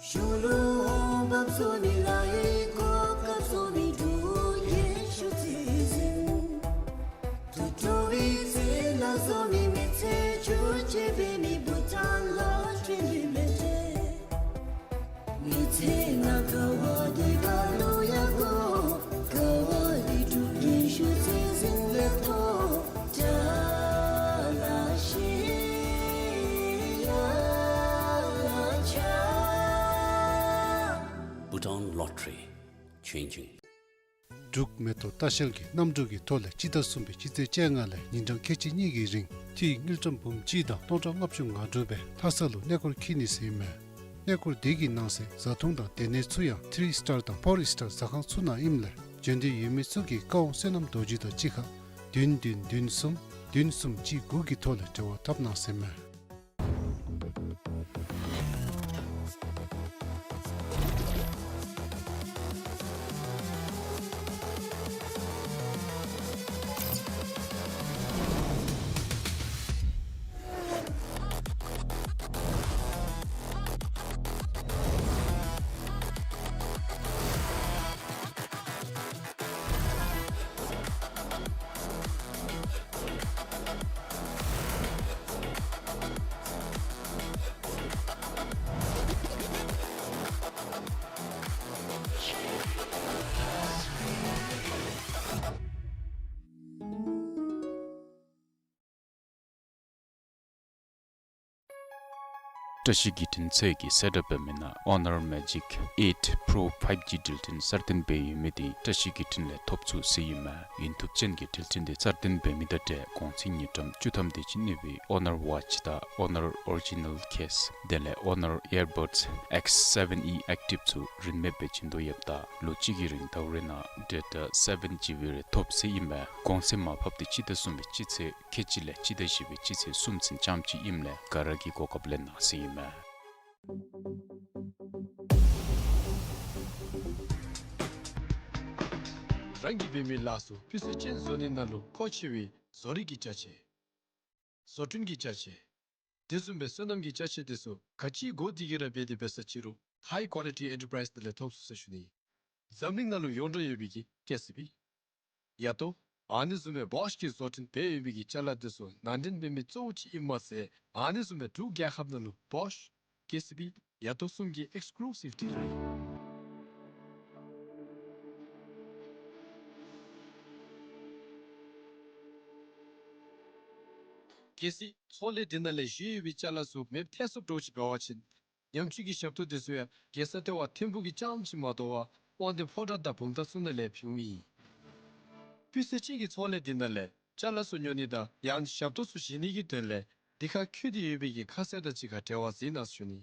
ཤོ་ལོ་ཧོ་བབ་ཚོ་ནི་ལ་ཡེ་ཀོ་ཀ་ཚོ་མི་འདུག་ཡེ་ཤོ་ཚེ་ཟིན། དུ་ཏོ་བི་ཚེ་ལ་ཚོ་མི་མི་ཚེ་ཆུ་ཆེ་བེ་མི་བུ་ཚང་ལ་ཁྲི་ལི་མེ་ཏེ། མི་ཚེ་ནང་ཁ་བ་དེ་ཁ་ལུ་ཡ་གོ། ཁ་བ་དེ་དྲུག་གི་ཤུ་ཚེ་ཟིན་ལེ་ཐོ། ཏ་ལ་ཤི་ཡ་ལ་ཆ། Town Lottery, changing. འབྲུག་མེ་ཏོག་ལྟ་བཤལ་གྱིས་གནམ་གྲུ་གི་ཐོག་ལས་སྤྱི་ཟླ་གསུམ་པའི་སྤྱི་ཚེས་བཅོ་ལྔ་ལས་ཉིན་གྲངས་ཁལ་གཅིག་གཉིས་ཀྱི་རིང་འཐུས་དངུལ་ཀྲམ་འབུམ་གཅིག་དང་སྟོང་ཕྲག་ལྔ་བཅུ་ང་དྲུག་སྦེ་ལྷ་ས་ལུ་གནས་སྐོར་འཁྱིད་ནི་ཟེར་ཨིན་མས། གནས་སྐོར་དེ་གི་ནང་གསེས་བཟའ་འཐུང་དང་སྡོད་གནས་ཚུ་ཡང་ཐི་རི་སི་ཊར་དང་ཕོར་སི་ཊར་ཟ་ཁང་ཚུ་ནང་ཨིནམ་ལས་བྱོན་འདོད་ཡོད་མི་ཚུ་གིས་བཀའ་དབང་བསོད་ནམས་རྡོ་རྗེ་དང་གཅིག་ཁར་བདུན་བདུན་བདུན་གསུམ་བདུན་གསུམ་གཅིག་དགུ་གི་ཐོག་ལས་འབྲེལ་བ་འཐབ་གནང་ཟེར་ཨིན་མས། བཀྲ་ཤིས་བརྒྱུད་འཕྲིན་ཚད་ཀྱིས་གསལ་བསྒྲགས་འབད་མི་ནང་Honor Magic Eight Pro five G འགྲུལ་འཕྲིན་གསར་བཏོན་འབད་ཡོད་མི་དེ་བཀྲ་ཤིས་བརྒྱུད་འཕྲིན་ལས་ཐོབ་ཚུགས་ཟེར་ཨིན་མས། ཡུན་ཐུབ་ཅན་གྱི་འགྲུལ་འཕྲིན་དེ་གསར་བཏོན་འབད་མི་དང་འབྲེལ་གོང་ཚད་དངུལ་ཀྲམ་བཅུ་ཐམ་དེ་ཅིག་གནས་པའི་Honor Watch དང་Honor Original Case དེ་ལས་Honor Earbuds X seven E Active ཚུ་རིན་མེད་སྦེ་བྱིན་དོ་ཡོདཔ་ད་ལོ་གཅིག་གི་རིང་ཟླཝ་རེ་ནང་data seven G B རེ་ཐོབ་ཟེར་ཨིན་མས། གོང་ཚད་མར་ཕབ་དེ་སྤྱི་ཟླ་གསུམ་པའི་སྤྱི་ཚེས་ཁལ་གཅིག་ལས་སྤྱི་ཟླ་བཞི་པའི་སྤྱི་ཚེས་གསུམ་ཚུན་ཙམ་ཅིག་ཨིནམ་ལས་ག་ར་གིས་གོ་སྐབས་ལེན་གནང་ཟེར་ཨིན་མས། རང་གིས་འབད་མི་ལཱ་ཚུ་སྤུས་ཚད་ཅན་བཟོ་ནི་ནང་ལུ་མཁོ་ཆེ་བའི་བཟོ་རིག་གི་ཅ་ཆས། བཟོ་སྐྲུན་གྱི་ཅ་ཆས། དེ་བཟུམ་སྦེ་སོ་ནམ་གྱི་ཅ་ཆས་དེ་ཚུ་ག་ཅི་དགོ་དེ་གི་ར་འབད་དེ་འབད་ས་ཅི་རུང་High Quality Enterprise དེ་ལས་ཐོབ་ཚུགས་ཟེར་ཞུ་ནི། འཛམ་གླིང་ནང་ལུ་ཡོངས་གྲགས་ཡོད་པའི་གི་ཀེ་སི་བི། ཡ་ཏོ། ཨ་ནི་བཟུམ་སྦེ་བོཤ་གིས་བཟོ་སྐྲུན་འབད་ཡོད་པའི་གི་ཅ་ལ་དེ་ཚུ་ནང་འདྲེན་འབད་མི་གཙོ་བོ་ཅིག་ཨིནམ་མ་ཚད་ཨ་ནི་བཟུམ་སྦེ་འབྲུག་རྒྱལ་ཁབ་ནང་ལུ་བོཤ་ཀེ་སི་བི་ཡ་ཏོ་གསུམ་གྱི་ཨེགསི་ཀུ་ལུ་སིབ་ཌི་ལར་ཨིན། གལ་སྲིད་ཚོང་ལས་འདི་ནང་ལས་བཞེས་ཡོད་པའི་ཅ་ལ་ཚུ་མེདཔ་ཐལ་སོཔ་འདྲཝ་ཅིག་འབད་བ་ཅིན་ཉམས་བཅོས་ཀྱི་ཞབས་ཏོག་དེ་ཚུ་ཡང་རྒྱལ་ས་ལྟེ་བ་ཐིམ་ཕུག་གི་རྐྱངམ་ཅིག་མ་དོ་བར་དབང་འདུས་ཕོ་བྲང་དང་བུམ་ཐང་ཚུ་ནང་ལས་ཕུལཝ་ཨིན། སྤུས་ཚད་ཅན་གྱི་ཚོང་ལས་འདི་ནང་ལས་ཅ་ལ་ཚུ་ཉོ་ནི་དང་ཡང་ཞབས་ཏོག་ཚུ་བཞེས་ནི་གི་དོན་ལས་འདི་ཁར་འཁོད་དེ་ཡོད་པའི་གི་ཁ་གསལ་དང་གཅིག་ཁར་འབྲེལ་བ་མཛད་གནང་ཟེར་ཞུ་ནི།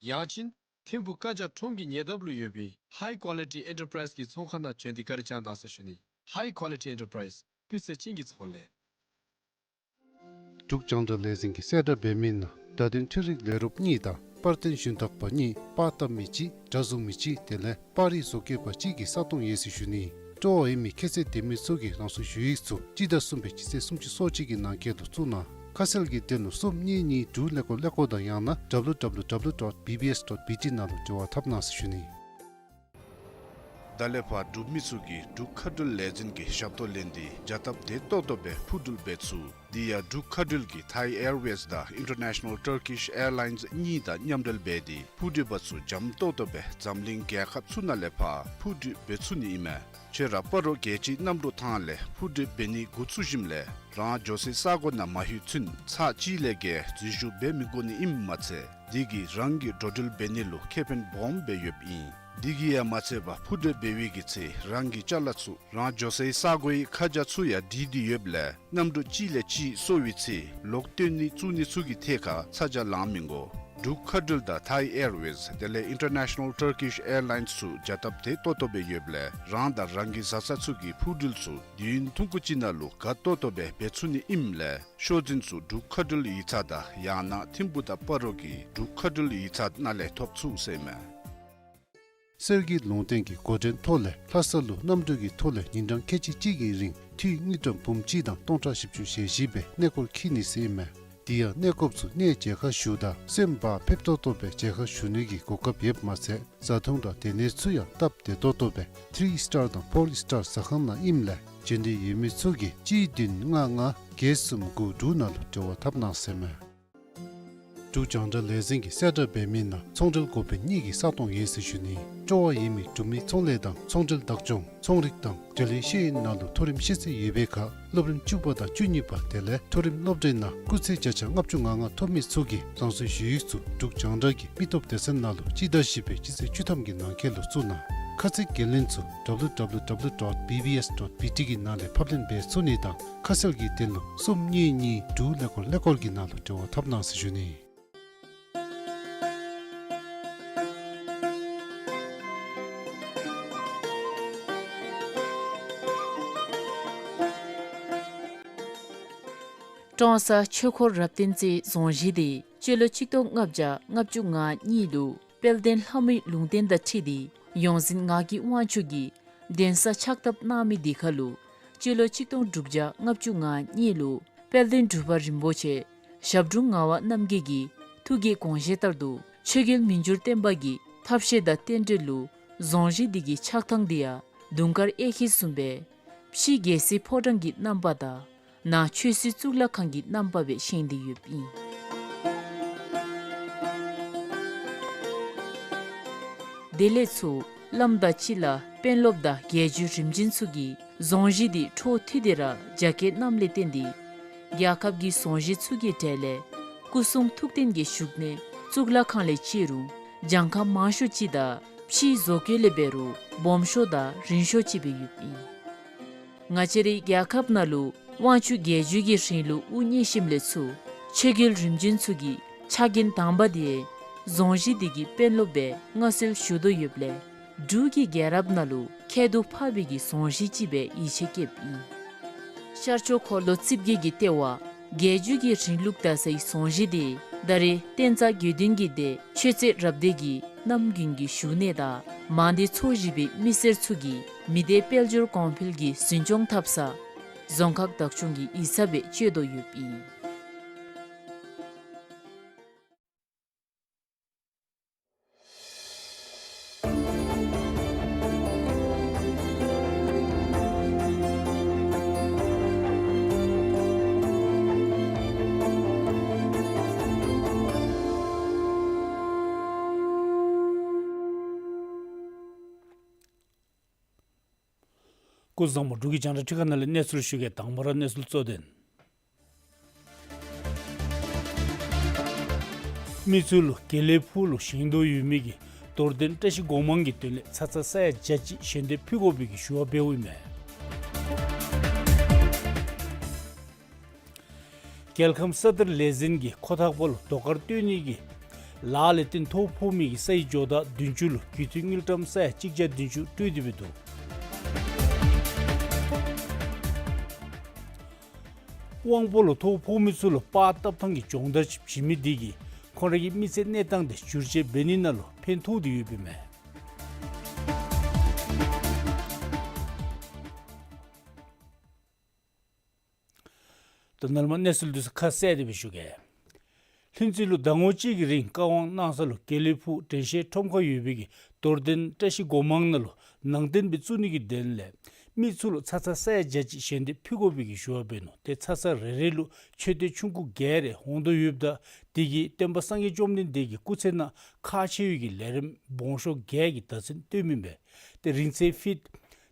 ཡང་ཅིན་ཐིམ་ཕུག་ཀ་ཇ་ཁྲོམ་གྱི་ཉེ་འདབས་ལུ་ཡོད་པའི་High Quality Enterprise གི་ཚོང་ཁང་ནང་བྱོན་ཏེ་བཀའ་དྲིན་བསྐྱང་གནང་ཟེར་ཞུ་ནི། High Quality Enterprise སྤུས་ཚད་ཅན་གྱི་ཚོང་ལས། འབྲུག་རྒྱང་བསྒྲགས་ལས་འཛིན་གྱིས་གསལ་བསྒྲགས་འབད་མི་ནང་བརྡ་དོན་འཕྲུལ་རིག་ལས་རོགསཔ་གཉིས་དང་པར་སྟོན་ཞུན་དག་པ་གཉིས་པར་བཏབ་མི་གཅིག་སྒྲ་བཟུང་མི་གཅིག་དེ་ལས་པར་རིས་བཟོ་བཀོད་པ་གཅིག་གི་ས་སྟོང་ཡོད་ཟེར་ཞུ་ནི། སྤྲོ་བ་ཡོད་མི་ཁྱད་ཚད་ལྡན་མི་ཚུ་གིས་རང་སོའི་ཞུ་ཡིག་ཚུ་སྤྱི་ཟླ་གསུམ་པའི་སྤྱི་ཚེས་སུམ་ཅུ་སོ་གཅིག་གི་ནང་འཁོད་དུ་བཙུགས་གནང་། ཁ་གསལ་གྱི་དོན་ལུ་གསུམ་གཉིས་གཉིས་དྲུག་ཀླད་ཀོར་ཀླད་ཀོར་དང་ཡང་ན་W W W dot B B S dot B T ནང་ལུ་འབྲེལ་བ་འཐབ་གནང་ཟེར་ཞུ་ནི། ད་ལས་ཕར་འབྲུག་མི་ཚུ་གིས་འབྲུག་མཁའ་འགྲུལ་ལས་འཛིན་གྱི་ཞབས་ཏོག་ལེན་ཏེ་བྱ་སྟབས་བདེ་ཏོག་ཏོ་སྦེ་འཕུར་འགྲུལ་འབད་ཚུགས། དེ་ཡང་འབྲུག་མཁའ་འགྲུལ་གྱིས་Thai Airways དང་International Turkish Airlines གཉིས་དང་མཉམ་འབྲེལ་འབད་དེ་འཕུར་འགྲུལ་པ་ཚུ་འཇམ་ཏོག་ཏོ་སྦེ་འཛམ་གླིང་རྒྱལ་ཁབ་ཚུ་ནང་ལས་ཕར་འཕུར་འགྲུལ་འབད་ཚུགས་ནི་ཨིན་མས། ཁྱོད་ར་སྤ་རོ་རྒྱལ་སྤྱིའི་གནམ་གྲུ་ཐང་ལས་འཕུར་འགྲུལ་འབད་ནི་འགོ་བཙུགས་ཞིནམ་ལས་རང་འགྱོ་སའི་ས་གོ་ནང་མ་ལྷོད་ཚུན་ཚར་གཅིག་ལས་བརྒལ་འཛུལ་ཞུགས་འབད་མི་དགོ་ནི་ཨིནམ་མ་ཚད་དེ་གིས་རང་གི་འགྲོ་འགྲུལ་འབད་ནི་ལུ་ཁེ་ཕན་སྦོམ་སྦེ་ཡོདཔ་ཨིན། དེ་གིས་ཡང་མ་ཚད་པར་འཕུར་འགྲུལ་འབད་བའི་གི་ཚེ་རང་གི་ཅ་ལ་ཚུ་རང་འགྱོ་སའི་ས་གོའི་ཁ་བྱང་ཚུ་ཡང་བྲིས་ཏེ་ཡོདཔ་ལས་གནམ་གྲུ་གཅིག་ལས་གཅིག་སོར་བའི་ཚེ་ལོག་སྟོན་ནི་བཙུགས་ནི་ཚུ་གི་ཐད་ཁར་ཚ་གྱང་ལང་མི་དགོ། འབྲུག་མཁའ་འགྲུལ་དང་Thai Airways དེ་ལས་International Turkish Airlines ཚུ་བྱ་སྟབས་བདེ་ཏོག་ཏོ་སྦེ་ཡོདཔ་ལས་རང་དང་རང་གི་བཟའ་ཚང་ཚུ་གི་འཕུར་འགྲུལ་ཚུ་དུས་ཡུན་ཐུང་ཀུ་ཅིག་ནང་ལུ་དགའ་ཏོག་ཏོ་སྦེ་འབད་ཚུགས་ནི་ཨིནམ་ལས་ཤོག་འཛིན་ཚུ་འབྲུག་མཁའ་འགྲུལ་ཡིག་ཚང་དང་ཡང་ན་ཐིམ་ཕུག་དང་སྤ་རོ་གི་འབྲུག་མཁའ་འགྲུལ་ཡིག་ཚང་ནང་ལས་ཐོབ་ཚུགས་ཟེར་མས། གསེར་གྱི་ལུང་བསྟན་གྱི་འགོ་འདྲེན་ཐོག་ལས་ལྷ་ས་ལུ་གནམ་གྲུ་གི་ཐོག་ལས་ཉིན་གྲངས་ཁལ་གཅིག་གཅིག་གི་རིང་འཐུས་དངུལ་ཀྲམ་འབུམ་གཅིག་དང་སྟོང་ཕྲག་བཞི་བཅུ་ཞེ་བཞི་སྦེ་གནས་སྐོར་འཁྱིད་ནི་ཟེར་མས། དེ་ཡང་གནས་སྐོརཔ་ཚུ་གནས་མཇལ་ཁ་ཞུཝ་ད་སེམས་བག་ཕེབས་ཏོག་ཏོ་སྦེ་མཇལ་ཁ་ཞུ་ནི་གི་གོ་སྐབས་ཡོདཔ་མ་ཚད་བཟའ་འཐུང་དང་སྡོད་གནས་ཚུ་ཡང་སྟབས་བདེ་ཏོག་ཏོ་སྦེ་ཐི་རི་སི་ཊར་དང་ཕོར་སི་ཊར་ཟ་ཁང་ནང་ཨིནམ་ལས་བྱོན་འདོད་ཡོད་མི་ཚུ་གིས་གཅིག་བདུན་ལྔ་ལྔ་བརྒྱད་གསུམ་དགུ་དྲུག་ནང་ལུ་འབྲེལ་བ་འཐབ་གནང་ཟེར་མས། འབྲུག་རྒྱང་བསྒྲགས་ལས་འཛིན་གྱིས་གསལ་བསྒྲགས་འབད་མི་ནང་ཚོང་འབྲེལ་འགོ་དཔོན་གཉིས་ཀྱི་ས་སྟོང་ཡོད་ཟེར་ཞུ་ནི། སྤྲོ་བ་ཡོད་མི་འབྲུག་མི་ཚོང་ལས་དང་ཚོང་འབྲེལ་བདག་སྐྱོང་ཚོང་རིག་དང་འབྲེལ་ཡོད་ཤེས་ཡོན་ནང་ལུ་མཐོ་རིམ་ཤེས་ཚད་ཡོད་པའི་ཁར་སློབ་རིམ་བཅུ་པ་དང་བཅུ་གཉིས་པ་དེ་ལས་མཐོ་རིམ་སློབ་གྲྭའི་ནང་སྐུགས་ཚད་བརྒྱ་ཆ་ལྔ་བཅུ་ང་ལྔ་ཐོབ་མི་ཚུ་གིས་རང་སོའི་ཞུ་ཡིག་ཚུ་འབྲུག་རྒྱང་བསྒྲགས་ཀྱི་མི་སྟོབས་སྡེ་ཚན་ནང་ལུ་སྤྱི་ཟླ་བཞི་པའི་སྤྱི་ཚེས་བཅུ་ཐམ་གྱི་ནང་འཁོད་ལུ་བཙུགས་གནང་། ཁ་ཚིག་འགན་ལེན་ཚུ་W W W dot B B S dot B T གི་ནང་ལས་ཕབ་ལེན་འབད་ཚུགས་ནི་དང་ཁ་གསལ་གྱི་དོན་ལུ་གསུམ་གཉིས་གཉིས་དྲུག་ཀླད་ཀོར་ཀླད་ཀོར་གྱི་ནང་ལུ་འབྲེལ་བ་འཐབ་གནང་ཟེར་ཞུ་ནི། ཀྲོང་གསར་ཆོས་འཁོར་རབ་བརྟན་རྩེའི་རྫོང་གཞིས་དེ་སྤྱི་ལོ་ཆིག་སྟོང་ལྔ་བརྒྱ་ལྔ་བཅུ་ང་གཉིས་ལུ་དཔལ་ལྡན་ལྷ་མོའི་ལུང་བསྟན་དང་འཁྲིལ་ཏེ་ཡོངས་འཛིན་ངག་གི་དབང་ཕྱུག་གིས་གདན་ས་ཕྱག་བཏབ་གནང་མི་དེ་ཁར་ལུ་སྤྱི་ལོ་ཆིག་སྟོང་དྲུག་བརྒྱ་ལྔ་བཅུ་ང་གཉིས་ལུ་དཔལ་ལྡན་འབྲུག་པ་རིན་པོ་ཆེ་ཞབས་དྲུང་ངག་དབང་རྣམ་རྒྱལ་གྱི་ཐུགས་ཀྱི་དགོངས་བཞེད་ལྟར་དུ་ཆོས་རྒྱལ་མི་འགྱུར་བརྟན་པ་གི་ཐབས་ཤེས་དང་རྟེན་འབྲེལ་ལུ་རྫོང་གཞིས་དེ་གི་ཆགས་ཐངས་དེ་ཡང་དུང་དཀར་གཡས་འཁྱིལ་བཟུམ་སྦེ་ཕྱི་རྒྱལ་སྲིད་ཕོ་བྲང་གི་རྣམ་པ་དང་ནང་ཆོས་སྲིད་གཙུག་ལག་ཁང་གི་རྣམ་པ་སྦེ་བཞེངས་ཏེ་ཡོདཔ་ཨིན། དེ་ལས་ཚུར་བླམ་དང་སྤྱི་བླ་དཔོན་སློབ་དང་རྒྱལ་བརྒྱུད་རིམ་བྱོན་ཚུ་གིས་རྫོང་གཞིས་དེ་འཕྲོ་མཐུད་དེ་ར་རྒྱ་སྐྱེད་གནངམ་ལས་བརྟེན་ཏེ་རྒྱལ་ཁབ་ཀྱི་རྫོང་གཞིས་ཚུ་གི་གྲས་ལས་སྐུ་གསུང་ཐུགས་རྟེན་གྱི་བཞུགས་གནས་གཙུག་ལག་ཁང་ལས་བརྩི་རུང་གྱངས་ཁ་མང་ཤོས་ཅིག་དང་ཕྱིའི་བཟོ་བཀོད་ལས་འབད་རུང་སྦོམ་ཤོས་དང་རིང་ཤོས་ཅིག་སྦེ་ཡོདཔ་ཨིན། ང་བཅས་རའི་རྒྱལ་ཁབ་ནང་ལུ་དབང་ཕྱུག་རྒྱལ་བརྒྱུད་ཀྱི་རིང་ལུགས་དབུ་བརྙེས་ཞིནམ་ལས་ཚུར་ཆོས་རྒྱལ་རིམ་བྱོན་ཚུ་གིས་ཕྱག་འགན་དང་པ་དེ་རྫོང་གཞིས་དེ་གི་དཔོན་སློབ་སྦེ་མངའ་གསོལ་ཞུ་དོ་ཡོདཔ་ལས་འབྲུག་གི་རྒྱལ་རབས་ནང་ལུ་ཁྱད་དུ་འཕགས་པའི་གི་རྫོང་གཞིས་ཅིག་སྦེ་ཡིད་ཆེས་བསྐྱེདཔ་ཨིན། ཤར་ཕྱོགས་འཁོར་ལོ་རྩིབས་བརྒྱད་ཀྱི་ལྟེ་བ་རྒྱལ་བརྒྱུད་ཀྱི་རིང་ལུགས་དར་སའི་རྫོང་གཞིས་དེ་ད་རེས་བསྟན་རྩ་དགེ་འདུན་གྱི་སྡེ་ཆོས་རྩེ་རབ་སྡེ་གི་རྣམ་རྒྱུན་གྱི་བཞུགས་གནས་དང་མང་སྡེ་ཚོ་བཞི་པའི་མི་སེར་ཚུ་གིས་མི་སྡེ་དཔལ་འབྱོར་གོང་འཕེལ་གྱི་འཛིན་སྐྱོང་འཐབ་ས་རྫོང་ཁག་བདག་སྐྱོང་གི་ཡིག་ཚང་སྦེ་སྤྱོད་དོ་ཡོདཔ་ཨིན། སྐུ་གཟུགས་བཟང་པོ། འབྲུག་གི་རྒྱང་བསྒྲགས་ཁྲི་ཁ་ནང་ལས་གནས་ཚུལ་ཞུ་གེ། དང་པ་ར་གནས་ཚུལ་གཙོ་དོན། མི་ཚུ་ལུ་དགེ་ལེགས་ཕུག་ལུ་བཞེངས་དོ་ཡོད་མི་གི་རྡོར་གདན་བཀྲ་ཤིས་སྒོ་མང་གི་དོན་ལས་ཚ་ཚ་ས་ཡ་བརྒྱ་ཅིག་ཞལ་འདེབས་ཕུལ་དགོ་པའི་གི་ཞུ་བ་འབདཝ་ཨིན་མས། རྒྱལ་ཁམས་ས་གཏེར་ལས་འཛིན་གྱིས་ཁོ་ཐག་པ་ལུ་རྡོ་དཀར་བཏོན་ནི་གི་ལཱ་ལས་བརྟེན་ཐོ་ཕོག་མི་གི་སའི་ཇོ་བདག་བདུན་ཅུ་ལུ་རྒུད་འཐུས་དངུལ་ཀྲམ་ས་ཡ་གཅིག་བརྒྱ་བདུན་ཅུ་སྤྲོད་དེ་སྦེ་འདུག། དབང་པོ་ལུ་ཐོ་ཕོག་མི་ཚུ་ལུ་པར་བཏབ་ཐངས་ཀྱི་སྦྱོང་བརྡར་ཅིག་བྱིན་མི་དེ་གིས་ཁོང་རའི་གི་མི་ཚེ་གནས་སྟངས་དེ་བསྒྱུར་བཅོས་འབད་ནི་ནང་ལུ་ཕན་ཐོགས་ཏེ་ཡོདཔ་ཨིན་མས། ད་ནཱ་ལས་མར་གནས་ཚུལ་འདི་ཚུ་ཁ་གསལ་ཏེ་སྦེ་ཞུ་གེ། ལྷུན་རྩེ་ལུ་ཟླ་ངོ་གཅིག་གི་རིང་བཀའ་དབང་གནང་ས་ལུ་དགེ་ལེགས་ཕུག་དྲན་ཤེས་ཁྲོམ་ཁར་ཡོད་པའི་གི་རྡོར་གདན་བཀྲ་ཤིས་སྒོ་མང་ནང་ལུ་ནང་རྟེན་སྦེ་བཙུགས་ནི་གི་དོན་ལས་མི་ཚུ་ལུ་ཚ་ཚ་ས་ཡ་བརྒྱ་ཅིག་ཞལ་འདེབས་ཕུལ་དགོ་པའི་གི་ཞུ་བ་འབད་ནུག། ཏེ་ཚ་ཚ་རེ་རེ་ལུ་མཆོད་རྟེན་ཆུང་ཀུ་བརྒྱད་རེ་འོང་དོ་ཡོདཔ་ད་དེ་གིས་སྟོན་པ་སངས་རྒྱས་བཅོམ་ལྡན་འདས་ཀྱི་སྐུ་ཚེ་ནང་ཁག་ཆེ་བའི་གི་ལས་རིམ་སྦོམ་ཤོས་བརྒྱད་ཀྱི་བརྡ་མཚོན་སྟོནམ་ཨིན་པས། ཏེ་རིང་ཚད་ཕིཊ་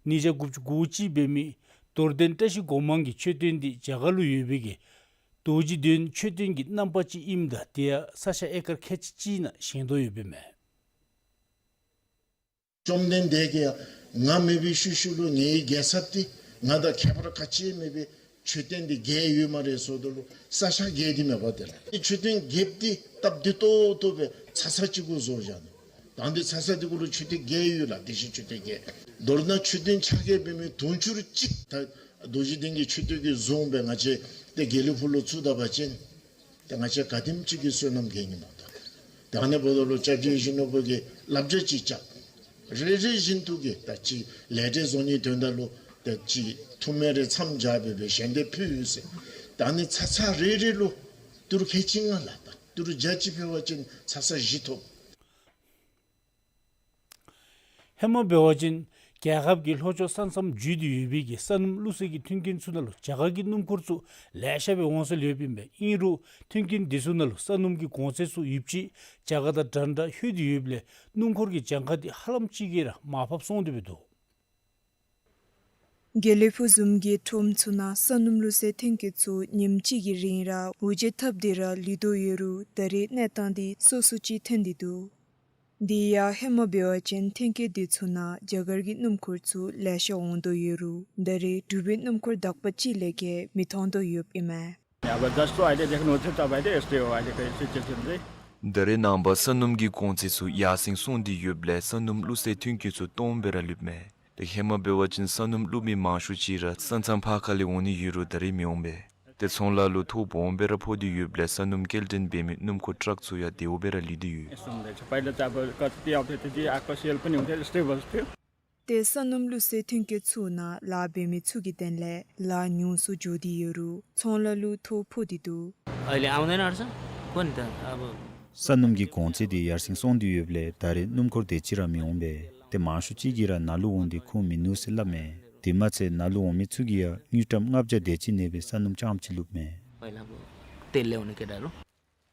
ཉིས་བརྒྱ་དགུ་བཅུ་གོ་གཅིག་འབད་མི་རྡོར་གདན་བཀྲ་ཤིས་སྒོ་མང་གི་མཆོད་རྟེན་འདི་རྒྱ་གར་ལུ་ཡོད་པའི་གི་རྡོ་རྗེ་གདན་མཆོད་རྟེན་གྱི་རྣམ་པ་ཅིག་ཨིནམ་ད་དེ་ཡང་ས་ཤ་ཨེ་ཀར་ཁལ་གཅིག་གཅིག་ནང་བཞེངས་དོ་ཡོདཔ་ཨིན་མས། བཅོམ་ལྡན་འདས་ཀྱིས་ཡང་ང་མེད་པའི་ཤུལ་ཤུལ་ལུ་ངེའི་རྒྱལ་ཚབ་འདི་ང་དང་ཁྱད་པར་ག་ཅི་ཡང་མེད་པའི་མཆོད་རྟེན་འདི་བརྒྱད་ཡོད་སྨ་རེ་ཟེརཝ་ད་ལུ་ས་ཤ་བརྒྱད་འདི་མེན་པ་དེ་ལགས། མཆོད་རྟེན་བརྒྱད་འདི་སྟབས་བདེ་ཏོག་ཏོ་སྦེ་ཚ་ཚ་གཅིག་གུ་བཟོ་བཞག་ནུག། ད་འདི་ཚ་ཚ་འདི་གུ་ལུ་མཆོད་རྟེན་བརྒྱད་ཡོད་ལགས། བདེ་གཤེགས་མཆོད་རྟེན་བརྒྱད། མདོར་ན་མཆོད་རྟེན་ཆ་བརྒྱད་འབད་མི་དུང་ཕྱུར་གཅིག་ད་རྡོ་རྗེ་གདན་གྱི་མཆོད་རྟེན་གྱི་བཟོ་སྦེ་ང་བཅས་ཏེ་དགེ་ལེགས་ཕུག་ལུ་བཙུགས་ད་པ་ཅིན་ཏེ་ང་བཅས་ག་དེམ་ཅིག་གི་བསོད་ནམས་བསྐྱེད་ནི་མས། ད་ད་ཨ་ནི་འབདཝ་ད་ལུ་སྐྱབས་རྗེ་ཡིད་བཞིན་ནོར་བུ་གིས་བསླབ་བྱ་ཅིག་རྐྱབ། རེ་རེ་བཞིན་དུ་གིས་ད་ཅིག་ལས་འབྲས་བཟོ་ནིའི་དོན་དག་ལུ་ད་ཅིག་ཐུགས་སྨོན་རེ་མཚམས་སྦྱར་སྦེ་སྦེ་ཞལ་འདེབས་ཕུལ་ཡི་ཟེར། ད་ཨ་ནི་ཚ་ཚ་རེ་རེ་ལུ་ཏི་རུ་ཁལ་གཅིག་ལྔ་ལགས། ད་ཏི་རུ་བརྒྱ་ཅིག་ཕུལ་བ་ཅིན་ཚ་ཚ་བཞི་ཐོབ། ཧེ་མ་འབད་བ་ཅིན་ རྒྱལ་ཁབ་ཀྱི་ལྷོ་ཕྱོགས་ས་མཚམས་བརྒྱུད་དེ་ཡོད་པའི་གི་ས་སྣུམ་བླུགས་སའི་གི་མཐུན་རྐྱེན་ཚུ་ནང་ལུ་རྒྱ་གར་གྱི་སྣུམ་འཁོར་ཚུ་ལེ་ཤ་སྦེ་འོང་སྲོལ་ཡོདཔ་ཨིན་པས། ཨིན་རུང་མཐུན་རྐྱེན་འདི་ཚུ་ནང་ལུ་ས་སྣུམ་གྱི་གོང་ཚད་ཚུ་ཡོདཔ་ཅིག་རྒྱ་གར་དང་འདྲན་འདྲ་ལྷོད་དེ་ཡོདཔ་ལས་སྣུམ་འཁོར་གྱི་གྱངས་ཁ་འདི་ཧ་ལམ་ཅིག་གིས་ར་མར་ཕབ་སོང་སྟེ་སྦེ་འདུག། དགེ་ལེགས་ཕུག་བཟུམ་གྱི་ཁྲོམ་ཚུ་ནང་ས་སྣུམ་བླུགས་སའི་ཐོན་སྐྱེད་ཚུ་ཉིནམ་གཅིག་གི་རིང་ར་འུ་བརྗེ་འཐབ་སྟེ་ར་ལུས་དོ་ཡོད་རུང་ད་རེས་གནས་སྟངས་འདི་སོ་སོ་ཅིག་ཐོན་ཏེ་འདུག། དེ་ཡང་ཧེ་མ་འབད་བ་ཅིན་ཐོན་སྐྱེད་འདི་ཚུ་ནང་རྒྱ་གར་གྱི་སྣུམ་འཁོར་ཚུ་ལེ་ཤ་འོང་དོ་ཡོད་རུང་ད་རེས་འབྲུག་པའི་སྣུམ་འཁོར་དག་པ་ཅིག་ལས་བརྒལ་མི་མཐོང་དོ་ཡོདཔ་ཨིན་མས། अब जस्तो अहिले देख्नु हुन्छ तपाईँले, यस्तै हो अहिलेको यो सिचुएसन चाहिँ। ད་རེས་ནངས་པ་ས་སྣུམ་གྱི་གོང་ཚད་ཚུ་ཡར་སེང་སོང་སྟེ་ཡོདཔ་ལས་ས་སྣུམ་བླུགས་སའི་ཐོན་སྐྱེད་ཚུ་སྟོངམ་སྦེ་ར་ལུསཔ་མས། ཏེ་ཧེ་མ་འབད་བ་ཅིན་ས་སྣུམ་བླུགས་མི་མང་ཤོས་ཅིག་ར་ས་མཚམས་ཕར་ཁ་ལས་འོང་ནི་ཡོད་རུང་ད་རེས་མི་འོང་པས། ཏེ་ཚོང་ལཱ་ལུ་ཐོ་སྦོམ་སྦེ་ར་ཕོག་སྟེ་ཡོདཔ་ལས་ས་སྣུམ་སྐྱེལ་འདྲེན་འབད་མི་སྣུམ་འཁོར་ཊག་ཚུ་ཡང་དལཝ་སྦེ་ར་ལུས་ཏེ་ཡོད། यस्तो हुँदैछ। पहिला चाहिँ अब कति आउँथ्यो, त्यति आएको सेल पनि हुन्थ्यो, यस्तै बस्थ्यो। ཏེ་ས་སྣུམ་བླུགས་སའི་ཐོན་སྐྱེད་ཚུ་ནང་ལཱ་འབད་མི་ཚུ་གི་དོན་ལས་ལཱ་ཉུང་སུ་འགྱོ་སྟེ་ཡོད་རུང་ཚོང་ལཱ་ལུ་ཐོ་ཕོག་སྟེ་འདུག། अहिले आउँदैन रहेछ। कुन त अब ས་སྣུམ་གྱི་གོང་ཚད་འདི་ཡར་སེང་སོང་སྟེ་ཡོདཔ་ལས་ད་རེས་སྣུམ་འཁོར་དེ་ཅིག་ར་མི་འོང་པས། ཏེ་མང་ཤོས་ཅིག་གིས་ར་ནཱ་ལུ་འོང་སྟེ་ཁུངས་མིན་ནུག་ཟེར་སླབ་མས། དེ་མ་ཚད་ནཱ་ལུ་འོང་མི་ཚུ་གིས་ཡང་དངུལ་ཀྲམ་ལྔ་བརྒྱ་དེ་ཅིག་གནས་པའི་ས་སྣུམ་རྐྱངམ་ཅིག་ལུསཔ་མས། पहिला अब तेल ल्याउने केटाहरू।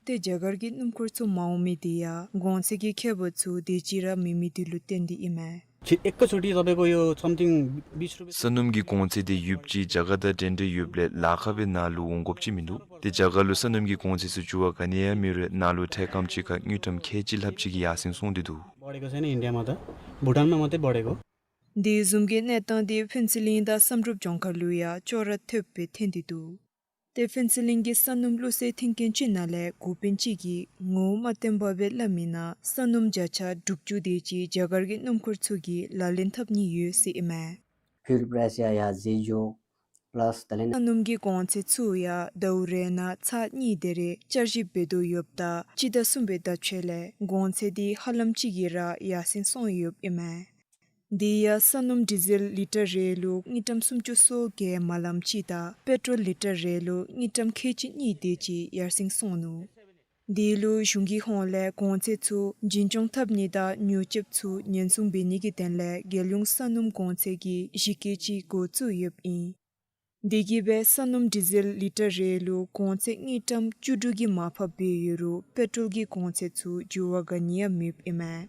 ཏེ་རྒྱ་གར་གྱི་སྣུམ་འཁོར་ཚུ་མ་འོང་མི་འདི་ཡང་གོང་ཚད་ཀྱི་ཁྱད་པར་ཚུ་དེ་ཅིག་ར་མེད་མི་འདི་ལུ་བརྟེན་ཏེ་ཨིན་མས། ཁྱེད་एकैचोटि तपाईँको यो समथिङ बिस रुपियाँ। ས་སྣུམ་གྱི་གོང་ཚད་འདི་ཡོདཔ་ཅིག་རྒྱ་གར་དང་འདྲན་འདྲ་ཡོདཔ་ལས་ལཱ་ཁག་སྦེ་ནཱ་ལུ་འོང་དགོཔ་ཅིག་མིན་འདུག། ཏེ་རྒྱ་གར་ལུ་ས་སྣུམ་གྱི་གོང་ཚད་ཚུ་འགྱུར་བ་ག་ནི་ཡང་མེད་རུང་ནཱ་ལུ་ཐེངས་རྐྱངམ་ཅིག་ཁར་དངུལ་ཀྲམ་ཁལ་གཅིག་ལྷགཔ་ཅིག་གིས་ཡར་སེང་སོང་སྟེ་འདུག། बढेको छैन इन्डियामा त, भुटानमा मात्रै बढेको। དེ་བཟུམ་གྱི་གནས་སྟངས་འདི་ཕུན་ཚོགས་གླིང་དང་བསམ་གྲུབ་ལྗོངས་མཁར་ལུ་ཡང་ཅོག་ར་འཐདཔ་སྦེ་ཐོན་ཏེ་འདུག། ཏེ་ཕུན་ཚོགས་གླིང་གི་ས་སྣུམ་བླུགས་སའི་ཐོན་རྐྱེན་ཅིག་ནང་ལས་འགོ་དཔོན་ཅིག་གིས་ངོ་བོ་མ་བསྟན་པ་སྦེ་སླབ་མི་ནང་ས་སྣུམ་བརྒྱ་ཆ་དྲུག་ཅུ་དེ་ཅིག་རྒྱ་གར་གྱི་སྣུམ་འཁོར་ཚུ་གིས་ལག་ལེན་འཐབ་ནི་ཡོད་ཟེར་ཨིན་མས། फ्युल प्राइस या, या जे जो प्लस ད་ལན། ས་སྣུམ་གྱི་གོང་ཚད་ཚུ་ཡང་ཟླཝ་རེ་ནང་ཚར་གཉིས་དེ་རེ་བསྐྱར་ཞིབ་འབད་དོ་ཡོདཔ་ད་སྤྱི་ཟླ་གསུམ་པའི་ཟླ་མཆོད་ལས་གོང་ཚད་འདི་ཧ་ལམ་ཅིག་གིས་ར་ཡར་སེང་སོང་ཡོདཔ་ཨིན་མས། དེ་ཡང་ས་སྣུམ་ཌི་ཟེལ་ལི་ཊར་རེ་ལུ་དངུལ་ཀྲམ་སུམ་ཅུ་སོ་བརྒྱད་མ་ལངམ་ཅིག་དང་པེ་ཊོལ་ལི་ཊར་རེ་ལུ་དངུལ་ཀྲམ་ཁལ་གཅིག་གཉིས་དེ་ཅིག་ཡར་སེང་སོང་ནུག། དེ་ལུ་གཞུང་གི་ཧོངས་ལས་གོང་ཚད་ཚུ་འཛིན་སྐྱོང་འཐབ་ནི་དང་ཉོ་སྤྱོད་ཚུ་ཉེན་སྲུང་འབད་ནི་གི་དོན་ལས་རྒྱལ་ཡོངས་ས་སྣུམ་གོང་ཚད་ཀྱི་གཞི་བཀོད་ཅིག་འགོ་བཙུགས་ཡོདཔ་ཨིན། དེ་གིས་སྦེ་ས་སྣུམ་ཌི་ཟེལ་ལི་ཊར་རེ་ལུ་གོང་ཚད་དངུལ་ཀྲམ་བཅུ་དྲུག་གིས་མར་ཕབ་འབད་ཡོད་རུང་པེ་ཊོལ་གྱི་གོང་ཚད་ཚུ་འགྱུར་བ་ག་ནི་ཡང་མེདཔ་ཨིན་མས།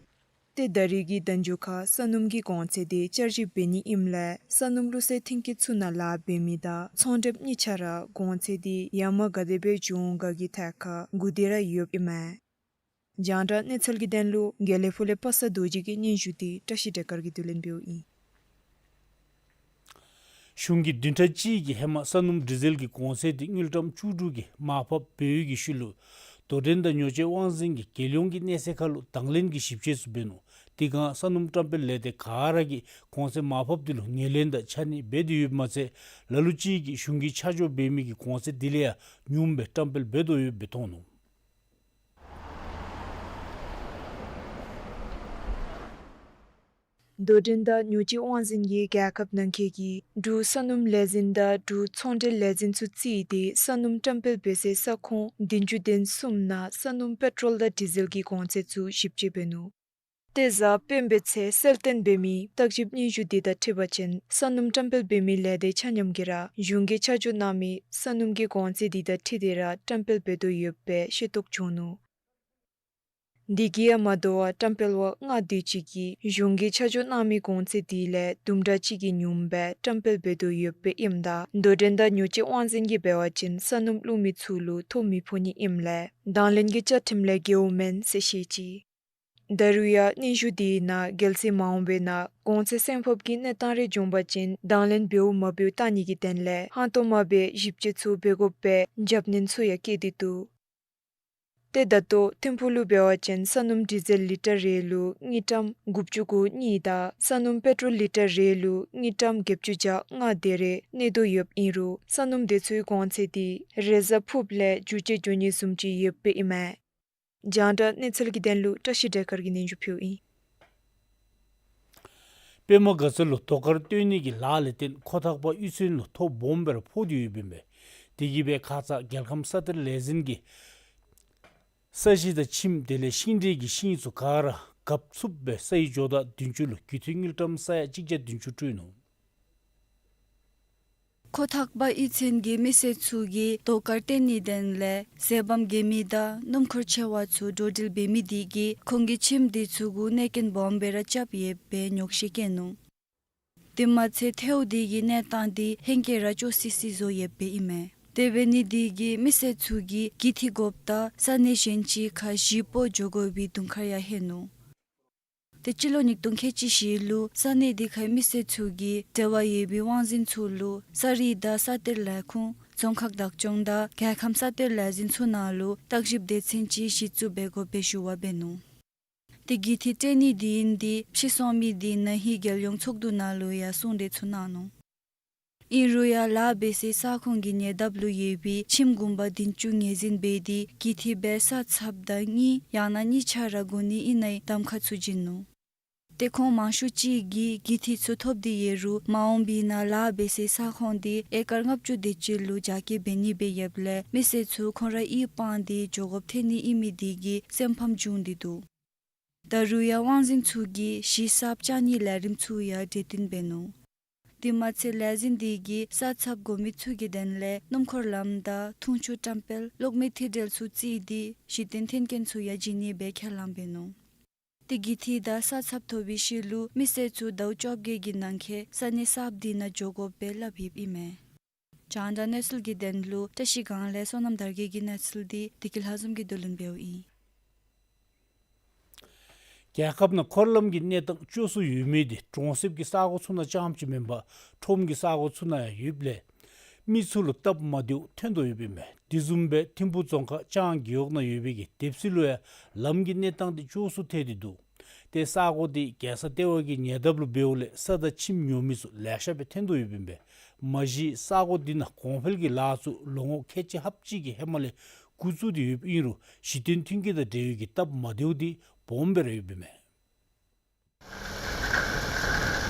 ཏེ་ད་རེས་ཀྱི་ཟླ་མཇུག་ཁར་ས་སྣུམ་གྱི་གོང་ཚད་དེ་བསྐྱར་ཞིབ་འབད་ནི་ཨིནམ་ལས་ས་སྣུམ་བླུགས་སའི་ཐོན་སྐྱེད་ཚུ་ནང་ལཱ་འབད་མི་དང་ཚོང་འགྲེམས་གཉིས་ཆ་ར་གོང་ཚད་དེ་ཡར་མར་ག་དེ་སྦེ་འགྱོ་འོང་ག་གི་ཐད་ཁར་སྒུག་སྡོད་ར་ཡོདཔ་ཨིན་མས། རྒྱང་བསྒྲགས་གནས་ཚུལ་གྱི་དོན་ལུ་དགེ་ལེགས་ཕུག་ལས་པ་སངས་རྡོ་རྗེ་གི་སྙན་ཞུ་དེ་བཀྲ་ཤིས་སྒྲོལ་དཀར་གྱིས་བསྡུ་ལེན་འབདཝ་ཨིན། གཞུང་གིས་བདུན་ཕྲག་གཅིག་གི་ཧེ་མ་ས་སྣུམ་ཌི་ཟེལ་གྱི་གོང་ཚད་དེ་དངུལ་ཀྲམ་བཅུ་དྲུག་གིས་མར་ཕབ་འབད་ཡོད་པའི་ཤུལ་ལུ་དོ་འགྲན་དང་ཉོ་སྤྱོད་དབང་འཛིན་གྱིས་རྒྱལ་ཡོངས་ཀྱི་གནས་ཚད་ཁར་ལུ་དང་ལེན་གྱི་ཞིབ་དཔྱད་ཚུ་འབད་ནུག། དེ་སྒང་ས་སྣུམ་བཀྲམ་སྤེལ་ལས་སྡེ་ག་ར་གིས་གོང་ཚད་མར་ཕབ་དེ་ལུ་ངོས་ལེན་དང་ཆ་གནས་འབད་དེ་ཡོདཔ་མ་ཚད་ལ་ལུ་ཅིག་གིས་གཞུང་གིས་ཆ་འཇོག་འབད་མི་གི་གོང་ཚད་དེ་ལས་ཡང་ཉུངམ་སྦེ་བཀྲམ་སྤེལ་འབད་དོ་ཡོདཔ་སྦེ་མཐོང་ནུག། དོ་འགྲན་དང་ཉོ་སྤྱོད་དབང་འཛིན་གྱིས་རྒྱལ་ཁབ་ནང་འཁོད་ཀྱི་འབྲུག་ས་སྣུམ་ལས་འཛིན་དང་འབྲུག་ཚོང་འབྲེལ་ལས་འཛིན་ཚུ་བརྩིས་ཏེ་ས་སྣུམ་བཀྲམ་སྤེལ་འབད་སའི་ས་ཁོངས་བདུན་ཅུ་དོན་གསུམ་ནང་ས་སྣུམ་པེ་ཊོལ་དང་ཌི་ཟེལ་གྱི་གོང་ཚད་ཚུ་ཞིབ་དཔྱད་འབད་ནུག། ཏེ་གཟའ་སྤེན་པའི་ཚེ་གསལ་སྟོན་འབད་མི་བརྟག་ཞིབ་སྙན་ཞུ་དེ་དང་འཁྲིལ་བ་ཅིན་ས་སྣུམ་བཀྲམ་སྤེལ་འབད་མི་ལས་སྡེ་ཆ་མཉམ་གྱིས་ར་གཞུང་གིས་ཆ་འཇོག་གནང་མི་ས་སྣུམ་གྱི་གོང་ཚད་དེ་དང་འཁྲིལ་ཏེ་ར་བཀྲམ་སྤེལ་འབད་དོ་ཡོདཔ་སྦེ་ཤེས་རྟོགས་བྱུང་ནུག། དེ་གིས་ཡང་མ་དོ་བར་བཀྲམ་སྤེལ་པ་ལྔ་དེ་ཅིག་གིས་གཞུང་གིས་ཆ་འཇོག་གནང་མི་གོང་ཚད་དེ་ལས་དུམ་གྲ་ཅིག་གིས་ཉུངམ་སྦེ་བཀྲམ་སྤེལ་འབད་དོ་ཡོདཔ་ཨིནམ་ད་དོ་འགྲན་དང་ཉོ་སྤྱོད་དབང་འཛིན་གྱིས་འབད་བ་ཅིན་ས་སྣུམ་བླུགས་མི་ཚུ་ལུ་ཐོ་མི་ཕོག་ནི་ཨིནམ་ལས་དང་ལེན་གྱི་བཅའ་ཁྲིམས་ལས་འགལཝ་མེན་ཟེར་བཤད་ཅི། ད་རུང་ཡང་སྙན་ཞུ་དེའི་ནང་རྒྱལ་སྲིད་མ་འོངམ་པའི་ནང་གོང་ཚད་སེང་ཕབ་ཀྱི་གནས་སྟངས་རེ་བྱུང་བ་ཅིན་དང་ལེན་འབདཝ་མ་འབདཝ་བལྟ་ནི་གི་དོན་ལས་ཧང་སྟོང་མ་སྦེ་ཞིབ་དཔྱད་ཚུ་འབད་དགོཔ་སྦེ་རྒྱབ་སྣོན་ཚུ་ཡང་བཀལ་ཏེ་འདུག། ཏེ་ད་ལྟོ་ཐིམ་ཕུག་ལུ་འབད་བ་ཅིན་ས་སྣུམ་ཌི་ཟེལ་ལི་ཊར་རེ་ལུ་དངུལ་ཀྲམ་དགུ་བཅུ་གོ་གཉིས་དང་ས་སྣུམ་པེ་ཊོལ་ལི་ཊར་རེ་ལུ་དངུལ་ཀྲམ་བརྒྱད་ཅུ་གྱ་ལྔ་དེ་རེ་གནས་དོ་ཡོདཔ་ཨིན་རུང་ས་སྣུམ་དེ་ཚུའི་གོང་ཚད་དེ་རེས་གཟའ་ཕུརཔ་ལས་འགྱུར་བཅོས་འགྱོ་ནི་བཟུམ་ཅིག་ཡོདཔ་ཨིན་མས། རྒྱང་བསྒྲགས་གནས་ཚུལ་གྱི་དོན་ལུ་བཀྲ་ཤིས་སྒྲོལ་དཀར་གྱིས་སྙན་ཞུ་ཕུལཝ་ཨིན། པདྨ་དགའ་ཚལ་ལུ་ཟློས་གར་སྟོན་ནི་གི་ལཱ་ལས་བརྟེན་ཁོ་ཐག་པ་གཡུས་ཚན་ལུ་ཐོ་སྦོམ་སྦེ་ར་ཕོག་སྟེ་ཡོདཔ་ཨིན་པས། དེ་གིས་སྦེ་ཁ་ཙ་རྒྱལ་ཁམས་ས་གཏེར་ལས་འཛིན་གྱིས་ས་གཞི་དང་ཁྱིམ་དེ་ལས་ཤིང་འབྲས་ཀྱི་ཤིང་ཚུ་ག་ར་ གབ་ཚུགསཔ་སྦེ་སའི་ཇོ་བདག་བདུན་ཅུ་ལུ་རྒུད་འཐུས་དངུལ་ཀྲམ་ས་ཡ་གཅིག་བརྒྱ་བདུན་ཅུ་སྤྲོད་ནུག། ཁོ་ཐག་པ་གཡུས་ཚན་གྱི་མི་སེར་ཚུ་གིས་རྡོ་དཀར་བཏོན་ནིའི་དོན་ལས་ཟས་ཕམ་འགྱོ་མི་དང་སྣུམ་འཁོར་ཆེ་བ་ཚུ་འགྲོ་འགྲུལ་འབད་མི་དེ་གིས་ཁོང་གི་ཁྱིམ་དེ་ཚུ་གུ་གནོད་སྐྱོན་སྦོམ་སྦེ་ར་རྐྱབ་ཡོདཔ་སྦེ་ཉོགས་བཤད་བཀོད་ནུག། དེ་མ་ཚད་ཐལཝ་དེ་གི་གནས་སྟངས་དེ་ཧེང་སྐལ་ར་སྐྱོ་སི་སི་བཟོ་ཡོདཔ་སྦེ་ཨིན་མས། དེ་འབད་ནི་དེ་གིས་མི་སེར་ཚུ་གིས་གུད་འཐུས་དགོཔ་དང་ས་གནས་གཞན་ཅིག་ཁར་གཞིས་སྤོ་འགྱོ་དགོ་པའི་གདོང་ཁར་ཡང་ལྷོད་ནུག། ཏེ་སྤྱི་ལོ་ཉིས་སྟོང་ཁལ་གཅིག་བཞི་ལུ་ས་གནས་དེ་ཁའི་མི་སེར་ཚུ་གིས་འབྲེལ་བ་ཡོད་པའི་དབང་འཛིན་ཚུ་ལུ་ས་རིགས་དང་ས་གཏེར་ལས་ཁུངས་རྫོང་ཁག་བདག་སྐྱོང་དང་རྒྱལ་ཁམས་ས་གཏེར་ལས་འཛིན་ཚུ་ནང་ལུ་བརྟག་ཞིབ་སྡེ་ཚན་ཅིག་གཞི་བཙུགས་འབད་དགོཔ་སྦེ་ཞུ་བ་འབད་ནུག། ཏེ་གུད་འཐུས་སྤྲོད་ནི་དེ་ཨིན་དེ་ཕྱིར་སོང་མི་དེ་ན་ཧིང་རྒྱལ་ཡོངས་ཚོགས་འདུ་ནང་ལུ་ཡང་གསུང་གྲོས་ཚུ་གནང་ནུག། ཨིན་རུང་ཡང་ལཱ་འབད་སའི་ས་ཁོངས་ཀྱི་ཉེ་འདབས་ལུ་ཡོད་པའི་ཁྱིམ་གུང་པ་བདུན་ཅུ་ངོས་འཛིན་འབད་དེ་གུད་འཐུས་སྦེ་ས་ཚབ་དང་གཉིས་ཡང་ན་གཉིས་ཆ་ར་དགོ་ནི་ཨིན་ནའི་གདམ་ཁ་ཚུ་བྱིན་ནུག། ཏེ་ཁོང་མང་ཤོས་ཅིག་གིས་གུད་འཐུས་ཚུ་ཐོབ་སྟེ་ཡོད་རུང་མ་འོངས་པའི་ནང་ལཱ་འབད་སའི་ས་ཁོངས་དེ་ཨེ་ཀར་ལྔ་བཅུ་དེ་ཅིག་ལུ་རྒྱ་སྐྱེད་འབད་ནི་སྦེ་ཡོདཔ་ལས་མི་སེར་ཚུ་ཁོང་ར་གཡུས་སྤང་སྟེ་འགྱོ་དགོཔ་ཐོན་ནི་ཨིན་མི་དེ་གིས་སེམས་ཕམ་བྱུང་སྟེ་འདུག། ད་རུང་ཡང་དབང་འཛིན་ཚུ་གིས་གཞིས་གསརཔ་བཅག་ནིའི་ལས་རིམ་ཚུ་ཡང་གྲོས་བསྟུན་འབད་ནུག། དེ་མ་ཚད་ལས་འཛིན་དེ་གིས་ས་ཚབ་དགོ་མི་ཚུ་གི་དོན་ལས་སྣུམ་འཁོར་ལམ་དང་འཐུང་ཆུ་བཀྲམ་སྤེལ་གློག་མེ་མཐུད་འབྲེལ་ཚུ་བརྩིས་ཏེ་གཞི་རྟེན་མཐུན་རྐྱེན་ཚུ་ཡང་བྱིན་ནི་སྦེ་ཁས་བླངས་འབད་ནུག། ཏེ་གུད་འཐུས་དང་ས་ཚབ་ཐོབ་པའི་ཤུལ་ལུ་མི་སེར་ཚུ་ཟླཝ་བཅོ་བརྒྱད་ཀྱི་ནང་འཁོད་ས་གནས་གསརཔ་དེ་ནང་འགྱོ་དགོཔ་སྦེ་སླབ་ཡོདཔ་ཨིན་མས། རྒྱང་བསྒྲགས་གནས་ཚུལ་གྱི་དོན་ལུ་བཀྲ་ཤིས་སྒང་ལས་བསོད་ནམས་དར་རྒྱས་ཀྱི་གནས་ཚུལ་དེ་བདེ་སྐྱིད་ལྷ་འཛོམས་ཀྱིས་བསྡུ་ལེན་འབདཝ་ཨིན། རྒྱལ་ཁབ་ནང་འཁོར་ལམ་གྱི་གནས་སྟངས་སྐྱོ་སུ་ཡོད་མི་དེ་གྲོང་གསེབ་ཀྱི་ས་གོ་ཚུ་ནང་རྐྱངམ་ཅིག་མེན་པར་ཁྲོམ་གྱི་ས་གོ་ཚུ་ནང་ཡང་ཡོདཔ་ལས་མི་ཚུ་ལུ་སྟབས་མ་བདེཝ་ཐོན་དོ་ཡོདཔ་ཨིན་མས། དེ་བཟུམ་སྦེ་ཐིམ་ཕུག་རྫོང་ཁག་ལྕང་རྒེད་འོག་ནང་ཡོད་པའི་གི་དེབ་སི་ལུ་ཡང་ལམ་གྱི་གནས་སྟངས་དེ་སྐྱོ་སུ་ཐལ་ཏེ་འདུག། ཏེ་ས་གོ་དེ་རྒྱལ་ས་ལྟེ་བ་གི་ཉེ་འདབས་ལུ་འབདཝ་ལས་ས་དང་ཁྱིམ་ཉོ་མི་ཚུ་ལེ་ཤ་སྦེ་ཐོན་དོ་ཡོདཔ་ཨིན་པས། མ་གཞི་ས་གོ་དེ་ནང་གོང་འཕེལ་གྱི་ལཱ་ཚུ་ལོ་ངོ་ཁལ་གཅིག་ལྷགཔ་ཅིག་གི་ཧེ་མ་ལས་འགོ་བཙུགས་ཏེ་ཡོདཔ་ཨིན་རུང་གཞི་རྟེན་མཐུན་རྐྱེན་དང་འབྲེལ་བའི་གི་སྟབས་མ་བདེཝ་དེ་སྦོམ་སྦེ་ར་ཡོདཔ་ཨིན་མས།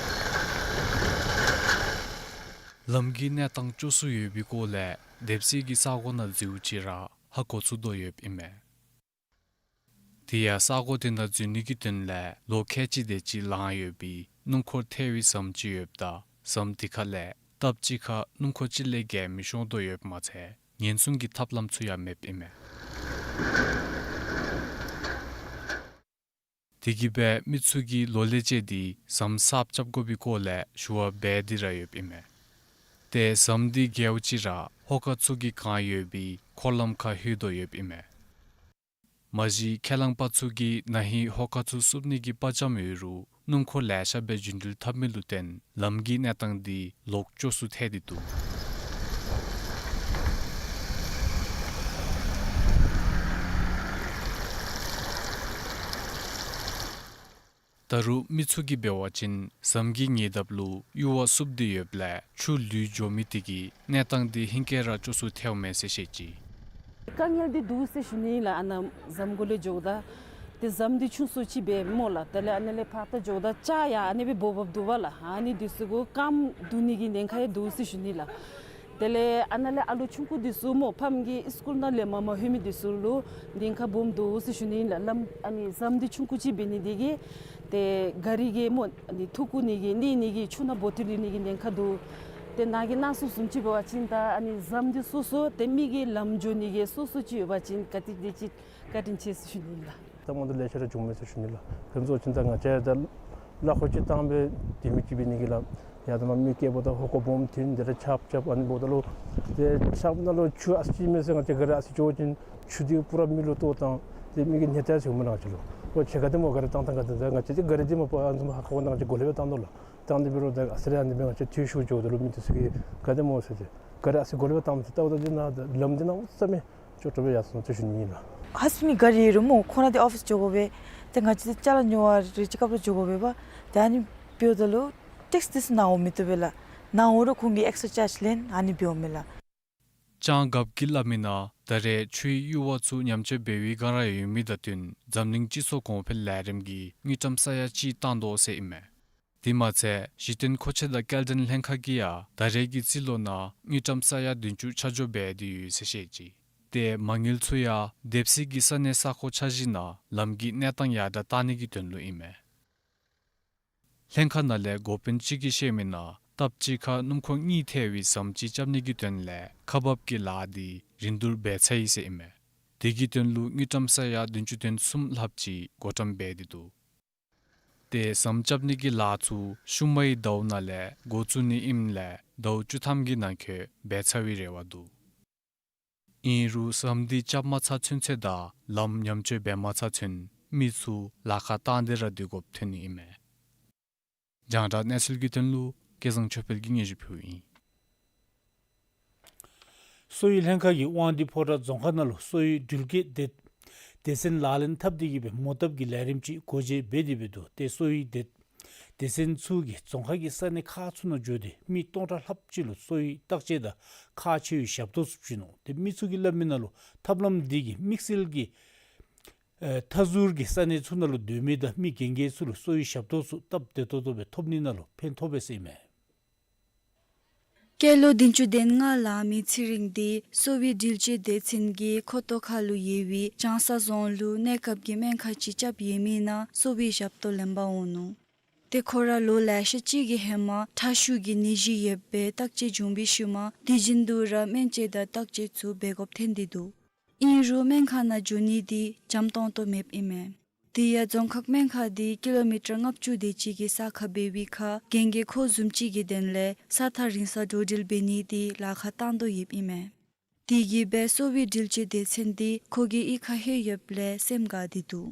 ལམ་གྱི་གནས་སྟངས་སྐྱོ་སུ་ཡོད་པའི་སྐོར་ལས་དེབ་སི་གི་ས་གོ་ནང་འཛུལཝ་ཅིག་ར་ཧ་གོ་ཚུགས་དོ་ཡོདཔ་ཨིན་མས། དེ་ཡང་ས་གོ་དེ་ནང་འཛུལ་ནི་གི་དོན་ལས་ལོ་ཁལ་གཅིག་དེ་ཅིག་ལང་ཡོད་པའི་སྣུམ་འཁོར་ཐལ་བའི་ཟམ་ཅིག་ཡོདཔ་ད་ཟམ་དེ་ཁ་ལས་སྟབས་གཅིག་ཁར་སྣུམ་འཁོར་གཅིག་ལས་བརྒལ་མི་ཤོང་དོ་ཡོདཔ་མ་ཚད་ཉེན་སྲུང་གི་ཐབས་ལམ་ཚུ་ཡང་མེདཔ་ཨིན་མས། དེ་གིས་སྦེ་མི་ཚུ་གིས་ལོ་ལས་བཅད་དེ་ཟམ་གསརཔ་རྐྱབ་དགོ་པའི་སྐོར་ལས་ཞུ་བ་འབད་དེ་ར་ཡོདཔ་ཨིན་མས། ཏེ་ཟམ་དེ་བརྒལཝ་ཅིག་ར་ཧོ་ཀ་ཚུ་གིས་གང་ཡོད་པའི་འཁོར་ལམ་ཁར་ལྷོད་དོ་ཡོདཔ་ཨིན་མས། མ་གཞི་ཁས་བླངས་པ་ཚུ་གིས་ན་ཧིང་ཧོ་ཀ་ཚུ་བསུབ་ནི་གི་དཔའ་བཅམ་ཡོད་རུང་སྣུམ་འཁོར་ལེ་ཤ་སྦེ་རྒྱུན་འགྲུལ་འཐབ་མི་ལུ་བརྟེན་ལམ་གྱི་གནས་སྟངས་དེ་ལོག་སྐྱོ་སུ་ཐལ་ཏེ་འདུག། ད་རུང་མི་ཚུ་གིས་འབད་བ་ཅིན་ཟམ་གྱི་ཉེ་འདབས་ལུ་གཡུར་བ་བསུབ་སྟེ་ཡོདཔ་ལས་ཆུ་ལུད་འགྱོ་མི་དེ་གིས་གནས་སྟངས་དེ་ཧིང་སྐལ་ར་སྐྱོ་སུ་ཐལཝ་མས་ཟེར་བཤད་ཅི། དཀའ་ངལ་འདི་འདུག་ཟེར་ཞུ་ནི་ལགས། ཨ་ནཱ་ཟམ་གུ་ལས་འགྱོཝ་ད་ཏེ་ཟམ་འདི་ཆུང་སུ་ཅིག་སྦེ་སྨོ་ལགས། དེ་ལས་ཨ་ནཱ་ལས་ཕར་ད་འགྱོཝ་ད་ལྕགས་ཡང་ཨ་ནི་སྦེ་འབོ་འབོཝ་འདུག་པ་ལགས། ཨ་ནི་འདི་ཚུ་གུ་རྐངམ་བརྡུང་ནི་གི་ཉེན་ཁ་ཡང་འདུག་ཟེར་ཞུ་ནི་ལགས། དེ་ལས་ཨ་ནཱ་ལས་ཨ་ལོ་ཆུང་ཀུ་འདི་ཚུ་སྨོ་ཕམ་གིས་ཨིས་ཀུལ་ནང་ལས་མར་མ་ལྷོད་མི་འདི་ཚུ་ལུ་ཉེན་ཁ་སྦོམ་འདུག་ཟེར་ཞུ་ནི་ལགས། ལམ་ཨ་ནི་ཟམ་འདི་ཆུང་ཀུ་ཅིག་འབད་ནི་དེ་གིས་ཏེ་ག་རི་གིས་སྨོ་ཨ་ནི་འཐུ་བཀོ་ནི་གི་གནོད་ནི་གི་ཆུ་ནང་འབོ་སྟེ་ལུས་ནི་གི་ཉེན་ཁ་འདུག། ཏེ་ནཱ་གི་སྣང་ཚུལ་བཟུམ་ཅིག་འབད་བ་ཅིན་ད་ཨ་ནི་ཟམ་འདི་སོ་སོ་ཏེ་མི་གི་ལམ་འགྱོ་ནི་གི་སོ་སོ་ཅིག་ཡོད་པ་ཅིན་ག་ཏེ་དེ་ཅིག་བཀའ་དྲིན་ཆེ་ཟེར་ཞུ་ནི་ལགས། ད་མ་འདི་ལེ་ཤ་ར་བྱུང་མས་ཟེར་ཞུ་ནི་ལགས། དཔེ་མཚོན་ཅིག་ད་ང་བཅས་ད་གླ་ཁོ་ཅིག་བཏང་སྦེ་སྡོད་མི་ཅིག་འབད་ནི་གི་ལགས། ཡར་ད་མར་མི་སྐྱེལཝ་ད་ཧོ་ཀ་སྦོམ་འཐེན་དེ་ར་ཆརཔ་རྐྱབ་ཨ་ནི་འབདཝ་ད་ལུ་ཏེ་ཆརཔ་ནང་ལུ་ཆུ་ཨ་ཙི་ཅིག་མེད་ཟེར་ང་བཅས་ག་རི་ཨ་ཙི་འགྱོ་བ་ཅིན་ཆུ་འདི་པུ་ར་མི་ལུ་གཏོར་བཏང་། ཏེ་མི་གིས་ནད་ཐལ་ཟེར་མི་ནང་ཅིག་ལུ་ཨོ་ཆེ་ག་དེ་སྨོ་ག་རི་བཏང་བཏང་ག་དེ་ད་ང་བཅས་ཀྱིས་ག་རི་འདི་མ་པ་ཨ་ནི་ཧ་གོ་ནང་ཅིག་གོ་ལེ་སྦེ་བཏང་དོ་ལགས། བཏང་སྟེ་འབད་རུང་ད་ཨ་ཙི་རེ་ཨ་ནི་སྦེ་ང་བཅས་འཐུས་ཤོར་འགྱོཝ་ད་ལུ་མི་འདི་ཚུ་གིས་ག་དེ་སྨོ་ཟེར་ཏེ་ག་རི་ཨ་ཙི་གོ་ལེ་སྦེ་བཏངམ་ད་ལྟཝ་ད་འདི་ནང་ལམ་འདི་ནང་ཨོ་ཙམ་མི་ཅོག་ཏོ་སྦེ་ཡར་སོང་ཟེར་ཞུ་ནི་ཨིན་ལགས། ཧཱུསི་མེཊ་ག་རི་ཡོད་རུང་སྨོ་ཁོང་ར་འདི་ཨོ་ཕིསི་འགྱོ་དགོ་པས། ཏེ་ང་བཅས་འདི་ཅ་ལ་ཉོ་བར་རི་ཅིག་སྐབས་ར་འགྱོ་དགོ་པས་པ། ཏེ་ཨ་ནི་འབདཝ་ད་ལུ་ཊེགསི་འདི་ཚུ་ནཱ་འོང་མི་བཏུབ་པས་ལགས། ནཱ་འོང་རུང་ཁོང་གིས་ཨེགསི་ཊ་ཅཱརཇ་ལེན་ཨ་ནི་འབདཝ་མས་ལགས། ལྕང་རྒཔོ་གིས་སླབ་མི་ནང་ད་རེས་ཆུའི་གཡུར་བ་ཚུ་ཉམས་བཅོས་འབད་བའི་སྒང་ར་ཡོད་མི་དང་བསྟུན་འཛམ་གླིང་སྤྱི་ཚོགས་གོང་འཕེལ་ལས་རིམ་གྱིས་དངུལ་ཀྲམ་ས་ཡ་གཅིག་བཏང་དོ་ཟེར་ཨིན་མས། དེ་མ་ཚད་གཞི་རྟེན་མཁོ་ཆས་དང་སྐྱེལ་འདྲེན་ལྷན་ཁག་གིས་ཡང་ད་རེས་ཀྱི་རྩིས་ལོ་ནང་དངུལ་ཀྲམ་ས་ཡ་བདུན་ཅུ་ཆ་འཇོག་འབད་དེ་ཡོད་ཟེར་བཤད་ཅི། ཏེ་མ་དངུལ་ཚུ་ཡང་སྡེབ་སྲིས་ཀྱི་ས་གནས་ས་ཁོངས་ཆ་བཞག་ནང་ལམ་གྱི་གནས་སྟངས་ཡར་དྲག་གཏང་ནི་གི་དོན་ལུ་ཨིན་མས། ལྷན་ཁག་ནང་ལས་འགོ་དཔོན་ཅིག་གིས་བཤད་མི་ནང་སྟབས་གཅིག་ཁར་སྣུམ་འཁོར་གཉིས་ཐེ་བའི་ཟམ་ཅིག་རྐྱབ་ནི་གི་དོན་ལས་ཁག་འབག་གི་ལཱ་འདི་རིན་བསྡུར་འབད་ཚར་ཡི་ཟེར་ཨིན་མས། དེ་གི་དོན་ལུ་དངུལ་ཀྲམ་ས་ཡ་བདུན་ཅུ་དོན་གསུམ་ལྷགཔ་ཅིག་བགོ་བཀྲམ་འབད་དེ་འདུག། ཏེ་ཟམ་རྐྱབ་ནི་གི་ལཱ་ཚུ་ཤུལ་མའི་ཟླཝ་ནང་ལས་འགོ་བཙུགས་ནི་ཨིནམ་ལས་ཟླཝ་བཅུ་ཐམ་གྱི་ནང་འཁོད་འབད་ཚར་བའི་རེ་བ་འདུག། ཨིན་རུང་ཟམ་འདི་རྐྱབ་མ་ཚར་ཚུན་ཚོད་དང་ལམ་ཉམས་བཅོས་འབད་མ་ཚར་ཚུན་མི་ཚུ་ལཱ་ཁག་བཏང་སྟེ་ར་སྡོད་དགོཔ་ཐོན་ནི་ཨིན་མས། རྒྱང་བསྒྲགས་གནས་ཚུལ་གྱི་དོན་ལུ་སྐལ་བཟང་ཆོས་འཕེལ་གྱིས་སྙན་ཞུ་ཕུལཝ་ཨིན། གསོ་བའི་ལྷན་ཁག་གིས་དབང་འདུས་ཕོ་བྲང་རྫོང་ཁག་ནང་ལུ་གསོ་བའི་འགྲུལ་སྐྱེལ་སྡེ་སྡེ་ཚན་ལག་ལེན་འཐབ་སྟེ་གི་སྦེ་མོ་བཏབ་ཀྱི་ལས་རིམ་ཅིག་སྒོ་འབྱེད་འབད་དེ་འབད་འདུག། ཏེ་གསོ་བའི་སྡེ་སྡེ་ཚན་ཚུ་གིས་རྫོང་ཁག་གི་ས་གནས་ཁག་ཚུ་ནང་འགྱོ་སྟེ་མི་སྟོང་ཕྲག་ལྷགཔ་ཅིག་ལུ་གསོ་བའི་བརྟག་དཔྱད་དང་ཁག་ཆེ་བའི་ཞབས་ཏོག་ཚུ་བྱིན་ནུག། ཏེ་མི་ཚུ་གིས་སླབ་མི་ནང་ལུ་ཐབས་ལམ་འདི་གིས་དམིགས་བསལ་གྱི་ཨེ་མཐའ་ཟུར་གྱི་ས་གནས་ཚུ་ནང་ལུ་སྡོད་མི་དང་མི་རྒན་རྒས་ཚུ་ལུ་གསོ་བའི་ཞབས་ཏོག་ཚུ་སྟབས་བདེ་ཏོག་ཏོ་སྦེ་ཐོབ་ནི་ནང་ལུ་ཕན་ཐོགས་པས་ཟེར་ཨིན་མས། སྐྱེས་ལོ་བདུན་ཅུ་དོན་ལྔ་ལང་མི་ཚེ་རིང་འདི་གསོ་བའི་འགྲུལ་སྐྱེལ་སྡེ་ཚན་གྱི་མཁོ་ཐོག་ཁ་ལུ་ཡོད་པའི་ལྕང་ས་རྫོང་ལུ་གནས་སྐབས་ཀྱི་སྨན་ཁང་ཅིག་རྐྱབ་ཡོད་མི་ནང་གསོ་བའི་ཞབས་ཏོག་ལེན་པར་འོང་ནུག། ཏེ་ཁོ་ར་ལོ་ལེ་ཤ་ཅིག་གི་ཧེ་མ་ཁྲག་ཤུགས་ཀྱི་ནད་གཞི་ཡོདཔ་སྦེ་བརྟག་དཔྱད་བྱུང་བའི་ཤུལ་མ་དུས་རྒྱུན་དུ་ར་སྨན་དཔྱད་དང་བརྟག་དཔྱད་ཚུ་འབད་དགོཔ་ཐོན་ཏེ་འདུག། ཨིན་རུང་སྨན་ཁང་ནང་འགྱོ་ནི་འདི་འཇམ་ཏོང་ཏོ་མེདཔ་ཨིན་མས། དེ་ཡང་རྫོང་ཁག་སྨན་ཁང་འདི་ཀི་ལོ་མི་ཊར་ལྔ་བཅུ་དེ་ཅིག་གི་ས་ཁར་འབད་བའི་ཁར་རྒན་རྒས་ཁོང་བཟུམ་ཅིག་གི་དོན་ལས་ས་ཐག་རིང་སར་འགྲོ་འགྲུལ་འབད་ནི་འདི་ལཱ་ཁག་བཏང་དོ་ཡོདཔ་ཨིན་མས། དེ་གིས་སྦེ་གསོ་བའི་འགྲུལ་སྐྱེལ་སྡེ་ཚན་འདི་ཁོ་གི་གཡུས་ཁར་ལྷོད་ཡོདཔ་ལས་སེམས་དགའ་སྟེ་འདུག།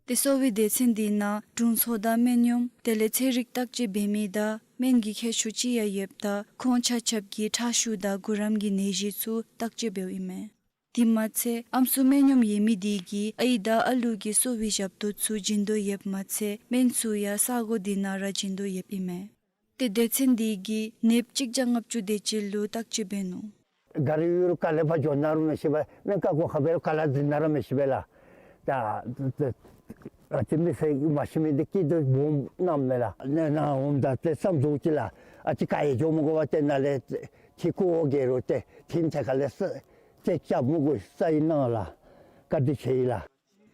ཏེ་གསོ་བའི་སྡེ་ཚན་འདི་ནང་དྲུང་འཚོ་དང་སྨན་གཡོགམ་དེ་ལས་ཚན་རིག་བརྟག་དཔྱད་འབད་མི་དང་སྨན་གྱི་མཁས་མཆོག་ཅིག་ཡང་ཡོདཔ་ད་ཁོང་ཆ་ཁྱབ་ཀྱིས་ཁྲག་ཤུགས་དང་གུ་རམ་གྱི་ནད་གཞི་ཚུ་བརྟག་དཔྱད་འབདཝ་ཨིན་མས། དེ་མ་ཚད་ཨམ་སྲུ་སྨན་གཡོགམ་ཡོད་མི་དེ་གིས་ཨའི་དང་ཨ་ལུ་གི་གསོ་བའི་ཞབས་ཏོག་ཚུ་བྱིན་དོ་ཡོདཔ་མ་ཚད་སྨན་ཚུ་ཡང་ས་གོ་དེ་ནང་ར་བྱིན་དོ་ཡོདཔ་ཨིན་མས། ཏེ་སྡེ་ཚན་དེ་གིས་ནདཔ་གཅིག་བརྒྱ་ལྔ་བཅུ་དེ་ཅིག་ལུ་བརྟག་དཔྱད་འབད་ནུག། ག་ར་ཡུལ་ག་ལས་ཕར་འགྱོ་ནི་ར་མི་ཤེས་པས། སྨན་ཁང་ག་ཁར་འབད་རུང་ག་ལས་འཛིན་ནི་ར་མི་ཤེས་པས་ལགས། ད་ཨ་ཙི་མི་ཚེ་མ་ཤི་མི་འདི་སྐྱིད་སྡུག་སྦོམ་གནམ་མེད་ལགས། ནཱ་ནཱ་འོངམ་ད་ཏེ་བསམ་རྫོགས་ཅི་ལགས། ཨ་ཙི་ག་ཡང་འགྱོ་མི་དགོ་པས། ཏེ་ནཱ་ལས་ཁྱི་ཀོ་བོ་གེ་རུང་ཏེ་ཁྱིམ་ཚང་ཁ་ལས་ས་ཅིག་རྐྱབ་མི་དགོ་ས་ཨིན་ན་ལགས། བཀའ་དྲིན་ཆེ་ཡི་ལགས།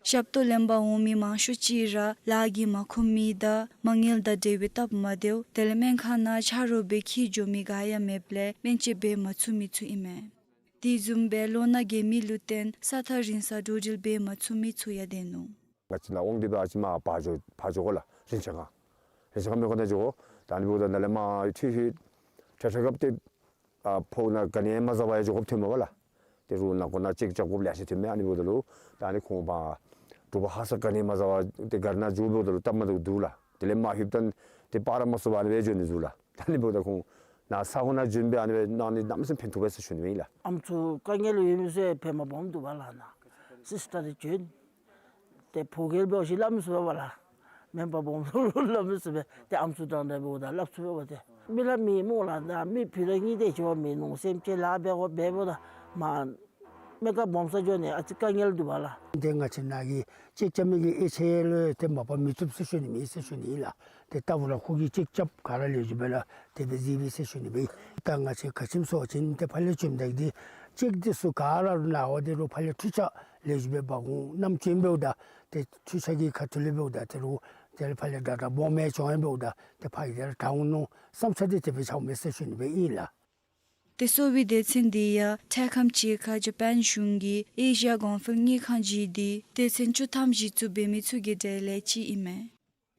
ཞབས་ཏོག་ལེན་པར་འོང་མི་མང་ཤོས་ཅིག་ར་ལཱ་གིས་མ་ཁོམ་མི་དང་མ་དངུལ་དང་འབྲེལ་བའི་སྟབས་མ་བདེཝ་དེ་ལས་སྨན་ཁང་ནང་ཆ་རོགས་སྦེ་འཁྱིད་འགྱོ་མི་ག་ཡང་མེདཔ་ལས་སྨན་དཔྱད་འབད་མ་ཚུགས་མི་ཚུ་ཨིན་མས། དེ་བཟུམ་སྦེ་ལོ་ན་རྒས་མི་ལུ་བརྟེན་ས་ཐག་རིང་སར་འགྲོ་འགྲུལ་འབད་མ་ཚུགས་མི་ཚུ་ཡང་འདུག་ནུག། ང་བཅས་ནཱ་འོང་སྟེ་སྦེ་ཨ་ཙི་མར་ཕར་འགྱོ་ཕར་འགྱོ་དགོ་ལགས། རིན་ཆེན་སྒང་རིན་ཆེན་སྒང་སྨན་ཁང་ནང་འགྱོ་དགོ། ད་ཨ་ནི་འབདཝ་ད་ནཱ་ལས་མར་འཐུས་ཤོར་ཐལ་ཐལ་སྐབས་ཏེ་ཨ་ཕོཝ་ནང་ག་ནི་མ་བཟའ་བར་ཡང་འགྱོ་དགོཔ་ཐོནམ་མས་ལགས། ཏེ་རོགས་ནང་ཁོ་ནང་ཅེཀ་རྐྱབ་དགོཔ་ལེ་ཤ་ཐོནམ་མས། ཨ་ནི་འབདཝ་ད་ལུ་ད་ཨ་ནི་ཁོང་ཕར་དྲོ་པ་ཧ་སག་ག་ནི་མ་བཟའ་བར་ཏེ་གཱ་རི་ནང་འགྱོ་འབདཝ་ད་ལུ་སྟབས་མ་བདེཝ་འདུག་ལགས། དེ་ལས་མར་ལྷོདཔ་ད་ཏེ་སྤར་ར་མ་ཚུགས་པར་ཨ་ནི་སྦེ་འགྱོ་ནི་འདུག་ལགས། ད་ཨ་ནི་འབདཝ་ད་ཁོང་ནཱ་ས་གོ་ནང་བྱོན་སྦེ་ཨ་ནི་སྦེ་གནང་ནི་གནམ་མེད་ས་མེད་ཕན་ཐོགས་པས་ཟེར་ཞུ་ནི་ཨིན་ལགས། ཨམ་སྲུ་དཀའ་ངལ་ཡོད་མི་ཚུ་ཕན་མ་སྦོམ་འདུག་པ་ལགས། ནཱ་སིས་ཊར་འདི་བྱོན། ཏེ་ཕོ་རྒྱས་འབདཝ་ཅིག་སླབ་མི་ཚུགས་པས་ལགས། སྨན་པ་སྦོམ་ཚུ་ལུ་སླབ་མི་ཚུགས་པས། ཏེ་ཨམ་སྲུ་དང་འདྲ་འབདཝ་ད་སླབ་ཚུགས་པས་ཏེ། མི་ལ་མི་སྨོ་ལགས། ད་མི་ཕུད་ར་གཉིས་དེ་ཅིག་བ་མེད། ནུ་སེམས་ཅན་ལཱ་འབད་དགོ་འབདཝ་ད་མ་སྨན་ཁང་སྦོམ་ས་འགྱོ་ནི་ཨ་ཙི་དཀའ་ངལ་འདུག་པ་ལགས། ཏེ་ང་བཅས་ནཱ་གི་ཅེཀ་རྐྱབ་མི་གི་དབྱེ་ཆ་ལུ་ཏེ་མ་པ་མི་བཏུབ་ཟེར་ཞུ་ནི་མེད་ཟེར་ཞུ་ནི་ཨིན་ལགས། ཏེ་ལྟ་བུ་ར་ཁོ་གིས་ཅེཀ་རྐྱབ་ག་ར་ལེགས་ཤོམ་སྦེ་ར་དེ་སྦེ་གཟིགས་པས་ཟེར་ཞུ་ནི་སྦེ། ད་ང་བཅས་ག་ཅི་སྨོ་ཟེར་བ་ཅིན་ཏེ་ཕར་ལས་བྱོནམ་ད་གི་འདི་ཅེཀ་འདི་ཚུ་ག་ར་ནཱ་འོང་སྟེ་རུང་ཕར་ལས་འཕྲུལ་ཆས་ལེགས་ཤོམ་སྦེ་འབག་འོང་། གནམ་དཔྱངས་འབདཝ་ད་ཏེ་འཕྲུལ་ཆས་ཀྱི་ཁ་ཐུག་ལས་འབདཝ་ད་ཏེ་རུང་དེ་ལས་ཕར་ལས་དྲག་དྲག་སྦོམ་སྦེ་བྱུང་འབདཝ་ད་ཏེ་ཕར་གི་དེ་ར་དྲག་འོང་མནོ་བསམ་འཆར་འདི་དེ་སྦེ་འཆརཝ་མས་ཟེར་ཞུ་ནི་སྦེ་ཨིན་ལགས། ཏེ་གསོ་བའི་སྡེ་ཚན་འདི་ཡང་འཕྲལ་ཁམས་ཅིག་ཁར་ཇ་པཱན་གཞུང་གིས་ཨེ་ཤི་ཡ་གོང་འཕེལ་དངུལ་ཁང་བརྒྱུད་དེ་སྡེ་ཚན་བཅུ་ཐམ་གཞི་བཙུགས་འབད་མི་ཚུ་གི་གྲས་ལས་གཅིག་ཨིན་མས།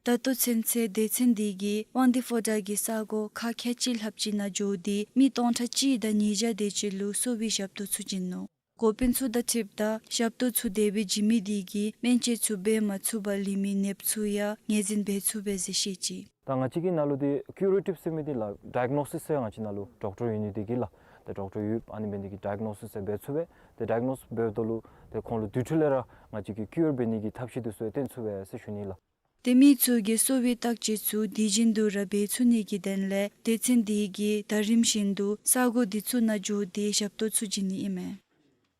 ད་ལྟོ་ཚུན་ཚོད་སྡེ་ཚན་འདི་གིས་དབང་འདུས་ཕོ་བྲང་གི་ས་གོ་ཁག་ཁལ་གཅིག་ལྷགཔ་ཅིག་ནང་འགྱོ་སྟེ་མི་སྟོང་ཕྲག་གཅིག་དང་ཉིས་བརྒྱ་དེ་ཅིག་ལུ་གསོ་བའི་ཞབས་ཏོག་ཚུ་བྱིན་ནུག། འགོ་དཔོན་ཚུ་དང་འཁྲིལཝ་ད་ཞབས་ཏོག་ཚུ་དེ་སྦེ་བྱིན་མི་དེ་གིས་སྨན་དཔྱད་ཚུ་འབད་མ་ཚུགས་པར་ལུས་མི་ནདཔ་ཚུ་ཡང་ངོས་འཛིན་འབད་ཚུགས་པས་ཟེར་བཤད་ཅི། ད་ང་བཅས་ཀྱི་ནང་ལུ་ཏེ་ཀུ་རེ་ཊིབ་ཟེར་མི་འདི་ལགས་ཌའི་ག་ནོ་སིས་ཟེར་ང་བཅས་ནང་ལུ་ཌོག་ཊར་ཡོད་ནི་དེ་གིས་ལགས། ཏེ་ཌོག་ཊར་ཡོདཔ་ཨ་ནི་འབད་ནི་དེ་གིས་ཌའི་ག་ནོ་སིས་ཟེར་འབད་ཚུགས་པས། ཏེ་ཌའི་ག་ནོ་སིས་འབདཝ་ད་ལུ་ཏེ་ཁོང་ལུ་དུས་ཐོག་ལས་ར་ང་བཅས་ཀྱིས་ཀུ་རེ་འབད་ནི་གི་ཐབས་ཤེས་དེ་ཚུ་ཡང་སྟོན་ཚུགས་པས་ཟེར་ཞུ་ནི་ལགས། ཏེ་མི་ཚུ་གི་གསོ་བའི་བརྟག་དཔྱད་ཚུ་དུས་རྒྱུན་དུ་ར་འབད་ཚུགས་ནི་གི་དོན་ལས་སྡེ་ཚན་འདི་གིས་ཟླ་རིམ་བཞིན་དུ་ས་གོ་དེ་ཚུ་ནང་འགྱོ་སྟེ་ཞབས་ཏོག་ཚུ་བྱིན་ནི་ཨིན་མས།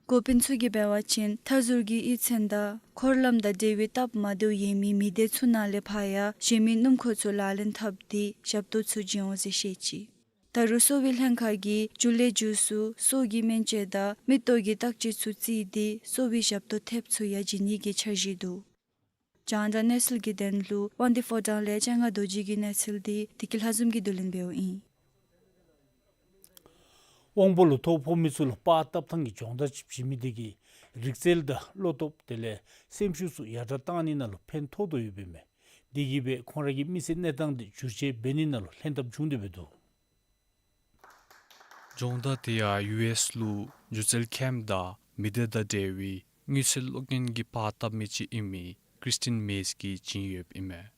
འགོ་དཔོན་ཚུ་གིས་འབད་བ་ཅིན་མཐའ་ཟུར་གྱི་གཡུས་ཚན་དང་འཁོར་ལམ་དང་འབྲེལ་བའི་སྟབས་མ་བདེཝ་ཡོད་མི་མི་སྡེ་ཚུ་ནང་ལས་ཕར་ཡང་གཞན་མི་སྣུམ་འཁོར་ཚུ་ལག་ལེན་འཐབ་སྟེ་ཞབས་ཏོག་ཚུ་བྱིན་འོང་ཟེར་བཤད་ཅི། ད་ ད་རུང་གསོ་བའི་ལྷན་ཁག་གིས་འཇུ་ལེ་འཇུ་སུ་སོགས་ཀྱི་སྨན་དཔྱད་དང་མིག་ཏོ་གི་བརྟག་དཔྱད་ཚུ་བརྩིས་ཏེ་གསོ་བའི་ཞབས་ཏོག་ཐེབས་ཚུ་ཡང་བྱིན་ནི་གི་འཆར་གཞི་འདུག། རྒྱང་བསྒྲགས་གནས་ཚུལ་གྱི་དོན་ལུ་དབང་འདུས་ཕོ་བྲང་ལས་ལྕང་ང་རྡོ་རྗེ་གི་གནས་ཚུལ་འདི་བདེ་སྐྱིད་ལྷ་འཛོམས་ཀྱིས་བསྡུ་ལེན་འབདཝ་ཨིན། དབང་པོ་ལུ་ཐོ་ཕོག་མི་ཚུ་ལུ་པར་བཏབ་ཐངས་ཀྱི་སྦྱོང་བརྡར་ཅིག་བྱིན་མི་དེ་གིས་རིག་རྩལ་དང་བློ་སྟོབས་དེ་ལས་སེམས་ཤུགས་ཚུ་ཡར་དྲག་བཏང་ནི་ནང་ལུ་ཕན་ཐོགས་དོ་ཡོདཔ་ཨིན་མས། དེ་གིས་སྦེ་ཁོང་ར་གི་མི་ཚེ་གནས་སྟངས་དེ་བསྒྱུར་བཅོས་འབད་ནི་ནང་ལུ་ལྷན་ཐབས་བྱུང་དོ་ཡོདཔ་འདུག། སྦྱོང་བརྡར་དེ་ཡང་ཡུ་ཨེསི་ལུ་སྒྱུ་རྩལ་ཁེམཔ་དང་མི་སྡེ་དང་འབྲེལ་བའི་དངུལ་རྩིས་གློག་བརྙན་གྱི་པར་བཏབ་མི་ཅིག་ཨིན་མི་ཀྲིས་ཊིན་མེས་ཀྱིས་བྱིན་ཡོདཔ་ཨིན་མས།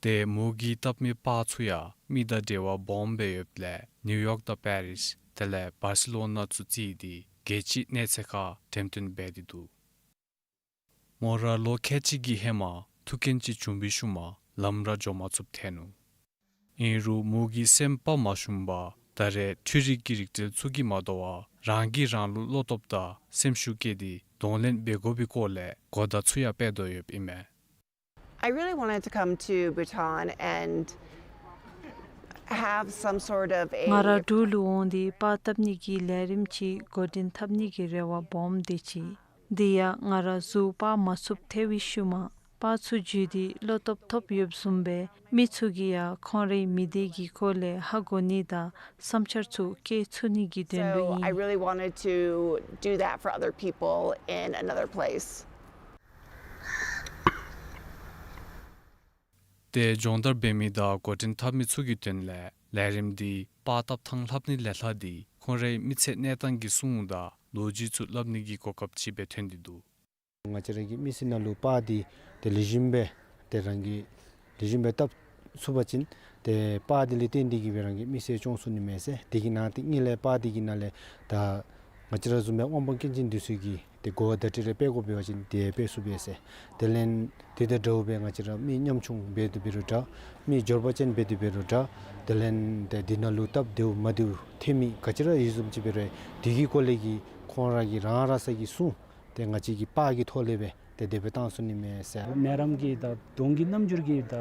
ཏེ་མོ་གིས་བཏབ་མི་པར་ཚུ་ཡང་མི་དང་འབྲེལ་བ་སྦོམ་སྦེ་ཡོདཔ་ལས་ནིའུ་ཡོག་དང་པེ་རིས་དེ་ལས་བར་སི་ལོ་ན་ཚུ་བརྩིས་ཏེ་རྒྱལ་སྤྱིའི་གནས་ཚད་ཁར་འགྲེམས་སྟོན་འབད་དེ་འདུག། མོ་ར་ལོ་ཁལ་གཅིག་གི་ཧེ་མ་ཐུག་རྐྱེན་ཅིག་བྱུང་བའི་ཤུལ་མ་ལམ་ར་འགྱོ་མ་ཚུགསཔ་ཐལ་ནུག། ཨིན་རུང་མོ་གི་སེམས་དཔའ་མ་ཞུམ་པར་ད་རེས་འཕྲུལ་རིག་གི་རིག་རྩལ་ཚུ་གིས་མ་དོ་བར་རང་གིས་རང་ལུ་བློ་སྟོབས་དང་སེམས་ཤུགས་བསྐྱེད་དེ་གདོང་ལེན་འབད་དགོ་པའི་སྐོར་ལས་གོ་བརྡ་ཚུ་ཡང་སྤེལ་དོ་ཡོདཔ་ཨིན་མས། I really wanted to come to Bhutan and have some sort of a ང་ར་འབྲུག་ལུ་འོང་སྟེ་པར་བཏབ་ནི་གི་ལས་རིམ་ཅིག་འགོ་འདྲེན་འཐབ་ནི་གི་རེ་བ་སྦོམ་དེ་ཅིག། དེ་ཡང་ང་ར་གཟུགས་པར་མ་ཚུགསཔ་ཐལ་བའི་ཤུལ་མ་པར་ཚུ་བརྒྱུད་དེ་བློ་སྟོབས་ཐོབ་ཡོདཔ་བཟུམ་སྦེ་མི་ཚུ་གིས་ཡང་ཁོང་རའི་མི་སྡེ་གི་སྐོར་ལས་ཧ་གོ་ནི་དང་བསམ་འཆར་ཚུ་བསྐྱེད་ཚུགས་ནི་གི་དོན་ལུ་So I ཨིན། Really wanted to do that for other people in another place. ཏེ་སྦྱོང་བརྡར་འབད་མི་དང་འགོ་འདྲེན་འཐབ་མི་ཚུ་གི་དོན་ལས་ལས་རིམ་འདི་པར་བཏབ་ཐངས་ལྷབ་ནི་ལས་ལྷག་སྟེ་ཁོང་རའི་མི་ཚེ་གནས་སྟངས་ཀྱི་སྲུང་དང་ལོ་རྒྱུས་ཚུ་ལྷབ་ནི་གི་གོ་སྐབས་ཅིག་སྦེ་ཐོན་ཏེ་འདུག། ང་བཅས་ར་གི་མི་ཚེ་ནང་ལུ་པར་འདི་ཏེ་ལེགས་ཤོམ་སྦེ་ཏེ་རང་གིས་ལེགས་ཤོམ་སྦེ་བཏབ་ཚུགས་པ་ཅིན་ཏེ་པར་འདི་ལས་བརྟེན་ཏེ་གིས་སྦེ་རང་གི་མི་ཚེ་སྐྱོང་ཚུགས་ནི་མས་ཟེར། དེ་གི་ནང་ཏེ་དངོས་ལས་པར་འདི་གི་ནང་ལས་ད་ང་བཅས་ར་བཟུམ་སྦེ་དབང་པོ་སྐྱོན་ཅན་འདི་ཚུ་གིས་ཏེ་གོ་བརྡ་འདྲ་རེ་སྤེལ་དགོ་པ་ཅིན་ཏེ་སྤེལ་ཚུགས་པས་ཟེར། དེ་ལས་དེ་དང་འདྲཝ་སྦེ་ང་བཅས་ར་མི་ཉམ་ཆུང་འབད་དེ་འབད་རུང་འདྲ། མི་འབྱོར་པ་ཅན་འབད་དེ་འབད་རུང་འདྲ། དེ་ལས་ཏེ་འདི་ནང་ལུ་སྟབས་བདེཝ་མ་བདེཝ་ཐོན་མི་ག་ཅི་ར་ཡོད་བཟུམ་ཅིག་འབད་རུང་དེ་གི་སྐོར་ལས་ཀྱི་ཁོང་ར་གི་རང་ར་ས་གི་སྲུང་ཏེ་ང་བཅས་ཀྱི་པར་གྱི་ཐོག་ལས་སྦེ་ཏེ་དེ་སྦེ་བཏང་ཚུགས་ནི་མས་ཟེར། མེ་རམ་གྱི་ད་གདོང་གི་རྣམ་འགྱུར་གྱི་ད་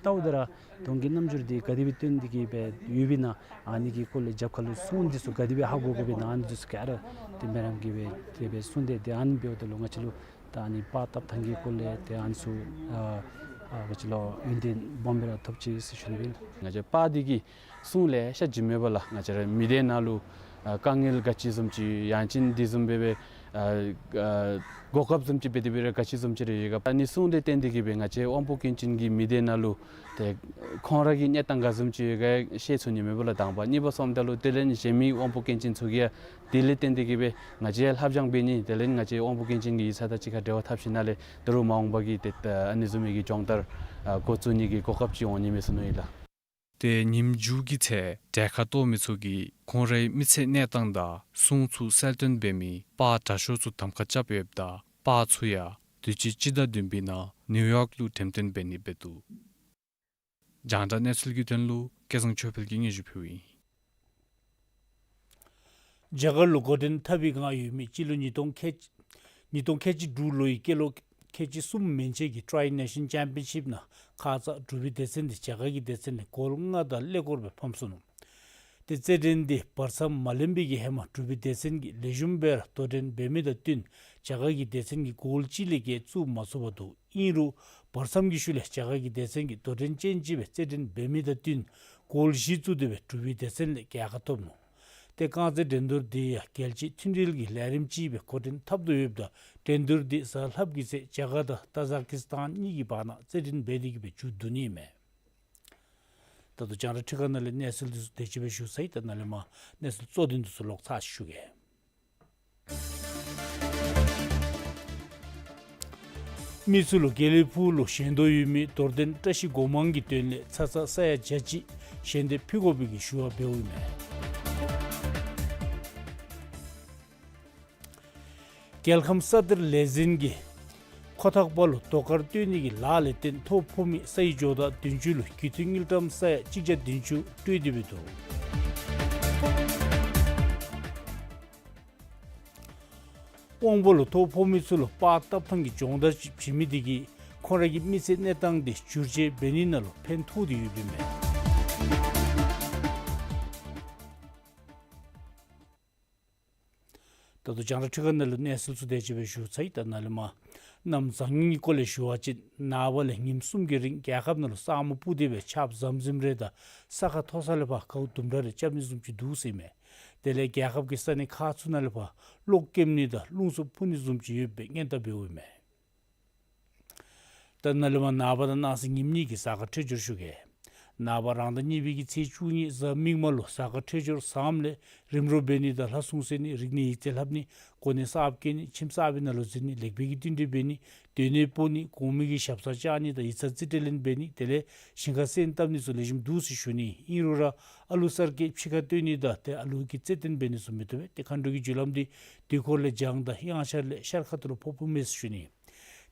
ལྟཝ་ད་ར་གདོང་གི་རྣམ་འགྱུར་འདི་ག་དེ་སྦེ་སྟོན་ཏེ་གིས་སྦེ་ཡོདཔ་ཨིན་ན། ཨ་ནི་གི་སྐོར་ལས་རྒྱབ་ཁ་ལུ་སྲུང་འདི་ཚུ་ག་དེ་སྦེ་ཧ་གོ་དགོཔ་ཨིན་ན། ཨ་ནི་འདི་ཚུ་ག་ར་ཏེ་མེ་རམ་གྱིས་སྦེ་དེ་སྦེ་གསུངས་ཏེ་ཏེ་ཨ་ནི་འབདཝ་ད་ལུ་ང་བཅས་ལུ་ད་ཨ་ནི་པར་བཏབ་ཐངས་ཀྱི་སྐོར་ལས་ཏེ་ཨ་ནི་ཚུ་ཨ་ཨ་ང་བཅས་ལུ་ཡོན་ཏན་སྦོམ་སྦེ་ར་ཐོབ་ཅི་ཟེར་ཞུ་ནི་ཨིན། ང་བཅས་པར་འདི་གི་སྲུང་ལེ་ཤ་ཅིག་མེད་པ་ལགས། ང་བཅས་ར་མི་སྡེ་ནང་ལུ་ཨ་དཀའ་ངལ་ག་ཅི་བཟུམ་ཅིག་ཡང་ཅིན་འདི་བཟུམ་སྦེ་སྦེ་ཨ་ཨ་གོ་སྐབས་བཟུམ་ཅིག་འབད་དེ་འབད་རུང་ག་ཅི་བཟུམ་ཅིག་རེ་ཡོད་ག། ཨ་ནི་སྲུང་ལས་བརྟེན་ཏེ་གིས་སྦེ་ང་བཅས་དབང་པོ་སྐྱོན་ཅན་གྱི་མི་སྡེ་ནང་ལུ་ཏེ་ཁོང་ར་གི་གནས་སྟངས་ག་བཟུམ་ཅིག་ཡོད་ག་ཤེས་ཚུགས་ནི་མེད་པ་ལགས་དང་པ། གཉིས་པ་སོངམ་ད་ལུ་དེ་ལས་གཞན་མི་དབང་པོ་སྐྱོན་ཅན་ཚུ་གིས་ཡང་དེ་ལས་བརྟེན་ཏེ་གིས་སྦེ་ང་བཅས་ལྷབ་སྦྱང་འབད་ནི། དེ་ལས་ང་བཅས་དབང་པོ་སྐྱོན་ཅན་གྱི་ཡིག་ཚང་དང་གཅིག་ཁར་འབྲེལ་བ་འཐབ་ཞིནམ་ལས་ད་རུང་མ་འོངས་པ་གི་ཏེ་ཨ་ནི་བཟུམ་མའི་གི་སྦྱོང་བརྡར་ཨ་འགོ་བཙུགས་ནི་གི་གོ་སྐབས་ཅིག་འོང་ནི་མས་ཟེར་མནོ་ཡི་ལགས། ཏེ་ཉིནམ་མཇུག་གི་ཚེ་གྲལ་ཁར་གཏོགས་མི་ཚུ་གིས་ཁོང་རའི་མི་ཚེ་གནས་སྟངས་དང་སྲུང་ཚུ་གསལ་སྟོན་འབད་མི་པར་དྲག་ཤོས་ཚུ་གདམ་ཁ་རྐྱབ་ཡོདཔ་ད་པར་ཚུ་ཡང་དུས་ཅི་སྤྱི་ཟླ་བདུན་པའི་ནང་ནིའུ་ཡོག་ལུ་འགྲེམས་སྟོན་འབད་ནི་འབད་འདུག། རྒྱང་བསྒྲགས་གནས་ཚུལ་གྱི་དོན་ལུ་སྐལ་བཟང་ཆོས་འཕེལ་གྱིས་སྙན་ཞུ་ཕུལཝ་ཨིན། རྒྱ་གར་ལུ་འགོ་འདྲེན་འཐབ་པའི་ངང་ཡོད་མི་སྤྱི་ལོ་ཉིས་སྟོང་ཁལ་གཅིག་ཉིས་སྟོང་ཁལ་གཅིག་དྲུག་ལོའི་སྐྱེས་ལོ་ཁལ་གཅིག་གསུམ་མན་ཆད་ཀྱི་ཊའི་ནེ་ཤཱན་ཅེམ་པི་ཡན་ཤིབ་ནང་ཁ་ཙ་འབྲུག་པའི་སྡེ་ཚན་འདི་རྒྱ་གར་གྱི་སྡེ་ཚན་ལས་གོལ་ལྔ་དང་ཀླད་ཀོར་སྦེ་ཕམ་སོ་ནུག། ཏེ་རྩེད་འགྲན་འདི་བར་མཚམས་མ་ལེན་པའི་གི་ཧེ་མ་འབྲུག་པའི་སྡེ་ཚན་གྱིས་ལེགས་ཤོམ་སྦེ་ར་དོ་འགྲན་འབད་མི་དང་བསྟུན་རྒྱ་གར་གྱི་སྡེ་ཚན་གྱིས་གོལ་གཅིག་ལས་བརྒལ་བཙུགས་མ་ཚུགས་པར་འདུག། ཨིན་རུང་བར་མཚམས་ཀྱི་ཤུལ་ལས་རྒྱ་གར་གྱི་སྡེ་ཚན་གྱིས་དོ་འགྲན་ཅན་ཅིག་སྦེ་རྩེད་འགྲན་འབད་མི་དང་བསྟུན་གོལ་བཞི་བཙུགས་ཏེ་སྦེ་འབྲུག་པའི་སྡེ་ཚན་ལས་རྒྱལ་ཁ་ཐོབ་ནུག། ཏེ་རྐང་རྩེད་འགྲན་བསྡུར་འདི་ཡང་རྒྱལ་སྤྱིའི་མཐུན་སྒྲིལ་གྱི་ལས་རིམ་ཅིག་སྦེ་འགོ་འདྲེན་འཐབ་དོ་ཡོདཔ་ད་འགྲན་བསྡུར་འདི་གཟའ་ལྷགཔ་གི་ཚེ་རྒྱ་གར་དང་ཏ་ཛ་ཀིས་ཏཱན་གཉིས་ཀྱི་བར་ན་རྩེད་འགྲན་འབད་དེ་གིས་སྦེ་མཇུག་བསྡུ་ནི་མས། ད་ལྟོ་རྒྱང་བསྒྲགས་ཁྲི་ཁང་ནང་ལས་གནས་ཚུལ་འདི་ཚུ་དེ་ཅིག་སྦེ་ཞུ་ཚར་ཡི། ད་ནཱ་ལས་མར་གནས་ཚུལ་གཙོ་དོན་འདི་ཚུ་ལོག་ཚར་ཅིག་ཞུ་གེ། མི་ཚུ་ལུ་དགེ་ལེགས་ཕུག་ལུ་བཞེངས་དོ་ཡོད་མི་རྡོར་གདན་བཀྲ་ཤིས་སྒོ་མང་གི་དོན་ལས་ཚ་ཚ་ས་ཡ་བརྒྱ་ཅིག་ཞལ་འདེབས་ཕུལ་དགོ་པའི་གི་ཞུ་བ་འབདཝ་ཨིན་མས། རྒྱལ་ཁམས་ས་གཏེར་ལས་འཛིན་གྱིས་ཁོ་ཐག་པ་ལུ་རྡོ་དཀར་བཏོན་ནི་གི་ལཱ་ལས་བརྟེན་ཐོ་ཕོག་མི་ས་ཡི་ཇོ་བདག་བདུན་ཅུ་ལུ་རྒུད་འཐུས་དངུལ་ཀྲམ་ས་ཡ་གཅིག་བརྒྱ་བདུན་ཅུ་སྤྲོད་དེ་འབད་འདུག། དབང་པོ་ལུ་ཐོ་ཕོག་མི་ཚུ་ལུ་པར་བཏབ་ཐངས་ཀྱི་སྦྱོང་བརྡར་ཅིག་བྱིན་མི་དེ་གིས་ཁོང་ར་གི་མི་ཚེ་གནས་སྟངས་དེ་བསྒྱུར་བཅོས་འབད་ནི་ནང་ལུ་ཕན་ཐོགས་ཏེ་ཡོདཔ་ཨིན་མས། ད་ལྟོ་རྒྱང་བསྒྲགས་ཁྲི་ཁ་ནང་ལུ་གནས་ཚུལ་ཚུ་དེ་ཅིག་སྦེ་ཞུ་ཚར་ཡི། ད་ནཱ་ལས་མར་གནམ་བཟང་ངན་གྱི་སྐོར་ལས་ཞུ་བ་ཅིན་ནངས་པ་ལས་ཉིནམ་གསུམ་གྱི་རིང་རྒྱལ་ཁབ་ནང་ལུ་ས་སྨུག་སྤུབས་ཏེ་སྦེ་ཆརཔ་ཟམ་ཟིམ་རེ་དང་ས་ཁ་མཐོ་ས་ལས་ཕར་གའུ་དུམ་གྲ་རེ་རྐྱབ་ནི་བཟུམ་ཅིག་འདུག་ཟེར་ཨིན་མས། དེ་ལས་རྒྱལ་ཁབ་ཀྱི་ས་གནས་ཁག་ཚུ་ནང་ལས་ཕར་གློག་ཀེམ་ནི་དང་རླུང་འཚུབ་འཕུ་ནི་བཟུམ་ཅིག་ཡོདཔ་སྦེ་སྔོན་བརྡ་འབདཝ་ཨིན་མས། ད་ནཱ་ལས་མར་ནངས་པ་དང་གནངས་ཚེ་ཉིནམ་གཉིས་ཀྱི་གཟའ་སྐར་འཕྲོད་སྦྱོར་ཞུ་གེ། ནངས་པ་རང་ཟླ་གཉིས་པའི་གི་ཚེས་བཅུ་གཉིས་གཟའ་མིག་དམར་ལུ་གཟའ་སྐར་འཕྲོད་སྦྱོར་བཟངམ་ལས་རིམ་གྲོ་འབད་ནི་དང་ལྷ་སྲུང་གསོལ་ནི་རིག་གནས་ཡིག་རྩིས་ལྷབ་ནི་གོ་གནས་གསརཔ་བཀོད་ནི་ཁྱིམ་གསར་པའི་ནང་ལུ་འཛུལ་ནི་ལེགས་སྤེལ་གྱི་བསྟུན་གྲོས་འབད་ནི་སྡོད་གནས་སྤོ་ནི་གོང་མའི་གི་ཞབས་སར་བཅར་ནི་དང་ཡིག་ཚང་རྩིས་སྤྲོད་ལེན་འབད་ནི་དེ་ལས་ཞིང་ཁ་སོན་བཏབ་ནི་ཚུ་ལེགས་ཤོམ་འདུག་ཟེར་ཞུ་ནི། ཨིན་རུང་ར་ཨ་ལུ་གསར་སྐྱེས་ཕྱི་ཁར་བཏོན་ནི་དང་ཏེ་ཨ་ལུ་གི་རྩེད་འགྲན་འབད་ནི་ཚུ་མི་བཏུབ་པས། ཏེ་མཁའ་འགྲོ་གི་རྒྱུ་ལམ་འདི་དུས་འཁོར་ལས་བྱང་དང་དབྱངས་འཆར་ལས་ཤར་ཁ་ཐུག་ལུ་ཕོགཔ་ཨིན་མས་ཟེར་ཞུ་ནི།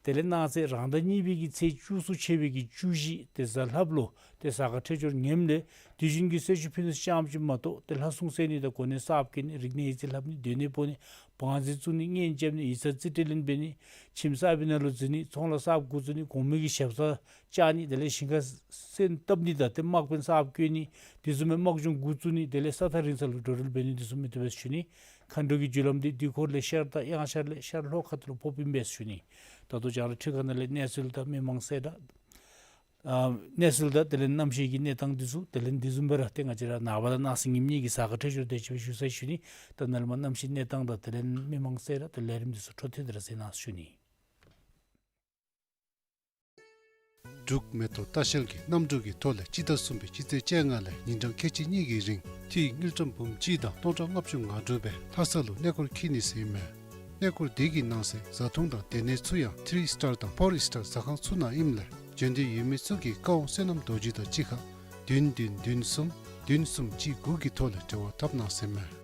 དེ་ལས་གནངས་ཚེ་རང་ཟླ་གཉིས་པའི་གི་ཚེས་བཅུ་གསུམ་ཕྱེད་པའི་གི་བཅུ་བཞི་ཏེ་གཟའ་ལྷགཔ་ལུ་ཏེ་གཟའ་སྐར་འཕྲོད་སྦྱོར་ངནམ་ལས་དུས་རྒྱུན་གྱི་གསོལ་མཆོད་ཕུལ་ནི་ཙམ་ཅིག་མ་གཏོགས་ཏེ་ལྷ་སྲུང་གསོལ་ནི་དང་གོ་གནས་གསརཔ་བཀོད་ནི་རིག་གནས་ཡིག་རྩིས་ལྷབ་ནི་སྡོད་གནས་སྤོ་ནི་བང་རྩི་བཙུགས་ནི་གཉེན་རྐྱབ་ནི་ཡིག་ཚང་རྩིས་སྤྲོད་ལེན་འབད་ནི་ཁྱིམ་གསར་པའི་ནང་ལུ་འཛུལ་ནི་ཚོང་ལཱ་གསརཔ་འགོ་བཙུགས་ནི་གོང་མའི་གི་ཞབས་སར་བཅར་ནི་དེ་ལས་ཞིང་ཁ་སོན་བཏབ་ནི་དང་ཏེ་དམག་དཔོན་གསརཔ་བསྐོ་ནི་དེ་བཟུམ་མའི་དམག་སྦྱོང་འགོ་བཙུགས་ནི་དེ་ལས་ས་ཐག་རིང་ས་ལུ་འགྲོ་འགྲུལ་འབད་ནི་དེ་ཚུ་མི་བཏུབ་པས་ཟེར་ཞུ་ནི། མཁའ་འགྲོ་གི་རྒྱུ་ལམ་འདི་དུས་འཁོར་ལས་ཤར་དང་དབྱངས་འཆར་ལས་ཤར་ལྷོ་ཁ་ཐུག་ལུ་ཕོགཔ་ཨིན་པས་ཟེར་ཞུ་ནི། ད་ལྟོ་རྒྱང་བསྒྲགས་ཁྲི་ཁ་ནང་ལས་གནས་ཚུལ་དང་མི་མང་གསལ་བསྒྲགས་ཨ་གནས་ཚུལ་དང་དེ་ལས་གནམ་གཤིས་ཀྱི་གནས་སྟངས་འདི་ཚུ་དེ་ལས་འདི་བཟུམ་སྦེ་ར་ཏེ་ང་བཅས་ར་ནངས་པ་དང་གནངས་ཚེ་ཉིནམ་གཉིས་ཀྱི་གཟའ་སྐར་འཕྲོད་སྦྱོར་དེ་ཅིག་སྦེ་ཞུ་ཚར་ཞུ་ནི། ད་ནཱ་ལས་མར་གནམ་གཤིས་གནས་སྟངས་དང་དེ་ལས་མི་མང་གསལ་བསྒྲགས་དེ་ལས་རིམ་འདི་ཚུ་འཕྲོ་མཐུད་དེ་ར་གསན་གནང་ཞུ་ནི། འབྲུག་མེ་ཏོག་ལྟ་བཤལ་གྱི་གནམ་གྲུ་གི་ཐོག་ལས་སྤྱི་ཟླ་གསུམ་པའི་སྤྱི་ཚེས་བཅོ་ལྔ་ལས་ཉིན་གྲངས་ཁལ་གཅིག་གཉིས་ཀྱི་རིང་ཐིག་དངུལ་ཀྲམ་འབུམ་གཅིག་དང་སྟོང་ཕྲག་ལྔ་བཅུ་ང་དྲུག་སྦེ་ལྷ་ས་ལུ་གནས་སྐོར་འཁྱིད་ནི་ཟེར་ཨིན་མས། གནས་སྐོར་དེ་གི་ནང་གསེས་བཟའ་འཐུང་དང་སྡོད་གནས་ཚུ་ཡང་ཐི་རི་སི་ཊར་དང་ཕོར་སི་ཊར་ཟ་ཁང་ཚུ་ནང་ཨིནམ་ལས་བྱོན་འདོད་ཡོད་མི་ཚུ་གིས་བཀའ་དབང་བསོད་ནམས་རྡོ་རྗེ་དང་གཅིག་ཁར་བདུན་བདུན་བདུན་གསུམ་བདུན་གསུམ་གཅིག་དགུ་གི་ཐོག་ལས་འབྲེལ་བ་འཐབ་གནང་ཟེར་ཨིན་མས།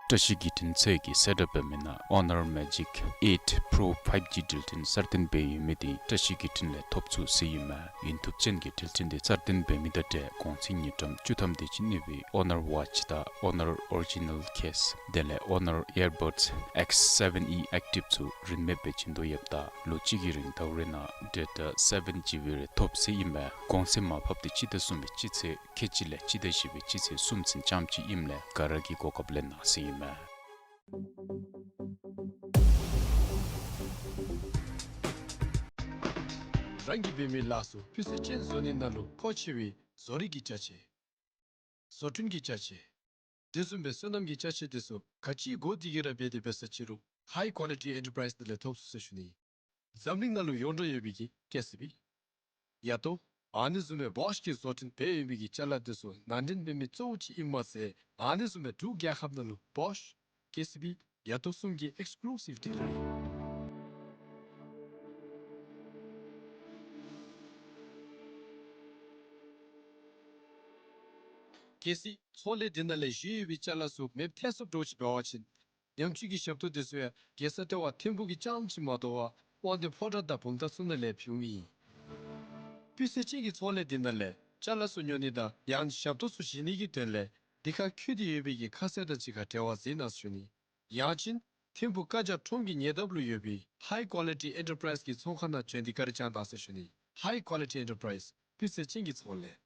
བཀྲ་ཤིས་བརྒྱུད་འཕྲིན་ཚད་ཀྱིས་གསལ་བསྒྲགས་འབད་མི་ནང་Honor Magic eight Pro five G འགྲུལ་འཕྲིན་གསར་བཏོན་འབད་ཡོད་མི་དེ་བཀྲ་ཤིས་བརྒྱུད་འཕྲིན་ལས་ཐོབ་ཚུགས་ཟེར་ཨིན་མས། ཡུན་ཐུབ་ཅན་གྱི་འགྲུལ་འཕྲིན་དེ་གསར་བཏོན་འབད་མི་དང་འབྲེལ་གོང་ཚད་དངུལ་ཀྲམ་བཅུ་ཐམ་དེ་ཅིག་གནས་པའི་Honor Watch དང་Honor Original Case དེ་ལས་Honor Earbuds X seven E Active ཚུ་རིན་མེད་སྦེ་བྱིན་དོ་ཡོདཔ་ད་ལོ་གཅིག་གི་རིང་ཟླཝ་རེ་ནང་data seven G B རེ་ཐོབ་ཟེར་ཨིན་མས། གོང་ཚད་མར་ཕབ་དེ་སྤྱི་ཟླ་གསུམ་པའི་སྤྱི་ཚེས་ཁལ་གཅིག་ལས་སྤྱི་ཟླ་བཞི་པའི་སྤྱི་ཚེས་གསུམ་ཚུན་ཙམ་ཅིག་ཨིནམ་ལས་ག་ར་གིས་གོ་སྐབས་ལེན་གནང་ཟེར་ཨིན་མས། རང་གིས་འབད་མི་ལཱ་ཚུ་སྤུས་ཚད་ཅན་བཟོ་ནི་ནང་ལུ་མཁོ་ཆེ་བའི་བཟོ་རིག་གི་ཅ་ཆས། བཟོ་སྐྲུན་གྱི་ཅ་ཆས། དེ་བཟུམ་སྦེ་སོ་ནམ་གྱི་ཅ་ཆས་དེ་ཚུ་ག་ཅི་དགོ་དེ་གིས་ར་འབད་དེ་འབད་ས་ཅི་རུང་High Quality Enterprise ནང་ལས་ཐོབ་ཚུགས་ཟེར་ཞུ་ནི། འཛམ་གླིང་ནང་ལུ་ཡོངས་གྲགས་ཡོད་པའི་གི་ཀེ་སི་བི། ཡ་ཏོ། ཨ་ནི་བཟུམ་སྦེ་བོཤ་གིས་བཟོ་སྐྲུན་འབད་ཡོད་པའི་གི་ཅ་ལ་དེ་ཚུ་ནང་འདྲེན་འབད་མི་གཙོ་བོ་ཅིག་ཨིནམ་མ་ཚད་ཨ་ནི་བཟུམ་སྦེ་འབྲུག་རྒྱལ་ཁབ་ནང་ལུ་བོཤ་ཀེ་སི་བི་ཡ་ཏོ་གསུམ་གྱི་ཨེགསི་ཀུ་ལུ་སིབ་ཌི་ལར་ཨིན། གལ་སྲིད་ཚོང་ལས་འདི་ནང་ལས་བཞེས་ཡོད་པའི་ཅ་ལ་ཚུ་མེདཔ་ཐལ་སོངམ་འདྲཝ་ཅིག་འབད་བ་ཅིན་ཉམས་བཅོས་ཀྱི་ཞབས་ཏོག་དེ་ཚུ་ཡང་རྒྱལ་ས་ལྟེ་བ་ཐིམ་ཕུག་གི་རྐྱངམ་ཅིག་མ་དོ་བར་དབང་འདུས་ཕོ་བྲང་དང་བུམ་ཐང་ཚུ་ནང་ལས་ཕུལཝ་ཨིན། སྤུས་ཚད་ཅན་གྱི་ཚོང་ལས་འདི་ནང་ལས་ཅ་ལ་ཚུ་ཉོ་ནི་དང་ཡང་ཞབས་ཏོག་ཚུ་བཞེས་ནི་གི་དོན་ལས་འདི་ཁར་འཁོད་དེ་ཡོད་པའི་གི་ཁ་གསལ་དང་གཅིག་ཁར་འབྲེལ་བ་མཛད་གནང་ཟེར་ཞུ་ནི། ཡང་ཅིན་ཐིམ་ཕུག་བཀའ་རྒྱ་ཁྲོམ་གྱི་ཉེ་འདབས་ལུ་ཡོད་པའི་High Quality Enterprise གི་ཚོང་ཁང་ནང་བྱོན་ཏེ་བཀའ་དྲིན་བསྐྱང་གནང་ཟེར་ཞུ་ནི། High Quality Enterprise སྤུས་ཚད་ཅན་གྱི་ཚོང་ལས།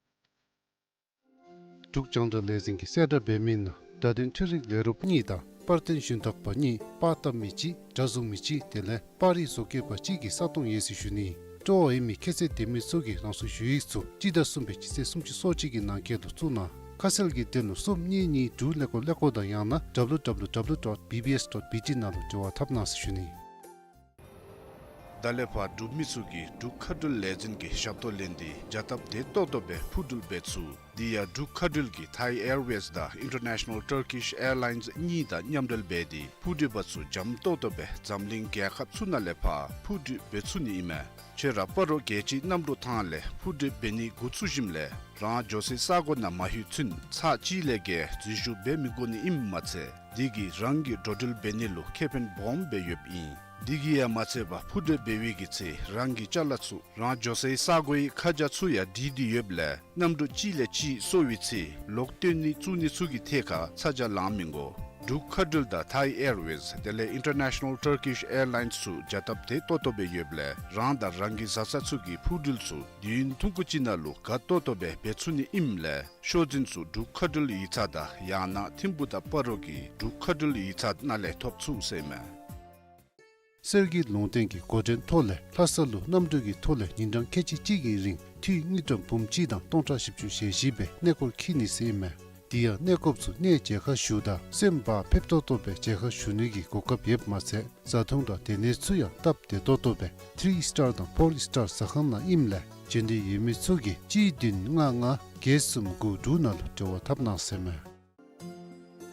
འབྲུག་རྒྱང་བསྒྲགས་ལས་འཛིན་གྱིས་གསལ་བསྒྲགས་འབད་མི་ནང་བརྡ་དོན་འཕྲུལ་རིག་ལས་རོགས་གཉིས་དང་པར་བརྟན་ཞུན་དག་པ་གཉིས་པར་བཏབ་མི་གཅིག་དྲ་བཟུང་མི་གཅིག་དེ་ལས་པར་རིས་བཟོ་བཀོད་པ་གཅིག་གི་ས་སྟོང་ཡོད་ཟེར་ཞུ་ནི། སྤྲོ་བ་ཡོད་མི་ཁྱད་ཚད་ལྡན་མི་ཚུ་གིས་རང་སོའི་ཞུ་ཡིག་ཚུ་སྤྱི་ཟླ་གསུམ་པའི་སྤྱི་ཚེས་སུམ་ཅུ་སོ་གཅིག་གི་ནང་འཁོད་དུ་བཙུགས་གནང་། ཁ་གསལ་གྱི་དོན་ལུ་གསུམ་གཉིས་གཉིས་དྲུག་ཀླད་ཀོར་ཀླད་ཀོར་དང་ཡང་ན་W W W dot B B S dot B T ནང་ལུ་འབྲེལ་བ་འཐབ་གནང་ཟེར་ཞུ་ནི། ད་ལས་ཕར་འབྲུག་མི་ཚུ་གིས་འབྲུག་མཁའ་འགྲུལ་ལས་འཛིན་གྱི་ཞབས་ཏོག་ལེན་ཏེ་བྱ་སྟབས་བདེ་ཏོག་ཏོ་སྦེ་འཕུར་འགྲུལ་འབད་ཚུགས། དེ་ཡང་འབྲུག་མཁའ་འགྲུལ་གྱིས་Thai Airways དང་International Turkish Airlines གཉིས་དང་མཉམ་འབྲེལ་འབད་དེ་འཕུར་འགྲུལ་པ་ཚུ་འཇམ་ཏོག་ཏོ་སྦེ་འཛམ་གླིང་རྒྱལ་ཁབ་ཚུ་ནང་ལས་ཕར་འཕུར་འགྲུལ་འབད་ཚུགས་ནི་ཨིན་མས། ཁྱོད་ར་སྤ་རོ་རྒྱལ་སྤྱིའི་གནམ་གྲུ་ཐང་ལས་འཕུར་འགྲུལ་འབད་ནི་འགོ་བཙུགས་ཞིནམ་ལས་རང་འགྱོ་སའི་ས་གོ་ནང་མ་ལྷོད་ཚུན་ཚར་གཅིག་ལས་བརྒལ་འཛུལ་ཞུགས་འབད་མི་དགོ་ནི་ཨིནམ་མ་ཚད་དེ་གིས་རང་གི་འགྲོ་འགྲུལ་འབད་ནི་ལུ་ཁེ་ཕན་སྦོམ་སྦེ་ཡོདཔ་ཨིན། དེ་གིས་ཡང་མ་ཚད་པར་འཕུར་འགྲུལ་འབད་བའི་གི་ཚེ་རང་གི་ཅ་ལ་ཚུ་རང་འགྱོ་སའི་ས་གོའི་ཁ་བྱང་ཚུ་ཡང་བྲིས་ཏེ་ཡོདཔ་ལས་གནམ་གྲུ་གཅིག་ལས་གཅིག་སོར་བའི་ཚེ་ལོག་བཏོན་ནི་བཙུགས་ནི་ཚུ་གི་ཐད་ཁར་ཚ་གྱང་ལང་མི་དགོ། འབྲུག་མཁའ་འགྲུལ་དང་Thai Airways དེ་ལས་International Turkish Airlines ཚུ་བྱ་སྟབས་བདེ་ཏོག་ཏོ་སྦེ་ཡོདཔ་ལས་རང་དང་རང་གི་བཟའ་ཚང་ཚུ་གིས་འཕུར་འགྲུལ་ཚུ་དུས་ཡུན་ཐུང་ཀུ་ཅིག་ནང་ལུ་དགའ་ཏོག་ཏོ་སྦེ་འབད་ཚུགས་ནི་ཨིནམ་ལས་ཤོག་འཛིན་ཚུ་འབྲུག་མཁའ་འགྲུལ་ཡིག་ཚང་དང་ཡང་ན་ཐིམ་ཕུག་དང་སྤ་རོ་གི་འབྲུག་མཁའ་འགྲུལ་ཡིག་ཚང་ནང་ལས་ཐོབ་ཚུགས་ཟེར་མས། གསེར་གྱི་ལུང་བསྟན་གྱི་འགོ་འདྲེན་ཐོག་ལས་ལྷ་ས་ལུ་གནམ་གྲུ་གི་ཐོག་ལས་ཉིན་གྲངས་ཁལ་གཅིག་གཅིག་གི་རིང་འཐུས་དངུལ་ཀྲམ་འབུམ་གཅིག་དང་སྟོང་ཕྲག་བཞི་བཅུ་ཞེ་བཞི་སྦེ་གནས་སྐོར་འཁྱིད་ནི་ཟེར་མས། དེ་ཡང་གནས་སྐོརཔ་ཚུ་གནས་མཇལ་ཁ་ཞུཝ་ད་སེམས་བག་ཕེབས་ཏོག་ཏོ་སྦེ་མཇལ་ཁ་ཞུ་ནི་གི་གོ་སྐབས་ཡོདཔ་མ་ཚད་བཟའ་འཐུང་དང་སྡོད་གནས་ཚུ་ཡང་སྟབས་བདེ་ཏོག་ཏོ་སྦེ་ཐི་རི་སི་ཊར་དང་ཕོར་སི་ཊར་ཟ་ཁང་ནང་ཨིནམ་ལས་འབྱོན་འདོད་ཡོད་མི་ཚུ་གིས་གཅིག་བདུན་ལྔ་ལྔ་བརྒྱད་གསུམ་དགུ་དྲུག་ནང་ལུ་འབྲེལ་བ་འཐབ་གནང་ཟེར་མས།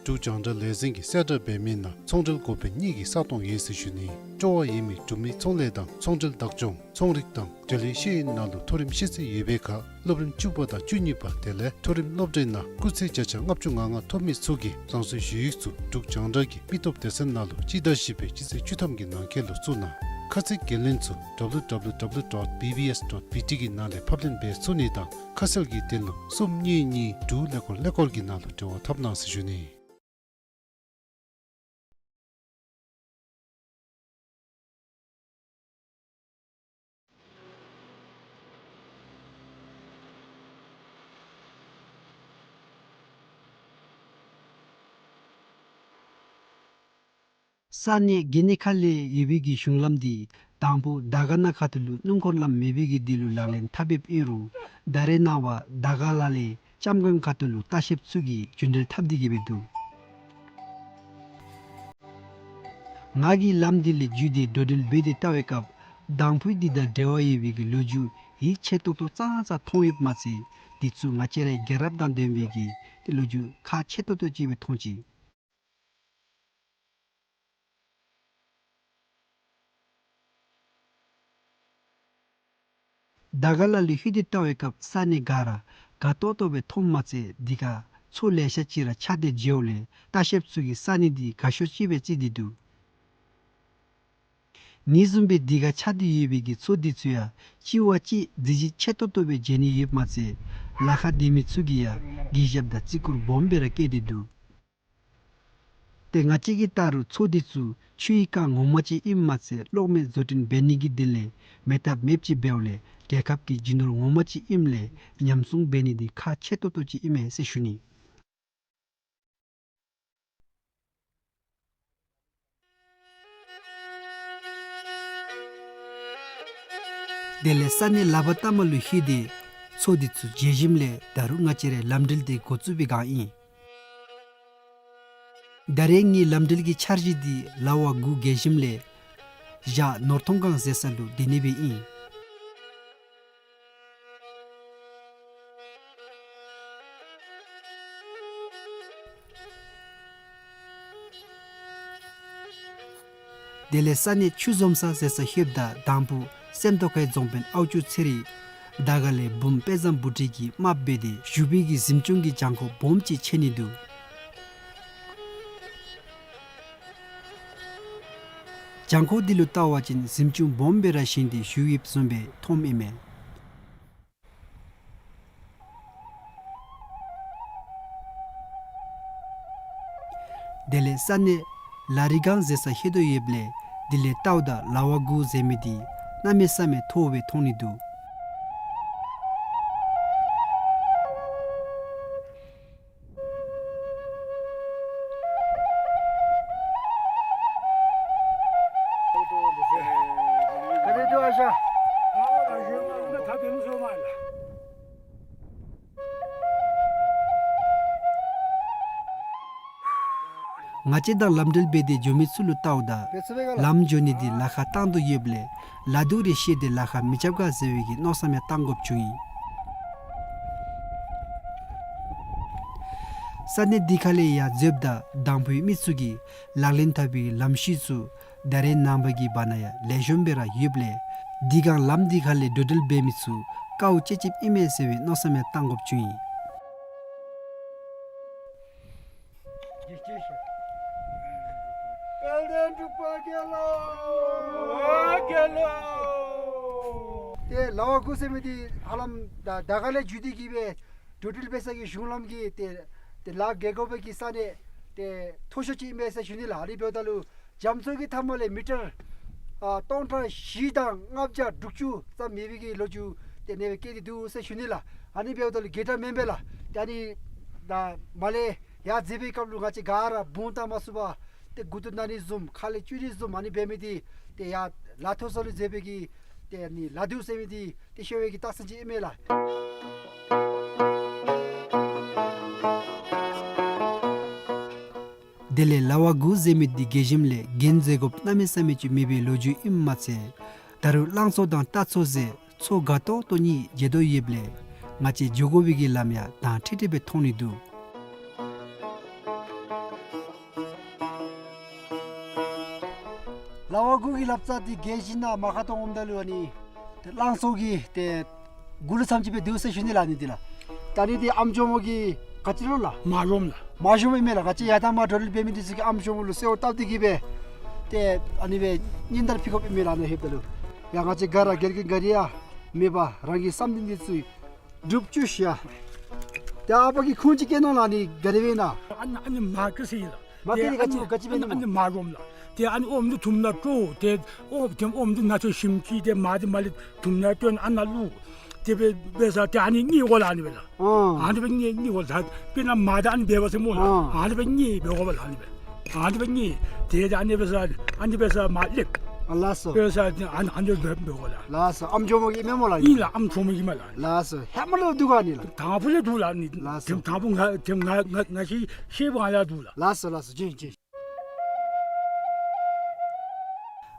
འབྲུག་རྒྱང་བསྒྲགས་ལས་འཛིན་གྱིས་གསལ་བསྒྲགས་འབད་མི་ནང་ཚོང་འབྲེལ་འགོ་དཔོན་གཉིས་ཀྱི་ས་སྟོང་ཡོད་ཟེར་ཞུ་ནི། སྤྲོ་བ་ཡོད་མི་འབྲུག་མི་ཚོང་ལས་དང་ཚོང་འབྲེལ་བདག་སྐྱོང་ཚོང་རིག་དང་འབྲེལ་ཡོད་ཤེས་ཡོན་ནང་ལུ་མཐོ་རིམ་ཤེས་ཚད་ཡོད་པའི་ཁར་སློབ་རིམ་བཅུ་པ་དང་བཅུ་གཉིས་པ་དེ་ལས་མཐོ་རིམ་སློབ་གྲྭའི་ནང་སྐུགས་ཚད་བརྒྱ་ཆ་ལྔ་བཅུ་ང་ལྔ་ཐོབ་མི་ཚུ་གིས་རང་སོའི་ཞུ་ཡིག་ཚུ་འབྲུག་རྒྱང་བསྒྲགས་ཀྱི་མི་སྟོབས་སྡེ་ཚན་ནང་ལུ་སྤྱི་ཟླ་བཞི་པའི་སྤྱི་ཚེས་བཅུ་ཐམ་གྱི་ནང་འཁོད་ལུ་བཙུགས་གནང་། ཁ་ཚིག་འགན་ལེན་ཚུ་W W W dot B B S dot B T གི་ནང་ལས་ཕབ་ལེན་འབད་ཚུགས་ནི་དང་ཁ་གསལ་གྱི་དོན་ལུ་གསུམ་གཉིས་གཉིས་དྲུག་ཀླད་ཀོར་ཀླད་ཀོར་གྱི་ནང་ལུ་འབྲེལ་བ་འཐབ་གནང་ཟེར་ཞུ་ནི། ས་གནས་གྷི་ནི་ཁ་ལས་ཡོད་པའི་གི་གཞུང་ལམ་འདི་དང་ཕུ་དར་དཀར་ན་ཁ་ཐུག་ལུ་སྣུམ་འཁོར་ལམ་མེད་པའི་གི་དུས་ལུ་ལག་ལེན་འཐབ་འབདཝ་ཨིན་རུང་ད་རེས་ནངས་པ་དར་དཀར་ལ་ལས་ལྕམ་མགོན་ཁ་ཐུག་ལུ་ལྟ་བཤལཔ་ཚུ་གིས་རྒྱུན་འགྲུལ་འཐབ་སྟེ་གི་སྦེ་འདུག། ང་གིས་ལམ་འདི་ལས་བརྒྱུད་དེ་འགྲོ་འགྲུལ་འབད་དེ་བལྟ་བའི་སྐབས་དང་ཕུ་འདི་དང་འབྲེལ་བ་ཡོད་པའི་གི་ལོ་རྒྱུས་ཡིད་ཆེས་ཏོག་ཏོ་ཙང་ཙང་མཐོང་ཡོདཔ་མ་ཚད་དེ་ཚུ་ང་བཅས་རའི་རྒྱལ་རབས་དང་ལྡན་པའི་གི་ལོ་རྒྱུས་ཁག་ཆེ་ཏོག་ཏོ་ཅིག་སྦེ་མཐོང་ཅི། དར་དཀར་ལ་ལུ་ལྷོད་དེ་བལྟ་བའི་སྐབས་ས་གནས་ག་ར་དགའ་ཏོག་ཏོ་སྦེ་མཐོངམ་མ་ཚད་དེ་ཁར་མཚོ་ལེ་ཤ་ཅིག་ར་ཆགས་ཏེ་མཇལཝ་ལས་ལྟ་བཤལཔ་ཚུ་གིས་ས་གནས་འདི་དགའ་ཤོས་ཅིག་སྦེ་བརྩི་སྟེ་འདུག། ནི་བཟུམ་སྦེ་དེ་ཁར་ཆགས་ཏེ་ཡོད་པའི་གི་མཚོ་འདི་ཚུ་ཡང་གཅིག་བ་གཅིག་མཛེས་བརྗིད་ཆེ་ཏོག་ཏོ་སྦེ་མཇལ་ནི་ཡོདཔ་མ་ཚད་ལ་ཁར་སྡོད་མི་ཚུ་གིས་ཡང་གུས་ཞབས་དང་བརྩི་བཀུར་སྦོམ་སྦེ་ར་བསྐྱེད་དེ་འདུག། ཏེ་ང་བཅས་ཀྱིས་བལྟ་རུང་མཚོ་འདི་ཚུ་ཆུའི་རྐང་ངོ་མ་ཅིག་ཨིནམ་མ་ཚད་གློག་མེ་བཟོ་སྐྲུན་འབད་ནི་གི་དོན་ལས་མེད་ཐབས་མེདཔ་ཅིག་འབདཝ་ལས་རྒྱལ་ཁབ་ཀྱི་རྒྱུ་ནོར་ངོ་མ་ཅིག་ཨིནམ་ལས་ཉམས་སྲུང་འབད་ནི་འདི་ཁག་ཆེ་ཏོག་ཏོ་ཅིག་ཨིན་མས་ཟེར་ཞུ་ནི། དེ་ལས་ས་གནས་ལ་བ་ཏ་མ་ལུ་ལྷོད་དེ་མཚོ་འདི་ཚུ་མཇལ་ཞིནམ་ལས་ད་རུང་ང་བཅས་རའི་ལམ་འགྲུལ་འདི་འགོ་བཙུགས་པའི་བསྒང་ཨིན། ད་རེས་ངེའི་ལམ་འགྲུལ་གྱི་འཆར་གཞི་འདི་ལ་བ་དགུ་བརྒལ་ཞིནམ་ལས་བཞག་ནོར་ཐོང་སྒང་ཟེར་ས་ལུ་སྡོད་ནི་སྦེ་ཨིན། དེ་ལས་ས་གནས་ཆུ་འཛོམས་ས་ཟེར་ས་ལྷོདཔ་ད་དང་ཕུ་སེམས་རྟོགས་ཁའི་རྫོང་དཔོན་ཨའུ་ཅུ་ཚེ་རིང་དར་དཀར་ལས་འབུམ་དཔལ་བཟང་བུ་ཁྲིད་ཀྱིས་དམགཔ་འབད་དེ་བཞུགས་པའི་གི་གཟིམ་ཆུང་གི་གྱང་ཁོག་སྦོམ་ཅིག་ཕྱེ་ནི་འདུག། གྱང་ཁོག་འདི་ལུ་བལྟ་བ་ཅིན་གཟིམ་ཆུང་སྦོམ་སྦེ་ར་བཞེངས་ཏེ་བཞུགས་ཡོདཔ་བཟུམ་སྦེ་མཐོངམ་ཨིན་མས། དེ་ལས་ས་གནས་ལ་རི་སྒང་ཟེར་ས་ལྷོད་དོ་ཡོདཔ་ལས་དེ་ལས་བལྟཝ་ད་ལ་བ་དགུ་ཟེར་མི་འདི་གནམ་མེད་ས་མེད་མཐོ་སྦེ་མཐོང་ནི་འདུག། ང་བཅས་དང་ལམ་འབྲེལ་འབད་དེ་འགྱོ་མི་ཚུ་ལུ་བལྟཝ་ད་ལམ་འགྱོ་ནི་འདི་ལཱ་ཁག་བཏང་དོ་ཡོདཔ་ལས་ལ་དུག་རེ་བཤལ་ཏེ་ལཱ་ཁག་མི་རྐྱབ་ག་ཟེར་བའི་གི་མནོ་བསམ་ཡང་བཏང་དགོཔ་བྱུང་ཡི། ས་གནས་འདི་ཁ་ལས་ཡར་འཛེགསཔ་ད་དང་ཕུའི་མི་ཚུ་གིས་ལག་ལེན་འཐབ་པའི་ལམ་ཤུལ་ཚུ་ད་རེས་ནངས་པ་གི་བར་ན་ཡང་ལེགས་ཤོམ་སྦེ་ར་ཡོདཔ་ལས་འདི་སྒང་ལམ་འདི་ཁ་ལས་འགྲོ་འགྲུལ་འབད་མི་ཚུ་དཀའཝ་སྤྱད་སྤྱདཔ་ཨིན་མས་ཟེར་བའི་མནོ་བསམ་ཡང་བཏང་དགོཔ་བྱུང་ཡི། དཔལ་ལྡན་འབྲུག་པ་རྒྱལ་ལོ། ཨོ་རྒྱལ་ལོ། ཏེ་ལ་བ་གུ་ཟེར་མི་འདི་ཧ་ལམ་ད་ད་ག་ལས་འགྱོ་སྟེ་གི་སྦེ་འགྲོ་འགྲུལ་འབད་ས་གི་གཞུང་ལམ་གྱི་ཏེ་ཏེ་ལཱ་འགེལ་དགོ་པའི་གི་ས་གནས་ཏེ་མཐོ་ཤོས་ཅིག་ཨིན་མས་ཟེར་ཞུ་ནི་ལགས། ཨ་ནི་འབདཝ་ད་ལུ་རྒྱ་མཚོ་གི་མཐའ་མ་ལས་མི་ཊར་ཨ་སྟོང་ཕྲག་བཞི་དང་ལྔ་བརྒྱ་དྲུག་ཅུ་ཙམ་མེད་པའི་གི་ལོ་རྒྱུས་ཏེ་ཨ་ནི་སྦེ་བཀོད་དེ་འདུག་ཟེར་ཞུ་ནི་ལགས། ཨ་ནི་འབདཝ་ད་ལུ་འགལ་ཟླ་མེན་པས་ལགས། ཏེ་ཨ་ནི་ད་མར་ལས་ཡར་འཛེགས་པའི་སྐབས་ལུ་ང་བཅས་ག་ར་བུང་བཏང་མ་ཚུགས་པར་ཏེ་མགུ་ཏོ་ན་ནི་བཟུམ་ཁ་ལས་སྐྱུག་ནི་བཟུམ་ཨ་ནི་འབད་མི་འདི་ཏེ་ཡར་ལ་མཐོ་ས་ལུ་འཛེགས་པའི་གི་ཏེ་ཨ་ནི་ལ་དུག་ཟེར་མི་འདི་ཏེ་ཤོར་བའི་གི་རྟགས་མཚན་ཅིག་ཨིན་མས་ལགས། དེ་ལས་ལ་བ་གུ་ཟེར་མི་འདི་རྒྱལ་ཁྱིམ་ལས་གྱེན་འཛེག་དགོཔ་གནམ་མེད་ས་མེད་ཅིག་མེད་པའི་ལོ་རྒྱུས་ཨིནམ་མ་ཚད་ད་རུང་གླང་མཚོ་དང་རྟ་མཚོ་ཟེར་མཚོ་དགའ་ཏོག་ཏོ་གཉིས་མཇལ་དོ་ཡོདཔ་ལས་ང་བཅས་འགྱོ་དགོ་པའི་གི་ལམ་ཡང་དྭངས་ཁྲིག་ཁྲི་སྦེ་མཐོང་ནི་འདུག། ལ་བ་གུ་གི་ལབ་རྩ་འདི་རྒྱལ་ཁྱིམ་ནང་མར་ཁ་ཐོག་འོངམ་ད་ལུ་ཨ་ནི་ཏེ་གླང་མཚོ་གི་ཏེ་མགུ་ལུ་ཙམ་ཅིག་སྦེ་འདུག་ཟེར་ཞུ་ནི་ལགས། ཨ་ནི་འདི་ལགས། ད་ཨ་ནི་འདི་ཨམ་ཅོག་མོ་གི་ག་ཅི་ལོ་ལགས། མ་ཞོམ་ལགས། མ་ཞོམ་ཨིན་མས་ལགས། ང་བཅས་ཡར་དང་མར་འགྲོ་འགྲུལ་འབད་མི་འདི་ཚུ་གིས་ཨམ་ཅོག་མོ་ལུ་གསོལཝ་བཏབ་སྟེ་གི་སྦེ་ཏེ་ཨ་ནི་སྦེ་སྙན་དར་ཕུལ་དགོཔ་ཨིན་མས་ལགས། ཨ་ནི་ལྷོདཔ་ད་ལུ་ཡ་ང་བཅས་ག་ར་རྒྱལ་ཁབ་ག་ར་ཡང་མེད་པར་རང་གི་བསམ་འདུན་འདི་ཚུ་སྒྲུབ་བཅུག་ཤིག་ཡ། ཏེ་ཨ་པ་གིས་ཁུངས་ཅིག་བཀལ་ནུག་ལགས། ཨ་ནི་ག་དེ་སྦེ་ཨིན་ན། ཨ་ནི་ཨ་ནི་མར་ཀི་ཟེར་ཨིན་ལགས། མར་ཀི་འདི་ག་ཅི་ཨ་ནི་ག་ཅི་སྦེ་ཨ་ནི་ཨིན་ན། མར་ཀོམ་ལགས། ཏེ་ཨ་ནི་ཨོམ་འདི་ཐུམ་ནང་སྤྲོ། ཏེ་ཨོམ་ཏེ་ཨོམ་འདི་ནང་ཚུ་ཞིམ་ཅིག་ཏེ་མར་འདི་མར་ལས་ཐུམ་ནང་སྤྲོ་ཨ་ནཱ་བླུགས། ཏེ་འབད་འབད་ས་ཏེ་ཨ་ནི་མཉེ་དགོ་ལགས། ཨ་ནི་སྦེ་ལགས། ཨ་ཨ་ནི་སྦེ་མཉེ་མཉེ་དགོ་ལགས། དཔེར་ན་མར་དང་ཨ་ནི་འབད་བ་ཟེར་སྨོ་ལགས། ཨ་ཨ་ནི་སྦེ་མཉེ་འབད་དགོ་པས་ལགས། ཨ་ནི་སྦེ་ཨ་ནི་སྦེ་མཉེ། ཏེ་ཨ་ནི་འབད་ས་ཨ་ནི་འབད་ས་མར་ལེབ། ཨ་ལགས་སོ། འབད་ས་ཏེ་ཨ་ནི་ཨ་ནི་འབད་འབད་དགོ་ལགས། ལགས་སོ། ཨམ་ཅོག་མོ་གི་མེན་སྨོ་ལགས། ཨིན་ལགས། ཨམ་ཅོག་མོ་གི་མས་ལགས། ལགས་སོ། ཧེ་མ་ལས་འདུག་ག་ཨ་ནི་ལགས། དང་ཕུ་ལས་འདུག་ལགས། ཨ་ནི་ལགས་སོ། དེ་དང་ཕུ་ང་དེ་ང་ང་ང་ཤེས་ཤེས་པ་ལས་འདུག་ལགས། ལགས་སོ་ལགས་སོ། བྱིན་བྱིན།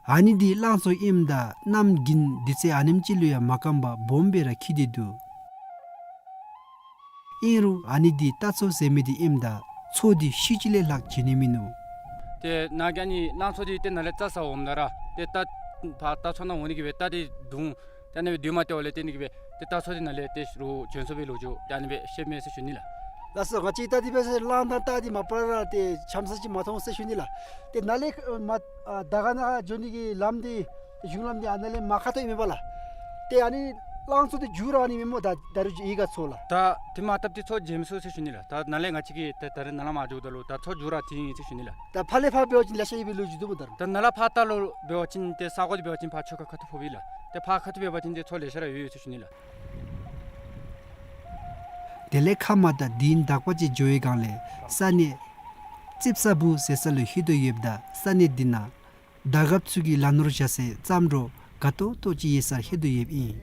ཨ་ནི་འདི་གླང་མཚོ་ཨིནམ་ད་གནམ་དགུན་དུས་ཚོད་ཨ་ནེམ་ཅིག་ལུ་ཡང་མ་སྐམ་པར་སྦོམ་སྦེ་ར་འཁྱིལ་ཏེ་འདུག། ཨིན་རུང་ཨ་ནི་འདི་རྟ་མཚོ་ཟེར་མི་འདི་ཨིནམ་ད་མཚོ་འདི་ཤུལ་ཅིག་ལས་ལྷག་མཇལ་ནི་མིན་ནུག། ཏེ་ནཱ་གི་ཨ་ནི་གླང་མཚོ་འདི་ཏེ་ནཱ་ལས་རྩྭ་ཟ་འོངམ་ད་ར་ཏེ་རྟ་ཕར་རྟ་མཚོ་ནང་འོང་ནི་གི་སྦེ་རྟ་འདི་བརྡུང་། ཏེ་ཨ་ནི་སྦེ་བརྡུང་མ་སྟེརཝ་ལས་ཏེ་ཨ་ནི་གི་སྦེ་ཏེ་རྟ་མཚོ་འདི་ནཱ་ལས་ཏེ་རོགས་བྱོན་སོང་བའི་ལོ་རྒྱུས་ཏེ་ཨ་ནི་སྦེ་བཤདཔ་མས་ཟེར་ཞུ་ནི་ལགས། ལགས་སོ། ང་བཅས་རྟ་འདི་འབད་ས་གླང་དང་རྟ་འདི་མ་པ་ར་ཏེ་འཆམ་ས་ཅིག་མ་མཐོང་ཟེར་ཞུ་ནི་ལགས། ཏེ་ནཱ་ལས་ཨ་མར་ཨ་དར་དཀར་ནང་འགྱོ་ནི་གི་ལམ་འདི་གཞུང་ལམ་འདི་ཨ་ནཱ་ལས་མར་ཁ་ཐོག་ཨིན་མས་པ་ལགས། ཏེ་ཨ་ནི་གླང་མཚོ་འདི་མཇུག་ར་ཨ་ནི་མེན་སྨོ། ད་ད་རུང་ཡི་ག་ཚོར་ལགས། ད་དེ་མ་བཏབ་སྟེ་མཚོ་མཇལ་མི་ཚུགས་ཟེར་ཞུ་ནི་ལགས། ད་ནཱ་ལས་ང་བཅས་ཀྱིས་ད་ད་རེས་ནཱ་ལས་མར་འགྱོཝ་ད་ལུ་ད་མཚོ་མཇུག་ར་འདི་ཨིན་ཟེར་ཞུ་ནི་ལགས། ད་ཕར་ལས་ཕར་འབད་བ་ཅིན་ལེ་ཤ་ཡོད་པའི་ལོ་རྒྱུས་འདུག་སྨོ། ད་རུང་ད་ནཱ་ལས་ཕར་ལྟ་ལོག་འབད་བ་ཅིན་ཏེ་ས་གོ་འདི་འབད་བ་ཅིན་ཕར་ཆོས་ཁ་ཁ་ཐུག་ཕོག་པས་ལགས། ཏེ་ཕར་ཁ་ཐུག་འབད་བ་ཅིན་ཏེ་མཚོ་ལེ་ཤ་ར་ཡོད་ཡོད་ཟེར་ཞུ་ནི་ལགས། དེ་ལས་ཁ་མ་ད་དིན་དག་པ་ཅིག་འགྱོ་བའི་སྒང་ལས་ས་གནས་རྩིགཔ་ས་བུ་ཟེར་ས་ལུ་ལྷོད་དོ་ཡོདཔ་ད་ས་གནས་འདི་ནང་དར་ཁྱབ་ཚུ་གི་ལ་ནོར་བཞག་སའི་རྩྭ་འབྲོག་དགའ་ཏོག་ཏོ་ཅིག་ཡོད་སར་ལྷོད་དོ་ཡོདཔ་ཨིན།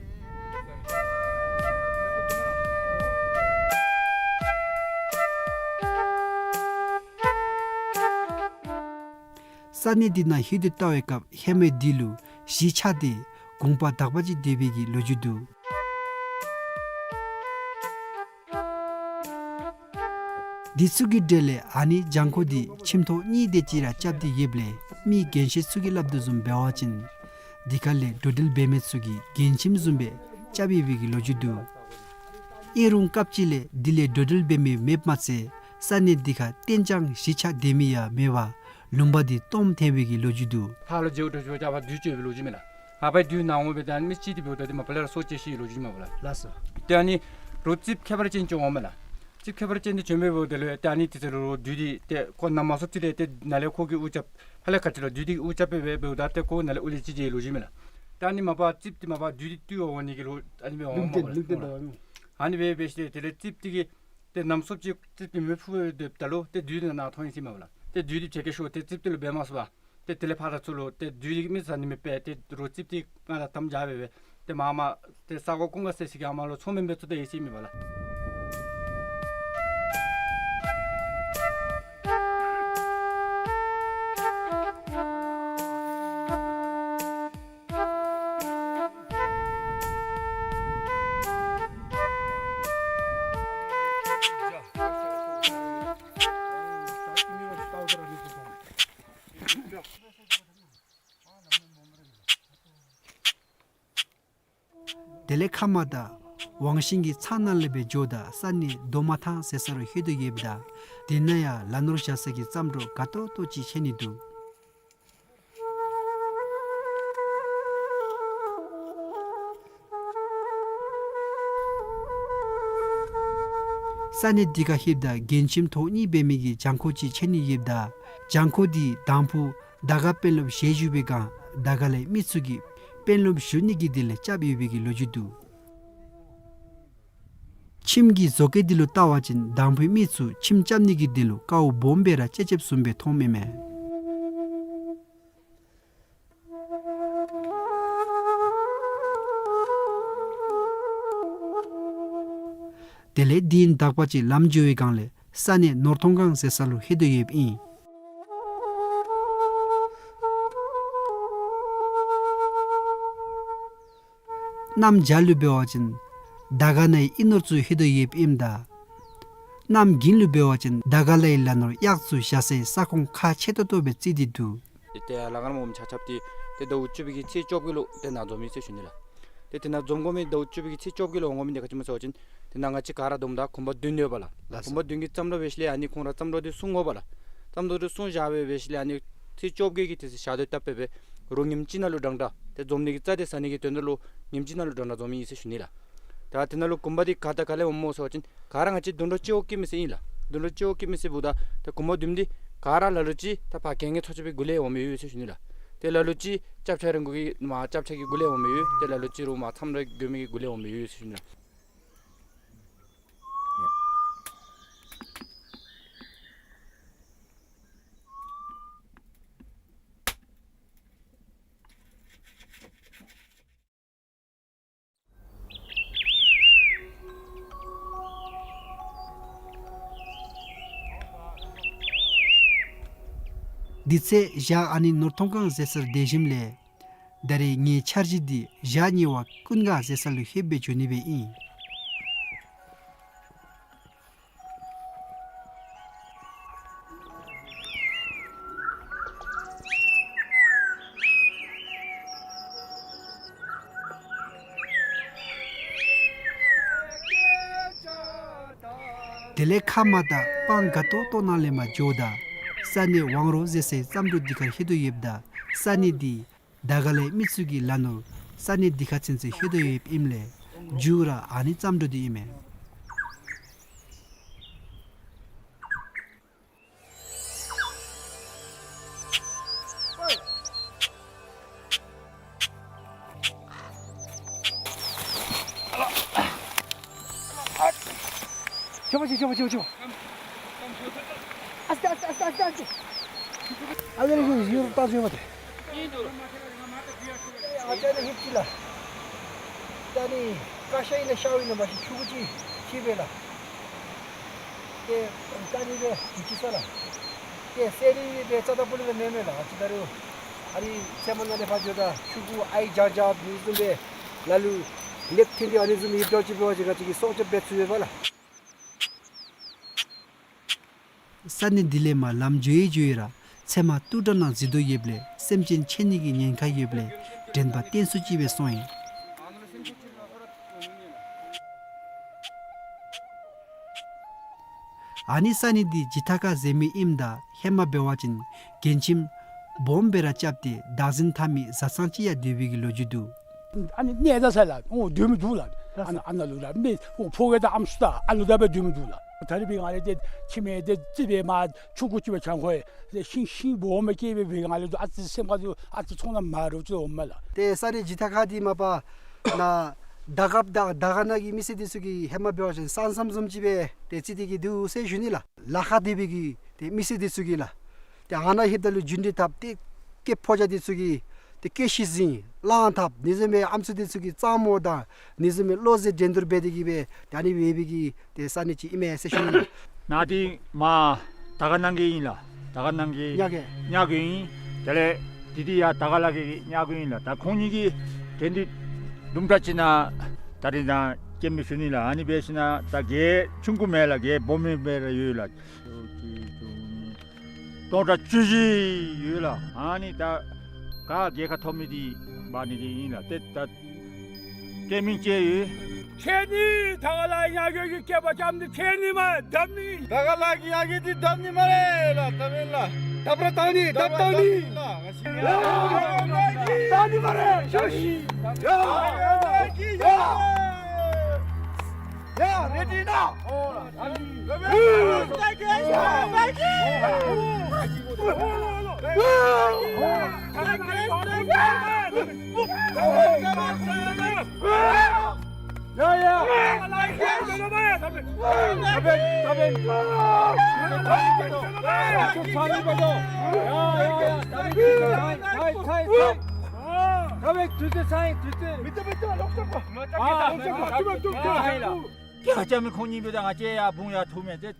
ས་གནས་འདི་ནང་ལྷོད་དེ་ལྟ་བའི་སྐབས་ཧེ་མའི་དུས་ལུ་གཞིས་ཆགས་ཏེ་གུང་པ་དག་པ་ཅིག་སྡོད་པའི་གི་ལོ་རྒྱུས་འདུག། འདི་ཚུ་གི་གྲས་ལས་ཨ་ནི་གྱང་ཁོག་འདི་ཁྱིམ་ཐོག་གཉིས་དེ་ཅིག་ར་རྐྱབ་སྟེ་ཡོདཔ་ལས་མི་རྒན་ཤོས་ཚུ་གིས་སླབ་དོ་བཟུམ་འབད་བ་ཅིན་འདི་ཁ་ལས་འགྲོ་འགྲུལ་འབད་མི་ཚུ་གི་རྒན་ཁྱིམ་བཟུམ་སྦེ་རྐྱབ་ཡོད་པའི་གི་ལོ་རྒྱུས་འདུག། ཨིན་རུང་སྐབས་ཅིག་ལས་འདི་ལས་འགྲོ་འགྲུལ་འབད་མི་མེདཔ་མ་ཚད་ས་གནས་འདི་ཁར་གཏན་འཇགས་གཞིས་ཆགས་སྡོད་མི་ཡང་མེད་པར་ལུང་པ་འདི་སྟོངམ་ཐལ་བའི་གི་ལོ་རྒྱུས་འདུག། ཕར་ལུ་མཇལཝ་ད་མཇལཝ་ད་ཕར་བདུད་ཅིག་ཡོད་པའི་ལོ་རྒྱུས་མས་ལགས། ཨ་ཕར་བདུད་ནཱ་འོང་སྦེ་ད་མི་ཅིག་འདི་འབདཝ་ད་འདི་མ་པ་ལས་ར་སྲོག་བཅད་ཤི་ལོ་རྒྱུས་མས་པ་ལགས། ལགས་སོ། ཏེ་ཨ་ནི་རོགས་རྩིགཔ་ཁྱད་པར་ཅན་ཅིག་འོངམ་མས་ལགས། རྩིགཔ་ཁྱད་པར་ཅན་འདི་བྱོན་སྦེ་འབདཝ་ད་ལུ་ཏེ་ཨ་ནི་དེ་ཚེ་རོགས་བདུད་འདི་ཏེ་ཁོ་ནམ་མ་སོང་ཅིག་ལས་ཏེ་ནཱ་ལས་ཁོ་གིས་དབུ་རྐྱབ་ཕར་ལས་ག་ཅི་ལོ་བདུད་འདི་གིས་དབུ་རྐྱབ་སྦེ་འབདཝ་ད་ཏེ་ཁོ་ནཱ་ལས་དབུ་ལས་ཅིག་བྱིན་ལོ་རྒྱུས་མས་ལགས། ཏེ་ཨ་ནི་མ་པ་རྩིགཔ་འདི་མ་པ་བདུད་འདི་བཏུལ་བ་འོང་ནི་གི་ལོ་ཨ་ནི་སྦེ་འོངམ་མས་ལགས། ཨ་ནི་སྦེ་འབད་ཞིནམ་ལས་དེ་ལས་རྩིགཔ་འདི་གིས་ཏེ་ནམ་སོང་ཅིག་རྩིགཔ་འདི་མེ་ཕུ་སྦེ་སྡོདཔ་ད་ལུ་ཏེ་བདུད་འདི་ནཱ་ཐོན་ཡི་ཟེར་མས་པ་ལགས། ཏེ་བདུད་འདི་བྱེད་སྐད་ཤོར་ཏེ་རྩིགཔ་འདི་ལུ་འབད་མ་ཚུགས་པར་ཏེ་དེ་ལས་ཕར་ཚུར་ལུ་ཏེ་བདུད་འདི་མི་ཟ་ནི་མེད་པས། ཏེ་རོགས་རྩིགཔ་འདི་ང་དང་དམ་བཅའ་འབད་སྦེ་ཏེ་མར་མར་ཏེ་ས་གོ་ཀུན་དགའ་ཟེར་ས་གི་ཨ་མར་ལུ་མཚོ་སྨན་འབད་ཚུགས་ཏེ་ཡོད་ཟེར་མས་པ་ལགས། དེ་ལས་ཁ་མར་ད་ཝང་ཤིང་གི་ཚང་ནང་ལས་སྦེ་འགྱོཝ་ད་ས་གནས་རྡོ་མ་ཐང་ཟེར་ས་ལུ་ལྷོད་དོ་ཡོདཔ་ད་དེ་ནང་ཡང་ལ་ནོར་བཞག་ས་གི་རྩྭ་འབྲོག་དགའ་ཏོག་ཏོ་ཅིག་ཕྱད་ནི་འདུག། ས་གནས་འདི་ཁར་ལྷོདཔ་ད་རྒན་ཁྱིམ་ཐོག་གཉིས་འབད་མི་གི་གྱང་ཁོག་ཅིག་ཕྱད་ནི་ཡོདཔ་ད་གྱང་ཁོག་འདི་དང་ཕུ་དར་དཀར་དཔོན་སློབ་ཞལ་བཞུགས་པའི་སྒང་དར་དཀར་ལའི་མི་ཚུ་གིས་དཔོན་སློབ་བཞུགས་ནི་གི་དོན་ལས་རྐྱབ་ཡོད་པའི་གི་ལོ་རྒྱུས་འདུག། ཁྱིམ་གྱི་བཟོ་བཀོད་འདི་ལུ་བལྟ་བ་ཅིན་དང་ཕུའི་མི་ཚུ་ཁྱིམ་རྐྱབ་ནི་གི་དོན་ལུ་དཀའཝ་སྦོམ་སྦེ་ར་སྤྱད་སྤྱདཔ་བཟུམ་སྦེ་མཐོངམ་ཨིན་མས། དེ་ལས་དེ་ཡང་དག་པ་ཅིག་ལམ་འགྱོ་བའི་སྒང་ལས་ས་གནས་ནོར་ཐོང་སྒང་ཟེར་ས་ལུ་ལྷོད་དོ་ཡོདཔ་ཨིན། གནམ་བྱཱར་ལུ་འབད་བ་ཅིན་དར་དཀར་ནང་གི་ཨིན་ནོར་ཚུ་ལྷོད་དོ་ཡོདཔ་ཨིནམ་ད་གནམ་དགུན་ལུ་འབད་བ་ཅིན་དར་དཀར་ལའི་ལ་ནོར་གཡག་ཚུ་བཞག་སའི་ས་ཁོངས་ཁག་ཆེ་ཏོག་ཏོ་སྦེ་བརྩི་སྟེ་འདུག། ཏེ་ལ་ཁར་མོ་ཆ་ཁྱབ་སྟེ་ཏེ་ཟླཝ་བཅུ་པའི་གི་ཚེས་བཅོ་བརྒྱད་ལུ་ཏེ་ནཱ་འཛོམས་ཡི་ཟེར་ཞུ་ནི་ལགས། ཏེ་ཏེ་ནཱ་འཛོམས་དགོ་མི་ཟླཝ་བཅུ་པའི་གི་ཚེས་བཅོ་བརྒྱད་ལུ་འོང་དགོ་མི་འདི་ག་ཅི་སྨོ་ཟེར་བ་ཅིན་ཏེ་ནཱ་ང་བཅས་ག་ར་བསྡོམས་ད་གུང་པ་བདུན་ཡོད་པ་ལགས། ལགས་སོ། གུང་པ་བདུན་གྱི་རྩྭ་འབྲོག་འབད་ཞིནམ་ལས་ཨ་ནི་ཁོང་ར་རྩྭ་འབྲོག་འདི་སྲུང་དགོ་པ་ལགས། རྩྭ་འབྲོག་འདི་སྲུང་བཞག་སྦེ་འབད་ཞིནམ་ལས་ཨ་ནི་ཚེས་བཅོ་བརྒྱད་ཀྱི་དེ་ཚེ་ཞག་དུས་བཏབ་སྦེ་རུང་ཉིནམ་གཅིག་ནང་ལུ་འགྲངས་ད་ཏེ་འཛོམས་ནི་གི་རྩྭ་དེ་ཟ་ནི་གི་དོན་དག་ལུ་ཉིནམ་གཅིག་ནང་ལུ་འགྲངས་ད་འཛོམས་ཡི་ཟེར་ཞུ་ནི་ལགས། ད་དེ་ནང་ལུ་གུང་པ་འདི་ག་དང་ག་ལས་འོངམ་སྨོ་ཟེར་བ་ཅིན་ག་ར་ང་བཅས་དུད་འགྲོ་སྤྱི་བོ་སྐྱེད་མི་སེར་ཨིན་ལགས། དུད་འགྲོ་སྤྱི་བོ་སྐྱེད་མི་སེར་འབདཝ་ད་ད་གུང་པ་བདུན་འདི་ག་ར་ལ་ལུ་ཅིག་ད་ཕར་གྱལ་ངན་ཚོ་ཆུ་པའི་གུ་ལས་འོང་མི་ཡོད་ཟེར་ཞུ་ནི་ལགས། ཏེ་ལ་ལུ་ཅིག་སྐྱབས་ཆ་རིང་པོ་གི་མར་སྐྱབས་ཆ་གི་གུ་ལས་འོང་མི་ཡོད། ཏེ་ལ་ལུ་ཅིག་རུང་མར་མཚམས་ར་དགོ་མི་གི་གུ་ལས་འོང་མི་ཡོད་ཟེར་ཞུ་ནི་ལགས། དེ་ཚེ་ཞག་ཨ་ནི་ནོར་ཐོང་སྒང་ཟེར་སར་སྡོད་ཞིནམ་ལས་ད་རེས་ངེའི་འཆར་གཞི་འདི་ཞག་གཉིས་པ་ཀུན་དགའ་ཟེར་ས་ལུ་ལྷོདཔ་སྦེ་འགྱོ་ནི་སྦེ་ཨིན། དེ་ལས་ཁ་མར་ད་སྤང་དགའ་ཏོག་ཏོ་ནང་ལས་མར་འགྱོཝ་ད་ས་གནས་ཝང་རོ་ཟེར་སའི་རྩྭ་འབྲོག་འདི་ཁར་ལྷོད་དོ་ཡོདཔ་ད་ས་གནས་འདི་དར་དཀར་ལའི་མི་ཚུ་གི་ལ་ནོར་ས་གནས་འདི་ཁར་ཚུན་ཚོད་ལྷོད་དོ་ཡོདཔ་ཨིནམ་ལས་མཇུག་ར་ཨ་ནི་རྩྭ་འབྲོག་འདི་ཨིན་མས། ཆོག་པ་ཆོག་ཆོག་པ་ཆོག་པ་ཆོག་པ། ཨ་སྟེ་ཨ་སྟེ་ཨ་སྟེ་ཨ་སྟེ། ཨ་ལེ་ལེ་ཡུར་ཏ་ཟེར་མ་ཏེ། ཨ་ཙི་ལེ་ཧིབ་ཅི་ལགས། ད་ནི་ཀ་ཤ་ཨིན་ན་ཤཝ་ཨིན་ན་མ་ཤེས་ཆུང་ཀུ་ཅིག་ཅིག་སྦེ་ལགས། ཏེ་ད་ནི་སྦེ་ཅི་ཅི་ས་ལགས། ཏེ་སེ་རི་སྦེ་རྩ་དང་པོ་ལས་མེན་མས་ལགས། ཨ་ཙི་ད་རུང་ཨ་རི་ཚལ་མ་ནང་ལས་ཕར་འགྱོཝ་ད་ཆུང་ཀུ་ཨའི་ཇག་ཇག་འདི་བཟུམ་སྦེ་ལ་ལུ་ལེབ་ཐིང་ཏེ་ཨ་ནི་བཟུམ་ཡིབ་འགྱོ་ཅིག་འབད་བ་ཅིན་ང་བཅས་ཀྱིས་སྲོག་སྐྱབས་འབད་ཚུགས་པས་ལགས། ས་གནས་འདི་ལས་མར་ལམ་འགྱོ་ཡི་འགྱོ་ཡི་ར་ཚལ་མ་སྟུག་དྲགས་ནང་འཛུལ་དོ་ཡོདཔ་ལས་སེམས་ཅན་ཆད་ནི་གི་ཉེན་ཁ་ཡོདཔ་ལས་དྲན་པ་བརྟན་སུ་ཅིག་སྦེ་སོང་ཡི། ཨ་ནི་ས་གནས་འདི་ཇི་ཐ་ཁ་ཟེར་མི་ཨིནམ་ད་ཧེ་མ་འབད་བ་ཅིན་རྒན་ཁྱིམ་སྦོམ་སྦེ་ར་རྐྱབ་སྟེ་བདག་འཛིན་འཐབ་མི་བཟའ་ཚང་ཅིག་ཡང་སྡོད་པའི་གི་ལོ་རྒྱུས་འདུག། ཨ་ནི་གནས་ད་ས་ལགས། འོ་སྡོད་མི་འདུག་ལགས། ཨ་ནཱ་ཨ་ནཱ་ལུ་ལགས་མི་འོ་ཕོ་རྒས་དང་ཨམ་སྲུ་དང་ཨ་ལུ་དང་སྦེ་སྡོད་མི་འདུག་ལགས། ད་རེས་འབད་སྒང་ལས་ཏེ་ཁྱིམ་མི་འདི་རྩིག་པའི་མར་ཆུང་ཀུ་ཅིག་སྦེ་གྱང་ཁོག་ཡང་ཤིང་ཤིང་སྦོམ་སྦེ་སྐྱེས་སྦེ་འབད་སྒང་ལས་ཏེ་ཨ་ཙི་སེམས་ཁར་ལུ་ཨ་ཙི་ཚོར་སྣང་མ་འདྲཝ་ཅིག་འོངམ་མས་ལགས། ཏེ་ས་གནས་ཇི་ཐ་ཁ་འདི་མ་པ་ནཱ་དར་དཀར་དང་དར་དཀར་ནང་གི་མི་སེར་འདི་ཚུ་གིས་ཧེ་མ་འབད་བ་ཅིན་ས་མཚམས་བཟུམ་ཅིག་སྦེ་ཏེ་བརྩི་སྟེ་གི་འདུག་ཟེར་ཞུ་ནི་ལགས། ལ་ཁ་སྡོད་པའི་གི་ཏེ་མི་སེར་འདི་ཚུ་གིས་ལགས། ཏེ་ཨ་ནཱ་ལྷོདཔ་ད་ལུ་རྒྱུན་འདི་འཐབ་སྟེ་སྐྱེས་ཕོ་རྒྱས་འདི་ཚུ་གིས་ཏེ་སྐྱེས་ཤི་ཟིན་གླང་འཐབ་ཨ་ནི་བཟུམ་སྦེ་ཨམ་སྲུ་འདི་ཚུ་གིས་གཙང་མོ་དང་ཨ་ནི་བཟུམ་སྦེ་བློ་གཟེར་འགྲན་བསྡུར་འབད་དེ་གི་སྦེ་ཏེ་ཨ་ནི་སྦེ་འབད་བའི་གི་ཏེ་ས་གནས་ཅིག་ཨིན་མས་ཟེར་ཞུ་ནི་ལགས། ནཱ་འདི་མར་དར་དཀར་ནང་གི་ཨིན་ལགས། དར་དཀར་ནང་གི་ཉ་རྒོད་ཉ་རྒོད་ཨིན། དེ་ལས་འདི་འདི་ཡང་དར་དཀར་ལ་གི་ཉ་རྒོད་ཨིན་ལགས། ད་ཁོང་གཉིས་ཀྱི་འགྲན་བསྡུར་དུམ་གྲ་ཅིག་ནང་ད་རིས་ནཱ་སྐྱེལ་མི་ཞུ་ནི་ལགས། ཨ་ནི་འབད་ཞིནམ་ད་རྒོད་ཆུང་ཀུ་མེན་ལགས། རྒོད་སྦོམ་མི་སྦེ་ར་ཡོད་ལགས། སྟོང་ཕྲག་བཅུ་བཞི་ཡོད་ལགས། ཨ་ནི་ད་ག་རྒོད་ཁ་མཐོ་མི་འདི་འབག་ནི་འདི་ཨིན་ལགས། ཏེ་ད་ ཏེ་མིང་ཅིག་ཡོད། ཁྱེད་ནི་ད་ག་ལ་ཡ་གི་སྐྱེས་པ་ཙམ་ནི་ཁྱེད་ནི་མ་དམ་ནི། ད་ག་ལ་གི་ཡ་གི་འདི་དམ་ནི་མ་རེད་ལ། དམ་ཡིན་ལ། དམ་ར་དམ་ནི་དམ་དམ་ནི། དམ་ནི་མ་རེད། ཤོ་ཤི། ཡ། ཡ། ཡ། རེ་ཌི་ན། ཀྱེ་ཧ་ཅང་མི་ཁོང་གཉིས་པོ་དང་ང་བཅས་ཡར་བུང་ཡར་ཐུག་མས། ཏེ་ད་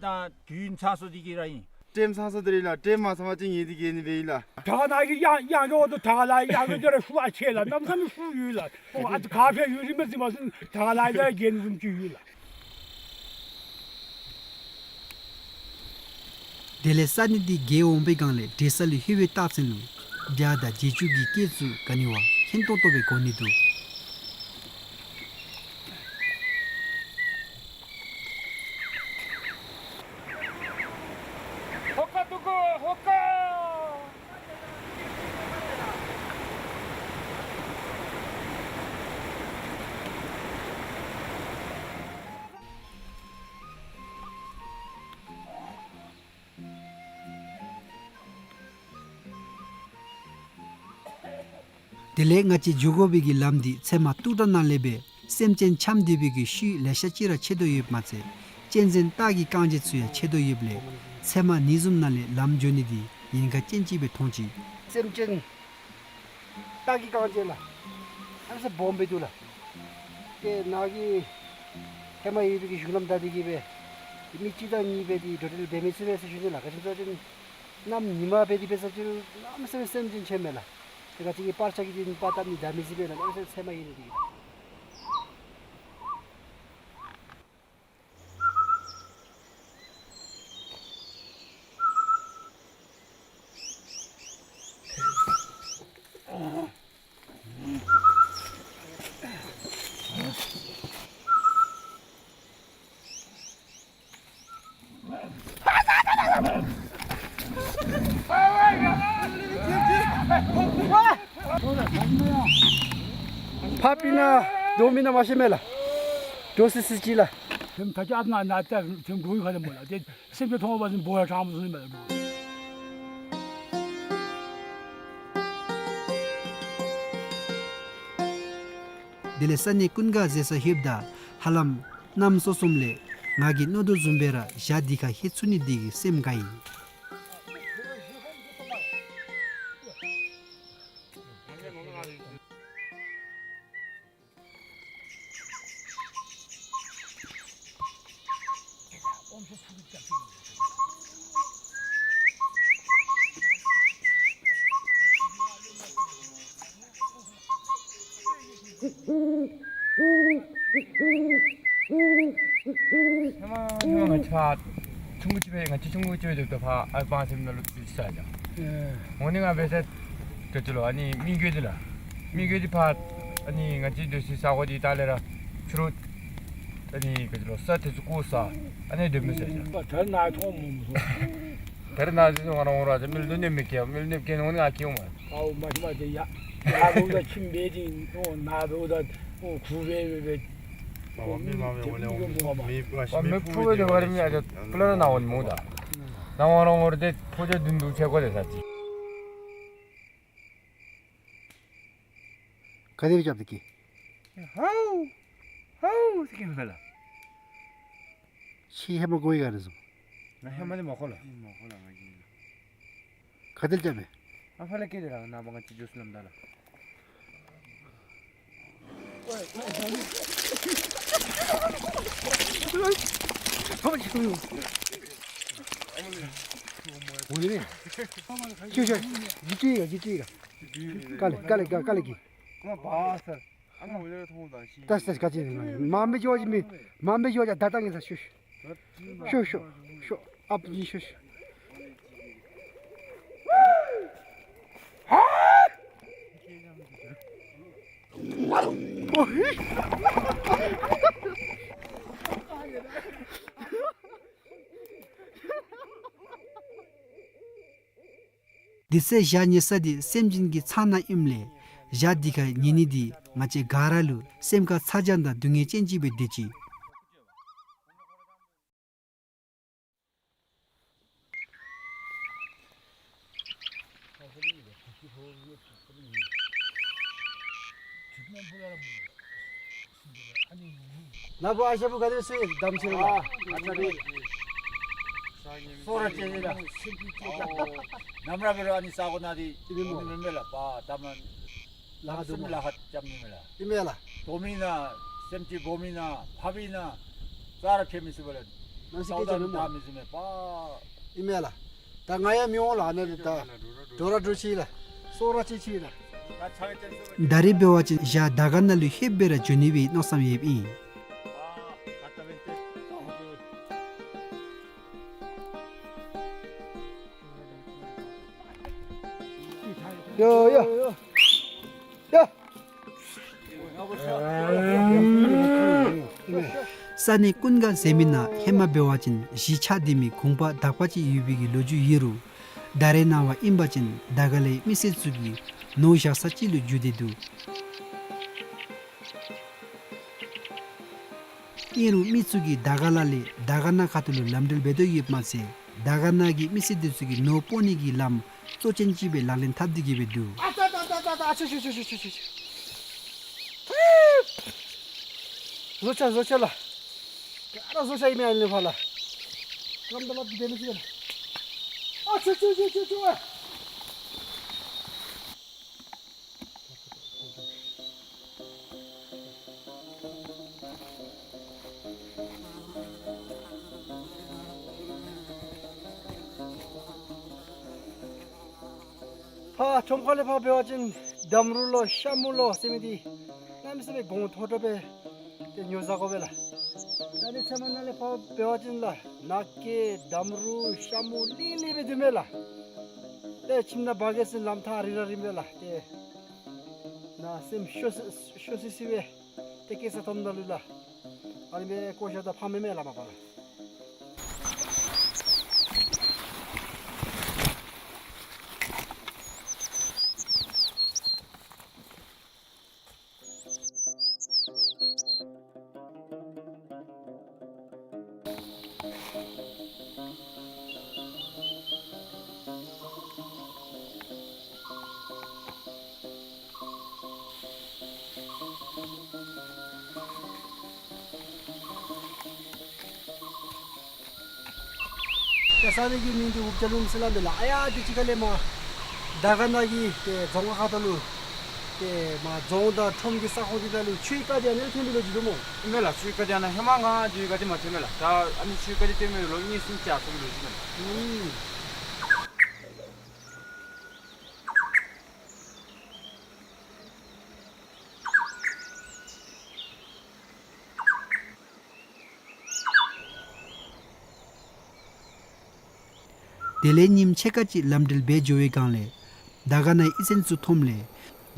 དུས་ཚང་སོ་འདི་གི་ར་ཡིན། ཊེམ་ཚང་སོ་འདི་རེད་ལ། ཊེམ་མ་ཚང་བ་ཅིག་ངེས་འདི་གི་ནི་བས་ཡིན་ལ། ད་ན་གི་ཡང་ཡང་གི་འོ་དོ་ད་ལ་ཡང་གི་འདི་ར་ཤུ་ཨ་ཆེ་ལ་གནམ་ས་མི་ཤུ་ཡོད་ལ། ཨོ་ཨ་ད་ག་ཕེ་ཡོད་རིན་པ་ཟིན་མ་སོང་ད་ལ་ཡང་རྒྱན་རུམ་ཅིག་ཡོད་ལ། དེ་ལས་ས་གནས་འདི་བརྒལ་འོང་པའི་སྒང་ལས་འབྲས་ས་ལུ་ལྷོད་པའི་རྟགས་མཚན་ལུ་བྱ་དང་བྱི་ཅུང་གི་སྐད་ཚུ་ག་ནི་བ་སྙན་ཏོང་ཏོ་སྦེ་གོ་ནི་འདུག། ཧོ་ཀ་འདུག་གོ་ཧོ་ཀ། དེ་ལས་ང་བཅས་འགྱོ་དགོ་པའི་གི་ལམ་འདི་ཚལ་མ་སྟུག་དྲགས་ནང་ལས་སྦེ་སེམས་ཅན་འཁྱམས་སྡོད་པའི་གི་ཤུལ་ལེ་ཤ་ཅིག་ར་ཆད་དོ་ཡོདཔ་མ་ཚད་གཅན་གཟན་སྟག་གི་རྐང་རྗེས་ཚུ་ཡང་ཆད་དོ་ཡོདཔ་ལས་ཚལ་མ་ནི་བཟུམ་ནང་ལས་ལམ་འགྱོ་ནི་འདི་ཉེན་ཁ་ཅན་ཅིག་སྦེ་མཐོང་ཅི། སེམས་ཅན་སྟག་གི་རྐང་རྗེས་ལགས་ཨ་ནི་ཚུ་སྦོམ་སྦེ་འདུག་ལགས། ཏེ་ནཱ་གི་ཧེ་མ་ཡོད་པའི་གི་གཞུང་ལམ་བདའ་སྟེ་གི་སྦེ་མི་གཅིག་དང་གཉིས་སྦེ་འདི་འགྲོ་འགྲུལ་འབད་མི་ཚུགས་པས་ཟེར་ཞུ་ནི་ལགས། ག་ཅི་ཟེར་བ་ཅིན་གནམ་ཉི་མ་སྦེ་འདི་འབད་ས་ཅིག་གནམ་མེད་ས་མེད་སེམས་ཅན་ཆེ་མས་ལགས། ཏེ་ག་ཅི་གི་པར་ཆས་ཀྱིས་འདི་པར་བཏབ་ནི་བདའ་མི་ཚུགས་པས་ལགས། གནམ་མེད་ས་མེད་ཚལ་མ་ཡོད་ནི་འདི་གིས་ལགས། ཕ་པི་ན་དོ་མི་ན་མ་ཤེས་མེད་ལགས། དོ་སི་སི་ཅི་ལགས། ཐེམ་ཐ་ཅག་ང་ན་ད་ཐེམ་གོ་ཡི་ཁ་ལ་མོ་ལགས། ཏེ་སེམས་ཅན་མཐོང་བ་ཅིན་བོ་ཡ་གྲང་མོ་སོང་མེད་ལགས། དེ་ལས་ས་གནས་ཀུན་དགའ་ཟེར་ས་ལྷོདཔ་ད་ཧ་ལམ་གནམ་སྲོ་གསུམ་ལས་ང་གིས་མནོ་དོ་བཟུམ་སྦེ་ར་ཞག་འདི་ཁར་ལྷོད་ཚུགས་ནི་འདི་གིས་སེམས་དགའ་ཡི། ཧེ་མ་ཧེ་མ་ང་བཅས་ཕར་ཆུང་ཀུ་ཅིག་སྦེ་ང་བཅས་ཆུང་ཀུ་ཅིག་སྦེ་སྡོདཔ་ད་ཕར་ཨའི་པང་སེམས་ནང་ལུ་འདི་ཅིག་ཟ་ཡི་ལགས། ཨེ། འོ་ནི་ང་འབད་ས་ག་ཅི་ལོ་ཨ་ནི་མི་རྒོད་འདི་ལགས། མི་རྒོད་འདི་ཕར་ཨ་ནི་ང་བཅས་སྡོད་སའི་ས་གོ་འདི་ད་ལས་ར་ཕྱི་རུ་ཨ་ནི་ག་ཅི་ལོ་ས་དེ་ཚུ་བརྐོ་ས་ཨ་ནི་སྡོད་མི་ཟ་ཡི་ལགས། ད་ནཱ་མཐོང་མི་མཐོང་། ད་རེས་ནཱ་འདི་ང་ར་འོང་ར་ཏེ་མི་ལུ་གནོདཔ་མི་བཀལ། མི་ལུ་གནོདཔ་བཀལ་ནི་འོང་ནི་ང་བཀལ་འོང་མས། ཨའུ་མ་ཤེས་མ་དེ་ཡ། ཡ་འབདཝ་ད་ཁྱིམ་འབད་དེ་ཨོ་ནཱ་འབདཝ་ད་ཨོ་གུ་སྦེ་སྦེ་སྦེ། མི་ཕུ་སྦེ་དེ་བར་མི་ཨ་ཅག་ཀུ་ལ་ར་ནཱ་འོང་མོ་ད། ནཱ་འོང་ར་འོང་ར་ཏེ་ཕོ་རྒྱས་བདུན་དུ་ཆས་གོ་ཏེ་ས་ཅིག། ག་དེ་སྦེ་རྐྱབ་སྟེ་སྐད། ཧའུ་ཧའུ་ཟེར་སྐད་མས་ལགས། ཁྱོད་ཧེ་མ་གོ་ཡི་ག་རེ་ཟེར། ང་ཧེ་མ་ལས་མ་གོ་ལགས། མ་གོ་ལགས་ང་གིས། ག་དེ་རྐྱབ་མས། ཨ་ཕ་ལས་སྐད་དེ་ར་ནངས་པ་ང་བཅས་འགྱོ་ས་ལམ་བདའ་ལགས། འོ་ནི། ཤོ་ཤོ། འདི་ཅིག་ག་འདི་ཅིག་ག། དཀའ་ལས་དཀའ་ལས་དཀའ་ལས་ཀྱི། ད་ས་ག་ཅི་མ་མི་འགྱོ་ཅི་མི་མ་མི་འགྱོ་ཅི་ད་ལྟ་ངེ་ས་ཤོ་ཤོ་ཤོ་ཤོ་ཨཔ་ཉི་ཤོ་ཤོ། དེ་ཚེ་ཞག་ཉལ་ས་འདི་སེམས་ཅན་གྱི་ཚང་ནང་ཨིནམ་ལས་ཞག་འདི་ཁར་ཉལ་ནི་འདི་ང་བཅས་ག་ར་ལུ་སེམས་ཁར་ཚ་གྱང་དང་སྡུག་བསྔལ་ཅན་ཅིག་སྦེ་སྡོད་ཅི། ནཱ་བུ་ཨ་ཞང་བུ་ག་དེ་སྦེ་གདམ་ཅི་ལགས། ཨ་ཨ་ཙི་རེ། སོ་ར་ཅན་ལགས། ནམ་ར་གི་ར་ཨ་ནི་ས་གོ་ནང་འདི་ཨིན་མས་སྨོ། མེན་མས་ལགས། པ་ད་མ་ལ་ཧ་སེམས་ལ་ཧ་ཅམ་ནི་མས་ལགས། ཨིན་མས་ལགས། དོ་མི་ན་སེམས་ཅན་སྦོམ་མི་ན་ཕ་བི་ན་ས་ར་ཕྱེ་མི་ཚུགས་པས་ལགས། ནམ་ཞིག་སྐད་ཆ་མེད་སྨོ། ད་མི་ཚུགས་མས་པ། ཨིན་མས་ལགས། ད་ང་ཡང་མི་འོང་ལགས། ཨ་ནི་ད་འགྲོ་ར་འགྲོ་ཅི་ལགས། སོ་ར་ཅི་ཅི་ལགས། ད་རེས་འབད་བ་ཅིན་ཞག་དར་དཀར་ནང་ལུ་ལྷོདཔ་སྦེ་ར་འགྱོ་ནི་སྦེ་མནོ་བསམ་ཡོདཔ་ཨིན། ཡ་ཡ་ཡ། ས་གནས་ཀུན་དགའ་ཟེར་མི་ནང་ཧེ་མ་འབད་བ་ཅིན་གཞིས་ཆགས་སྡོད་མི་གུང་པ་དག་པ་ཅིག་ཡོད་པའི་གི་ལོ་རྒྱུས་ཡོད་རུང་ད་རེས་ནངས་པ་ཨིན་པ་ཅིན་དར་དཀར་ལས་མི་སེར་ཚུ་གིས་ནོར་བཞག་ས་ཅིག་ལུ་འགྱུར་ཏེ་འདུག། ཨིན་རུང་མི་ཚུ་གིས་དར་དཀར་ལ་ལས་དར་དཀར་ན་ཁ་ཐུག་ལུ་ལམ་འགྲུལ་འབད་དོ་ཡོདཔ་མ་ཚད་དར་དཀར་ན་གི་མི་སེར་འདི་ཚུ་གིས་ནོར་སྤོ་ནི་གི་ལམ་གཙོ་ཅན་ཅིག་སྦེ་ལག་ལེན་འཐབ་སྟེ་གི་སྦེ་འདུག། ཨ་ཙ་ཙ་ཙ་ཙ་ཙ། ཨ་ཆུ་ཆུ་ཆུ། བཟོ་ཆ་བཟོ་ཆ་ལགས། ག་ར་བཟོ་ཆ་ཨིན་མས་ཨ་ནི་ཕར་ལགས། སྐམ་ད་ལགས་དེ་མི་ཤེས་ལགས། ཨ་ཆུ་ཆུ་ཆུ་ཆུ་ཆུ། ཨ། ཕར་ཁྲོམ་ཁ་ལས་ཕར་འབད་བ་ཅིན་འདམ་རུ་ལོ་ཤ་མུ་ལོ་ཟེར་མི་འདི་གནམ་མེད་ས་མེད་གོང་མཐོ་དྲགས་སྦེ་ཏེ་ཉོ་ཟ་དགོ་པས་ལགས། ད་ནི་ཚལ་མ་ནང་ལས་ཕར་འབད་བ་ཅིན་ལགས་ནགས་ཀྱི་འདམ་རུ་ཤ་མུ་ལི་ལི་སྦེ་འདུག་མས་ལགས། ཏེ་ཁྱིམ་ནང་འབག་གེ་ཟེར་ལམ་ཐག་རིང་ར་རིང་པས་ལགས། ཏེ་ནཱ་སེམས་སྐྱོ་སི་སྐྱོ་སི་སི་སྦེ་ཏེ་སྐྱེ་ས་མཐོངམ་ད་ལུ་ལགས། ཨ་ནི་སྦེ་བཀོ་བཞག་ད་ཕངས་མས་མས་ལགས་མ་པ་ལགས། ཏེ་ས་གནས་ཀྱི་མིང་འདི་འུག་ཇ་ལུང་ཟེར་སླབ་མས་ལགས། ཨ་ཡ་དེ་ཅིག་ཁ་ལས་མར་དར་དཀར་ན་གི་ཏེ་རྫོང་ཁག་ཁ་ཐུག་ལུ་ཏེ་མར་རྫོང་དང་ཁྲོམ་གྱི་ས་ཁོངས་འདི་ནང་ལུ་ཆུའི་རྐ་འདི་ཨ་ནི་ལས་ཐོན་པའི་ལོ་རྒྱུས་འདུག་སྨོ། ཨིན་མས་ལགས། ཆུའི་རྐ་འདི་ཨ་ནཱ་ཧེ་མ་ང་འདི་ག་ཏེ་མ་ཐོན་མས་ལགས། ད་ཨ་ནི་ཆུའི་རྐ་འདི་ཐོན་མི་ལོ་གཉིས་གསུམ་ཅིག་ཡར་སོང་པའི་ལོ་རྒྱུས་མས་ལགས། ཨུམ། དེ་ལས་ཉིནམ་ཕྱེད་ཀ་ཅིག་ལམ་འགྲུལ་འབད་འགྱོ་བའི་སྒང་ལས་དར་དཀར་ནའི་ཨེ་ཟན་ཚུ་མཐོངམ་ལས་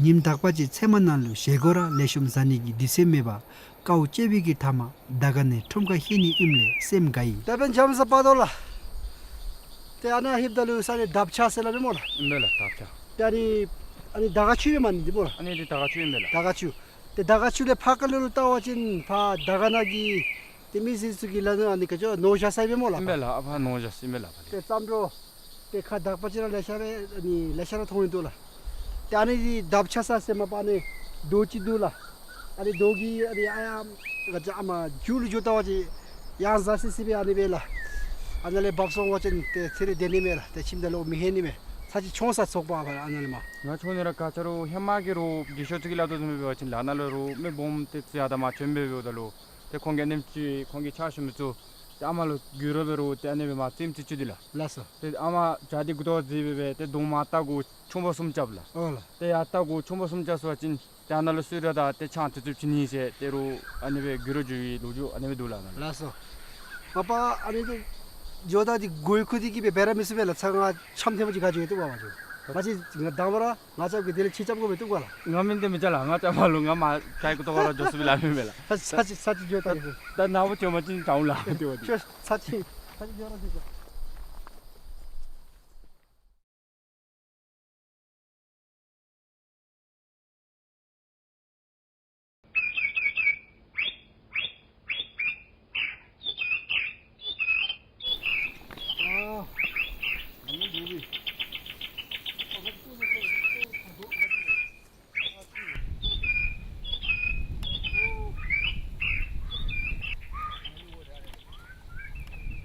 ཉིནམ་དག་པ་ཅིག་ཚལ་མ་ནང་ལུ་བཞེས་སྒོ་ར་ལེགས་ཤོམ་བཟའ་ནི་གི་དུས་ཚོད་མེད་པར་དཀའཝ་སྤྱད་པའི་གི་མཐའ་མར་དར་དཀར་ནའི་ཁྲོམ་ཁར་ལྷོད་ནི་ཨིནམ་ལས་སེམས་དགའ་ཡི། ད་འབདན་འཇམ་ས་པ་དོ་ལགས། ཏེ་ཨ་ནཱ་ལྷོདཔ་ད་ལུ་ས་གནས་དབ་ཆ་ཟེར་སླབ་མས་སྨོ་ལགས། ཨིན་མས་ལགས། དབ་ཆ། ཏེ་ཨ་ནི་ཨ་ནི་དར་དཀར་ཆུ་ཨིན་མས་ཨ་ནི་འདི་སྨོ་ལགས། ཨ་ནི་འདི་དར་དཀར་ཆུ་ཨིན་མས་ལགས། དར་དཀར་ཆུ། ཏེ་དར་དཀར་ཆུ་ལས་ཕར་ཁ་ལུ་ལུ་བལྟ་བ་ཅིན་ཕར་དར་དཀར་ན་གི་ཏེ་མི་སེར་ཚུ་གིས་ལགས་ཨ་ནི་ག་ཅི་ནོར་བཞག་ས་ཨིན་མས་སྨོ་ལགས། ཨིན་མས་ལགས། ཨ་ཕར་ནོར་བཞག་ས་ཨིན་མས་ལགས། ཏེ་བརྩམས་འགྲོ་ཏེ་ཁ་དག་པ་ཅིག་ར་ལེ་ཤ་རེ་ཨ་ནི་ལེ་ཤ་ར་མཐོང་ཡི་འདུག་ལགས། ཏེ་ཨ་ནི་འདི་དབ་ཆ་ས་ཟེར་མ་པ་ཨ་ནི་རྡོ་ཅིག་འདུག་ལགས། ཨ་ནི་རྡོ་གི་ཨ་ནི་ཨ་ཡ་ག་ཅི་ཨ་མ་མཇུག་ལུ་འགྱོ་བལྟ་བ་ཅིན་ཡང་ཟ་སི་སི་སྦེ་ཨ་ནི་སྦེ་ལགས། ཨ་ནཱ་ལས་འབབ་སོང་བ་ཅིན་ཏེ་ཚེ་རིང་སྡོད་ནི་མས་ལགས། ཏེ་ཁྱིམ་ད་ལུ་མི་ལྷོད་ནི་མས། ཚར་ཅིག་མཆོང་ས་ཚོགས་པ་ཨ་ནཱ་ལས་མར། ང་མཆོང་ནི་ར་ག་ཅི་རུང་ཧེ་མ་གི་རུང་རྒས་ཤོས་ཚུ་གི་སླབ་དོ་བཟུམ་སྦེ་འབད་བ་ཅིན་ལགས་ནཱ་ལུ་རུང་མི་སྦོམ་ཏེ་ཚུ་ཡར་དང་མར་བྱོན་སྦེ་འབདཝ་ད་ལུ་ཏེ་ཁོང་གི་ཨ་ནེམ་ཅིག་ཁོང་གི་ཕྱག་ཞུ་མི་ཚུ་ཏེ་ཨ་མ་ལུ་གུ་རུ་འབད་རུང་ཏེ་ཨ་ནི་སྦེ་མར་རྩེདམོ་རྩེ་བཅུག་དེས་ལགས། ལགས་སོ། ཏེ་ཨ་མ་བྱག་འདི་མགུ་ཏོ་བརྫིས་སྦེ་སྦེ་ཏེ་གདོང་མར་བལྟ་དགོ་ཆུང་པོ་གསུམ་རྐྱབ་ལགས། ཨོ་ལགས། ཏེ་ཡར་བལྟ་དགོ་ཆུང་པོ་གསུམ་རྐྱབ་སོང་བ་ཅིན་ཏེ་ཨ་ནཱ་ལུ་གསོལ་རས་དང་ཏེ་ཆང་དེ་ཚུ་བྱིན་ནི་ཟེར་ཏེ་རུང་ཨ་ནི་སྦེ་གུ་རུ་བརྒྱུད་པའི་ལོ་རྒྱུས་ཨ་ནི་སྦེ་འདུག་ལགས་ནཱ་ལུ། ལགས་སོ། མ་པ་ཨ་ནི་འདི་འགྱོ་ད་འདི་གོ་ཡི་ཁུ་འདི་གིས་སྦེ་འབད་ར་མི་ཚུགས་པས་ལགས། ཚར་ང་འཆམ་ཐེངས་མ་ཅིག་ག་འགྱོ་ཡི་ཏེ་བ་བ་འགྱོ། ང་བཅས་ང་དང་པ་ར་ང་རྐྱབ་གི་དེ་ལས་ཁྱོད་རྐྱབ་དགོ་པས་བཏུབ་ག་ལགས། ང་མིན་ཏེ་མི་རྐྱབ་ལགས། ང་རྐྱབ་མ་ལུ་ང་མ་ཁྱོད་ཀྱི་ལྟོ་གོ་ར་འགྱོ་ཚུགས་པས་ལགས། མེན་མེན་ལགས། ཚར་ཅིག་ཚར་ཅིག་འགྱོ་ད་ཡིན། ད་ནཱ་བུ་ཅོ་མ་ཅིན་ཅང་ལགས་དེ་བ་དེ། ཁྱོད་ཚར་ཅིག་ཚར་ཅིག་འགྱོ་ར་དེ་ཅོ།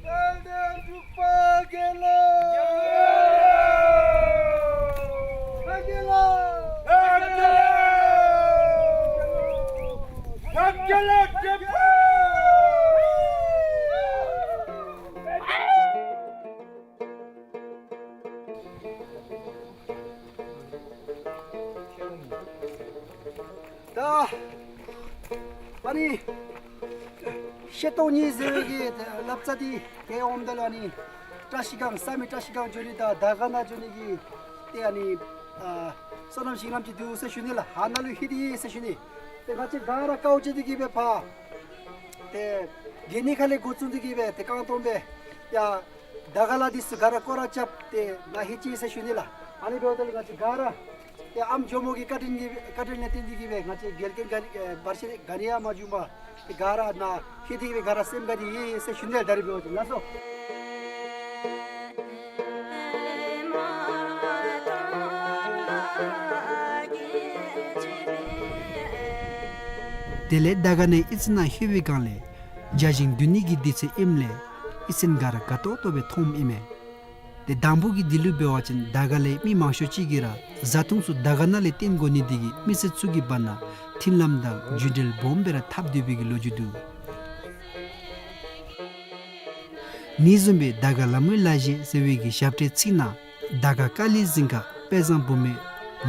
དཔལ་ལྡན་འབྲུག་པ་དགེ་ལེགས། དགེ་ལེགས། དགེ་ལེགས། ད་ཨ་ནི་ཤེལ་ཏོག་གཉིས་ཟེར་བའི་གི་ལབ་རྩ་འདི་གི་འོངམ་ད་ལུ་ཨ་ནི་བཀྲ་ཤིས་སྒང་བསམ་ཡས་བཀྲ་ཤིས་སྒང་འགྱོ་ནི་དང་དར་དཀར་ནང་འགྱོ་ནི་གི་ཏེ་ཨ་ནི་ཨ་བསོད་ནམས་ཤིང་ལམ་ཅིག་འདུག་ཟེར་ཞུ་ནི་ལགས། ཨ་ནཱ་ལུ་ལྷོད་དེ་ཡོད་ཟེར་ཞུ་ནི། ཏེ་ང་བཅས་ག་ར་དཀའཝ་སྤྱད་དེ་གི་སྦེ་ཕར་ཏེ་དགེ་བསྙེན་ཁ་ལས་འགོ་བཙུགས་ཏེ་གི་སྦེ་ཏེ་རྐང་སྟོང་སྦེ་ཡར་དར་དཀར་ལ་འདི་ཚུ་ག་ར་སྐོར་ར་རྐྱབ་སྟེ་ནཱ་ལྷོད་ཅི་ཟེར་ཞུ་ནི་ལགས། ཨ་ནི་འབདཝ་ད་ལུ་ང་བཅས་ག་ར་ཏེ་ཨམ་ཇོ་མོ་གི་བཀའ་དྲིན་གྱི་བཀའ་དྲིན་ལས་བརྟེན་ཏེ་གི་སྦེ་ང་བཅས་རྒྱལ་ཁབ་ག་ནི་ཨེ་བར་ཆད་ག་ནི་ཡང་མ་བྱུང་པར་ཏེ་ག་ར་ནཱ་ལྷོད་དེ་གི་སྦེ་ག་ར་སེམས་དགའ་སྟེ་ཡོད་ཟེར་ཞུ་ནི་ལགས། ད་རེས་འབདཝ་ཅིན་ལགས་སོ། དེ་ལས་དར་དཀར་ནང་ཨེ་ཙི་ནང་ལྷོད་པའི་སྒང་ལས་བརྒྱ་བྱིན་འདུ་ནི་གི་དུས་ཚོད་ཨིནམ་ལས་ཨེ་ཙི་ག་ར་དགའ་ཏོག་ཏོ་སྦེ་མཐོངམ་ཨིན་མས། ཏེ་དང་པོ་གི་དུས་ལུ་འབད་བ་ཅིན་དར་དཀར་ལས་མི་མང་ཤོས་ཅིག་གིས་ར་བཟའ་འཐུང་ཚུ་དར་དཀར་ནང་ལས་བཏོན་དགོ་ནི་དེ་གིས་མི་སེར་ཚུ་གི་བར་ན་མཐུན་ལམ་དང་རྒྱུ་འབྲེལ་སྦོམ་སྦེ་ར་འཐབ་སྡོད་པའི་གི་ལོ་རྒྱུས་འདུག། ཨ་ནི་བཟུམ་སྦེ་དར་དཀར་ལ་མོའི་ལ་གཞས་ཟེར་བའི་གི་ཞབས་ཁྲའི་ཚིག་ནང་དར་དཀར་ཀ་ལི་གཟིངས་དཀར་དཔལ་བཟང་བུ་མོའི་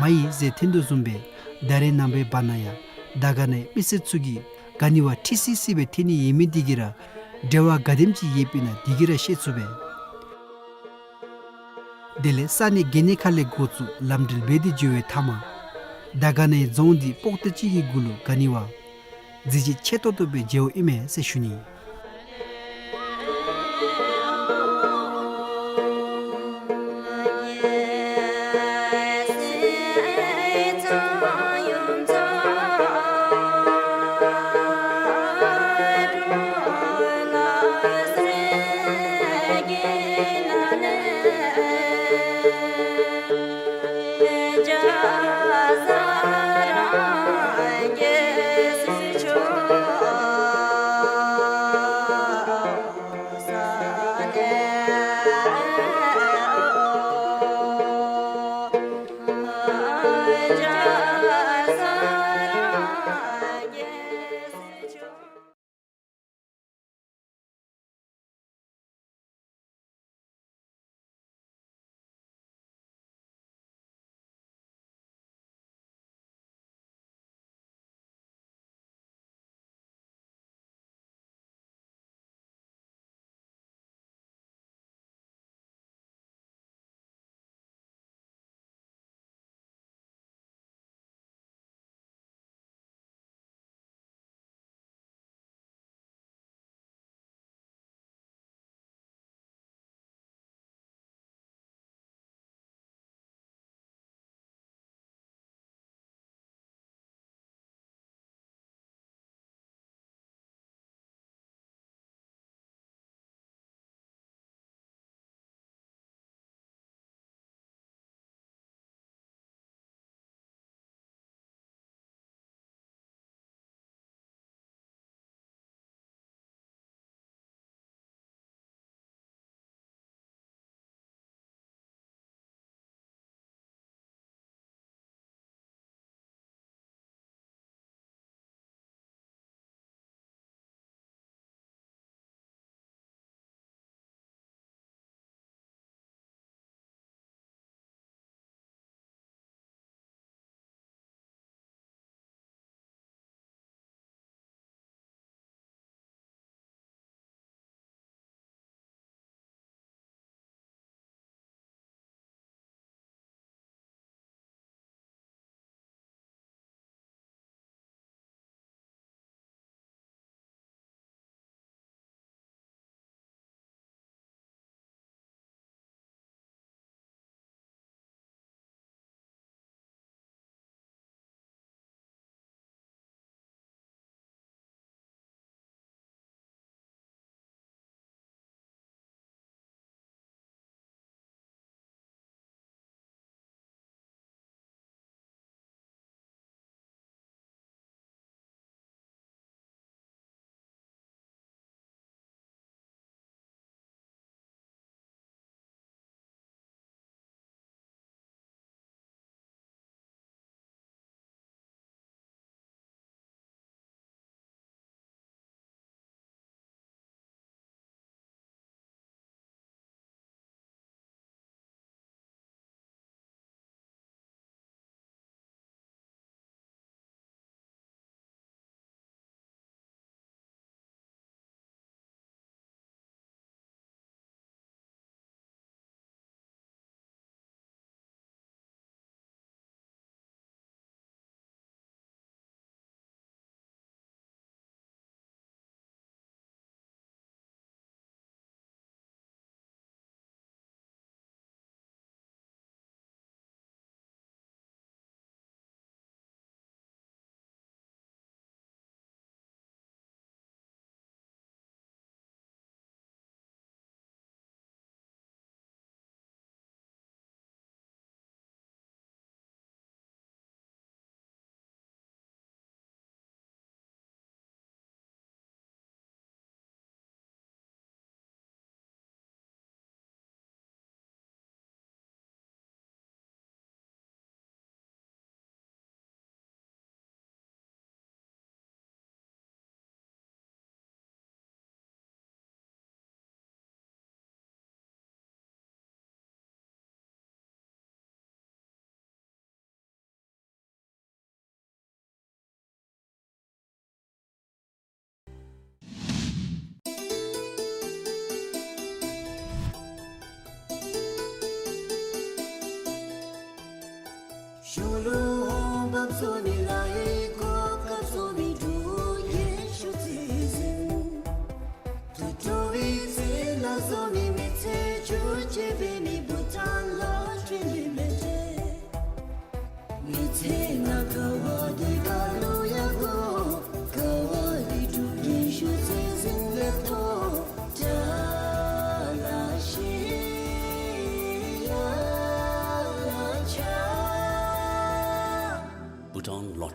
མ་ཡིག་ཟེར་ཐོན་དོ་བཟུམ་སྦེ་ད་རེས་ནངས་པའི་བར་ན་ཡང་དར་དཀར་ནང་མི་སེར་ཚུ་གི་ག་ནི་བ་འཁྲིལ་སི་སི་སྦེ་ཐོན་ནི་ཡོད་མི་དེ་གིས་ར་འབྲེལ་བ་ག་དེམ་ཅིག་ཡོདཔ་ཨིན་ན་དེ་གིས་ར་ཤེས་ཚུགས་པས། དེ་ལས་ས་གནས་དགེ་བསྙེན་ཁ་ལས་འགོ་བཙུགས་ལམ་འགྲུལ་འབད་དེ་འགྱོ་བའི་མཐའ་མ་དར་དཀར་ནང་རྫོང་འདི་པོག་ཏོ་ཅིག་གི་གུ་ལུ་ག་ནི་བ་གཟི་བརྗིད་ཆེ་ཏོག་ཏོ་སྦེ་མཇལཝ་ཨིན་མས་ཟེར་ཞུ་ནི།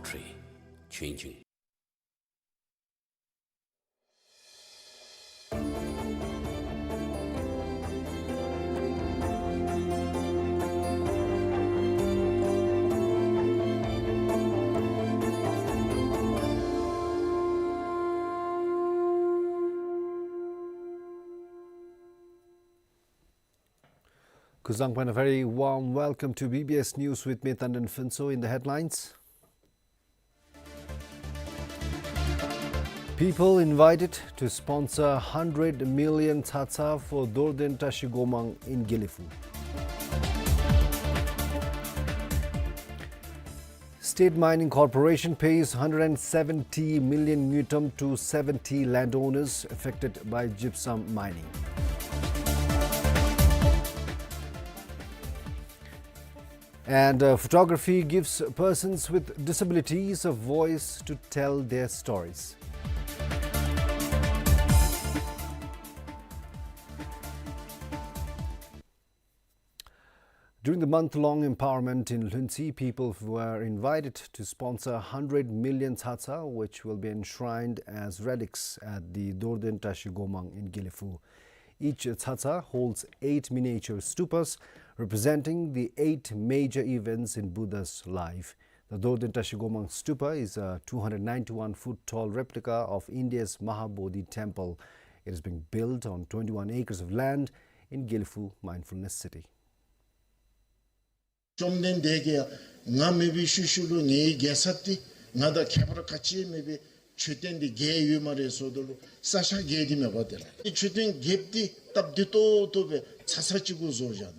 country changing. Kuzuzangpo and a very warm welcome to B B S News with me, Tandon Phuntsho. In the headlines, people invited to sponsor hundred million tsatsa for Dorden Tashi Gomang in Gelephu. State Mining Corporation pays hundred and seventy million ngultrum to seventy landowners affected by gypsum mining. And, uh, photography gives persons with disabilities a voice to tell their stories. During the month-long empowerment in Lhuentse, people were invited to sponsor hundred million tsatsa, which will be enshrined as relics at the Dorden Tashi Gomang in Gelephu. Each tsatsa holds eight miniature stupas, representing the eight major events in Buddha's life. The Dorden Tashi Gomang Stupa is a two hundred ninety-one foot tall replica of India's Mahabodhi temple. It is being built on twenty-one acres of land in Gelephu Mindfulness City. བཅོམ་ལྡན་འདས་ཀྱིས་ང་མེད་པའི་ཤུལ་ཤུལ་ལུ་ངེའི་རྒྱལ་ས་འདི་ང་དང་ཁྱད་པར་ག་ཅི་མེད་པའི་མཆོད་རྟེན་འདི་བརྒལ་ཡོད་སྨ་རེ་ཟེརཝ་ད་ལུ་ས་ཆ་བརྒལ་ཏེ་མེད་པ་དེ་ལགས། མཆོད་རྟེན་བརྒྱདཔ་འདི་སྟབས་བདེ་ཏོག་ཏོ་སྦེ་ཚ་ཚ་གཅིག་གུ་བཟོ་བཞག་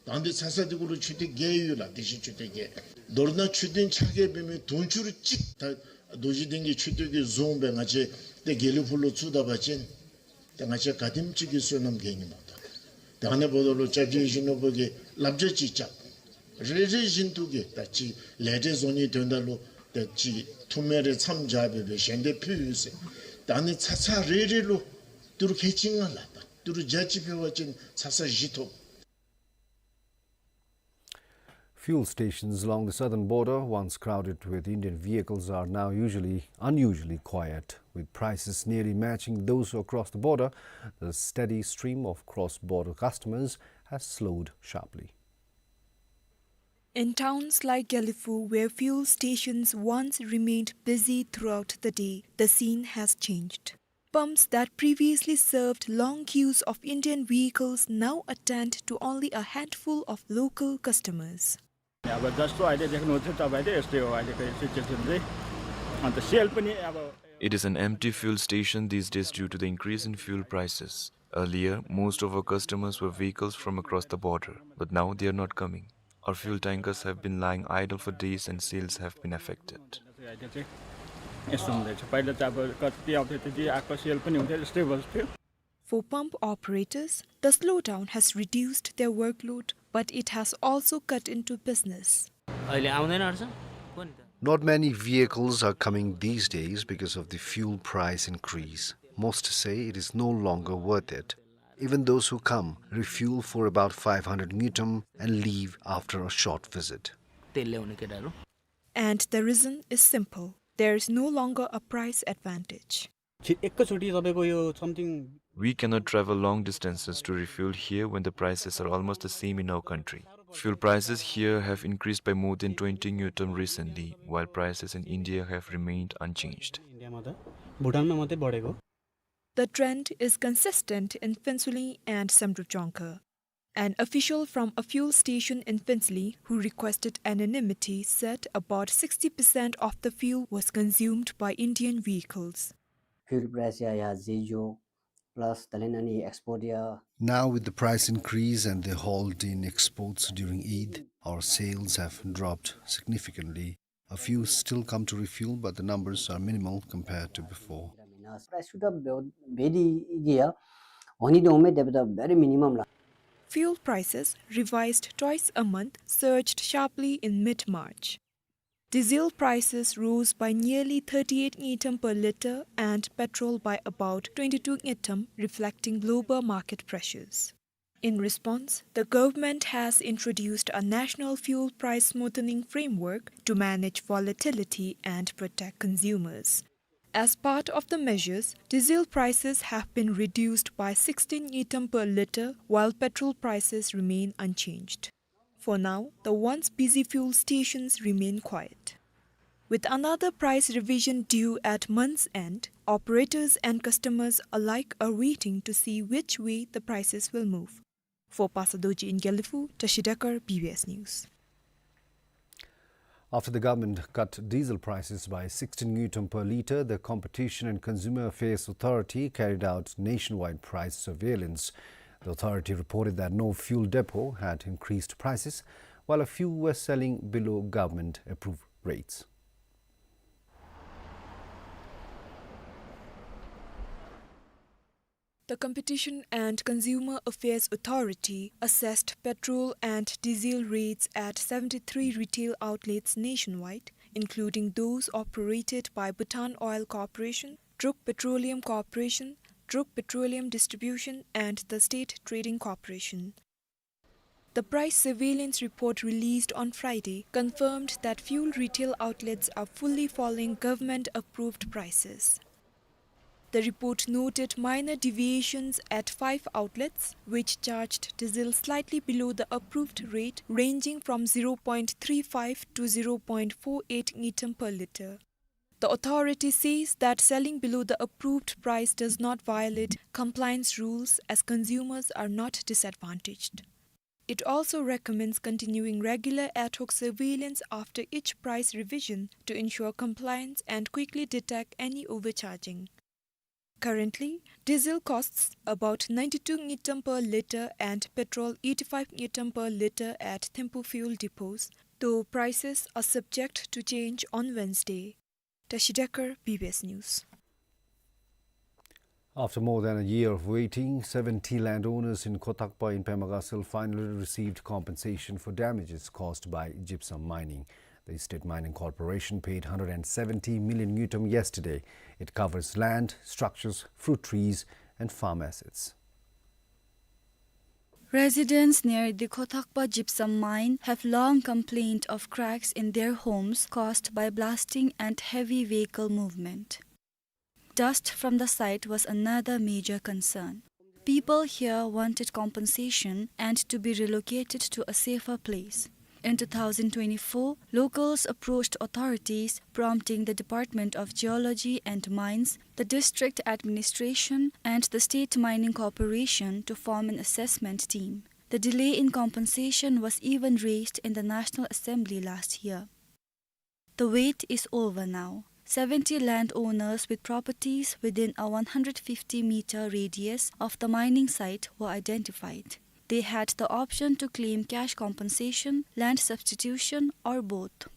ནུག། ད་འདི་ཚ་ཚ་འདི་གུ་ལུ་མཆོད་རྟེན་བརྒྱད་ཡོད་ལགས། དེ་བཞིན་མཆོད་རྟེན་བརྒྱད། མདོར་ན་མཆོད་རྟེན་ཆ་བརྒྱད་འབད་མི་དུང་ཕྱུར་གཅིག་ད་རྡོ་རྗེ་གདན་གྱི་མཆོད་རྟེན་གྱི་བཟུམ་སྦེ་ང་བཅས་ཏེ་དགེ་ལེགས་ཕུག་ལུ་བཙུགས་ད་པ་ཅིན་ཏེ་ང་བཅས་ག་དེམ་ཅིག་གི་བསོད་ནམས་བསགས་ནི་སྨོ་ད། ཏེ་ཨ་ནི་འབདཝ་ད་ལུ་སྐྱབས་རྗེ་ཡིད་བཞིན་ནོར་བུ་གིས་བསླབ་བྱ་ཅིག་རྐྱབ། རེ་རེ་བཞིན་དུ་གིས་ད་ཅིག་ལས་འབྲས་བཟོ་ནིའི་དོན་དག་ལུ་ད་ཅིག་ཐུགས་སྨོན་རེ་མཚམས་སྦྱར་སྦེ་སྦེ་ཞལ་འདེབས་ཕུལ་ཡི་ཟེར། ད་ཨ་ནི་ཚ་ཚ་རེ་རེ་ལུ་ཏི་རུ་ཁལ་གཅིག་ལྔ་ལགས། ད་ཏི་རུ་བརྒྱ་གཅིག་ཕུལ་བ་ཅིན་ཚ་ཚ་བཞི་ཐོབ། Fuel stations along the southern border, once crowded with Indian vehicles, are now usually unusually quiet. With prices nearly matching those across the border, the steady stream of cross-border customers has slowed sharply. In towns like Gelephu, where fuel stations once remained busy throughout the day, the scene has changed. Pumps that previously served long queues of Indian vehicles now attend to only a handful of local customers. अब जस्तो अहिले देख्नुहुन्छ तपाईँले, यस्तै हो अहिलेको सिचुएसन चाहिँ। अन्त सेल पनि अब It is an empty fuel station these days due to the increase in fuel prices. Earlier, most of our customers were vehicles from across the border, but now they are not coming. Our fuel tankers have been lying idle for days and sales have been affected. यसो हुँदैछ। पहिला चाहिँ अब कति आउँथ्यो, त्यति आएको सेल पनि हुन्थ्यो, यस्तै बस्थ्यो। For pump operators, the slowdown has reduced their workload, but it has also cut into business. अहिले आउँदैन रहेछ। कुन त? Not many vehicles are coming these days because of the fuel price increase. Most say it is no longer worth it. Even those who come refuel for about five hundred ngultrum and leave after a short visit. तेलले हुने केटाहरू। And the reason is simple. There is no longer a price advantage. छि-, एकैचोटि तपाईँको यो something We cannot travel long distances to refuel here when the prices are almost the same in our country. Fuel prices here have increased by more than twenty ngultrum recently, while prices in India have remained unchanged. इन्डियामा त, भुटानमा मात्रै बढेको। The trend is consistent in Phuentsholing and Samdrup Jongkhar. An official from a fuel station in Phuentsholing who requested anonymity said about sixty percent of the fuel was consumed by Indian vehicles. Fuel price या, या जे जो, plus तलेन अनि export या। Now with the price increase and the halt in exports during Eid, our sales have dropped significantly. A few still come to refuel, but the numbers are minimal compared to before. Price shoot up very, very minimum. Fuel prices revised twice a month surged sharply in mid-March. Diesel prices rose by nearly thirty-eight ngultrum per litre and petrol by about twenty-two ngultrum, reflecting global market pressures. In response, the government has introduced a national fuel price smoothing framework to manage volatility and protect consumers. As part of the measures, diesel prices have been reduced by sixteen ngultrum per litre, while petrol prices remain unchanged. For now, the once busy fuel stations remain quiet. With another price revision due at month's end, operators and customers alike are waiting to see which way the prices will move. For Pastor Dorji in Gelephu, Tashi Dekar, B B S News. After the government cut diesel prices by sixteen ngultrum per litre, the Competition and Consumer Affairs Authority carried out nationwide price surveillance. The authority reported that no fuel depot had increased prices, while a few were selling below government-approved rates. The Competition and Consumer Affairs Authority assessed petrol and diesel rates at seventy-three retail outlets nationwide, including those operated by Bhutan Oil Corporation, Druk Petroleum Corporation, Druk Petroleum Distribution, and the State Trading Corporation. The price surveillance report released on Friday confirmed that fuel retail outlets are fully following government-approved prices. The report noted minor deviations at five outlets, which charged diesel slightly below the approved rate, ranging from zero point three five to zero point four eight ngultrum per litre. The authority says that selling below the approved price does not violate compliance rules, as consumers are not disadvantaged. It also recommends continuing regular ad hoc surveillance after each price revision to ensure compliance and quickly detect any overcharging. Currently, diesel costs about ninety-two ngultrum per litre and petrol eighty-five ngultrum per litre at Thimphu fuel depots, though prices are subject to change on Wednesday. Tashi Dekar, B B S News. After more than a year of waiting, seventy landowners in Khotakpa in Pema Gatshel finally received compensation for damages caused by gypsum mining. The State Mining Corporation paid hundred and seventy million ngultrum yesterday. It covers land, structures, fruit trees, and farm assets. Residents near the Khotakpa gypsum mine have long complained of cracks in their homes caused by blasting and heavy vehicle movement. Dust from the site was another major concern. People here wanted compensation and to be relocated to a safer place. In two thousand twenty-four, locals approached authorities, prompting the Department of Geology and Mines, the district administration, and the State Mining Corporation to form an assessment team. The delay in compensation was even raised in the National Assembly last year. The wait is over now. Seventy landowners with properties within a one hundred fifty meter radius of the mining site were identified. They had the option to claim cash compensation, land substitution, or both.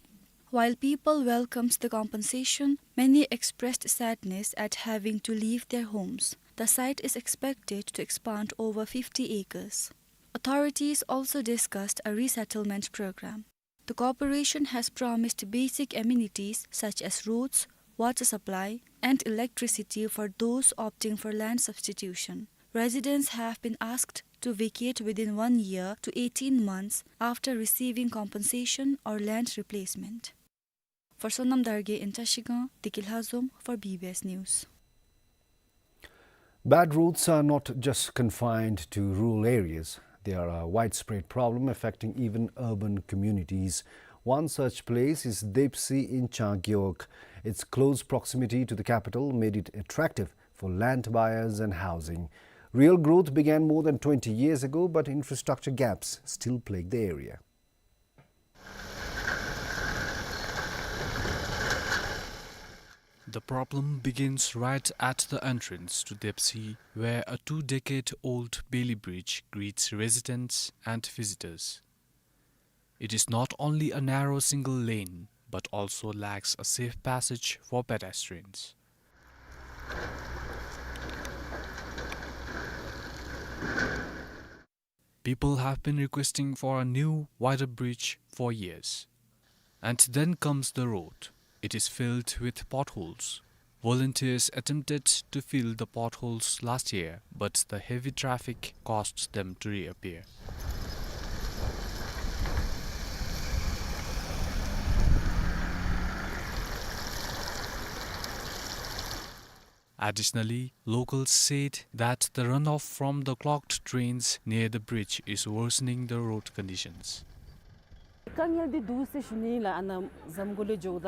While people welcomed the compensation, many expressed sadness at having to leave their homes. The site is expected to expand over fifty acres. Authorities also discussed a resettlement program. The corporation has promised basic amenities such as roads, water supply, and electricity for those opting for land substitution. Residents have been asked to vacate within one year to eighteen months after receiving compensation or land replacement. For Sonam Dargay in Trashigang, Diki Lhazom for B B S News. Bad roads are not just confined to rural areas. They are a widespread problem affecting even urban communities. One such place is Depsi in Changkeok. Its close proximity to the capital made it attractive for land buyers and housing. Real growth began more than twenty years ago, but infrastructure gaps still plague the area. The problem begins right at the entrance to Depsi, where a two-decade-old Bailey Bridge greets residents and visitors. It is not only a narrow single lane, but also lacks a safe passage for pedestrians. People have been requesting for a new, wider bridge for years. And then comes the road. It is filled with potholes. Volunteers attempted to fill the potholes last year, but the heavy traffic caused them to reappear. Additionally, locals said that the runoff from the clogged drains near the bridge is worsening the road conditions. དཀའ་ངལ་འདི་འདུག་ཟེར་ཞུ་ནི་ལགས། ཨ་ནཱ་ཟམ་གུ་ལས་འགྱོཝ་ད་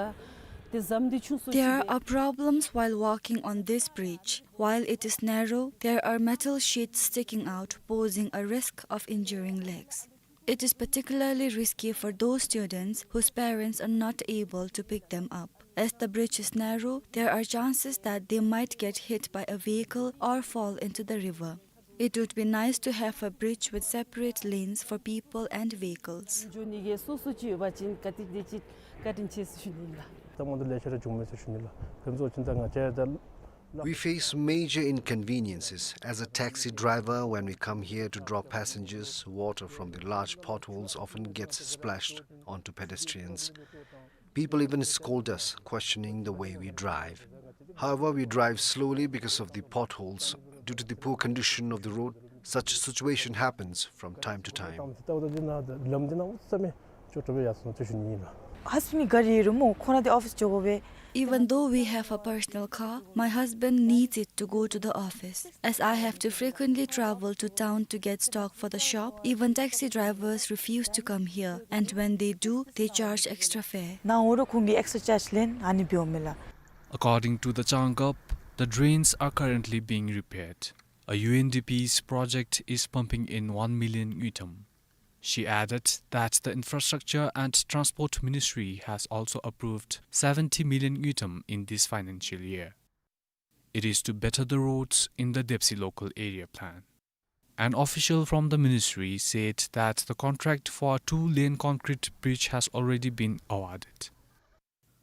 ཏེ་ཟམ་འདི་ཆུང་སུ་ཅིག་སྦེ། There are problems while walking on this bridge. While it is narrow, there are metal sheets sticking out, posing a risk of injuring legs. It is particularly risky for those students whose parents are not able to pick them up. As the bridge is narrow, there are chances that they might get hit by a vehicle or fall into the river. It would be nice to have a bridge with separate lanes for people and vehicles. འགྱོ་ནི་གི་སོ་སོ་ཅིག་ཡོད་པ་ཅིན་ག་ཏེ་དེ་ཅིག་བཀའ་དྲིན་ཆེ་ཟེར་ཞུ་ནི་ལགས། ད་མོ་ད་ལེ་ཤ་ར་བྱུང་མས་ཟེར་ཞུ་ནི་ལགས། ཕན་ཚུན་ཚོད་ད་ང་བཅས་ད། We face major inconveniences. As a taxi driver, when we come here to drop passengers, water from the large potholes often gets splashed onto pedestrians. People even scold us, questioning the way we drive. However, we drive slowly because of the potholes. Due to the poor condition of the road, such a situation happens from time to time. ད་ལམ་འདི་ནང་ལམ་འདི་ནང་ཨུ་ཙམ་མས། ཅོག་གྲོགས་སྦེ་ཡར་སོང་ཅིག་ཞུ་ནི་ཨིན་ལགས། ཧཱསི་མི་ག་རི་རུ་མོ་ཁོ་ར་འདི་ཨོ་ཕིསི་འགྱོ་དགོ་པས། Even though we have a personal car, my husband needs it to go to the office. As I have to frequently travel to town to get stock for the shop, even taxi drivers refuse to come here, and when they do, they charge extra fare. ནཱ་འོ་རུ་ཁོང་གིས་ཨེགསི་ཊ་ཅཱརཇ་ལེན་ཨ་ནི་འབདཝ་མས་ལགས། According to the Changab, the drains are currently being repaired. A U N D P's project is pumping in one million ngultrum. She added that the Infrastructure and Transport Ministry has also approved seventy million ngultrum in this financial year. It is to better the roads in the Depsi local area plan. An official from the ministry said that the contract for a two-lane concrete bridge has already been awarded.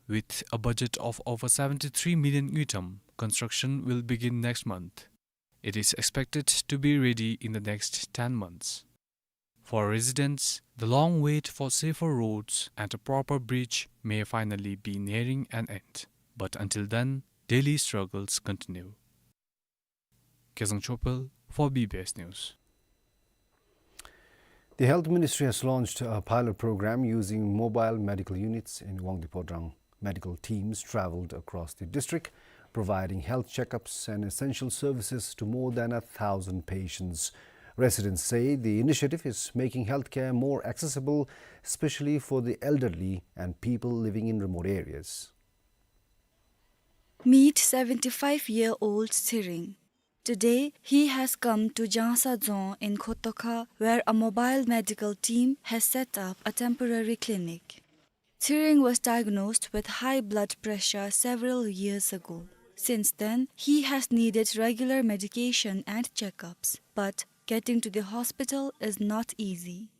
With a budget of over seventy-three million ngultrum, construction will begin next month. It is expected to be ready in the next ten months. For residents, the long wait for safer roads and a proper bridge may finally be nearing an end. But until then, daily struggles continue. Kezang Chopel for B B S News. The Health Ministry has launched a pilot program using mobile medical units in Wangdue Phodrang. Medical teams traveled across the district, providing health checkups and essential services to more than a thousand patients. Residents say the initiative is making healthcare more accessible, especially for the elderly and people living in remote areas. Meet seventy-five-year-old Tsiring. Today, he has come to Jangsa Dzong in Khotokha, where a mobile medical team has set up a temporary clinic. Tsiring was diagnosed with high blood pressure several years ago. Since then, he has needed regular medication and checkups, but getting to the hospital is not easy.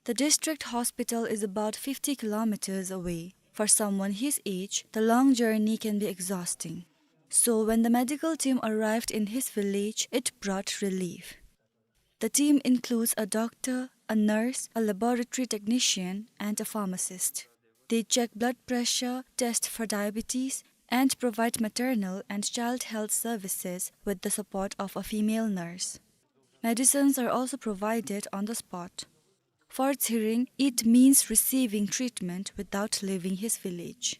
The district hospital is about fifty kilometers away. For someone his age, the long journey can be exhausting. So when the medical team arrived in his village, it brought relief. The team includes a doctor, a nurse, a laboratory technician, and a pharmacist. They check blood pressure, test for diabetes, and provide maternal and child health services with the support of a female nurse. Medicines are also provided on the spot. For Tsiring, it means receiving treatment without leaving his village.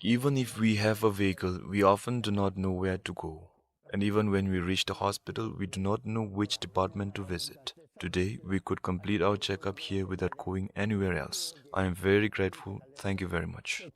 Even if we have a vehicle, we often do not know where to go. And even when we reach the hospital, we do not know which department to visit. Today, we could complete our checkup here without going anywhere else. I am very grateful. Thank you very much.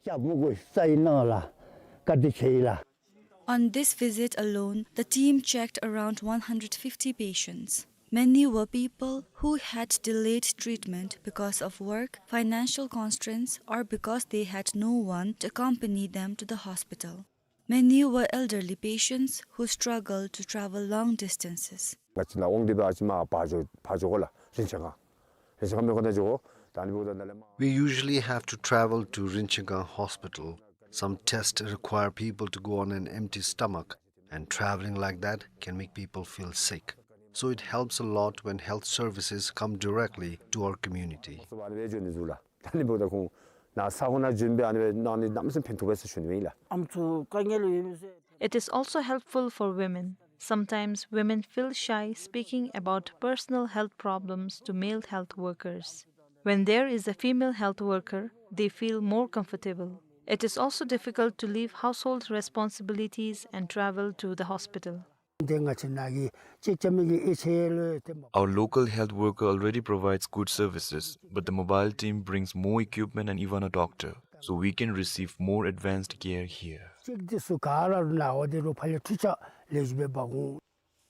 On this visit alone, the team checked around one hundred fifty patients. Many were people who had delayed treatment because of work, financial constraints, or because they had no one to accompany them to the hospital. Many were elderly patients who struggled to travel long distances. ང་བཅས་ནཱ་ཝང་ཌི་སྦེ་ཨ་ཙི་མར་ཕར་འགྱོ་ཕར་འགྱོ་དགོ་ལགས། རིན་ཆེན་སྒང་རིན་ཆེན་སྒང་སྨན་ཁང་ནང་འགྱོ་དགོ། ད་ཨ་ནི་འབདཝ་ད་ནཱ་ལས་མར། We usually have to travel to Rinchengkang Hospital. Some tests require people to go on an empty stomach, and traveling like that can make people feel sick. So it helps a lot when health services come directly to our community. ཨ་ནི་སྦེ་འགྱོ་ནི་ཟེར་ལགས། ད་ཨ་ནི་འབདཝ་ད་ཁོང་ ནཱ་ས་གོ་ནང་བྱོན་སྦེ་ཨ་ནི་སྦེ་གནང་ནི་གནམ་མེད་ས་མེད་ཕན་ཐོགས་པས་ཟེར་ཞུ་ནི་ཨིན་ལགས། ཨམ་སྲུ་དཀའ་ངལ་ཡོད་མི་ཚུ། It is also helpful for women. Sometimes women feel shy speaking about personal health problems to male health workers. When there is a female health worker, they feel more comfortable. It is also difficult to leave household responsibilities and travel to the hospital. ཏེ་ང་བཅས་ནཱ་གི་ཅིག་ཅ་མི་གི་ཨེ་ཆེ་ལོ་ཏེ་མ། Our local health worker already provides good services, but the mobile team brings more equipment and even a doctor, so we can receive more advanced care here. ཅིག་ཏེ་ཚུ་ག་ར་ནཱ་འོ་དེ་རུ་ཕར་ལས་འཕྲུལ་ཆས་ལེགས་ཤོམ་སྦེ་འབག་འོང་།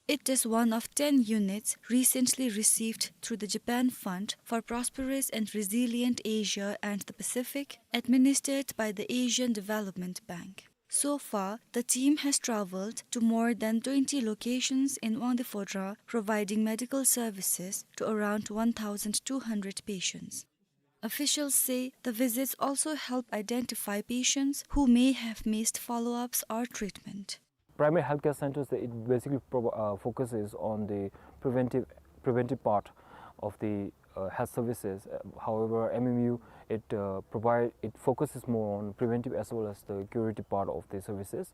It is one of ten units recently received through the Japan Fund for Prosperous and Resilient Asia and the Pacific, administered by the Asian Development Bank. So far, the team has traveled to more than twenty locations in Luang Phu Train, providing medical services to around one thousand two hundred patients. Officials say the visits also help identify patients who may have missed follow-ups or treatment. Primary healthcare centers, it basically provi-, uh, focuses on the preventive, preventive part of the, uh, health services. Uh, however, M M U, it, uh, provide, it focuses more on preventive as well as the curative part of the services.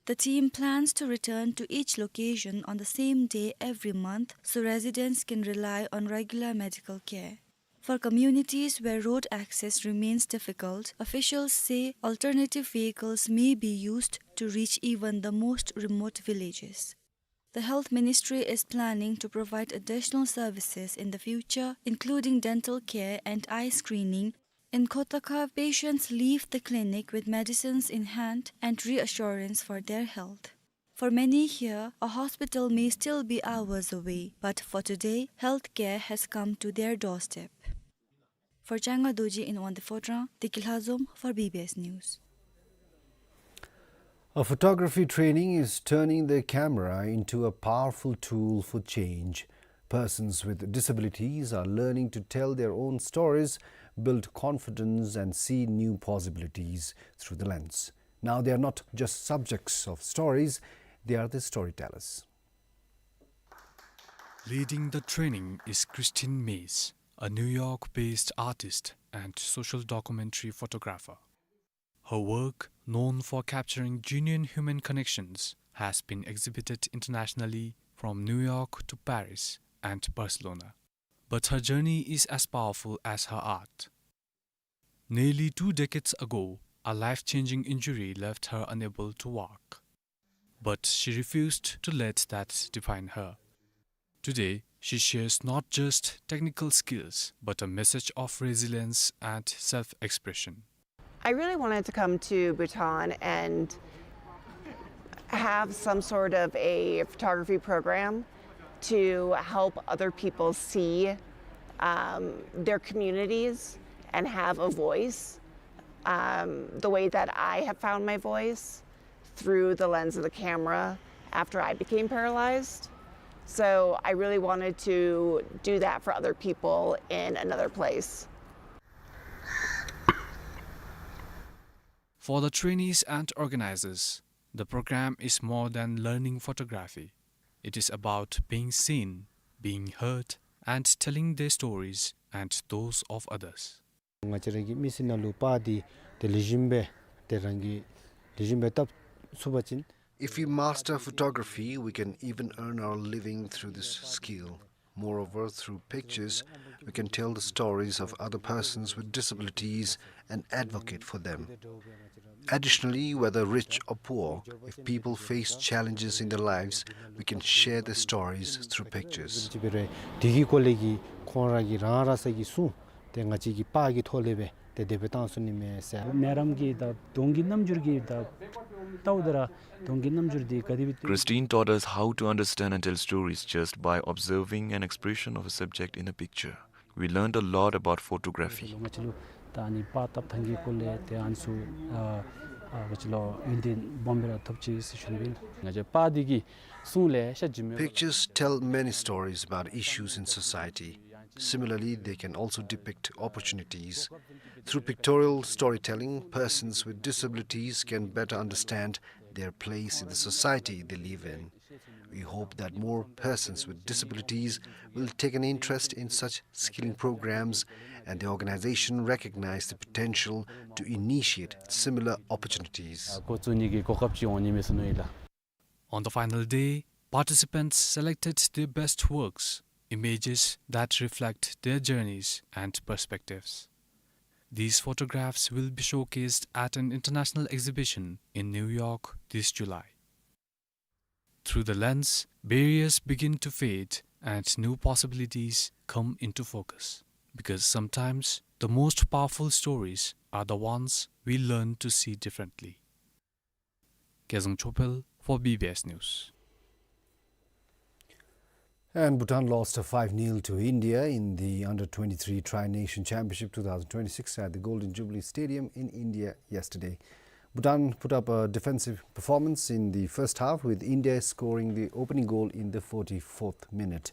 The team plans to return to each location on the same day every month, so residents can rely on regular medical care. For communities where road access remains difficult, officials say alternative vehicles may be used to reach even the most remote villages. The Health Ministry is planning to provide additional services in the future, including dental care and eye screening. In Khotaka, patients leave the clinic with medicines in hand and reassurance for their health. For many here, a hospital may still be hours away, but for today, healthcare has come to their doorstep. For Changa Dorji in Luang Phu Train, Deki Lhazom for B B S News. A photography training is turning the camera into a powerful tool for change. Persons with disabilities are learning to tell their own stories, build confidence, and see new possibilities through the lens. Now they are not just subjects of stories, they are the storytellers. Leading the training is Christine Mays, a New York-based artist and social documentary photographer. Her work, known for capturing genuine human connections, has been exhibited internationally from New York to Paris and Barcelona. But her journey is as powerful as her art. Nearly two decades ago, a life-changing injury left her unable to walk. But she refused to let that define her. Today, she shares not just technical skills, but a message of resilience and self-expression. I really wanted to come to Bhutan and have some sort of a photography program to help other people see, um, their communities and have a voice, um, the way that I have found my voice through the lens of the camera after I became paralyzed. So I really wanted to do that for other people in another place. For the trainees and organizers, the program is more than learning photography. It is about being seen, being heard, and telling their stories and those of others. ང་བཅས་ར་གི་མི་ཚེ་ནང་ལུ་པར་འདི་ཏེ་ལེགས་ཤོམ་སྦེ་ཏེ་རང་གིས་ལེགས་ཤོམ་སྦེ་བཏབ་ཚུགས་པ་ཅིན། If we master photography, we can even earn our living through this skill. Moreover, through pictures, we can tell the stories of other persons with disabilities and advocate for them. Additionally, whether rich or poor, if people face challenges in their lives, we can share their stories through pictures. ཅིག་འབད་རུང་དེ་གི་སྐོར་ལས་ཀྱི་ཁོང་ར་གི་རང་ར་ས་གི་གསུང་ཏེ་ང་བཅས་ཀྱི་པར་གྱི་ཐོག་ལས་སྦེ་ཏེ་དེ་སྦེ་བཏང་ཚུགས་ནི་མས་ཟེར། གནས་རམས་ཀྱི་ད་གདོང་གི་རྣམ་འགྱུར་གྱི་ད་ལྟཝ་ད་ར་གདོང་གི་རྣམ་འགྱུར་འདི་ག་དེ་སྦེ། Christine taught us how to understand and tell stories just by observing an expression of a subject in a picture. We learned a lot about photography. ང་བཅས་ལུ་ད་ཨ་ནི་པར་བཏབ་ཐངས་ཀྱི་སྐོར་ལས་ཏེ་ཨ་ནི་ཚུ་ཨ་ཨ་ང་བཅས་ལུ་ཡོན་ཏན་སྦོམ་སྦེ་ར་ཐོབ་ཅི་ཟེར་ཞུ་ནི་ཨིན། ང་བཅས་པར་འདི་གིས་གསུང་ལེ་ཤ་བྱིན་མི། Pictures tell many stories about issues in society. Similarly, they can also depict opportunities. Through pictorial storytelling, persons with disabilities can better understand their place in the society they live in. We hope that more persons with disabilities will take an interest in such skilling programs, and the organization recognize the potential to initiate similar opportunities. ཨ་འགོ་བཙུགས་ནི་གི་གོ་སྐབས་ཅིག་འོང་ནི་མས་ཟེར་མནོ་ཡི་ལགས། On the final day, participants selected their best works, images that reflect their journeys and perspectives. These photographs will be showcased at an international exhibition in New York this July. Through the lens, barriers begin to fade and new possibilities come into focus. Because sometimes the most powerful stories are the ones we learn to see differently. Kezang Chopel for B B S News. And Bhutan lost five nil to India in the Under twenty-three Tri-Nation Championship two thousand twenty-six at the Golden Jubilee Stadium in India yesterday. Bhutan put up a defensive performance in the first half, with India scoring the opening goal in the forty-fourth minute.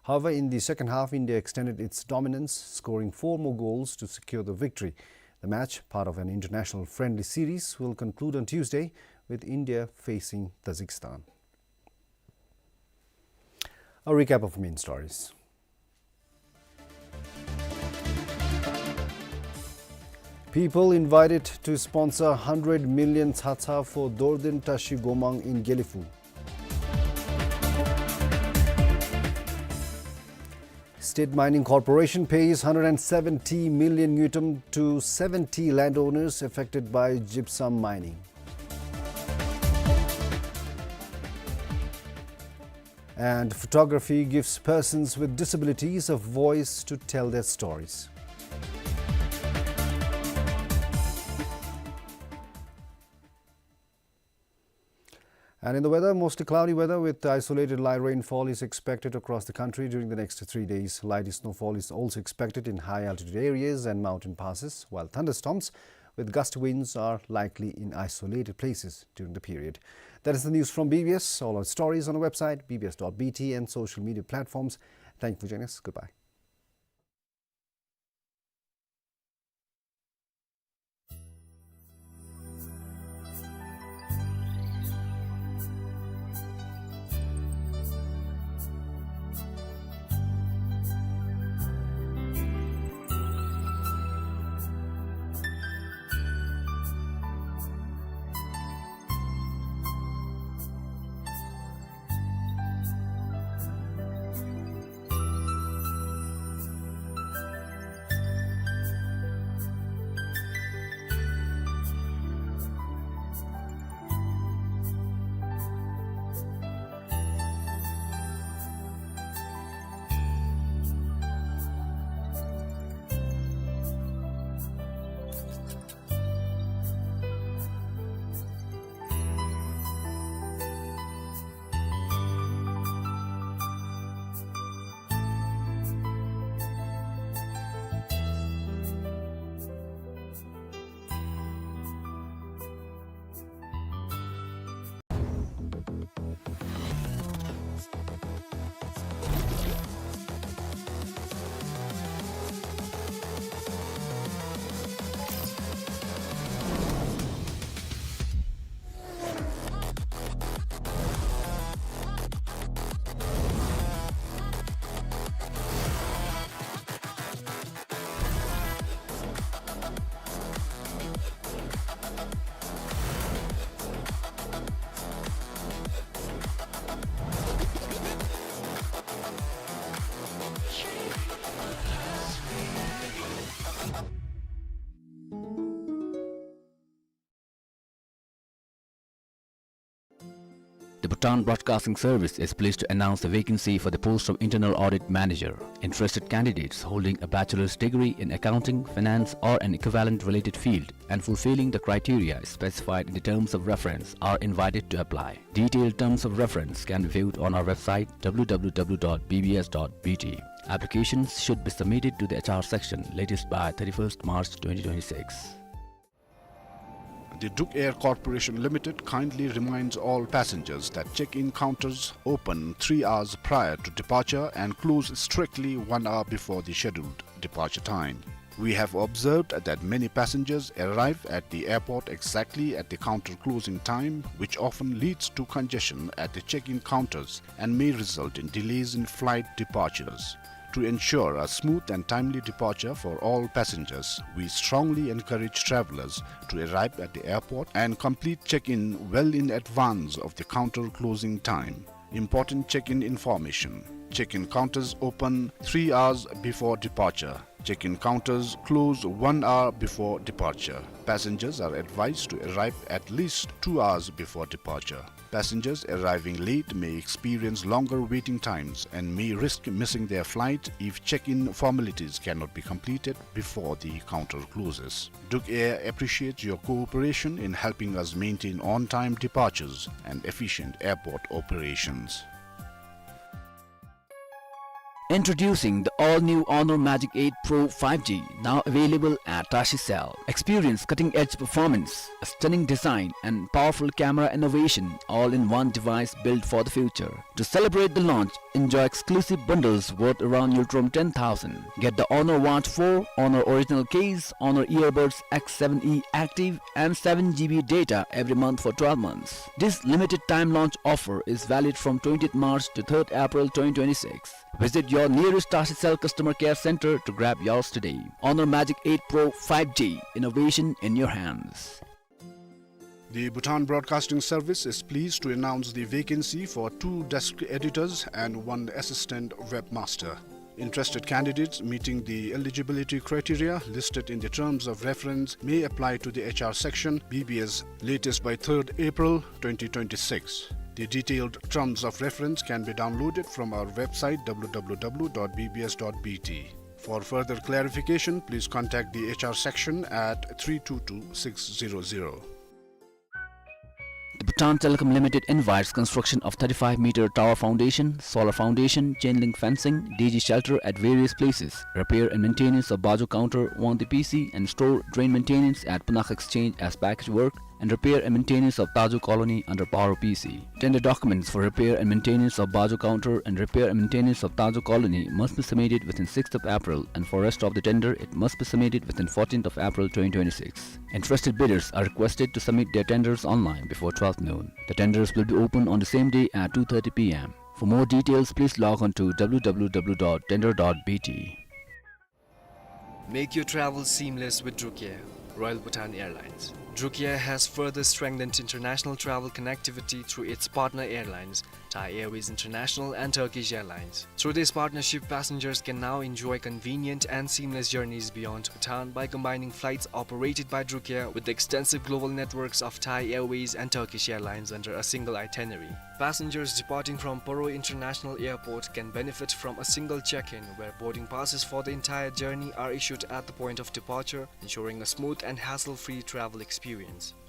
However, in the second half, India extended its dominance, scoring four more goals to secure the victory. The match, part of an international friendly series, will conclude on Tuesday, with India facing Tajikistan. A recap of main stories. People invited to sponsor hundred million tsatsa for Dorden Tashi Gomang in Gelephu. State Mining Corporation pays hundred and seventy million ngultrum to seventy landowners affected by gypsum mining. And photography gives persons with disabilities a voice to tell their stories. And in the weather, mostly cloudy weather with isolated light rainfall is expected across the country during the next three days. Light snowfall is also expected in high altitude areas and mountain passes, while thunderstorms with gusty winds are likely in isolated places during the period. That is the news from B B S. All our stories on our website, B B S dot B T, and social media platforms. Thank you for joining us. Goodbye. The Bhutan Broadcasting Service is pleased to announce the vacancy for the post of Internal Audit Manager. Interested candidates holding a bachelor's degree in accounting, finance, or an equivalent related field and fulfilling the criteria specified in the terms of reference are invited to apply. Detailed terms of reference can be viewed on our website, W W W dot B B S dot B T. Applications should be submitted to the H R section latest by thirty-first March twenty twenty-six. The Druk Air Corporation Limited kindly reminds all passengers that check-in counters open three hours prior to departure and close strictly one hour before the scheduled departure time. We have observed that many passengers arrive at the airport exactly at the counter closing time, which often leads to congestion at the check-in counters and may result in delays in flight departures. To ensure a smooth and timely departure for all passengers, we strongly encourage travelers to arrive at the airport and complete check-in well in advance of the counter closing time. Important check-in information. Check-in counters open three hours before departure. Check-in counters close one hour before departure. Passengers are advised to arrive at least two hours before departure. Passengers arriving late may experience longer waiting times and may risk missing their flight if check-in formalities cannot be completed before the counter closes. Druk Air appreciates your cooperation in helping us maintain on-time departures and efficient airport operations. Introducing the all-new Honor Magic eight Pro five G, now available at Tashi Cell. Experience cutting-edge performance, a stunning design, and powerful camera innovation, all in one device built for the future. To celebrate the launch, enjoy exclusive bundles worth around Ngultrum ten thousand. Get the Honor Watch four, Honor Original Case, Honor Earbuds X seven E Active, and seven G B data every month for twelve months. This limited time launch offer is valid from twentieth March to third April twenty twenty-six. Visit your nearest Tashi Cell customer care center to grab yours today. Honor Magic eight Pro five G, innovation in your hands. The Bhutan Broadcasting Service is pleased to announce the vacancy for two desk editors and one assistant webmaster. Interested candidates meeting the eligibility criteria listed in the terms of reference may apply to the H R section, B B S, latest by third April twenty twenty-six. The detailed terms of reference can be downloaded from our website, W W W dot B B S dot B T. For further clarification, please contact the H R section at three two two six zero zero. The Bhutan Telecom Limited invites construction of thirty-five meter tower foundation, solar foundation, chain link fencing, D G shelter at various places, repair and maintenance of Bajo counter, Wangdi P C, and store drain maintenance at Punak Exchange as package work, and repair and maintenance of Tajo Colony under Paro P C. Tender documents for repair and maintenance of Bajo counter and repair and maintenance of Tajo Colony must be submitted within sixth of April, and for rest of the tender, it must be submitted within fourteenth of April twenty twenty-six. Interested bidders are requested to submit their tenders online before twelfth noon. The tenders will be open on the same day at two thirty P M. For more details, please log on to W W W dot tender dot B T. Make your travel seamless with Druk Air, Royal Bhutan Airlines. Druk Air has further strengthened international travel connectivity through its partner airlines, Thai Airways International and Turkish Airlines. Through this partnership, passengers can now enjoy convenient and seamless journeys beyond Bhutan by combining flights operated by Druk Air with the extensive global networks of Thai Airways and Turkish Airlines under a single itinerary. Passengers departing from Paro International Airport can benefit from a single check-in, where boarding passes for the entire journey are issued at the point of departure, ensuring a smooth and hassle-free travel experience.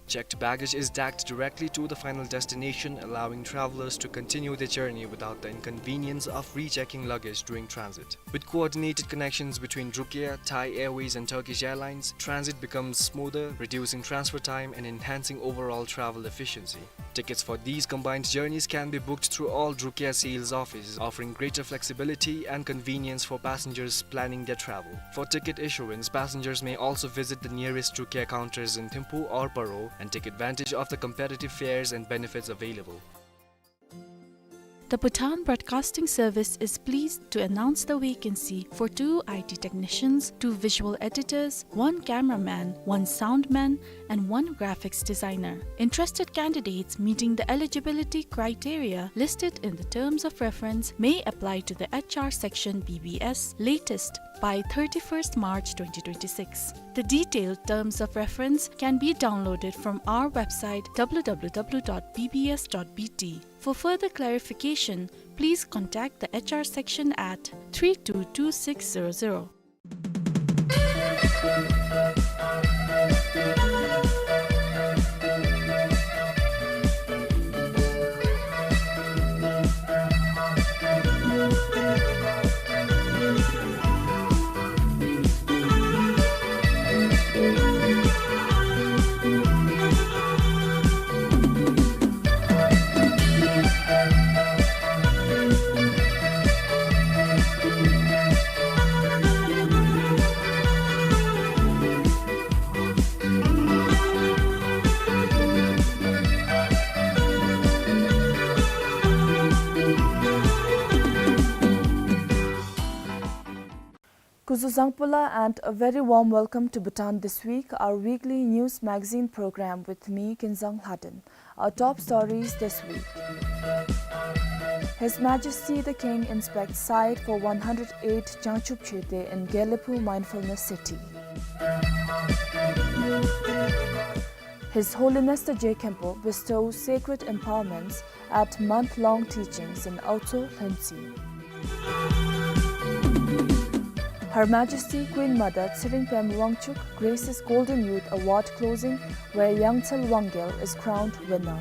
Checked baggage is tagged directly to the final destination, allowing travelers to continue their journey without the inconvenience of rechecking luggage during transit. With coordinated connections between Druk Air, Thai Airways and Turkish Airlines, transit becomes smoother, reducing transfer time and enhancing overall travel efficiency. Tickets for these combined journeys can be booked through all Druk Air sales offices, offering greater flexibility and convenience for passengers planning their travel. For ticket issuance, passengers may also visit the nearest Druk Air counters in Thimphu or Paro and take advantage of the competitive fares and benefits available. The Bhutan Broadcasting Service is pleased to announce the vacancy for two I T technicians, two visual editors, one cameraman, one soundman, and one graphics designer. Interested candidates meeting the eligibility criteria listed in the terms of reference may apply to the H R section, B B S, latest by thirty-first March twenty twenty-six. The detailed terms of reference can be downloaded from our website, W W W dot B B S dot B T. For further clarification, please contact the H R section at three two two six zero zero. Kuzuzangpula and a very warm welcome to Bhutan This Week, our weekly news magazine program with me, Kinzang Lhaden. Our top stories this week. His Majesty the King inspects site for one hundred eight Jangchub Choetwe in Gelephu Mindfulness City. His Holiness the Je Khenpo bestows sacred empowerments at month-long teachings in Aotso, Lhuentse. Her Majesty Queen Mother Tshering Pema Wangchuck graces Golden Youth Award closing, where Yangtsel Wangyel is crowned winner.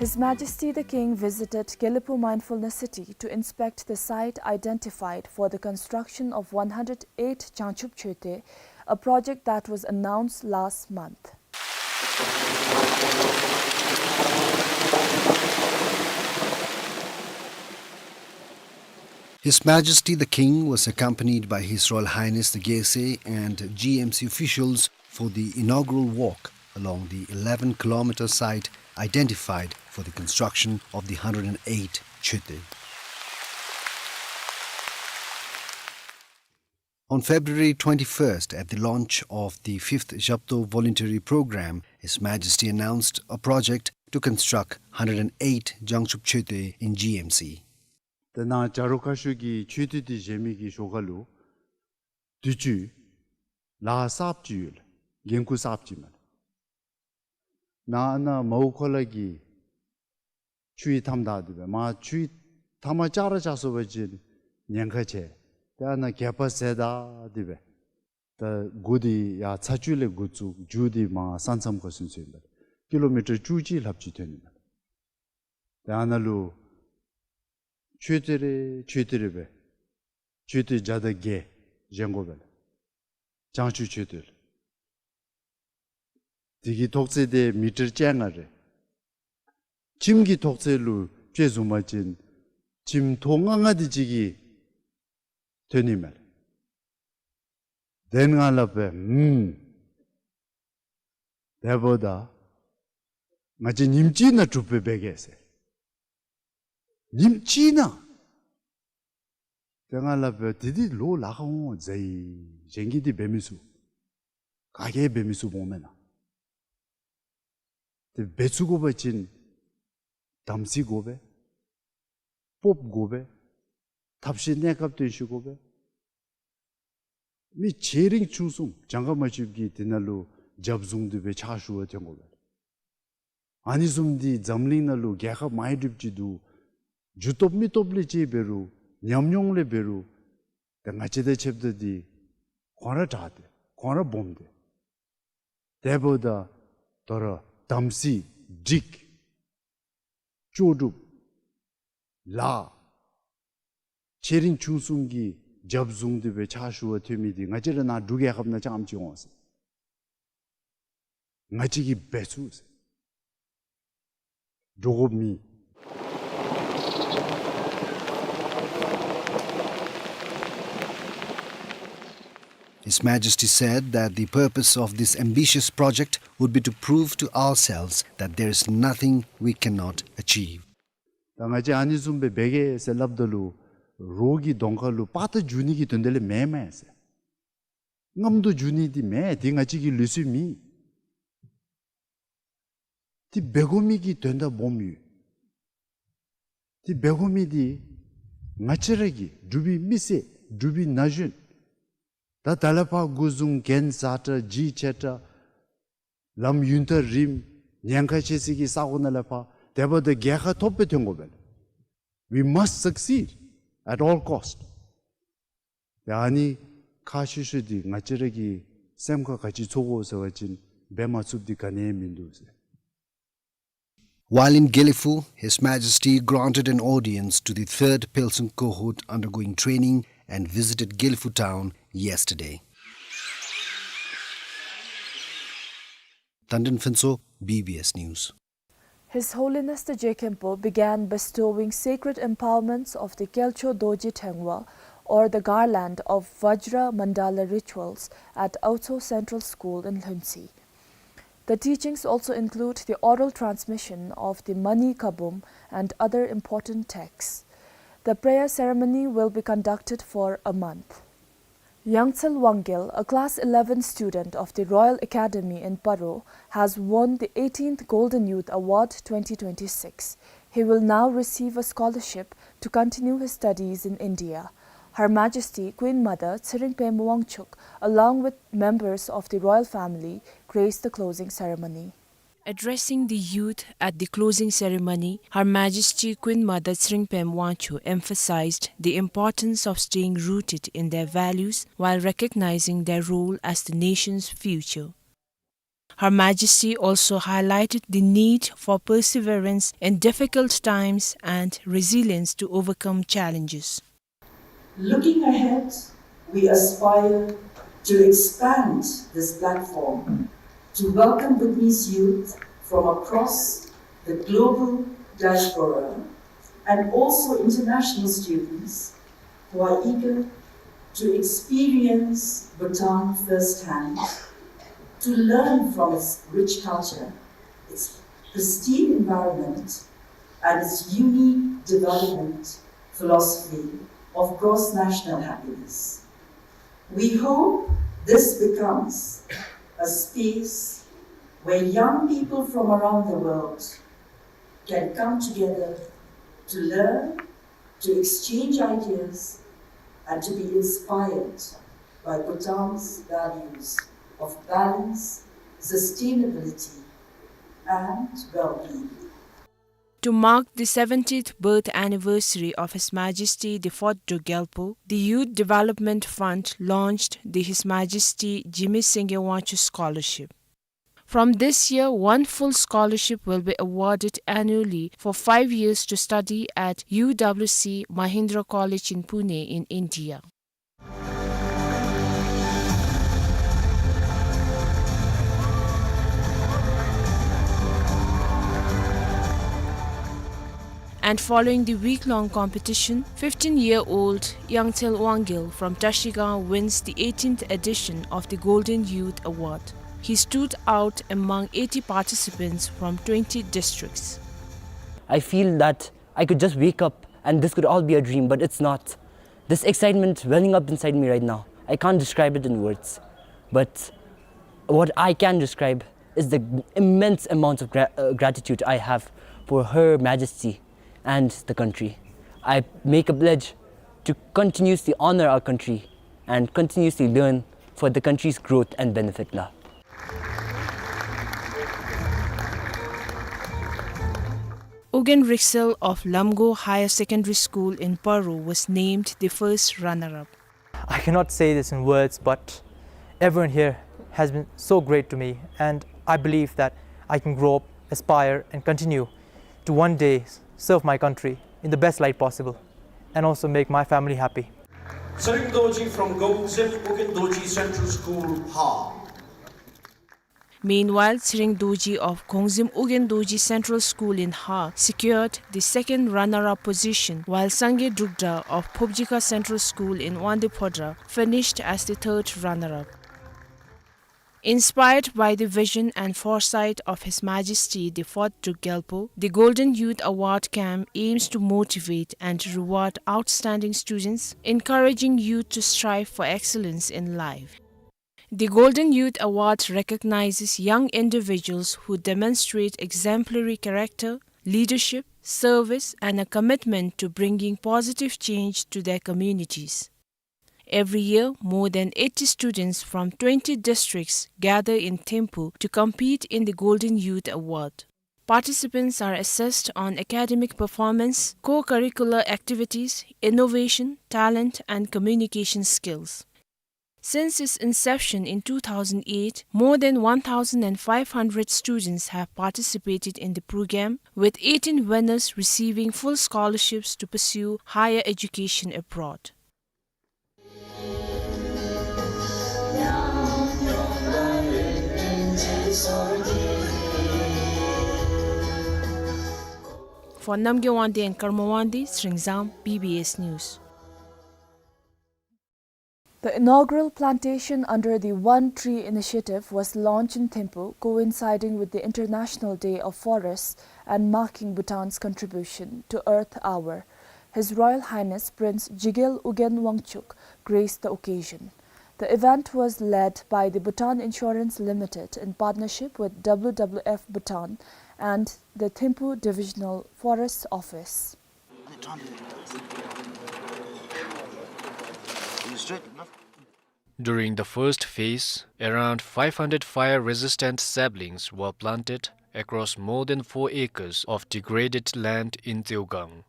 His Majesty the King visited Gelephu Mindfulness City to inspect the site identified for the construction of one hundred eight Jangchub Choetwe, a project that was announced last month. His Majesty the King was accompanied by His Royal Highness the Gyaltsuen and G M C officials for the inaugural walk along the eleven kilometer site identified for the construction of the hundred and eight Choetwe. On February twenty-first, at the launch of the fifth Zhabto Voluntary Program, His Majesty announced a project to construct hundred and eight Jangchub Choetwe in G M C. ད་ནཱ་བྱ་རོག་ཁ་ཤོར་གྱི་ཆོས་དུས་འདི་བཞེས་མི་གི་ཞོར་ཁ་ལུ་དུས་ཅི་ལཱ་གསརཔ་ཅིག་ཡོད་ལགས། འགན་ཁུར་གསརཔ་ཅིག་མས་ལགས། ནཱ་ཨ་ནཱ་མའུ་ཁོ་ལ་གི་ཆུའི་མཐའམ་བདའ་སྟེ་སྦེ་མར་ཆུའི་མཐའ་མར་བཅག་ར་བཅག་སོང་པ་ཅིན་ཉེན་ཁ་ཆེ། ཏེ་ཨ་ནཱ་གད་པ་ཟེ་བདའ་སྟེ་སྦེ་ད་འགོ་འདི་ཡར་ཚ་ཆུ་ལས་འགོ་བཙུགས། མཇུག་འདི་མར་ས་མཚམས་ཁར་སོན་སོ་ཨིན་པས། ཀི་ལོ་མི་ཊར་བཅུ་གཅིག་ལྷགཔ་ཅིག་ཐོན་ནི་མས། ཏེ་ཨ་ནཱ་ལུ་ཆོས་དེ་རེ་ཆོས་དེ་རེ་སྦེ་ཆོས་དེ་བརྒྱ་དང་བརྒྱད་བཞེངས་དགོ་པས་ལགས། བྱང་ཆུབ་ཆོས་དེ་ལགས། དེ་གི་ཐོག་ཚད་དེ་མི་ཊར་བཅོ་ལྔ་རེ། ཁྱིམ་གྱི་ཐོག་ཚད་ལུ་དཔྱེ་བཟུང་པ་ཅིན་ཁྱིམ་ཐོག་ལྔ་ལྔ་དེ་ཅིག་གིས་ཐོན་ནི་མས་ལགས། དེ་ནང་ལས་སྦེ་ཨུམ་དེ་འབདཝ་ད་ང་བཅས་ཉིནམ་གཅིག་ནང་གྲུབ་སྦེ་འབད་གེ་ཟེར། ཉིནམ་གཅིག་ནང་། དེ་ནང་ལས་སྦེ་དེ་འདི་ལོ་ལཱ་ཁག་འོང་། ཟེར་གཞན་གྱིས་འདི་འབད་མི་ཚུགས། ག་གིས་འབད་མི་ཚུགས་འོང་མེན་ན། དེ་འབད་ཚུགས་དགོ་པ་ཅིན་དམ་ཚིག་དགོ་པས། སྤོབས་པ་དགོ་པས། ཐབས་ཤེས་གནས་སྐབས་བརྟན་ཤོས་དགོ་པས། མི་ཆེ་འབྲིང་ཆུང་གསུམ་གྱངས་ཁ་མ་ཆོདཔ་གིས་དེ་ནང་ལུ་རྒྱབ་བཟུང་སྟེ་སྦེ་ཕྱག་ཞུ་བར་ཐོན་དགོ་པས། ཨ་ནི་བཟུམ་འདི་འཛམ་གླིང་ནང་ལུ་རྒྱལ་ཁབ་མང་རབས་ཅིག་འདུག། རྒྱུ་སྟོབས་མི་སྟོབས་ལས་བཅད་འབད་རུང་ཉམས་མྱོང་ལས་འབད་རུང་ཏེ་ང་བཅས་དང་ཕྱདཔ་ད་འདི་ཁོང་ར་དྲག་སྟེ་ཁོང་ར་སྦོམ་སྟེ། དེ་འབདཝ་ད་དོ་རུང་དམ་ཚིག་སྒྲིག་ལྕོགས་གྲུབ་ལཱ་ཆེ་འབྲིང་ཆུང་གསུམ་གྱིས་རྒྱབ་བཟུང་སྟེ་སྦེ་ཕྱག་ཞུ་བར་ཐོན་མི་འདི་ང་བཅས་ར་ནཱ་འབྲུག་རྒྱལ་ཁབ་ནང་རྐྱངམ་ཅིག་འོང་ཟེར། ང་བཅས་ཀྱིས་འབད་ཚུགས་ཟེར། འདྲོག་དགོཔ་མེད། His Majesty said that the purpose of this ambitious project would be to prove to ourselves that there is nothing we cannot achieve. ད་ང་བཅས་ཨ་ནི་བཟུམ་སྦེ་འབད་གེ་ཟེར་སླབ་ད་ལུ་རོགས་ཀྱི་གདོང་ཁ་ལུ་དཔའ་རྟགས་འཇུ་ནི་གི་དོན་དག་ལས་མེན་མས་ཟེར། རྔམ་སྟོབས་འཇུ་ནི་འདི་མེན། འདི་ང་བཅས་ཀྱི་ལུགས་སྲོལ་མེན། འདི་འབད་དགོ་མི་གི་དོན་དག་སྦོམ་ཡོད། འདི་འབད་དགོ་མི་འདི་ང་བཅས་ར་གི་འབྲུག་པའི་མི་སེར་འབྲུག་པའི་ན་གཞོན་ད་ད་ལས་ཕར་འགོ་བཟུང་རྒན་བཟའ་དྲག་ཇི་ཆེ་དྲག་ལམ་ཡུན་ཐག་རིངམོ་ཉེན་ཁ་ཆེ་སའི་གི་ས་གོ་ནང་ལས་ཕར་དེ་འབདཝ་ད་རྒྱལ་ཁ་ཐོབ་སྦེ་ཐོན་དགོ་པས། We must succeed at all cost. ཡ་ཨ་ནི་ཁག་ཆེ་ཤོས་འདི་ང་བཅས་ར་གི་སེམས་ཁར་ག་ཅི་ཚོར་གོ་ཟེར་བ་ཅིན་འབད་མ་ཚུགསཔ་འདི་ག་ནི་ཡང་མིན་འདུག་ཟེར། While in Gelephu, His Majesty granted an audience to the third Phelsing cohort undergoing training and visited Gelephu town yesterday. Tandon Phuntsho, B B S News. His Holiness the Je Khenpo began bestowing sacred empowerments of the Kelcho Dorji Thengwa, or the garland of Vajra Mandala rituals, at Aotso Central School in Lhuentse. The teachings also include the oral transmission of the Mani Kabum and other important texts. The prayer ceremony will be conducted for a month. Yangtsel Wangyel, a class eleven student of the Royal Academy in Paro, has won the eighteenth Golden Youth Award twenty twenty-six. He will now receive a scholarship to continue his studies in India. Her Majesty Queen Mother Tshering Pema Wangchuck, along with members of the royal family, graced the closing ceremony. Addressing the youth at the closing ceremony, Her Majesty Queen Mother Tshering Pema Wangchuck emphasized the importance of staying rooted in their values while recognizing their role as the nation's future. Her Majesty also highlighted the need for perseverance in difficult times and resilience to overcome challenges. Looking ahead, we aspire to expand this platform to welcome Bhutanese youth from across the global diaspora and also international students who are eager to experience Bhutan firsthand, to learn from its rich culture, its pristine environment, and its unique development philosophy of gross national happiness. We hope this becomes a space where young people from around the world can come together to learn, to exchange ideas, and to be inspired by Bhutan's values of balance, sustainability, and well-being. To mark the seventieth birth anniversary of His Majesty the Fourth Druk Gyalpo, the Youth Development Fund launched the His Majesty Jigme Singye Wangchuck Scholarship. From this year, one full scholarship will be awarded annually for five years to study at U W C Mahindra College in Pune in India. And following the week-long competition, fifteen-year-old Yangtsel Wangyel from Trashigang wins the eighteenth edition of the Golden Youth Award. He stood out among eighty participants from twenty districts. I feel that I could just wake up and this could all be a dream, but it's not. This excitement welling up inside me right now, I can't describe it in words. But what I can describe is the immense amount of gra-, uh, gratitude I have for Her Majesty and the country. I make a pledge to continuously honor our country and continuously learn for the country's growth and benefit la. Ugyen Riksel of Lamgo Higher Secondary School in Paro was named the first runner-up. I cannot say this in words, but everyone here has been so great to me, and I believe that I can grow up, aspire, and continue to one day serve my country in the best light possible and also make my family happy. Tshering Dorji from Khongzhem Ugyen Dorji Central School, Har. Meanwhile, Tshering Dorji of Khongzhem Ugyen Dorji Central School in Har secured the second runner-up position, while Sangay Drukdar of Phobjikha Central School in Wangdue Phodrang finished as the third runner-up. Inspired by the vision and foresight of His Majesty the Fourth Druk Gyalpo, the Golden Youth Award Camp aims to motivate and reward outstanding students, encouraging youth to strive for excellence in life. The Golden Youth Award recognizes young individuals who demonstrate exemplary character, leadership, service, and a commitment to bringing positive change to their communities. Every year, more than eighty students from twenty districts gather in Thimphu to compete in the Golden Youth Award. Participants are assessed on academic performance, co-curricular activities, innovation, talent, and communication skills. Since its inception in two thousand eight, more than one thousand and five hundred students have participated in the program, with eighteen winners receiving full scholarships to pursue higher education abroad. For Namgay Wangdi and Karma Wangdi, Tshering Zam, B B S News. The inaugural plantation under the One Tree Initiative was launched in Thimphu, coinciding with the International Day of Forests and marking Bhutan's contribution to Earth Hour. His Royal Highness Prince Jigel Ugyen Wangchuck graced the occasion. The event was led by the Bhutan Insurance Limited in partnership with W W F Bhutan and the Thimphu Divisional Forest Office. During the first phase, around five hundred fire-resistant saplings were planted across more than four acres of degraded land in Zheogang.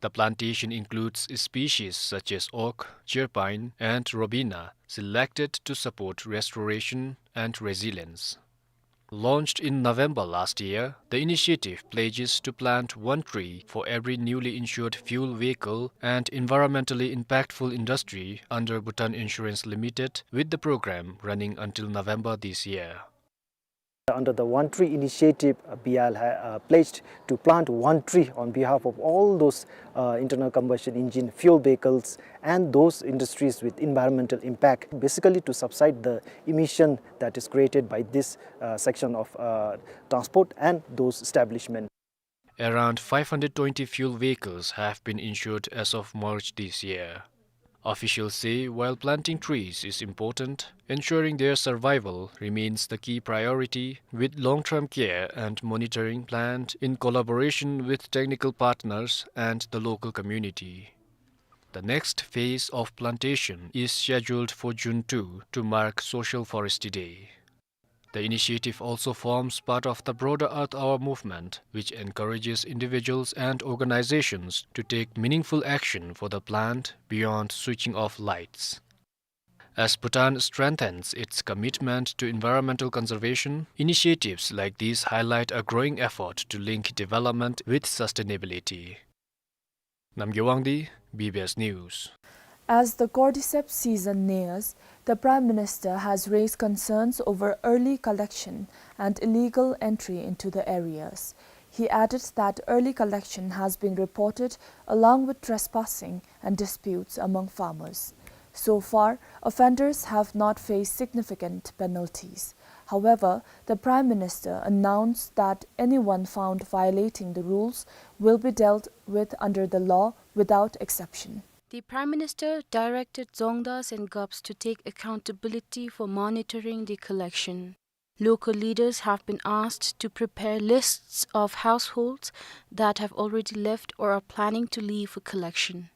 The plantation includes species such as oak, cherpine, and robina, selected to support restoration and resilience. Launched in November last year, the initiative pledges to plant one tree for every newly insured fuel vehicle and environmentally impactful industry under Bhutan Insurance Limited, with the program running until November this year. Under the One Tree Initiative, uh, B I L ha-, uh, pledged to plant one tree on behalf of all those, uh, internal combustion engine fuel vehicles and those industries with environmental impact, basically to subside the emission that is created by this, uh, section of, uh, transport and those establishment. Around five hundred twenty fuel vehicles have been insured as of March this year. Officials say while planting trees is important, ensuring their survival remains the key priority, with long-term care and monitoring planned in collaboration with technical partners and the local community. The next phase of plantation is scheduled for June two to mark Social Forestry Day. The initiative also forms part of the broader Earth Hour movement, which encourages individuals and organizations to take meaningful action for the planet beyond switching off lights. As Bhutan strengthens its commitment to environmental conservation, initiatives like these highlight a growing effort to link development with sustainability. Namgay Wangdi, B B S News. As the cordyceps season nears, the Prime Minister has raised concerns over early collection and illegal entry into the areas. He added that early collection has been reported along with trespassing and disputes among farmers. So far, offenders have not faced significant penalties. However, the Prime Minister announced that anyone found violating the rules will be dealt with under the law without exception. The Prime Minister directed Dzongdas and Gups to take accountability for monitoring the collection. Local leaders have been asked to prepare lists of households that have already left or are planning to leave for collection.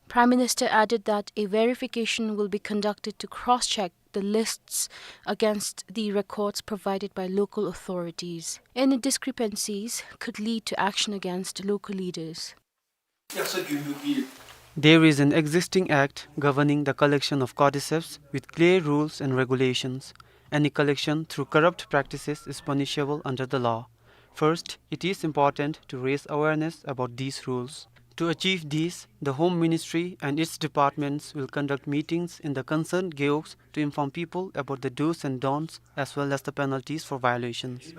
Prime Minister added that a verification will be conducted to cross-check the lists against the records provided by local authorities. Any discrepancies could lead to action against local leaders. There is an existing act governing the collection of cordyceps with clear rules and regulations. Any collection through corrupt practices is punishable under the law. First, it is important to raise awareness about these rules. To achieve this, the Home Ministry and its departments will conduct meetings in the concerned gewogs to inform people about the do's and don'ts as well as the penalties for violations.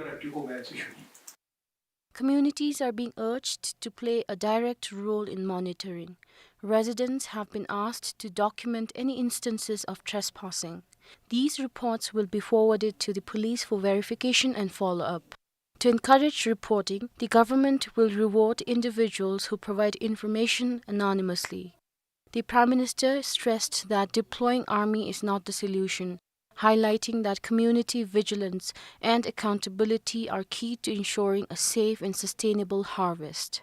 Communities are being urged to play a direct role in monitoring. Residents have been asked to document any instances of trespassing. These reports will be forwarded to the police for verification and follow-up. To encourage reporting, the government will reward individuals who provide information anonymously. The Prime Minister stressed that deploying army is not the solution, highlighting that community vigilance and accountability are key to ensuring a safe and sustainable harvest.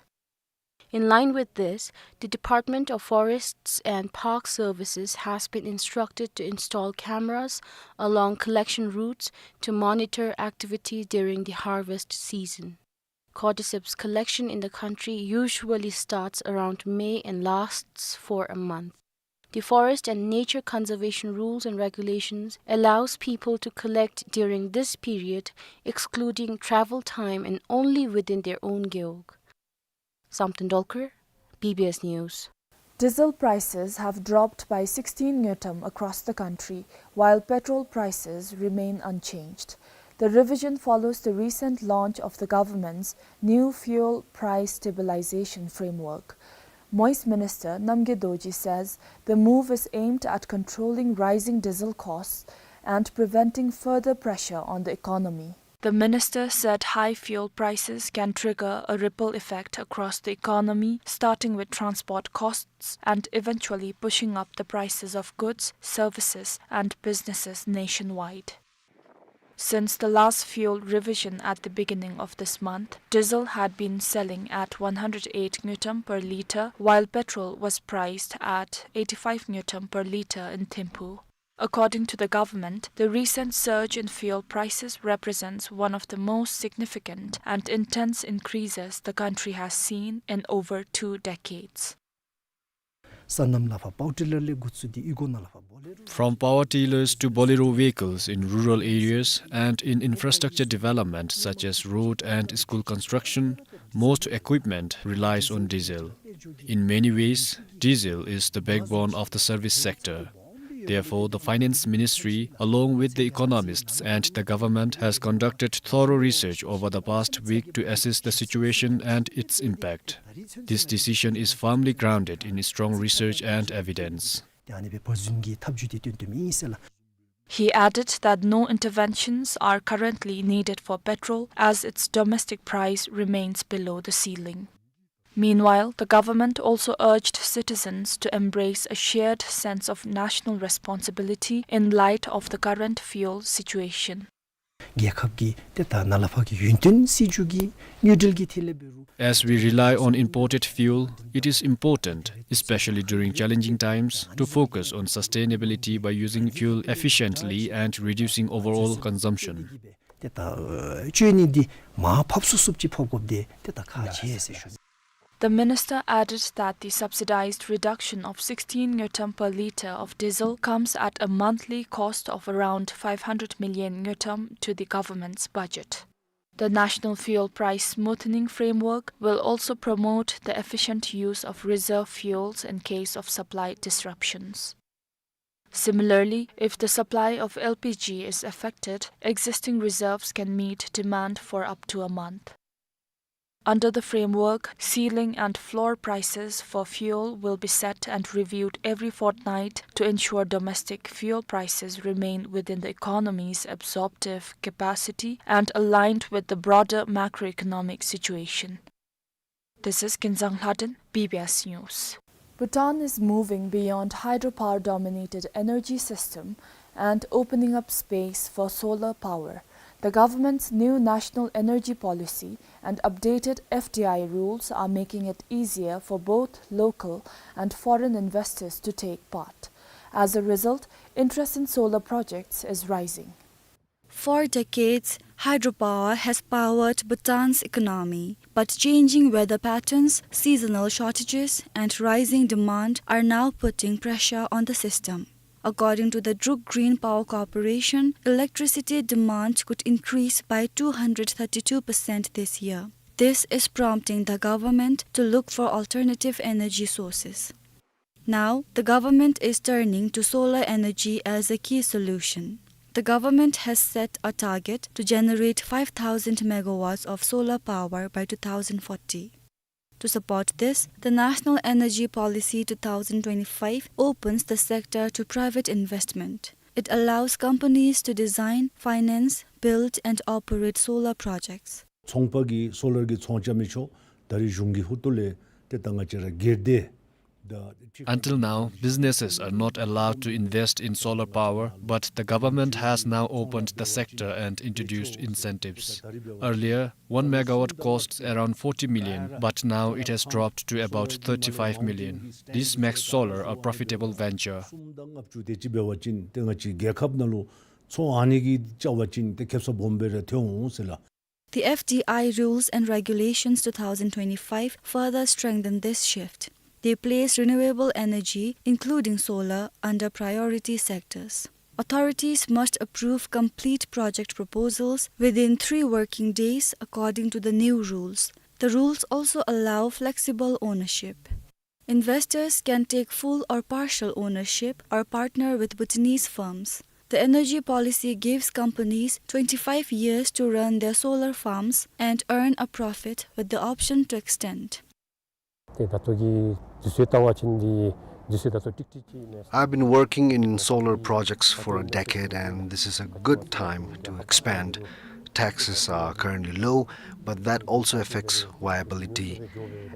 In line with this, the Department of Forests and Park Services has been instructed to install cameras along collection routes to monitor activity during the harvest season. Cordyceps collection in the country usually starts around May and lasts for a month. The Forest and Nature Conservation Rules and Regulations allows people to collect during this period, excluding travel time and only within their own gewog. Samten Dolkar, B B S News. Diesel prices have dropped by sixteen ngultrum across the country, while petrol prices remain unchanged. The revision follows the recent launch of the government's new fuel price stabilization framework. MoEIS Minister Namgay Dorji says the move is aimed at controlling rising diesel costs and preventing further pressure on the economy. The minister said high fuel prices can trigger a ripple effect across the economy, starting with transport costs and eventually pushing up the prices of goods, services, and businesses nationwide. Since the last fuel revision at the beginning of this month, diesel had been selling at one hundred eight ngultrum per litre, while petrol was priced at eighty-five ngultrum per litre in Thimphu. According to the government, the recent surge in fuel prices represents one of the most significant and intense increases the country has seen in over two decades. སོ་ནམ་ལགས་ཕར་པཱཝར་ཊི་ལར་ལས་འགོ་བཙུགས་ཏེ་ཨི་ཁོག་ནང་ལས་ཕར་བོ་ལེ་རོ། From power tillers to Bolero vehicles in rural areas and in infrastructure development such as road and school construction, most equipment relies on diesel. In many ways, diesel is the backbone of the service sector. Therefore, the Finance Ministry, along with the economists and the government, has conducted thorough research over the past week to assess the situation and its impact. This decision is firmly grounded in strong research and evidence. ཏེ་ཨ་ནི་སྦེ་བ་ཟུན་གྱི་ཐབས་བྱུས་འདི་བཏོན་བཏོནམ་ཨིན་ཟེར་ལགས། He added that no interventions are currently needed for petrol as its domestic price remains below the ceiling. Meanwhile, the government also urged citizens to embrace a shared sense of national responsibility in light of the current fuel situation. རྒྱལ་ཁབ་ཀྱི་ཏེ་ད་ནཱ་ལས་ཕར་གྱི་ཡུན་བརྟན་སྲིད་བྱུས་ཀྱི་དངུལ་འབྲེལ་གྱི་ཐད་ལས་འབད་རུང་། As we rely on imported fuel, it is important, especially during challenging times, to focus on sustainability by using fuel efficiently and reducing overall consumption. ཏེ་ད་ཨ་བཅོས་ནི་འདི་མར་ཕབ་ཚུགས་ཚུགསཔ་ཅིག་ཕབ་དགོཔ་འདི་ཏེ་ད་ཁག་ཆེ་ཟེར་ཞུ། The minister added that the subsidized reduction of sixteen ngultrum per litre of diesel comes at a monthly cost of around five hundred million ngultrum to the government's budget. The National Fuel Price Smoothening Framework will also promote the efficient use of reserve fuels in case of supply disruptions. Similarly, if the supply of L P G is affected, existing reserves can meet demand for up to a month. Under the framework, ceiling and floor prices for fuel will be set and reviewed every fortnight to ensure domestic fuel prices remain within the economy's absorptive capacity and aligned with the broader macroeconomic situation. This is Kinzang Lhaden, B B S News. Bhutan is moving beyond hydropower-dominated energy system and opening up space for solar power. The government's new national energy policy and updated F D I rules are making it easier for both local and foreign investors to take part. As a result, interest in solar projects is rising. For decades, hydropower has powered Bhutan's economy, but changing weather patterns, seasonal shortages, and rising demand are now putting pressure on the system. According to the Druk Green Power Corporation, electricity demand could increase by two hundred thirty-two percent this year. This is prompting the government to look for alternative energy sources. Now, the government is turning to solar energy as a key solution. The government has set a target to generate five thousand megawatts of solar power by two thousand forty. To support this, the National Energy Policy two thousand twenty-five opens the sector to private investment. It allows companies to design, finance, build, and operate solar projects. ཚོང་པ་གིས་སོ་ལར་གྱི་ཚོང་རྐྱབ་མི་ཆོག། ད་རེས་གཞུང་གིས་ཧུར་ཐུག་ལས་ཏེ་ད་ང་བཅས་ར་སྒེར་སྡེ་ད། Until now, businesses are not allowed to invest in solar power, but the government has now opened the sector and introduced incentives. Earlier, one megawatt costs around forty million, but now it has dropped to about thirty-five million. This makes solar a profitable venture. གསུམ་དང་ལྔ་བཅུ་དེ་ཅིག་འབད་བ་ཅིན་ཏེ་ང་བཅས་རྒྱལ་ཁབ་ནང་ལུ་ཚོང་ཨ་ནི་གིས་རྐྱབ་པ་ཅིན་ཏེ་ཁེ་སང་སྦོམ་སྦེ་ར་ཐོན་འོང་ཟེར་ལགས། The F D I rules and regulations two thousand twenty-five further strengthen this shift. They place renewable energy, including solar, under priority sectors. Authorities must approve complete project proposals within three working days, according to the new rules. The rules also allow flexible ownership. Investors can take full or partial ownership or partner with Bhutanese firms. The energy policy gives companies twenty-five years to run their solar farms and earn a profit with the option to extend. ཏེ་ད་ལྟོ་གི་དུས་ཚོད་བལྟ་བ་ཅིན་འདི་དུས་ཚོད་ད་ལྟོ་ཀྲིག་ཀྲི་ཅིག་ཨིན་མས། I've been working in solar projects for a decade, and this is a good time to expand. Taxes are currently low, but that also affects viability.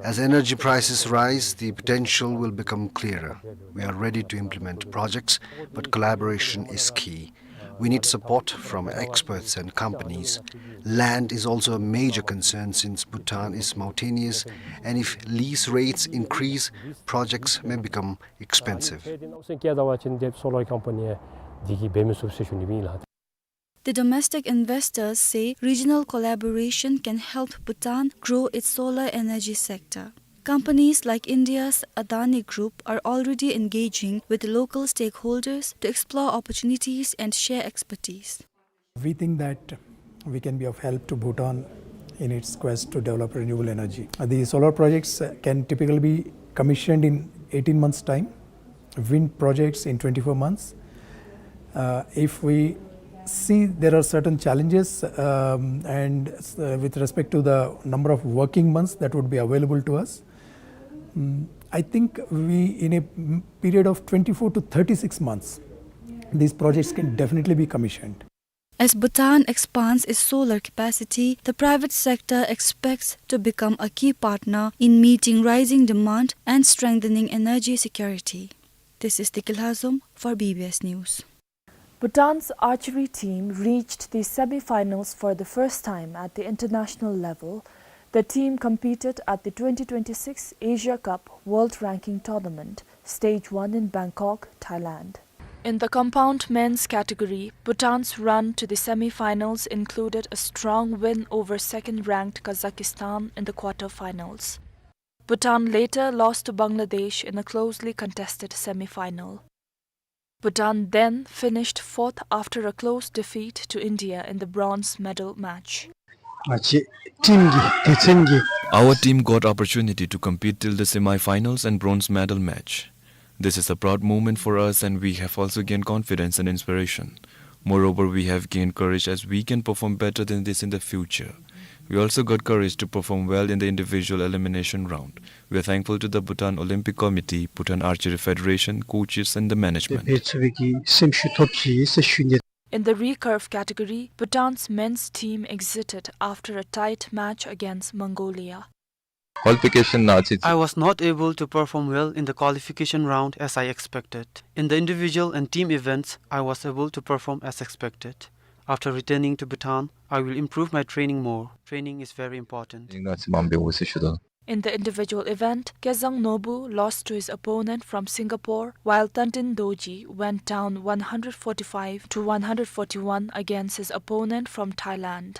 As energy prices rise, the potential will become clearer. We are ready to implement projects, but collaboration is key. We need support from experts and companies. Land is also a major concern since Bhutan is mountainous, and if lease rates increase, projects may become expensive. The domestic investors say regional collaboration can help Bhutan grow its solar energy sector. Companies like India's Adani Group are already engaging with local stakeholders to explore opportunities and share expertise. We think that we can be of help to Bhutan in its quest to develop renewable energy. Uh, the solar projects, uh, can typically be commissioned in eighteen months' time, wind projects in twenty-four months. Uh, if we see there are certain challenges, um, and, uh, with respect to the number of working months that would be available to us, mm, I think we, in a, mm, period of twenty-four to thirty-six months, these projects can definitely be commissioned. As Bhutan expands its solar capacity, the private sector expects to become a key partner in meeting rising demand and strengthening energy security. This is Dikil Hazum for B B S News. Bhutan's archery team reached the semi-finals for the first time at the international level. The team competed at the twenty twenty-six Asia Cup World Ranking Tournament, Stage one in Bangkok, Thailand. In the compound men's category, Bhutan's run to the semi-finals included a strong win over second-ranked Kazakhstan in the quarter-finals. Bhutan later lost to Bangladesh in a closely contested semi-final. Bhutan then finished fourth after a close defeat to India in the bronze medal match. Our team got opportunity to compete till the semi-finals and bronze medal match. This is a proud moment for us, and we have also gained confidence and inspiration. Moreover, we have gained courage as we can perform better than this in the future. We also got courage to perform well in the individual elimination round. We are thankful to the Bhutan Olympic Committee, Bhutan Archery Federation, coaches, and the management. In the recurve category, Bhutan's men's team exited after a tight match against Mongolia. Qualification, uh, I was not able to perform well in the qualification round as I expected. In the individual and team events, I was able to perform as expected. After returning to Bhutan, I will improve my training more. Training is very important. In the individual event, Kezang Nobu lost to his opponent from Singapore, while Tandin Dorji went down one hundred forty-five to one hundred forty-one against his opponent from Thailand.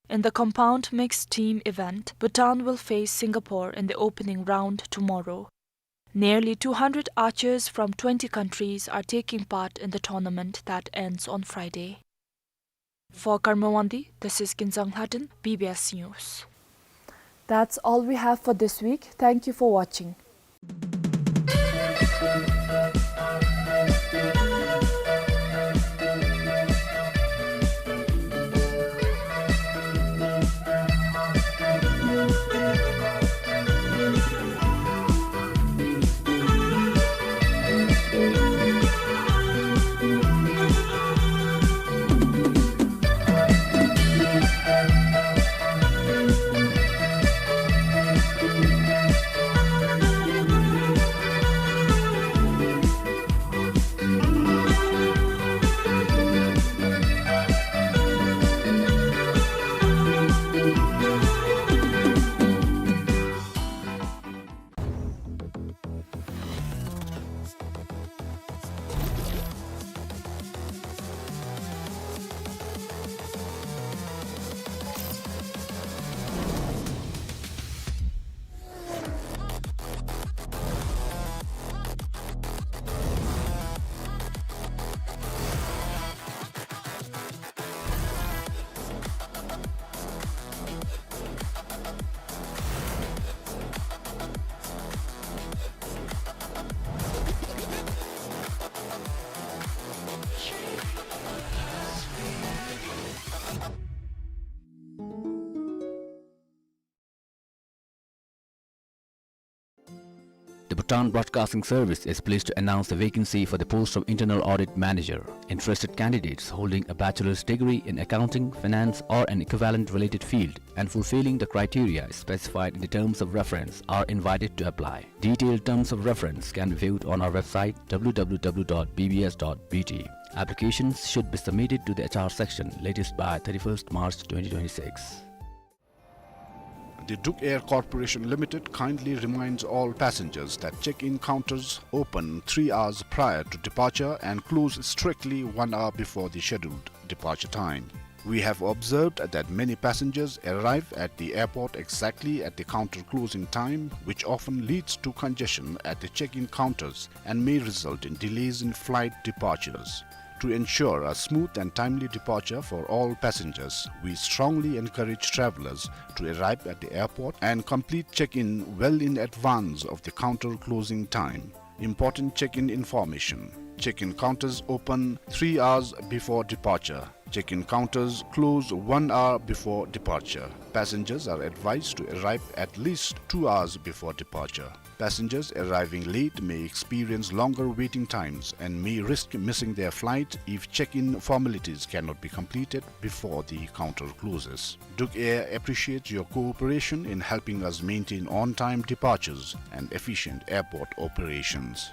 In the compound mixed team event, Bhutan will face Singapore in the opening round tomorrow. Nearly two hundred archers from twenty countries are taking part in the tournament that ends on Friday. For Karma Wangdi, this is Kinzang Lhaden, B B S News. That's all we have for this week. Thank you for watching. Bhutan Broadcasting Service is pleased to announce the vacancy for the post of Internal Audit Manager. Interested candidates holding a bachelor's degree in accounting, finance, or an equivalent related field and fulfilling the criteria specified in the terms of reference are invited to apply. Detailed terms of reference can be viewed on our website, w w w dot b b s dot b t. Applications should be submitted to the H R section latest by thirty-first March twenty twenty-six. The Druk Air Corporation Limited kindly reminds all passengers that check-in counters open three hours prior to departure and close strictly one hour before the scheduled departure time. We have observed that many passengers arrive at the airport exactly at the counter closing time, which often leads to congestion at the check-in counters and may result in delays in flight departures. To ensure a smooth and timely departure for all passengers, we strongly encourage travelers to arrive at the airport and complete check-in well in advance of the counter closing time. Important check-in information. Check-in counters open three hours before departure. Check-in counters close one hour before departure. Passengers are advised to arrive at least two hours before departure. Passengers arriving late may experience longer waiting times and may risk missing their flight if check-in formalities cannot be completed before the counter closes. Druk Air appreciates your cooperation in helping us maintain on-time departures and efficient airport operations.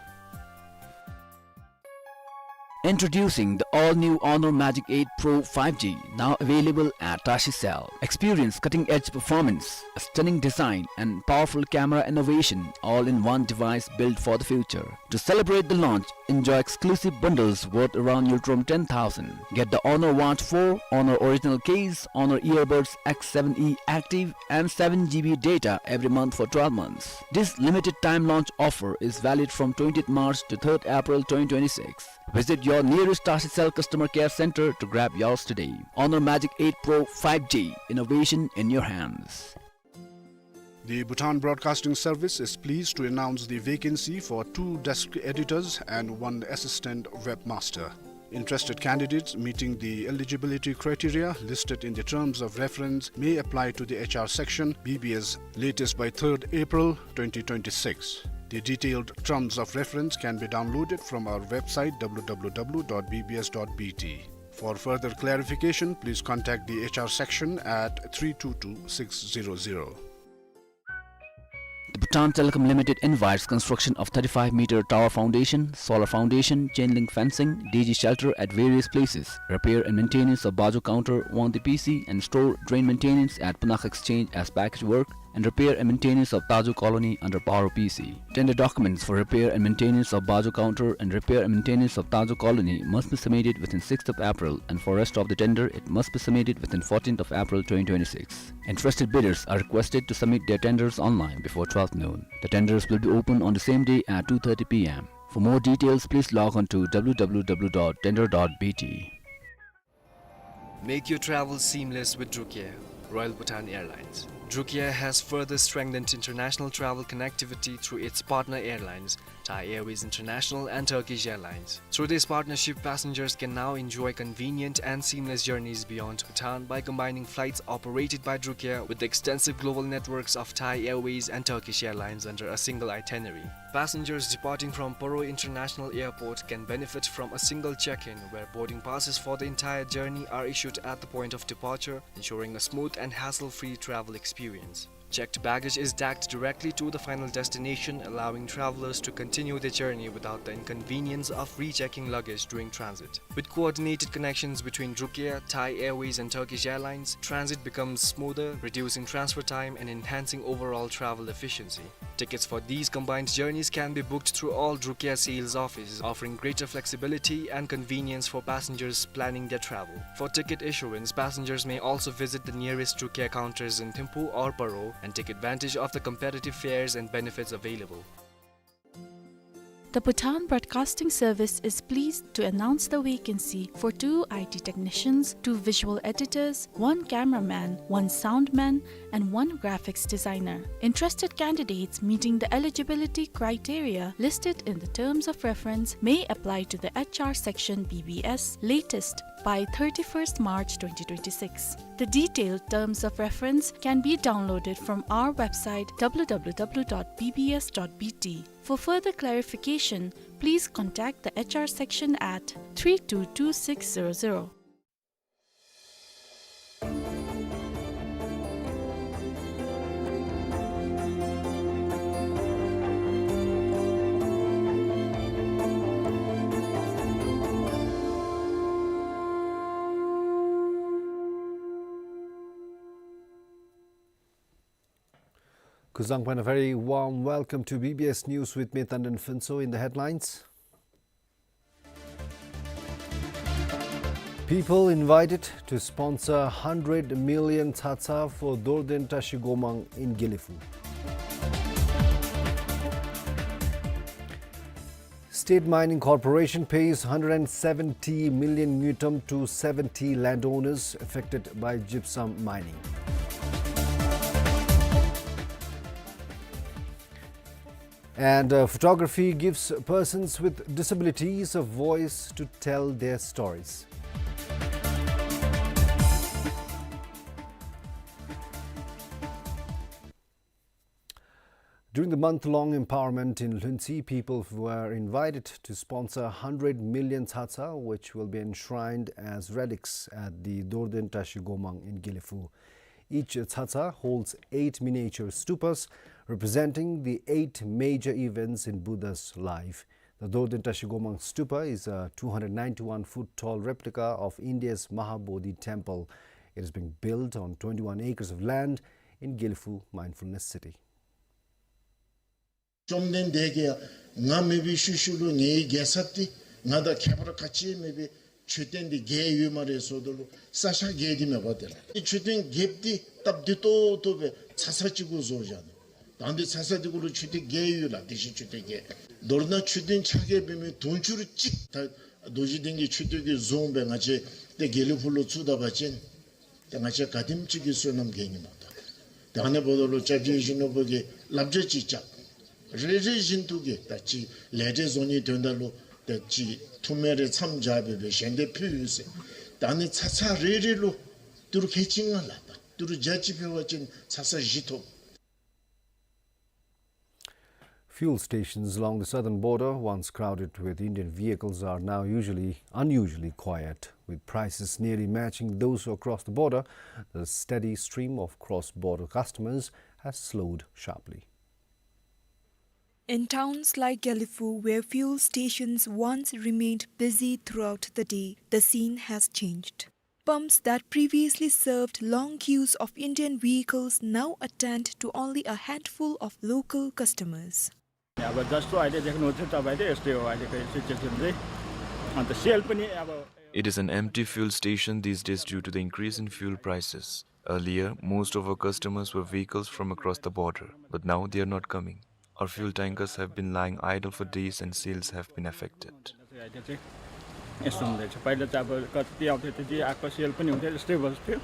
Introducing the all-new Honor Magic eight Pro five G, now available at Tashi Cell. Experience cutting-edge performance, a stunning design, and powerful camera innovation, all in one device built for the future. To celebrate the launch, enjoy exclusive bundles worth around Ngultrum ten thousand. Get the Honor Watch four, Honor Original Case, Honor Earbuds X seven E Active, and seven G B data every month for twelve months. This limited time launch offer is valid from twentieth March to third April twenty twenty-six. Visit your nearest Tashi Cell customer care center to grab yours today. Honor Magic eight Pro five G, innovation in your hands. The Bhutan Broadcasting Service is pleased to announce the vacancy for two desk editors and one assistant webmaster. Interested candidates meeting the eligibility criteria listed in the terms of reference may apply to the H R section, B B S, latest by third April twenty twenty-six. The detailed terms of reference can be downloaded from our website, w w w dot b b s dot b t. For further clarification, please contact the H R section at three two two six zero zero. The Bhutan Telecom Limited invites construction of thirty-five meter tower foundation, solar foundation, chain link fencing, D G shelter at various places, repair and maintenance of Bajo Counter, Wangdi P C, and store drain maintenance at Punak Exchange as package work, and repair and maintenance of Tajo Colony under Paro P C. Tender documents for repair and maintenance of Bajo Counter and repair and maintenance of Tajo Colony must be submitted within sixth of April, and for rest of the tender, it must be submitted within fourteenth of April twenty twenty-six. Interested bidders are requested to submit their tenders online before twelfth noon. The tenders will be open on the same day at two thirty p m. For more details, please log on to w w w dot tender dot b t. Make your travel seamless with Druk Air, Royal Bhutan Airlines. Druk Air has further strengthened international travel connectivity through its partner airlines, Thai Airways International and Turkish Airlines. Through this partnership, passengers can now enjoy convenient and seamless journeys beyond Bhutan by combining flights operated by Druk Air with the extensive global networks of Thai Airways and Turkish Airlines under a single itinerary. Passengers departing from Paro International Airport can benefit from a single check-in, where boarding passes for the entire journey are issued at the point of departure, ensuring a smooth and hassle-free travel experience. Checked baggage is tagged directly to the final destination, allowing travelers to continue their journey without the inconvenience of rechecking luggage during transit. With coordinated connections between Druk Air, Thai Airways, and Turkish Airlines, transit becomes smoother, reducing transfer time and enhancing overall travel efficiency. Tickets for these combined journeys can be booked through all Druk Air sales offices, offering greater flexibility and convenience for passengers planning their travel. For ticket issuance, passengers may also visit the nearest Druk Air counters in Thimphu or Paro and take advantage of the competitive fares and benefits available. The Bhutan Broadcasting Service is pleased to announce the vacancy for two I T technicians, two visual editors, one cameraman, one soundman, and one graphics designer. Interested candidates meeting the eligibility criteria listed in the terms of reference may apply to the H R section B B S latest by thirty-first March twenty twenty-six. The detailed terms of reference can be downloaded from our website w w w dot b b s dot b t. For further clarification, please contact the H R section at three two two six zero zero. Kuzuzangpo, a very warm welcome to B B S News with me, Tandon Phuntsho. In the headlines: People invited to sponsor hundred million tsatsa for Dorden Tashi Gomang in Gelephu. State Mining Corporation pays hundred and seventy million ngultrum to seventy landowners affected by gypsum mining. And, uh, photography gives persons with disabilities a voice to tell their stories. During the month-long empowerment in Lhuentse, people were invited to sponsor hundred million tsatsa, which will be enshrined as relics at the Dorden Tashi Gomang in Gelephu. Each tsatsa holds eight miniature stupas, representing the eight major events in Buddha's life. The Dorden Tashi Gomang Stupa is a two hundred ninety-one foot tall replica of India's Mahabodhi temple. It is being built on twenty-one acres of land in Gelephu Mindfulness City. བཅོམ་ལྡན་འདས་ཀྱིས་ང་མེད་པའི་ཤུལ་ཤུལ་ལུ་ངེའི་རྒྱལ་ཚབ་འདི་ང་དང་ཁྱད་པར་ག་ཅི་མེད་པའི་མཆོད་རྟེན་འདི་བརྒྱད་ཡོད་སྨ་རེ་ཟེརཝ་ད་ལུ་ས་ཆ་བརྒྱད་འདི་མེད་པ་དེ་ལགས། མཆོད་རྟེན་བརྒྱད་འདི་སྟབས་བདེ་ཏོག་ཏོ་སྦེ་ཚ་ཚ་གཅིག་གུ་བཟོ་བཞག་ནུག། ད་འདི་ཚ་ཚ་འདི་གུ་ལུ་མཆོད་རྟེན་བརྒྱད་ཡོད་ལགས། དེ་བཞིན་མཆོད་རྟེན་བརྒྱད། མདོར་ན་མཆོད་རྟེན་ཆ་བརྒྱད་འབད་མི་དུང་ཕྱུར་གཅིག་ད་རྡོ་རྗེ་གདན་གྱི་མཆོད་རྟེན་གྱི་བཟོ་སྦེ་ང་བཅས་ཏེ་དགེ་ལེགས་ཕུག་ལུ་བཙུགས་ད་པ་ཅིན་ཏེ་ང་བཅས་ག་དེམ་ཅིག་གི་བསོད་ནམས་འགེངས་ནི་མ་གཏོགས། ཏེ་ཨ་ནི་འབདཝ་ད་ལུ་སྐྱབས་རྗེ་ཡིད་བཞིན་ནོར་བུ་གིས་བསླབ་བྱ་ཅིག་རྐྱབ། རེ་རེ་བཞིན་དུ་གིས་ད་ཅིག་ལས་འབྲས་བཟོ་ནིའི་དོན་དག་ལུ་ད་ཅིག་ཐུགས་སྨོན་རེ་མཚམས་སྦྱར་སྦེ་སྦེ་ཞལ་འདེབས་ཕུལ་ཡི་ཟེར། ད་ཨ་ནི་ཚ་ཚ་རེ་རེ་ལུ་ཏི་རུ་ཁལ་གཅིག་ལྔ་ལགས། ད་ཏི་རུ་བརྒྱ་གཅིག་ཕུལ་བ་ཅིན་ཚ་ཚ་བཞི་ཐོབ། Fuel stations along the southern border, once crowded with Indian vehicles, are now usually, unusually quiet. With prices nearly matching those across the border, the steady stream of cross-border customers has slowed sharply. In towns like Gelephu, where fuel stations once remained busy throughout the day, the scene has changed. Pumps that previously served long queues of Indian vehicles now attend to only a handful of local customers. अब जस्तो अहिले देख्नुहुन्छ तपाईँले, यस्तै हो अहिलेको सिचुएसन चाहिँ। अन्त सेल पनि अब It is an empty fuel station these days due to the increase in fuel prices. Earlier, most of our customers were vehicles from across the border, but now they are not coming. Our fuel tankers have been lying idle for days and sales have been affected. अहिले चाहिँ यस्तो हुँदैछ। पहिला चाहिँ अब कति आउँथ्यो, त्यति आएको सेल पनि हुन्थ्यो, यस्तै बस्थ्यो।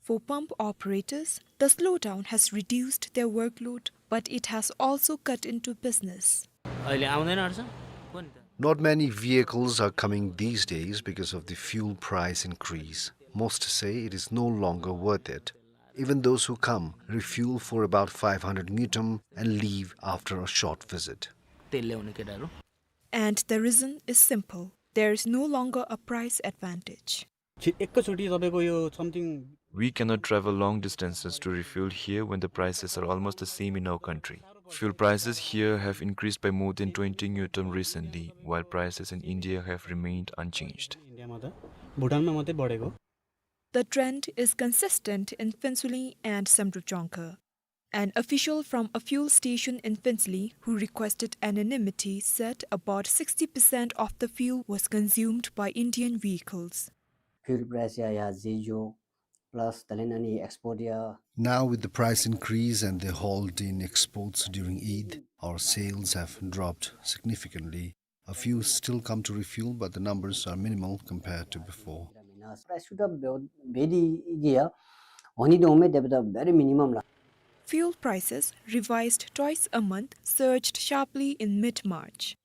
For pump operators, the slowdown has reduced their workload, but it has also cut into business. अहिले आउँदैन रहेछ। कुन त? Not many vehicles are coming these days because of the fuel price increase. Most say it is no longer worth it. Even those who come refuel for about five hundred ngultrum and leave after a short visit. तेलले हुने केटाहरू। And the reason is simple. There is no longer a price advantage. छि-, एकैचोटि तपाईँको यो something We cannot travel long distances to refuel here when the prices are almost the same in our country. Fuel prices here have increased by more than twenty ngultrum recently, while prices in India have remained unchanged. इन्डियामा त, भुटानमा मात्रै बढेको। The trend is consistent in Phuentsholing and Samdrup Jongkhar. An official from a fuel station in Phuentsholing who requested anonymity said about sixty percent of the fuel was consumed by Indian vehicles. Fuel price या, या जे जो, plus तलेन अनि export या। Now with the price increase and the halt in exports during Eid, our sales have dropped significantly. A few still come to refuel, but the numbers are minimal compared to before. Price shoot up very, very, yeah, only the moment very minimum la. Fuel prices, revised twice a month, surged sharply in mid-March.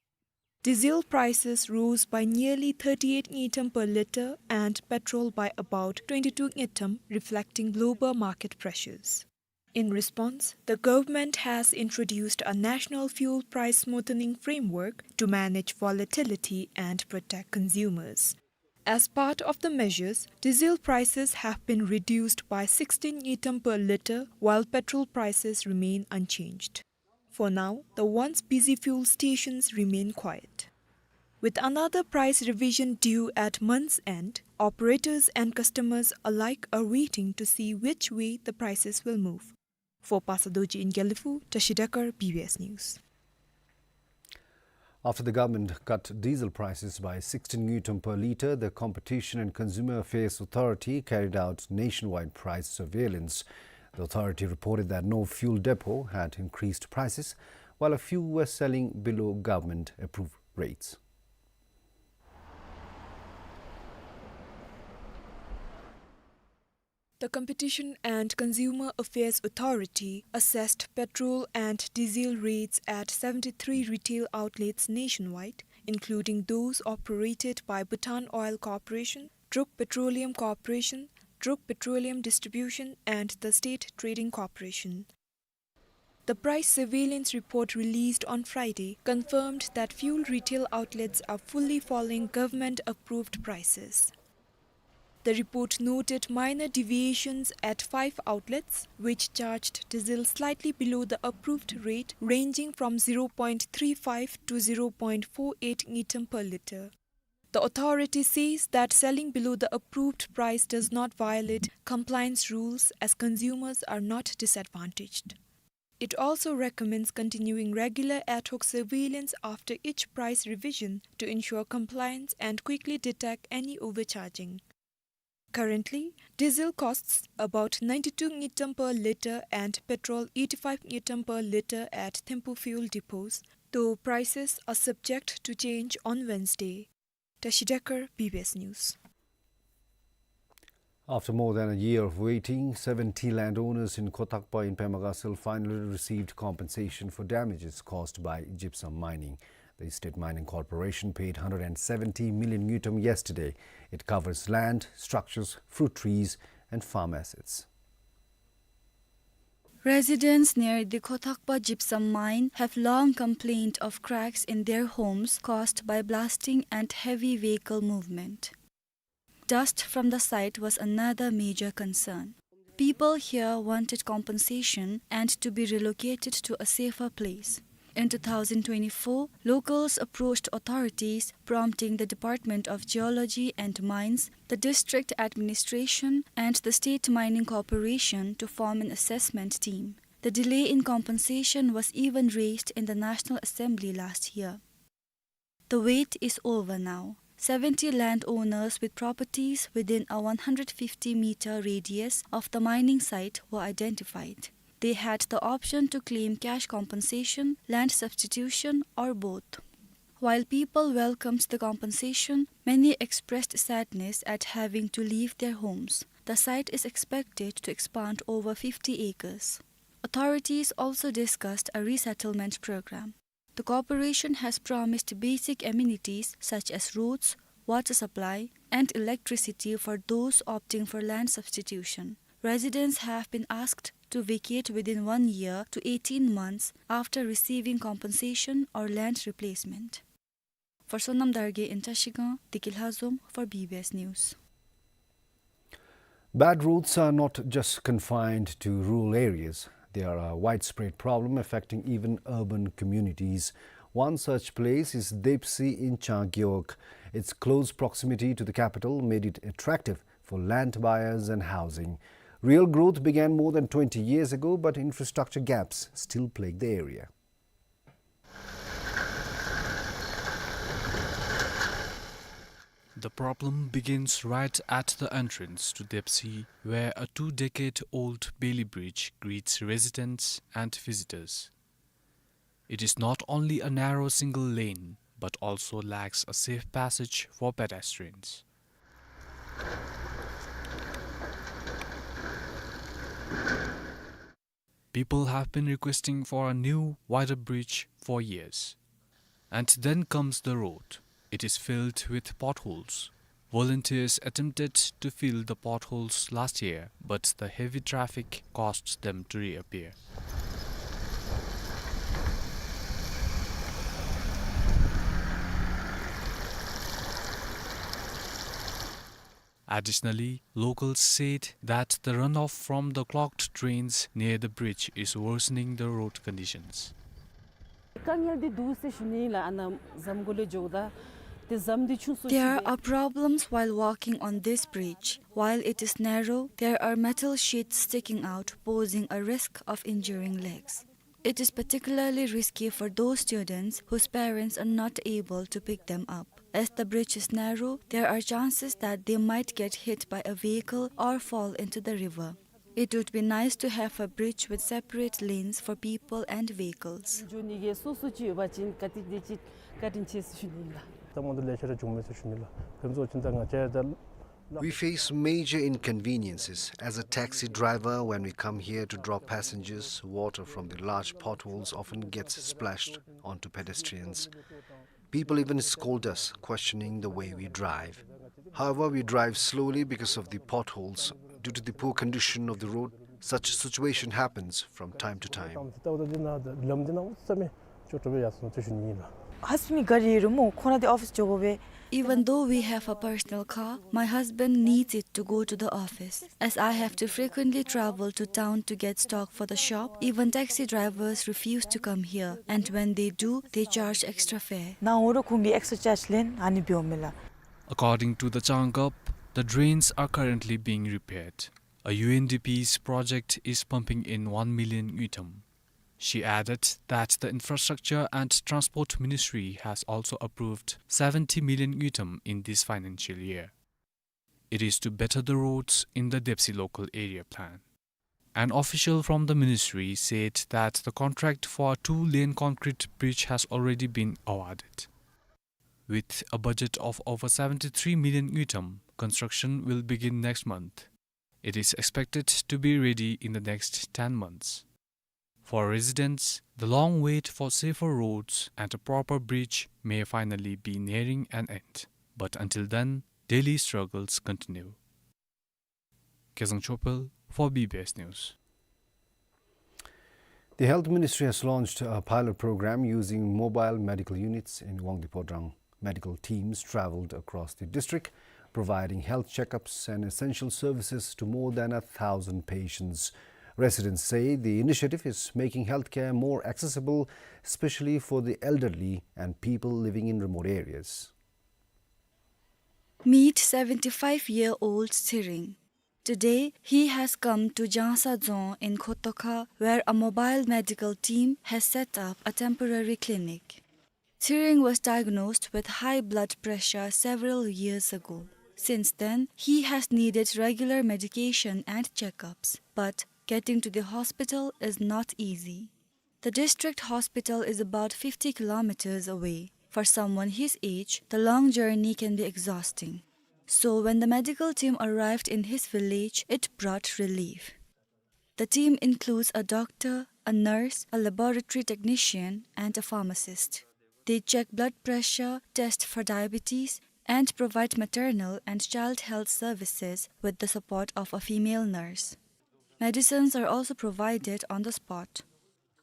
Diesel prices rose by nearly thirty-eight ngultrum per litre and petrol by about twenty-two ngultrum, reflecting global market pressures. In response, the government has introduced a national fuel price smoothing framework to manage volatility and protect consumers. As part of the measures, diesel prices have been reduced by sixteen ngultrum per litre, while petrol prices remain unchanged. For now, the once busy fuel stations remain quiet. With another price revision due at month's end, operators and customers alike are waiting to see which way the prices will move. For Pastor Dorji in Gelephu, Tashi Dekar, B B S News. After the government cut diesel prices by sixteen ngultrum per litre, the Competition and Consumer Affairs Authority carried out nationwide price surveillance. The authority reported that no fuel depot had increased prices, while a few were selling below government-approved rates. The Competition and Consumer Affairs Authority assessed petrol and diesel rates at seventy-three retail outlets nationwide, including those operated by Bhutan Oil Corporation, Druk Petroleum Corporation, Druk Petroleum Distribution, and the State Trading Corporation. The price surveillance report released on Friday confirmed that fuel retail outlets are fully following government-approved prices. The report noted minor deviations at five outlets, which charged diesel slightly below the approved rate, ranging from zero point three five to zero point four eight ngultrum per litre. The authority says that selling below the approved price does not violate compliance rules, as consumers are not disadvantaged. It also recommends continuing regular ad hoc surveillance after each price revision to ensure compliance and quickly detect any overcharging. Currently, diesel costs about ninety-two ngultrum per litre and petrol eighty-five ngultrum per litre at Thimphu fuel depots, though prices are subject to change on Wednesday. Tashi Dekar, B B S News. After more than a year of waiting, seventy landowners in Khotakpa in Pema Gatshel finally received compensation for damages caused by gypsum mining. The State Mining Corporation paid hundred and seventy million ngultrum yesterday. It covers land, structures, fruit trees, and farm assets. Residents near the Khotakpa gypsum mine have long complained of cracks in their homes caused by blasting and heavy vehicle movement. Dust from the site was another major concern. People here wanted compensation and to be relocated to a safer place. In two thousand twenty-four, locals approached authorities, prompting the Department of Geology and Mines, the district administration, and the State Mining Corporation to form an assessment team. The delay in compensation was even raised in the National Assembly last year. The wait is over now. Seventy landowners with properties within a one hundred fifty meter radius of the mining site were identified. They had the option to claim cash compensation, land substitution, or both. While people welcomed the compensation, many expressed sadness at having to leave their homes. The site is expected to expand over fifty acres. Authorities also discussed a resettlement program. The corporation has promised basic amenities such as roads, water supply, and electricity for those opting for land substitution. Residents have been asked to vacate within one year to eighteen months after receiving compensation or land replacement. For Sonam Dargay in Trashigang, Deki Lhazom for B B S News. Bad roads are not just confined to rural areas. They are a widespread problem affecting even urban communities. One such place is Depsi in Changkeok. Its close proximity to the capital made it attractive for land buyers and housing. Real growth began more than twenty years ago, but infrastructure gaps still plague the area. The problem begins right at the entrance to Depsi, where a two-decade-old Bailey Bridge greets residents and visitors. It is not only a narrow single lane, but also lacks a safe passage for pedestrians. People have been requesting for a new, wider bridge for years. And then comes the road. It is filled with potholes. Volunteers attempted to fill the potholes last year, but the heavy traffic caused them to reappear. Additionally, locals said that the runoff from the clogged drains near the bridge is worsening the road conditions. དཀའ་ངལ་འདི་འདུག་ཟེར་ཞུ་ནི་ལགས། ཨ་ནཱ་ཟམ་གུ་ལས་འགྱོཝ་ད་ཏེ་ཟམ་འདི་ཆུང་སུ་There ཅིག་རེད། Are problems while walking on this bridge. While it is narrow, there are metal sheets sticking out, posing a risk of injuring legs. It is particularly risky for those students whose parents are not able to pick them up. As the bridge is narrow, there are chances that they might get hit by a vehicle or fall into the river. It would be nice to have a bridge with separate lanes for people and vehicles. འགྱོ་ནི་གི་སོ་སོ་ཅིག་ཡོད་པ་ཅིན་ག་ཏེ་དེ་ཅིག་བཀའ་དྲིན་ཆེ་ཟེར་ཞུ་ནི་ལགས། ད་མང་དུ་ལས་ཤོར་བྱུང་མེད་ཟེར་ཞུ་ནི་ལགས། ཕན་ཚུན་ཚོད་ད་ང་བཅས་ད། We face major inconveniences. As a taxi driver, when we come here to drop passengers, water from the large potholes often gets splashed onto pedestrians. People even scold us, questioning the way we drive. However, we drive slowly because of the potholes. Due to the poor condition of the road, such a situation happens from time to time. ད་ལམ་འདི་ནང་ལམ་འདི་ནང་ཚ་མེད་ཅོག་འགྲོ་བའི་ཡར་སོང་ཚུལ་ཞུ་ནི་ཨིན་ལགས། Husband་ག་རི་རུ་མོ་ཁོ་ན་དེ་office འགྱོ་དགོ་པས། Even though we have a personal car, my husband needs it to go to the office. As I have to frequently travel to town to get stock for the shop, even taxi drivers refuse to come here, and when they do, they charge extra fare. ནཱ་འོ་རུ་ཁོང་གིས་extra charge ལེན་ཨ་ནི་འབདཝ་མས་ལགས། According to the Changab, the drains are currently being repaired. A U N D P's project is pumping in one million ngultrum. She added that the Infrastructure and Transport Ministry has also approved seventy million ngultrum in this financial year. It is to better the roads in the Depsi local area plan. An official from the ministry said that the contract for a two-lane concrete bridge has already been awarded. With a budget of over seventy-three million ngultrum, construction will begin next month. It is expected to be ready in the next ten months. For residents, the long wait for safer roads and a proper bridge may finally be nearing an end. But until then, daily struggles continue. Kezang Chopel for B B S News. The Health Ministry has launched a pilot program using mobile medical units in Wangdue Phodrang. Medical teams traveled across the district, providing health checkups and essential services to more than a thousand patients. Residents say the initiative is making healthcare more accessible, especially for the elderly and people living in remote areas. Meet seventy-five-year-old Tsiring. Today, he has come to Jangsa Dzong in Khotokha, where a mobile medical team has set up a temporary clinic. Tsiring was diagnosed with high blood pressure several years ago. Since then, he has needed regular medication and checkups, but getting to the hospital is not easy. The district hospital is about fifty kilometers away. For someone his age, the long journey can be exhausting. So when the medical team arrived in his village, it brought relief. The team includes a doctor, a nurse, a laboratory technician, and a pharmacist. They check blood pressure, test for diabetes, and provide maternal and child health services with the support of a female nurse. Medicines are also provided on the spot.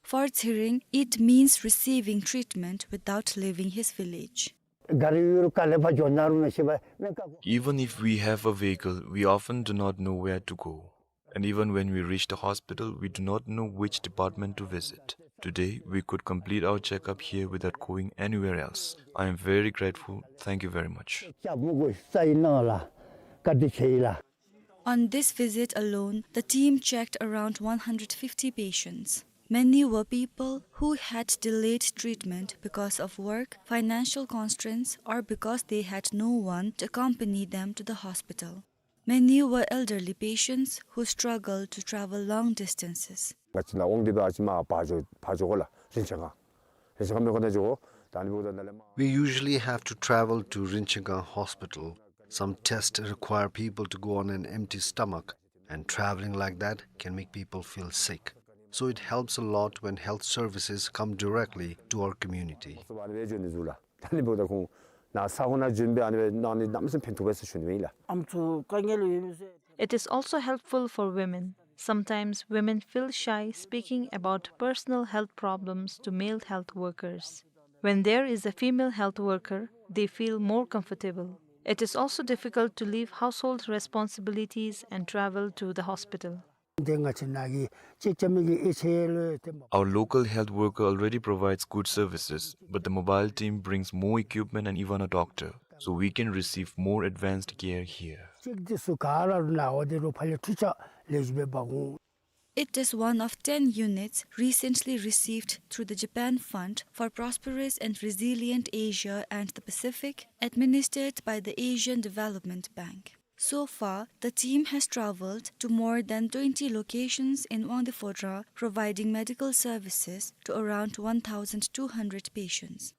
For Tsiring, it means receiving treatment without leaving his village. Even if we have a vehicle, we often do not know where to go. And even when we reach the hospital, we do not know which department to visit. Today, we could complete our checkup here without going anywhere else. I am very grateful. Thank you very much. On this visit alone, the team checked around one hundred fifty patients. Many were people who had delayed treatment because of work, financial constraints, or because they had no one to accompany them to the hospital. Many were elderly patients who struggled to travel long distances. ང་བཅས་ནཱ་ཝང་ཌི་འབད་ཨ་ཙི་མར་ཕར་འགྱོ་ཕར་འགྱོ་དགོ་ལགས། རིན་ཆེན་སྒང་རིན་ཆེན་སྒང་མི་ཁོ་ནཱ་འགྱོ་དགོ། ད་ཨ་ནི་འབདཝ་ད་ནཱ་ལས་མར། We usually have to travel to Rinchengkang Hospital. Some tests require people to go on an empty stomach, and traveling like that can make people feel sick. So it helps a lot when health services come directly to our community. ཨ་ནི་འབདཝ་ད་ཁོང་ ནཱ་ས་གོ་ནང་བྱོན་སྦེ་ཨ་ནི་སྦེ་གནང་ནི་གནམ་མེད་ས་མེད་ཕན་ཐོགས་པས་ཟེར་ཞུ་ནི་ཨིན་ལགས། ཨམ་སྲུ་དཀའ་ངལ་ཡོད་མི་ཚུ། It is also helpful for women. Sometimes women feel shy speaking about personal health problems to male health workers. When there is a female health worker, they feel more comfortable. It is also difficult to leave household responsibilities and travel to the hospital. ཏེ་ང་བཅས་ནཱ་གི་ཅེ་ཅ་མི་གི་ཨེ་ཆེ་ལོ་ཏེ་མ། Our local health worker already provides good services, but the mobile team brings more equipment and even a doctor, so we can receive more advanced care here. ཅིག་འདི་ཚུ་ག་ར་ནཱ་འོ་དེ་རུ་ཕར་ལས་འཕྲུལ་ཆས་ལེགས་ཤོམ་སྦེ་འབག་འོང་། It is one of ten units recently received through the Japan Fund for Prosperous and Resilient Asia and the Pacific, administered by the Asian Development Bank. So far, the team has traveled to more than twenty locations in Wangdue Phodrang, providing medical services to around one thousand two hundred patients.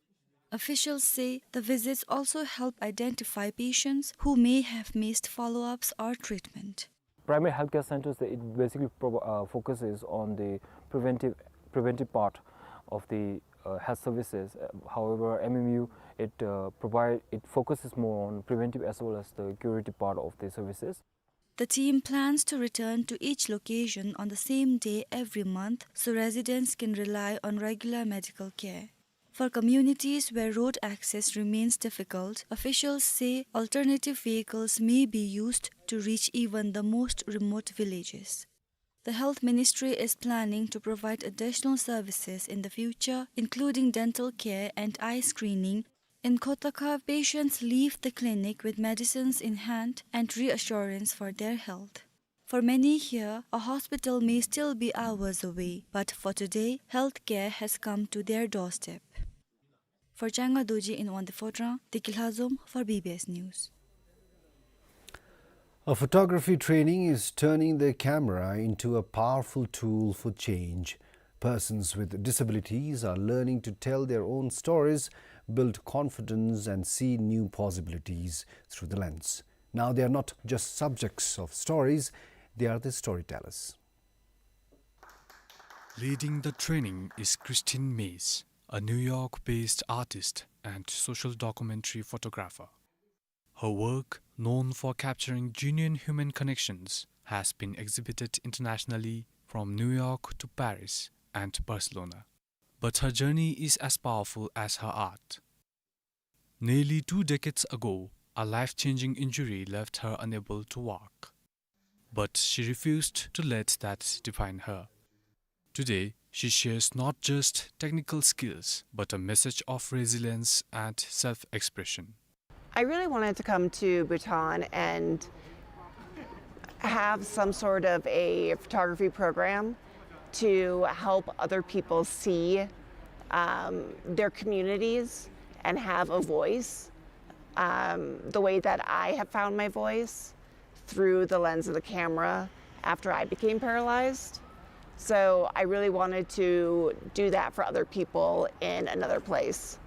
Officials say the visits also help identify patients who may have missed follow-ups or treatment. Primary healthcare centers, it basically provi-, uh, focuses on the preventive, preventive part of the, uh, health services. Uh, however, M M U, it, uh, provide, it focuses more on preventive as well as the curative part of the services. The team plans to return to each location on the same day every month so residents can rely on regular medical care. For communities where road access remains difficult, officials say alternative vehicles may be used to reach even the most remote villages. The Health Ministry is planning to provide additional services in the future, including dental care and eye screening. In Khotakha, patients leave the clinic with medicines in hand and reassurance for their health. For many here, a hospital may still be hours away, but for today, healthcare has come to their doorstep. For Changa Dorji in Wangdue Phodrang, Deki Lhazom for B B S News. A photography training is turning the camera into a powerful tool for change. Persons with disabilities are learning to tell their own stories, build confidence, and see new possibilities through the lens. Now they are not just subjects of stories, they are the storytellers. Leading the training is Christine Mays, a New York-based artist and social documentary photographer. Her work, known for capturing genuine human connections, has been exhibited internationally from New York to Paris and Barcelona. But her journey is as powerful as her art. Nearly two decades ago, a life-changing injury left her unable to walk. But she refused to let that define her. Today, she shares not just technical skills, but a message of resilience and self-expression. I really wanted to come to Bhutan and have some sort of a photography program to help other people see, um, their communities and have a voice, um, the way that I have found my voice through the lens of the camera after I became paralyzed. So I really wanted to do that for other people in another place.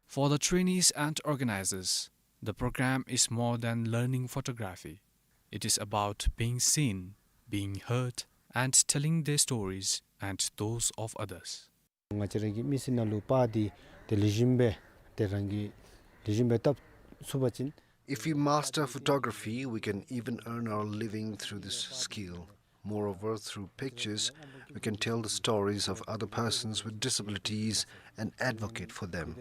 For the trainees and organizers, the program is more than learning photography. It is about being seen, being heard, and telling their stories and those of others. ང་བཅས་ར་གི་མི་ཚེ་ནང་ལུ་པར་འདི་ཏེ་ལེགས་ཤོམ་སྦེ་ཏེ་རང་གིས་ལེགས་ཤོམ་སྦེ་བཏབ་ཚུགས་པ་ཅིན། If we master photography, we can even earn our living through this skill. Moreover, through pictures, we can tell the stories of other persons with disabilities and advocate for them.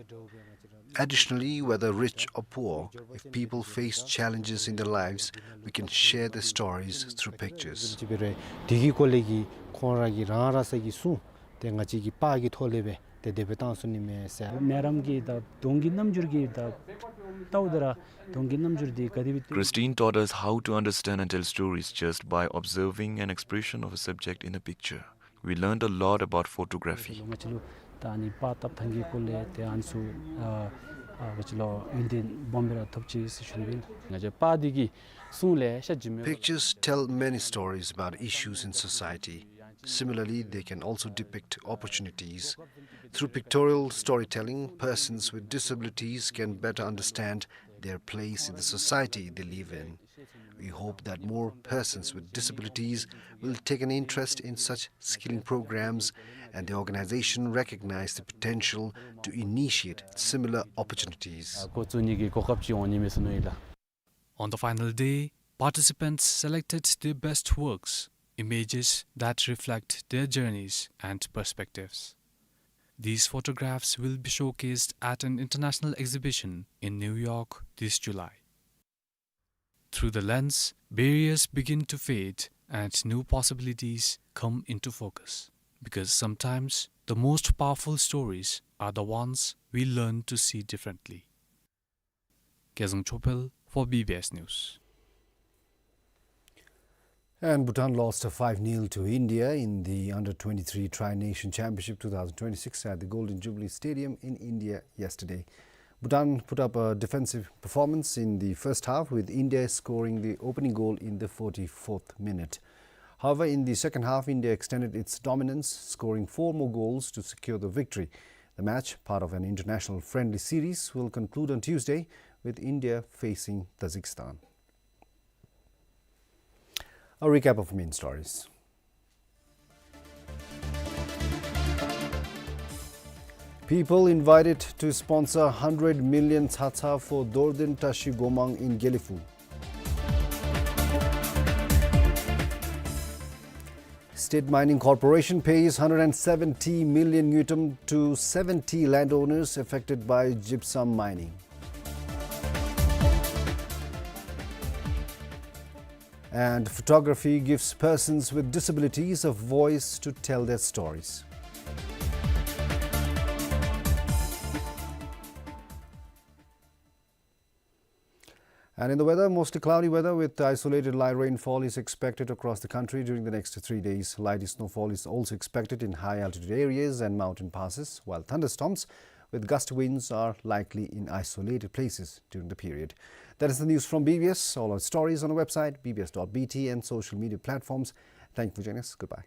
Additionally, whether rich or poor, if people face challenges in their lives, we can share their stories through pictures. ཅིག་འབད་རུང་དེ་གི་སྐོར་ལས་ཀྱི་ཁོང་ར་གི་རང་ར་ས་གི་སྲུང་ཏེ་ང་བཅས་ཀྱི་པར་གྱི་ཐོག་ལས་སྦེ་ཏེ་དེ་སྦེ་བཏང་ཚུགས་ནི་མས་ཟེར། ནད་རམས་ཀྱི་ད་གདོང་གི་རྣམ་འགྱུར་གྱི་ད་ལྟཝ་ད་ར་གདོང་གི་རྣམ་འགྱུར་འདི་ག་དེ་སྦེ། Christine taught us how to understand and tell stories just by observing an expression of a subject in a picture. We learned a lot about photography. ང་བཅས་ལུ་ད་ཨ་ནི་པར་བཏབ་ཐངས་ཀྱི་སྐོར་ལས་ཏེ་ཨ་ནི་ཚུ་ཨ་ཨ་ང་བཅས་ལུ་ཡོན་ཏན་སྦོམ་སྦེ་ར་ཐོབ་ཅི་ཟེར་ཞུ་ནི་ཨིན། ང་བཅས་པར་འདི་གིས་སྲུང་ལེ་ཤ་བྱིན་མི། Pictures tell many stories about issues in society. Similarly, they can also depict opportunities. Through pictorial storytelling, persons with disabilities can better understand their place in the society they live in. We hope that more persons with disabilities will take an interest in such skilling programs, and the organization recognize the potential to initiate similar opportunities. ཨ་འགོ་བཙུགས་ནི་གི་གོ་སྐབས་ཅིག་འོང་ནི་མས་ཟེར་མནོ་ཡི་ལགས། On the final day, participants selected their best works, images that reflect their journeys and perspectives. These photographs will be showcased at an international exhibition in New York this July. Through the lens, barriers begin to fade and new possibilities come into focus. Because sometimes the most powerful stories are the ones we learn to see differently. Kezang Chopel for B B S News. And Bhutan lost five nil to India in the under twenty-three Tri-Nation Championship two thousand twenty-six at the Golden Jubilee Stadium in India yesterday. Bhutan put up a defensive performance in the first half, with India scoring the opening goal in the forty-fourth minute. However, in the second half, India extended its dominance, scoring four more goals to secure the victory. The match, part of an international friendly series, will conclude on Tuesday, with India facing Tajikistan. A recap of main stories. People invited to sponsor hundred million tsatsa for Dorden Tashi Gomang in Gelephu. State Mining Corporation pays hundred and seventy million ngultrum to seventy landowners affected by gypsum mining. And photography gives persons with disabilities a voice to tell their stories. And in the weather, mostly cloudy weather with isolated light rainfall is expected across the country during the next three days. Light snowfall is also expected in high altitude areas and mountain passes, while thunderstorms with gusty winds are likely in isolated places during the period. That is the news from B B S. All our stories on our website, B B S dot B T, and social media platforms. Thank you for joining us. Goodbye.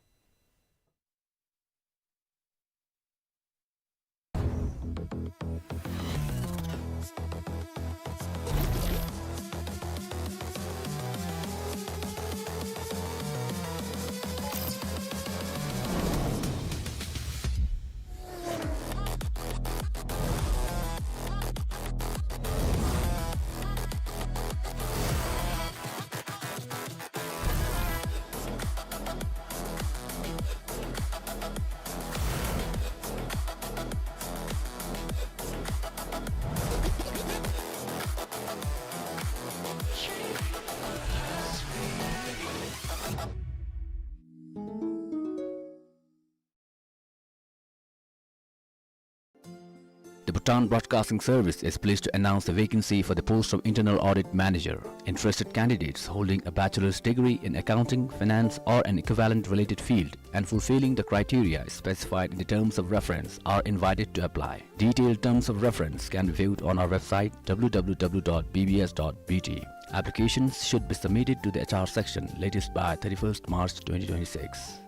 The Bhutan Broadcasting Service is pleased to announce the vacancy for the post of Internal Audit Manager. Interested candidates holding a bachelor's degree in accounting, finance, or an equivalent related field and fulfilling the criteria specified in the terms of reference are invited to apply. Detailed terms of reference can be viewed on our website, W W W dot B B S dot B T. Applications should be submitted to the H R section latest by thirty-first March twenty twenty-six.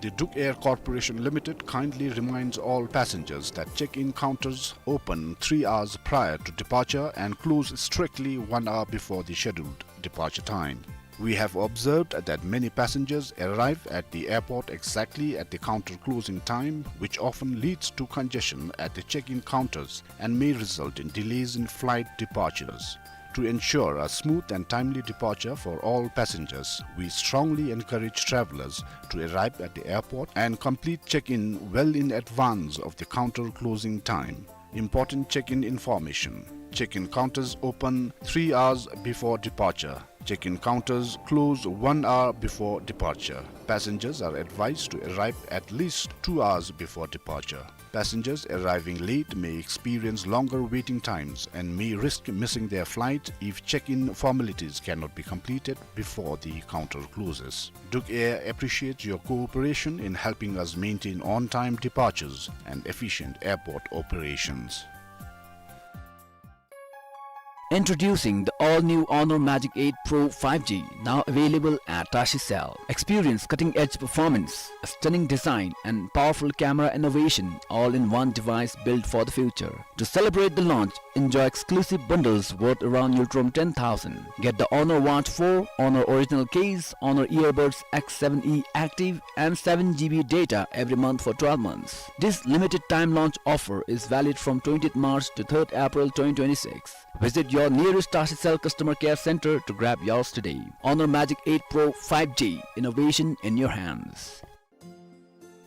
The Druk Air Corporation Limited kindly reminds all passengers that check-in counters open three hours prior to departure and close strictly one hour before the scheduled departure time. We have observed that many passengers arrive at the airport exactly at the counter closing time, which often leads to congestion at the check-in counters and may result in delays in flight departures. To ensure a smooth and timely departure for all passengers, we strongly encourage travelers to arrive at the airport and complete check-in well in advance of the counter closing time. Important check-in information. Check-in counters open three hours before departure. Check-in counters close one hour before departure. Passengers are advised to arrive at least two hours before departure. Passengers arriving late may experience longer waiting times and may risk missing their flight if check-in formalities cannot be completed before the counter closes. Druk Air appreciates your cooperation in helping us maintain on-time departures and efficient airport operations. Introducing the all-new Honor Magic eight Pro five G, now available at Tashi Cell. Experience cutting-edge performance, a stunning design, and powerful camera innovation, all in one device built for the future. To celebrate the launch, enjoy exclusive bundles worth around Ngultrum ten thousand. Get the Honor Watch four, Honor original case, Honor Earbuds X seven E Active, and seven G B data every month for twelve months. This limited time launch offer is valid from twentieth March to third April twenty twenty-six. Visit your nearest Tashi Cell customer care center to grab yours today. Honor Magic eight Pro five G, innovation in your hands.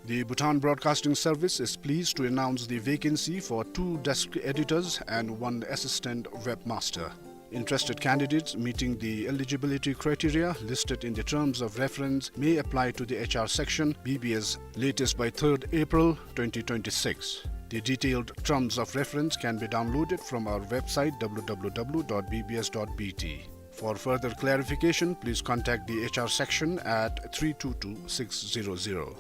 The Bhutan Broadcasting Service is pleased to announce the vacancy for two desk editors and one assistant webmaster. Interested candidates meeting the eligibility criteria listed in the terms of reference may apply to the H R section, B B S, latest by third April twenty twenty-six. The detailed terms of reference can be downloaded from our website, W W W dot B B S dot B T. For further clarification, please contact the H R section at three two two six zero zero.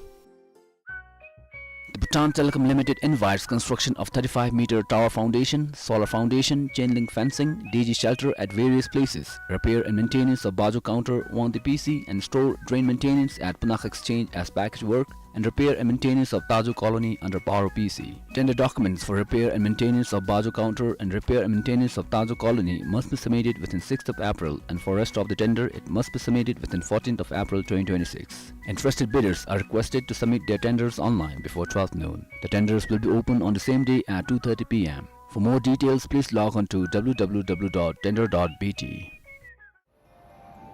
The Bhutan Telecom Limited invites construction of thirty-five meter tower foundation, solar foundation, chain link fencing, D G shelter at various places, repair and maintenance of Bajo counter, Wangdi P C, and store drain maintenance at Punak Exchange as package work, and repair and maintenance of Tajo Colony under Paro P C. Tender documents for repair and maintenance of Bajo counter and repair and maintenance of Tajo Colony must be submitted within sixth of April, and for rest of the tender, it must be submitted within fourteenth of April twenty twenty-six. Interested bidders are requested to submit their tenders online before twelve noon. The tenders will be open on the same day at two thirty P M. For more details, please log on to W W W dot tender dot B T.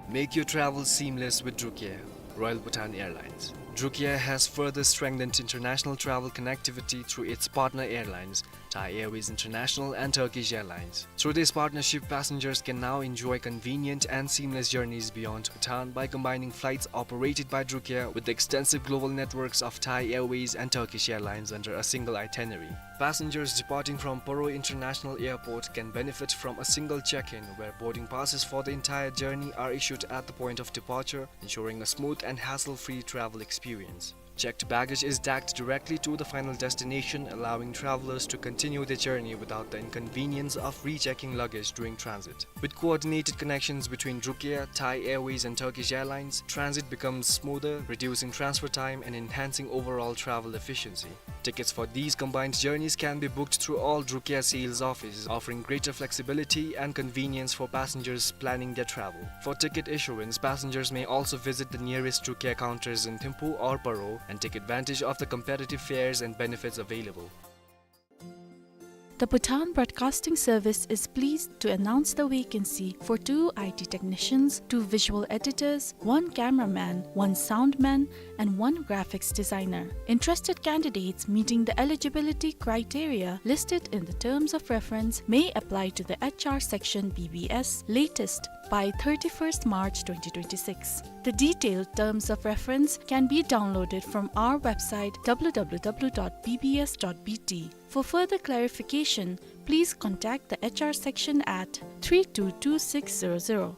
Make your travel seamless with Drukair, Royal Bhutan Airlines. Drukair has further strengthened international travel connectivity through its partner airlines, Thai Airways International and Turkish Airlines. Through this partnership, passengers can now enjoy convenient and seamless journeys beyond Bhutan by combining flights operated by Drukair with the extensive global networks of Thai Airways and Turkish Airlines under a single itinerary. Passengers departing from Paro International Airport can benefit from a single check-in, where boarding passes for the entire journey are issued at the point of departure, ensuring a smooth and hassle-free travel experience. Checked baggage is tagged directly to the final destination, allowing travelers to continue their journey without the inconvenience of rechecking luggage during transit. With coordinated connections between Drukair, Thai Airways, and Turkish Airlines, transit becomes smoother, reducing transfer time and enhancing overall travel efficiency. Tickets for these combined journeys can be booked through all Drukair sales offices, offering greater flexibility and convenience for passengers planning their travel. For ticket issuance, passengers may also visit the nearest Drukair counters in Thimphu or Paro and take advantage of the competitive fares and benefits available. The Bhutan Broadcasting Service is pleased to announce the vacancy for two I T technicians, two visual editors, one cameraman, one soundman, and one graphics designer. Interested candidates meeting the eligibility criteria listed in the terms of reference may apply to the H R section B B S latest by thirty-first March twenty twenty-six. The detailed terms of reference can be downloaded from our website, W W W dot B B S dot B T. For further clarification, please contact the H R section at three two two six zero zero.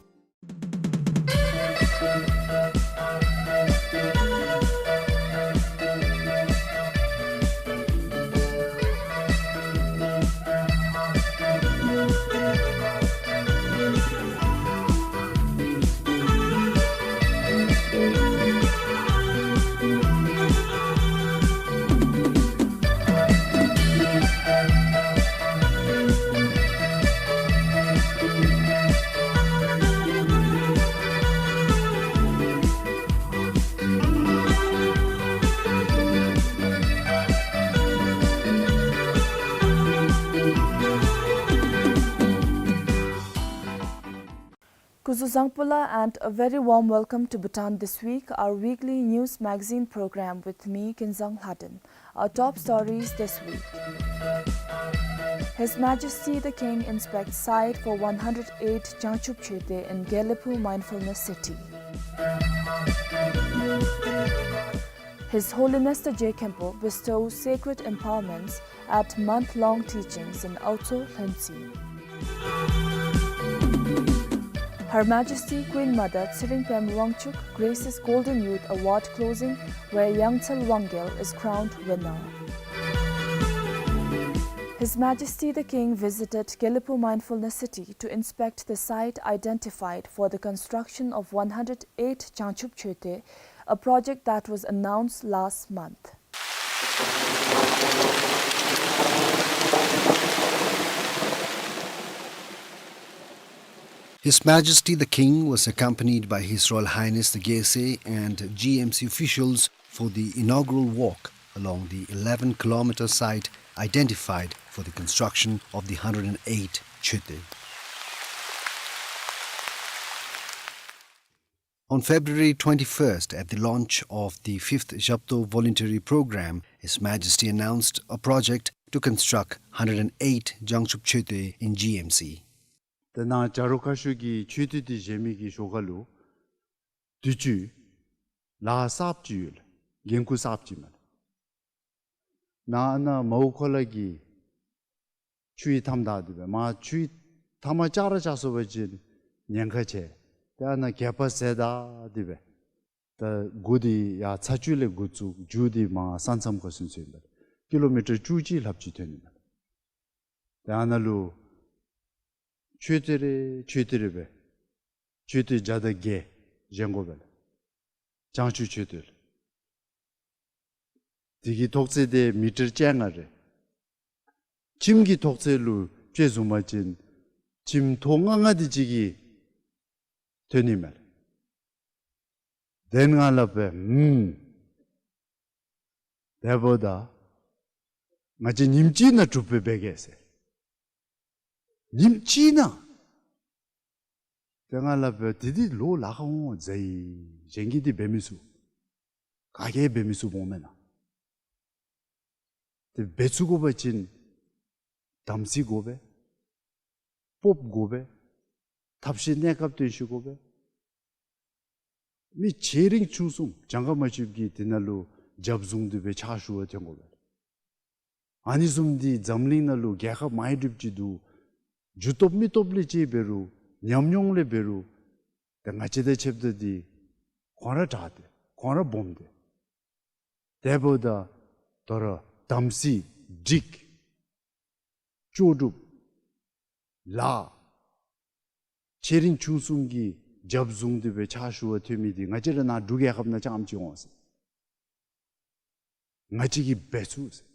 Kuzu Zangpula and a very warm welcome to Bhutan This Week, our weekly news magazine program with me, Kinzang Lhaden. Our top stories this week. His Majesty the King inspects site for one hundred eight Jangchub Choeten in Gelephu Mindfulness City. His Holiness the Je Khenpo bestows sacred empowerments at month-long teachings in Aotso, Lhuentse. Her Majesty Queen Mother Tshering Prema Wangchuck graces Golden Youth Award closing, where Yangchel Wangyel is crowned winner. His Majesty the King visited Gelephu Mindfulness City to inspect the site identified for the construction of one hundred eight Jangchub Choeten, a project that was announced last month. His Majesty the King was accompanied by His Royal Highness the Gyaltsuen and G M C officials for the inaugural walk along the eleven kilometer site identified for the construction of the hundred and eight Choeten. On February twenty-first, at the launch of the fifth Zhabto Voluntary Program, His Majesty announced a project to construct hundred and eight Jangchub Choeten in G M C. ད་ནཱ་བྱ་རོག་ཁ་ཤོར་གྱི་མཆོད་རྟེན་འདི་བཞེངས་མི་གི་ཞོར་ཁ་ལུ་དུས་ཅི་ལཱ་གསརཔ་ཅིག་ཡོད་ལགས། འགན་ཁུར་གསརཔ་ཅིག་མས། ནཱ་ཨ་ནཱ་མའུ་ཁོ་ལ་གི་ཆུའི་མཐའམ་བདའ་སྟེ་སྦེ་མར་ཆུའི་མཐའ་མར་བཅག་ར་བཅག་སོང་པ་ཅིན་ཉེན་ཁ་ཆེ། ཏེ་ཨ་ནཱ་གད་པ་ཟེ་བདའ་སྟེ་སྦེ་ད་གུ་འདི་ཡར་ཚ་ཆུ་ལས་འགོ་བཙུགས། མཇུག་འདི་མར་ས་མཚམས་ཁར་ཚུན་ཚོད་ཨིན་པས། ཀི་ལོ་མི་ཊར་བཅུ་གཅིག་ལྷགཔ་ཅིག་ཐོན་ནི་མས། ཏེ་ཨ་ནཱ་ལུ་མཆོད་རྟེན་རེ་མཆོད་རྟེན་རེ་སྦེ་མཆོད་རྟེན་བརྒྱ་དང་བརྒྱད་བཞེངས་དགོ་པས་ལགས། བྱང་ཆུབ་མཆོད་རྟེན་ལགས། དེ་གི་ཐོག་ཚད་དེ་མི་ཊར་བཅོ་ལྔ་རེ། ཁྱིམ་གྱི་ཐོག་ཚད་ལུ་དཔྱེ་བཟུང་པ་ཅིན་ཁྱིམ་ཐོག་ལྔ་ལྔ་དེ་ཅིག་གིས་ཐོན་ནི་མས་ལགས། དེ་ནང་ལས་སྦེ་ཨུམ་དེ་འབདཝ་ད་ང་བཅས་ཉིནམ་གཅིག་ནང་གྲུབ་སྦེ་འབད་གེ་ཟེར། ཉིནམ་གཅིག་ནང་། དེ་ནང་ལས་སྦེ་དེ་འདི་ལོ་ལ་ཁག་འོང་ཟེར་ཡི། གཞན་གྱིས་འདི་འབད་མི་ཚུགས། ག་གིས་འབད་མི་ཚུགས་འོང་མེན་ན། དེ་འབད་ཚུགས་དགོ་པ་ཅིན་དམ་ཚིག་དགོ་པས། སྤོབས་པ་དགོ་པས། ཐབས་ཤེས་གནས་སྐབས་བརྟན་ཤེས་དགོ་པས། མི་ཆེ་འབྲིང་ཆུང་གསུམ་གྱངས་ཁ་མ་ཆོདཔ་གིས་དེ་ནང་ལུ་རྒྱབ་བཟུང་སྟེ་སྦེ་ཕྱག་ཞུ་བར་འཐོན་དགོ་པས། ཨ་ནི་བཟུམ་འདི་འཛམ་གླིང་ནང་ལུ་རྒྱལ་ཁབ་མང་རབས་ཅིག་འདུག། རྒྱུ་སྟོབས་མི་སྟོབས་ལས་བཅད་འབད་རུང་ཉམས་མྱོང་ལས་འབད་རུང་ཏེ་ང་བཅས་དང་ཕྱདཔ་ད་འདི་ཁོང་ར་དྲག་སྟེ་ཁོང་ར་སྦོམ་སྟེ། དེ་འབདཝ་ད་དོ་རུང་དམ་ཚིག་སྒྲིག་ལྕོགས་གྲུབ་ལཱ་ཆེ་འབྲིང་ཆུང་གསུམ་གྱིས་རྒྱབ་བཟུང་སྟེ་སྦེ་ཕྱག་ཞུ་བར་འཐོན་མི་འདི་ང་བཅས་ར་ནཱ་འབྲུག་རྒྱལ་ཁབ་ནང་རྐྱངམ་ཅིག་འོང་ཟེར། ང་བཅས་ཀྱིས་འབད་ཚུགས་ཟེར།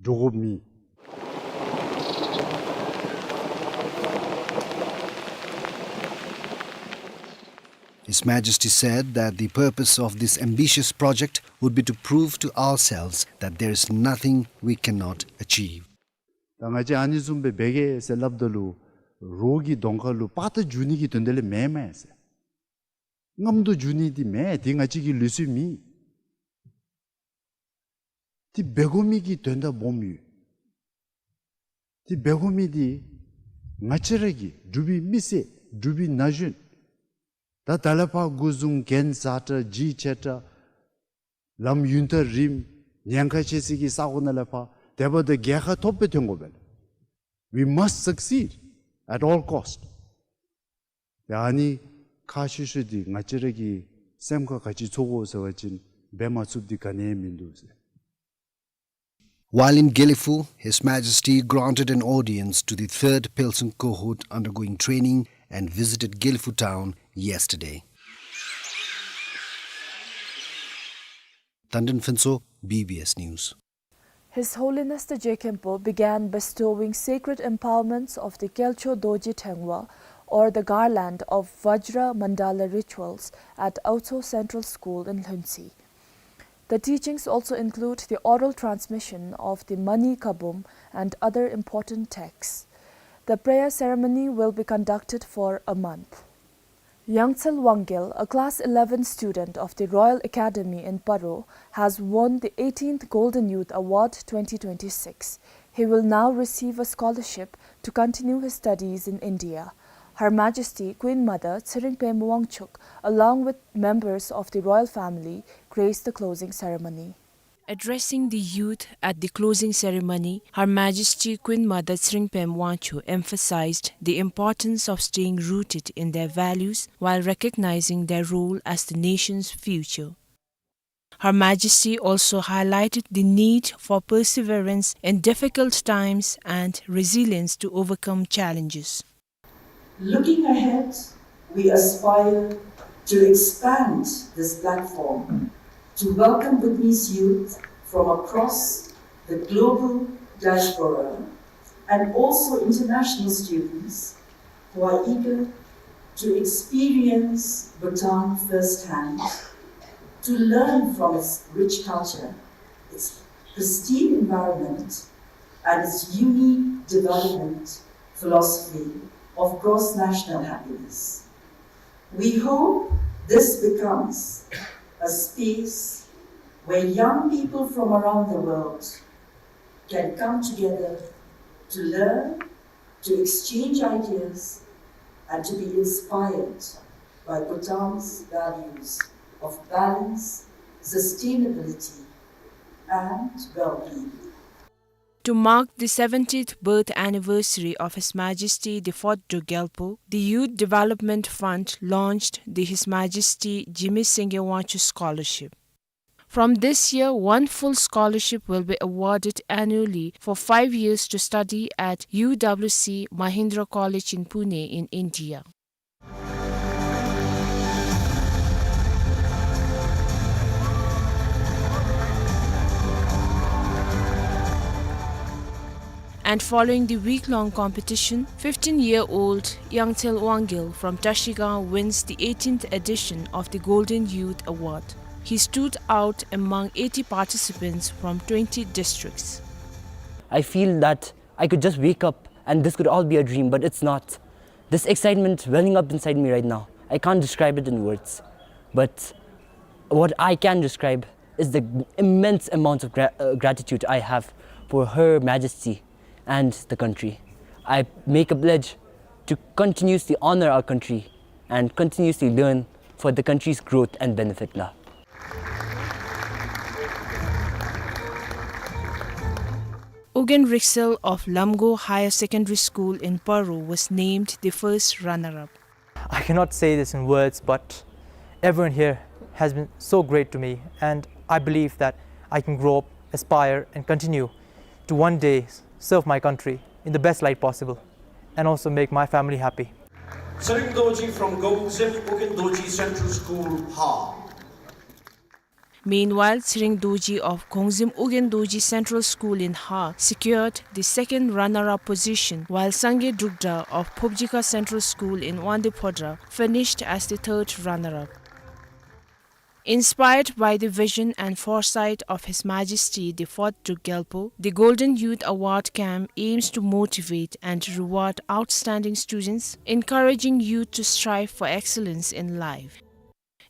འདྲོག་དགོཔ་མེད། His Majesty said that the purpose of this ambitious project would be to prove to ourselves that there is nothing we cannot achieve. ད་ང་བཅས་ཨ་ནི་བཟུམ་སྦེ་འབད་གེ་ཟེར་སླབ་ད་ལུ་རོགས་ཀྱི་གདོང་ཁ་ལུ་དཔའ་རྟགས་འཇུ་ནི་གི་དོན་དག་ལས་མེན་མས་ཟེར། རྔམ་སྟོབས་འཇུ་ནི་འདི་མེན། འདི་ང་བཅས་ཀྱི་ལུགས་སྲོལ་མེན། འདི་འབད་དགོ་མི་གི་དོན་དག་སྦོམ་ཡོད། འདི་འབད་དགོ་མི་འདི་ང་བཅས་ར་གི་འབྲུག་པའི་མི་སེར་འབྲུག་པའི་ན་གཞོན་ད་ད་ལས་ཕར་འགོ་བཟུང་རྒན་བཟའ་གྲྭ་ཇི་ཆེ་ཕྲ་ལམ་ཡུན་ཐག་རིངམོ་ཉེན་ཁ་ཆེ་སའི་གི་ས་གོ་ནང་ལས་ཕར་དེ་འབདཝ་ད་རྒྱལ་ཁ་ཐོབ་སྦེ་འཐོན་དགོ་པས། We must succeed at all cost. ཏེ་ཨ་ནི་ཁག་ཆེ་ཤོས་འདི་ང་བཅས་ར་གི་སེམས་ཁར་ག་ཅི་ཚོར་དགོ་ཟེར་བ་ཅིན་འབད་མ་ཚུགསཔ་འདི་ག་ནི་ཡང་མིན་འདུག་ཟེར། While in Gelephu, His Majesty granted an audience to the third Pilsung cohort undergoing training and visited Gelephu town yesterday. Tandon Phuntsho, B B S News. His Holiness the Je Khenpo began bestowing sacred empowerments of the Kelcho Dorji Thengwa, or the garland of Vajra Mandala rituals, at Aocho Central School in Lhuentse. The teachings also include the oral transmission of the Mani Kabum and other important texts. The prayer ceremony will be conducted for a month. Yangtsel Wangyel, a class eleven student of the Royal Academy in Paro, has won the eighteenth Golden Youth Award twenty twenty-six. He will now receive a scholarship to continue his studies in India. Her Majesty Queen Mother Tshering Pema Wangchuck, along with members of the royal family, graced the closing ceremony. Addressing the youth at the closing ceremony, Her Majesty Queen Mother Tshering Pema Wangchuck emphasized the importance of staying rooted in their values while recognizing their role as the nation's future. Her Majesty also highlighted the need for perseverance in difficult times and resilience to overcome challenges. Looking ahead, we aspire to expand this platform to welcome Bhutanese youth from across the global diaspora and also international students who are eager to experience Bhutan firsthand, to learn from its rich culture, its pristine environment, and its unique development philosophy of cross-national happiness. We hope this becomes a space where young people from around the world can come together to learn, to exchange ideas, and to be inspired by Bhutan's values of balance, sustainability, and well-being. To mark the seventieth birth anniversary of His Majesty the fourth Druk Gyalpo, the Youth Development Fund launched the His Majesty Jigme Singye Wangchuck Scholarship. From this year, one full scholarship will be awarded annually for five years to study at U W C Mahindra College in Pune in India. And following the week-long competition, fifteen-year-old Yangthel Wangyel from Trashigang wins the eighteenth edition of the Golden Youth Award. He stood out among eighty participants from twenty districts. I feel that I could just wake up and this could all be a dream, but it's not. This excitement welling up inside me right now, I can't describe it in words. But what I can describe is the immense amounts of gra-, uh, gratitude I have for Her Majesty and the country. I make a pledge to continuously honor our country and continuously learn for the country's growth and benefit la. Ugyen Riksel of Lamgo Higher Secondary School in Paro was named the first runner-up. I cannot say this in words, but everyone here has been so great to me, and I believe that I can grow up, aspire, and continue to one day serve my country in the best light possible and also make my family happy. Tshering Dorji from Gongzem Ugyen Dorji Central School, Har. Meanwhile, Tshering Dorji of Gongzem Ugyen Dorji Central School in Har secured the second runner-up position, while Sangay Drukdra of Phobjikha Central School in Wangdue Phodrang finished as the third runner-up. Inspired by the vision and foresight of His Majesty the fourth Druk Gyalpo, the Golden Youth Award Camp aims to motivate and reward outstanding students, encouraging youth to strive for excellence in life.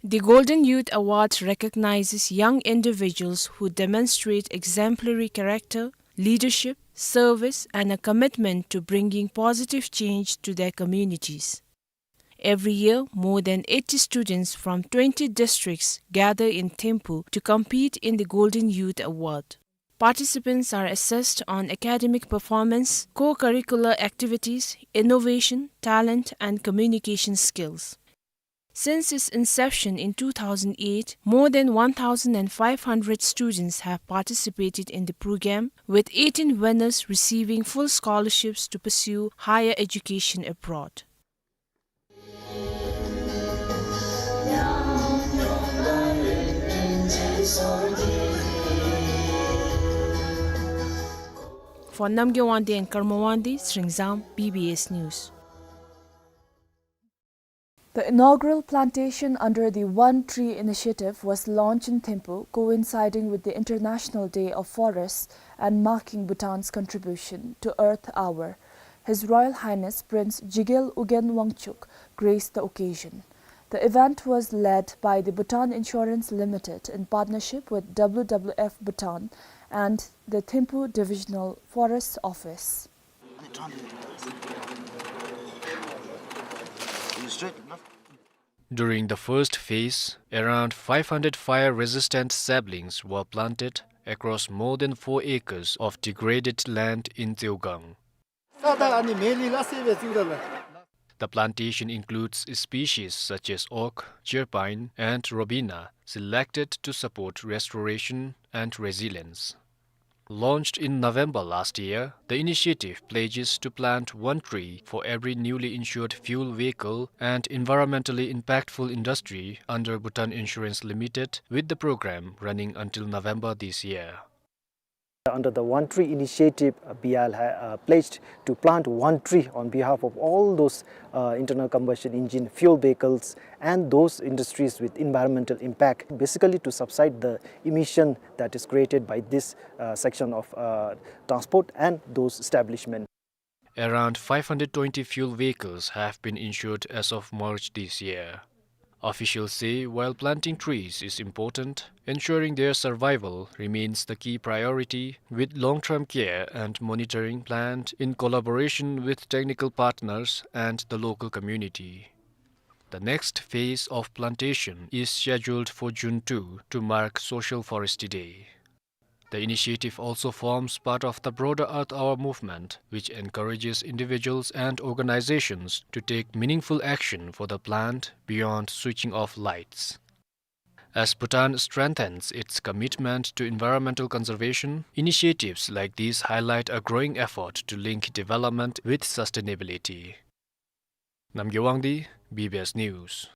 The Golden Youth Award recognizes young individuals who demonstrate exemplary character, leadership, service, and a commitment to bringing positive change to their communities. Every year, more than eighty students from twenty districts gather in Thimphu to compete in the Golden Youth Award. Participants are assessed on academic performance, co-curricular activities, innovation, talent, and communication skills. Since its inception in two thousand eight, more than one thousand and five hundred students have participated in the program, with eighteen winners receiving full scholarships to pursue higher education abroad. For Namgay Wangdi and Karma Wangdi, Tshering Zam, B B S News. The inaugural plantation under the One Tree Initiative was launched in Thimphu, coinciding with the International Day of Forests and marking Bhutan's contribution to Earth Hour. His Royal Highness Prince Jigel Ugyen Wangchuck graced the occasion. The event was led by the Bhutan Insurance Limited in partnership with W W F Bhutan and the Thimphu Divisional Forest Office. During the first phase, around five hundred fire-resistant saplings were planted across more than four acres of degraded land in Zewgang. The plantation includes species such as oak, cherpine, and robina, selected to support restoration and resilience. Launched in November last year, the initiative pledges to plant one tree for every newly insured fuel vehicle and environmentally impactful industry under Bhutan Insurance Limited, with the program running until November this year. Under the One Tree Initiative, uh, B I L ha-, uh, pledged to plant one tree on behalf of all those, uh, internal combustion engine fuel vehicles and those industries with environmental impact, basically to subside the emission that is created by this, uh, section of, uh, transport and those establishment. Around five hundred twenty fuel vehicles have been insured as of March this year. Officials say while planting trees is important, ensuring their survival remains the key priority, with long-term care and monitoring planned in collaboration with technical partners and the local community. The next phase of plantation is scheduled for June two to mark Social Forestry Day. The initiative also forms part of the broader Earth Hour movement, which encourages individuals and organizations to take meaningful action for the planet beyond switching off lights. As Bhutan strengthens its commitment to environmental conservation, initiatives like these highlight a growing effort to link development with sustainability. Namgay Wangdi, B B S News.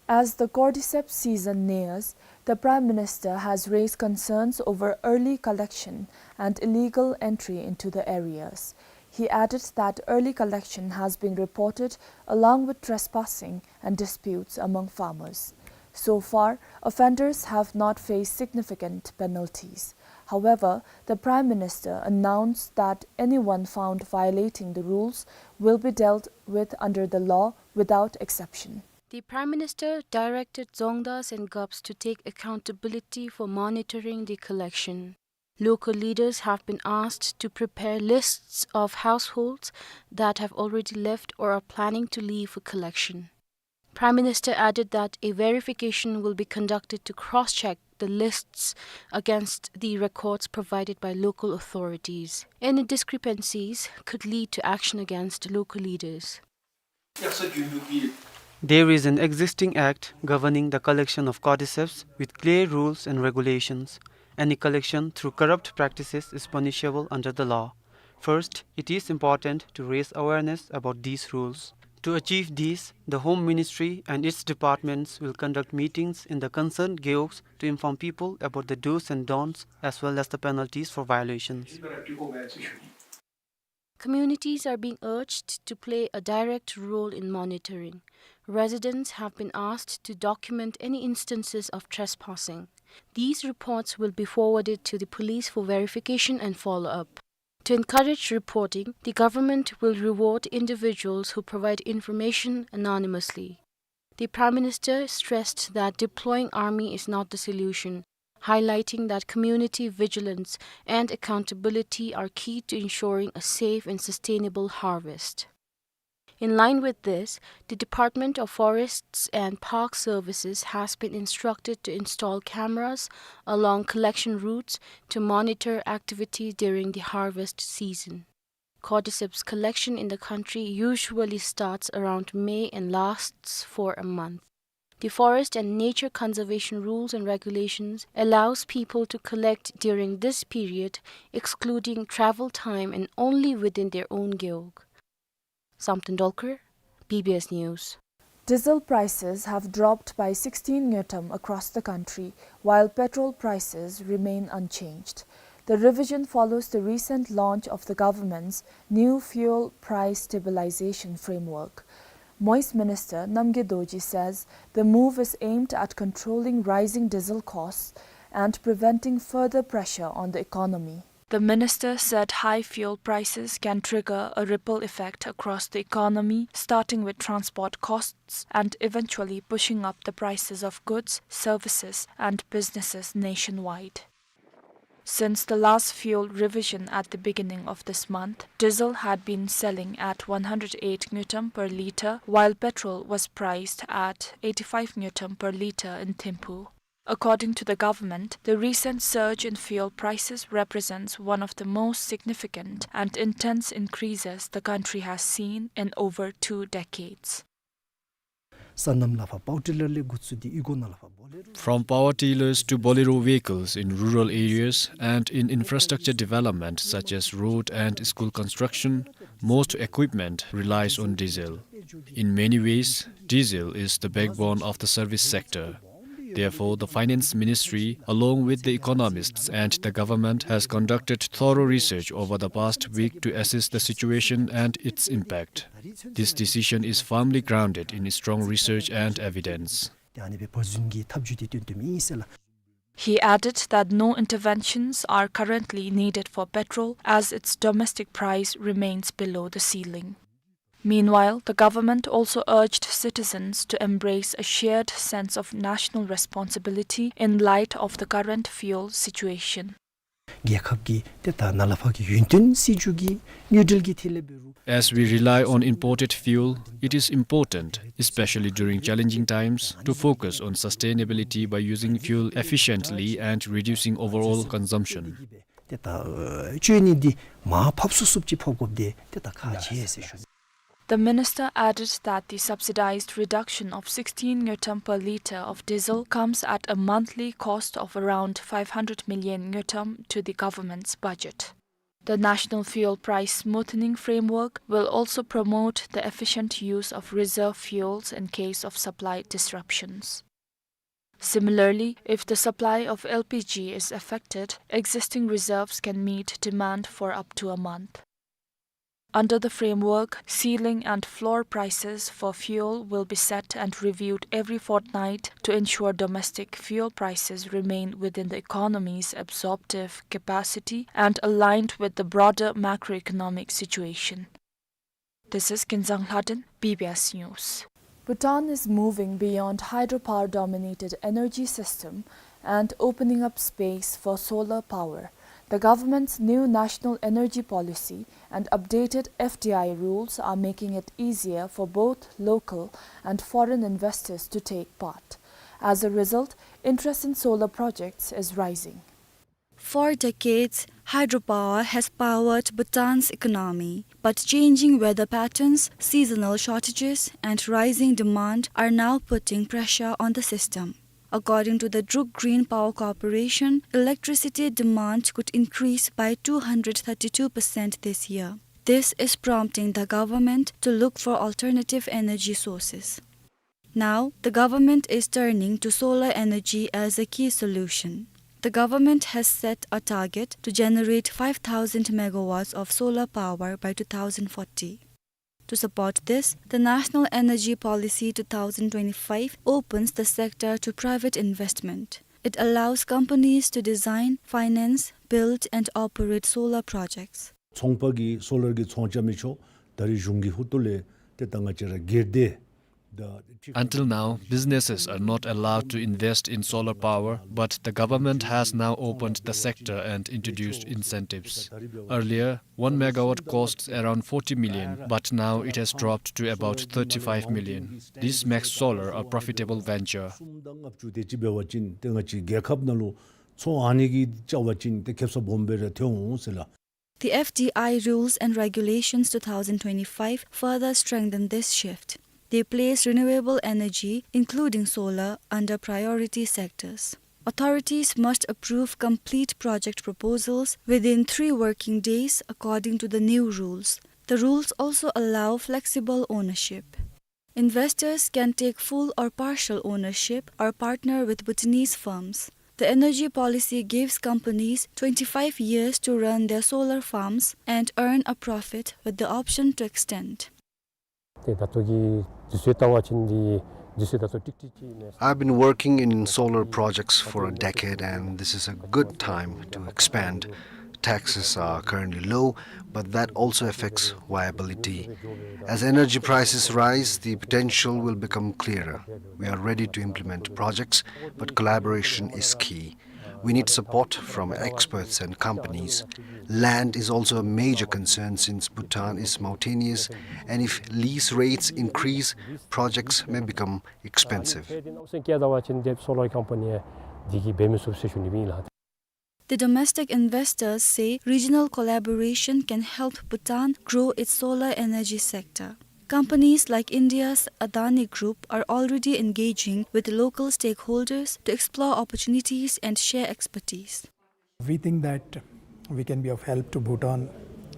As the cordyceps season nears, the Prime Minister has raised concerns over early collection and illegal entry into the areas. He added that early collection has been reported along with trespassing and disputes among farmers. So far, offenders have not faced significant penalties. However, the Prime Minister announced that anyone found violating the rules will be dealt with under the law without exception. The Prime Minister directed Dzongdas and Gups to take accountability for monitoring the collection. Local leaders have been asked to prepare lists of households that have already left or are planning to leave for collection. Prime Minister added that a verification will be conducted to cross-check the lists against the records provided by local authorities. Any discrepancies could lead to action against local leaders. There is an existing act governing the collection of cordyceps with clear rules and regulations. Any collection through corrupt practices is punishable under the law. First, it is important to raise awareness about these rules. To achieve this, the Home Ministry and its departments will conduct meetings in the concerned gewogs to inform people about the do's and don'ts as well as the penalties for violations. Communities are being urged to play a direct role in monitoring. Residents have been asked to document any instances of trespassing. These reports will be forwarded to the police for verification and follow-up. To encourage reporting, the government will reward individuals who provide information anonymously. The Prime Minister stressed that deploying army is not the solution, highlighting that community vigilance and accountability are key to ensuring a safe and sustainable harvest. In line with this, the Department of Forests and Park Services has been instructed to install cameras along collection routes to monitor activity during the harvest season. Cordyceps collection in the country usually starts around May and lasts for a month. The forest and nature conservation rules and regulations allows people to collect during this period, excluding travel time and only within their own gewog. Samten Dolkar, B B S News. Diesel prices have dropped by sixteen ngultrum across the country, while petrol prices remain unchanged. The revision follows the recent launch of the government's new fuel price stabilization framework. MoEIS Minister Namgay Dorji says the move is aimed at controlling rising diesel costs and preventing further pressure on the economy. The minister said high fuel prices can trigger a ripple effect across the economy, starting with transport costs and eventually pushing up the prices of goods, services, and businesses nationwide. Since the last fuel revision at the beginning of this month, diesel had been selling at one hundred eight ngultrum per litre, while petrol was priced at eighty-five ngultrum per litre in Thimphu. According to the government, the recent surge in fuel prices represents one of the most significant and intense increases the country has seen in over two decades. སོ་ནམ་ལ་ཕར་པཱ་ཝར་ཊི་ལར་ལས་འགོ་བཙུགས་ཏེ་གཡུས་སྒོ་ནང་ལ་ཕར་བོ་ལེ་རོ། From power tillers to Bolero vehicles in rural areas and in infrastructure development such as road and school construction, most equipment relies on diesel. In many ways, diesel is the backbone of the service sector. Therefore, the Finance Ministry, along with the economists and the government, has conducted thorough research over the past week to assess the situation and its impact. This decision is firmly grounded in strong research and evidence. ཏེ་ཨ་ནི་སྦེ་བ་ཟུན་གྱི་ཐབས་བྱུས་འདི་སྟོན་དོ་མེན་ཟེར་ལགས། He added that no interventions are currently needed for petrol as its domestic price remains below the ceiling. Meanwhile, the government also urged citizens to embrace a shared sense of national responsibility in light of the current fuel situation. རྒྱལ་ཁབ་ཀྱི་ཏེ་ད་ནཱ་ལས་ཕར་གྱི་ཡུན་བརྟན་སྲིད་བྱུས་ཀྱི་དངུལ་འབྲེལ་གྱི་ཐད་ལས་འབད་རུང་། As we rely on imported fuel, it is important, especially during challenging times, to focus on sustainability by using fuel efficiently and reducing overall consumption. ཏེ་ད་སྤྱོད་ནི་འདི་མར་ཕབ་ཚུགས་ཚུགསཔ་ཅིག་ཕབ་དགོཔ་འདི་ཏེ་ད་ཁག་ཆེ་ཟེར་ཞུ་ནི། The minister added that the subsidized reduction of sixteen ngultrum per litre of diesel comes at a monthly cost of around five hundred million ngultrum to the government's budget. The National Fuel Price Smoothening Framework will also promote the efficient use of reserve fuels in case of supply disruptions. Similarly, if the supply of L P G is affected, existing reserves can meet demand for up to a month. Under the framework, ceiling and floor prices for fuel will be set and reviewed every fortnight to ensure domestic fuel prices remain within the economy's absorptive capacity and aligned with the broader macroeconomic situation. This is Kinzang Lhaden, B B S News. Bhutan is moving beyond hydropower-dominated energy system and opening up space for solar power. The government's new national energy policy and updated F D I rules are making it easier for both local and foreign investors to take part. As a result, interest in solar projects is rising. For decades, hydropower has powered Bhutan's economy, but changing weather patterns, seasonal shortages, and rising demand are now putting pressure on the system. According to the Druk Green Power Corporation, electricity demand could increase by two hundred thirty-two percent this year. This is prompting the government to look for alternative energy sources. Now, the government is turning to solar energy as a key solution. The government has set a target to generate five thousand megawatts of solar power by two thousand forty. To support this, the National Energy Policy two thousand twenty-five opens the sector to private investment. It allows companies to design, finance, build, and operate solar projects. ཚོང་པ་གིས་སོ་ལར་གྱི་ཚོང་རྐྱབ་མི་ཆོག། ད་རེས་གཞུང་གི་ཧུར་ཐུག་ལས་ཏེ་ད་ང་བཅས་ར་སྒེར་སྡེ། Until now, businesses are not allowed to invest in solar power, but the government has now opened the sector and introduced incentives. Earlier, one megawatt costs around forty million, but now it has dropped to about thirty-five million. This makes solar a profitable venture. གསུམ་དང་ལྔ་བཅུ་དེ་ཅིག་འབད་བ་ཅིན་ཏེ་ང་བཅས་རྒྱལ་ཁབ་ནང་ལུ་ཚོང་ཨ་ནི་གིས་རྐྱབ་པ་ཅིན་ཏེ་ཁེབ་ས་སྦོམ་སྦེ་ར་ཐོན་འོང་ཟེར་ལགས། The F D I rules and regulations two thousand twenty-five further strengthen this shift. They place renewable energy, including solar, under priority sectors. Authorities must approve complete project proposals within three working days according to the new rules. The rules also allow flexible ownership. Investors can take full or partial ownership or partner with Bhutanese firms. The energy policy gives companies twenty-five years to run their solar farms and earn a profit with the option to extend. ཏེ་ད་ལྟོ་གི་དུས་ཚོད་བལྟ་བ་ཅིན་འདི་དུས་ཚོད་ད་ལྟོ་ཏིག་ཏིག་ཅིག་ཨིན་མས། I've been working in solar projects for a decade, and this is a good time to expand. Taxes are currently low, but that also affects viability. As energy prices rise, the potential will become clearer. We are ready to implement projects, but collaboration is key. We need support from experts and companies. Land is also a major concern since Bhutan is mountainous, and if lease rates increase, projects may become expensive. ཕལ་ཆེར་ནང་སེམས་བསྐྱེད་བལྟ་བ་ཅིན་ཏེ་སོ་ལར་ཀམ་པ་ནི་ འདི་གིས་འབད་མི་ཚུགས་ཟེར་ཞུ་ནི་ཨིན་ལགས། The domestic investors say regional collaboration can help Bhutan grow its solar energy sector. Companies like India's Adani Group are already engaging with local stakeholders to explore opportunities and share expertise. We think that we can be of help to Bhutan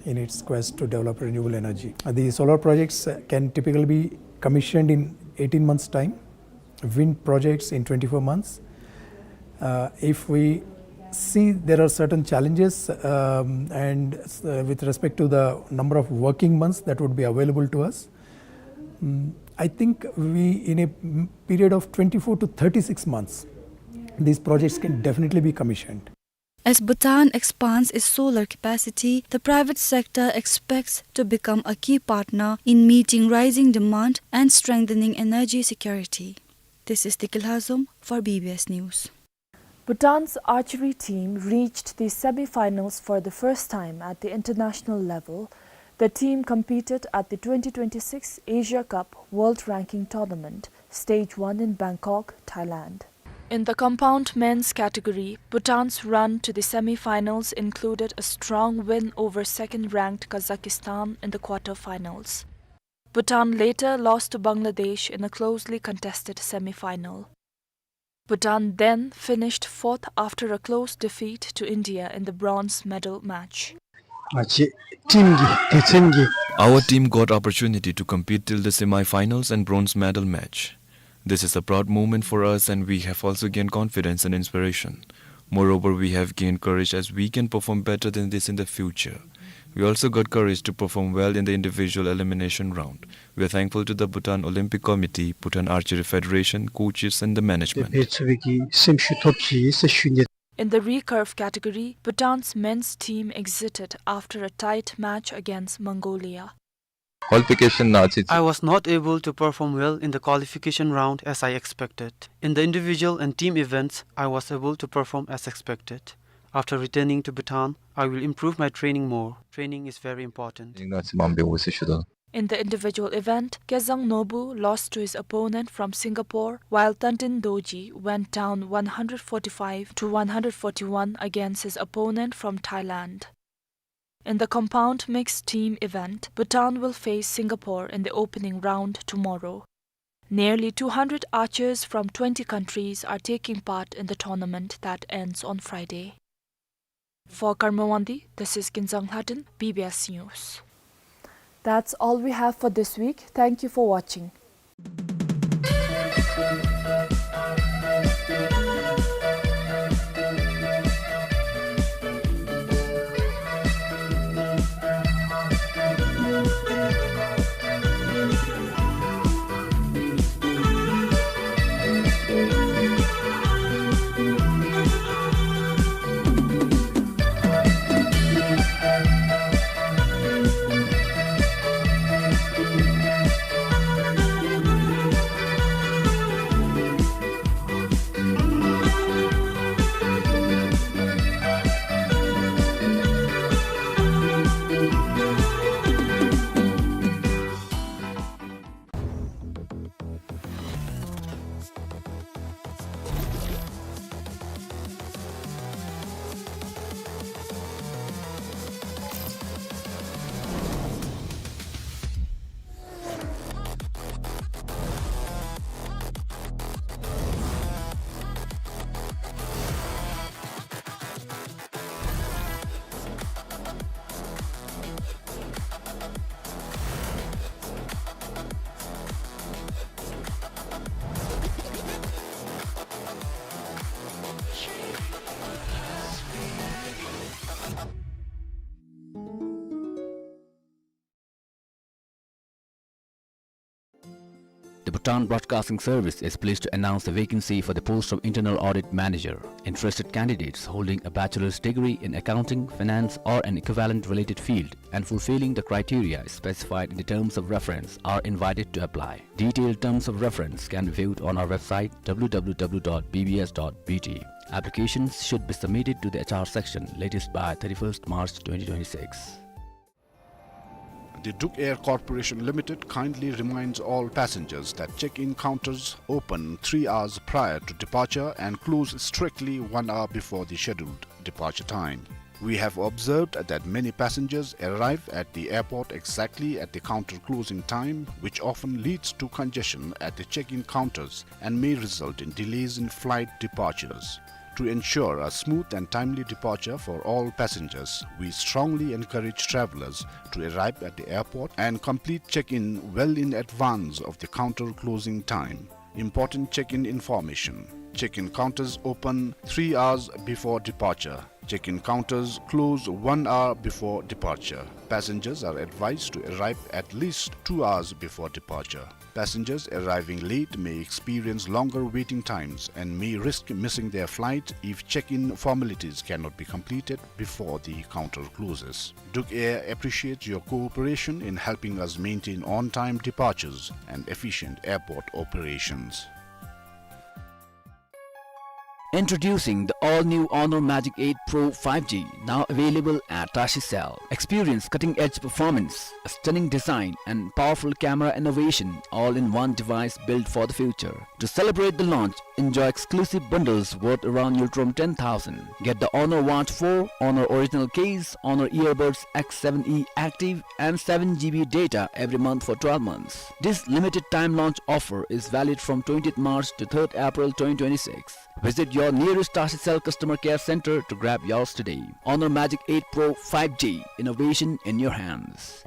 in its quest to develop renewable energy. Uh, the solar projects, uh, can typically be commissioned in eighteen months' time, wind projects in twenty-four months. Uh, if we see there are certain challenges, um, and, uh, with respect to the number of working months that would be available to us, mm, I think we, in a, mm, period of twenty-four to thirty-six months, these projects can definitely be commissioned. As Bhutan expands its solar capacity, the private sector expects to become a key partner in meeting rising demand and strengthening energy security. This is Dikil Hazum for B B S News. Bhutan's archery team reached the semi-finals for the first time at the international level. The team competed at the twenty twenty-six Asia Cup World Ranking Tournament, Stage one in Bangkok, Thailand. In the compound men's category, Bhutan's run to the semi-finals included a strong win over second-ranked Kazakhstan in the quarter-finals. Bhutan later lost to Bangladesh in a closely contested semi-final. Bhutan then finished fourth after a close defeat to India in the bronze medal match. ང་བཅས་ཊིམ་གྱི་སྡེ་ཚན་གྱི། Our team got opportunity to compete till the semi-finals and bronze medal match. This is a proud moment for us, and we have also gained confidence and inspiration. Moreover, we have gained courage as we can perform better than this in the future. We also got courage to perform well in the individual elimination round. We are thankful to the Bhutan Olympic Committee, Bhutan Archery Federation, coaches, and the management. འབད་ཚུགས་པའི་སེམས་ཤུགས་ཐོབ་ཅི་ཟེར་ཞུ་ནི། In the recurve category, Bhutan's men's team exited after a tight match against Mongolia. Qualification ནང་ཚུད། I was not able to perform well in the qualification round as I expected. In the individual and team events, I was able to perform as expected. After returning to Bhutan, I will improve my training more. Training is very important. ནང་ཚུད་མ་འབད་འོང་ཟེར་ཞུ་དོ། In the individual event, Kezang Nobu lost to his opponent from Singapore, while Tandin Dorji went down one hundred forty-five to one hundred forty-one against his opponent from Thailand. In the compound mixed team event, Bhutan will face Singapore in the opening round tomorrow. Nearly two hundred archers from twenty countries are taking part in the tournament that ends on Friday. For Karma Wangdi, this is Kinzang Hladin, B B S News. That's all we have for this week. Thank you for watching. The Bhutan Broadcasting Service is pleased to announce the vacancy for the post of Internal Audit Manager. Interested candidates holding a bachelor's degree in accounting, finance, or an equivalent related field and fulfilling the criteria specified in the terms of reference are invited to apply. Detailed terms of reference can be viewed on our website, W W W dot B B S dot B T. Applications should be submitted to the H R section latest by thirty-first March twenty twenty-six. The Drukair Corporation Limited kindly reminds all passengers that check-in counters open three hours prior to departure and close strictly one hour before the scheduled departure time. We have observed that many passengers arrive at the airport exactly at the counter closing time, which often leads to congestion at the check-in counters and may result in delays in flight departures. To ensure a smooth and timely departure for all passengers, we strongly encourage travelers to arrive at the airport and complete check-in well in advance of the counter closing time. Important check-in information. Check-in counters open three hours before departure. Check-in counters close one hour before departure. Passengers are advised to arrive at least two hours before departure. Passengers arriving late may experience longer waiting times and may risk missing their flight if check-in formalities cannot be completed before the counter closes. Drukair appreciates your cooperation in helping us maintain on-time departures and efficient airport operations. Introducing the all-new Honor Magic eight Pro five G, now available at Tashi Cell. Experience cutting-edge performance, a stunning design, and powerful camera innovation, all in one device built for the future. To celebrate the launch, enjoy exclusive bundles worth around Ngultrum ten thousand. Get the Honor Watch four, Honor Original Case, Honor Earbuds X seven E Active, and seven G B data every month for twelve months. This limited time launch offer is valid from twentieth March to third April twenty twenty-six. Visit your nearest Tashi Cell customer care center to grab yours today. Honor Magic eight Pro five G, innovation in your hands.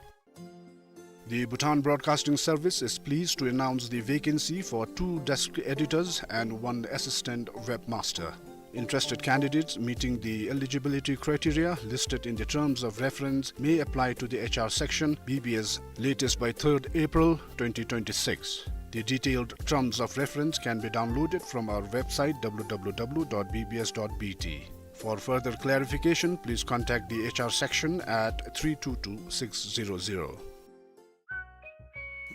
The Bhutan Broadcasting Service is pleased to announce the vacancy for two desk editors and one assistant webmaster. Interested candidates meeting the eligibility criteria listed in the terms of reference may apply to the H R section, B B S, latest by third April twenty twenty-six. The detailed terms of reference can be downloaded from our website, W W W dot B B S dot B T. For further clarification, please contact the H R section at three two two six zero zero.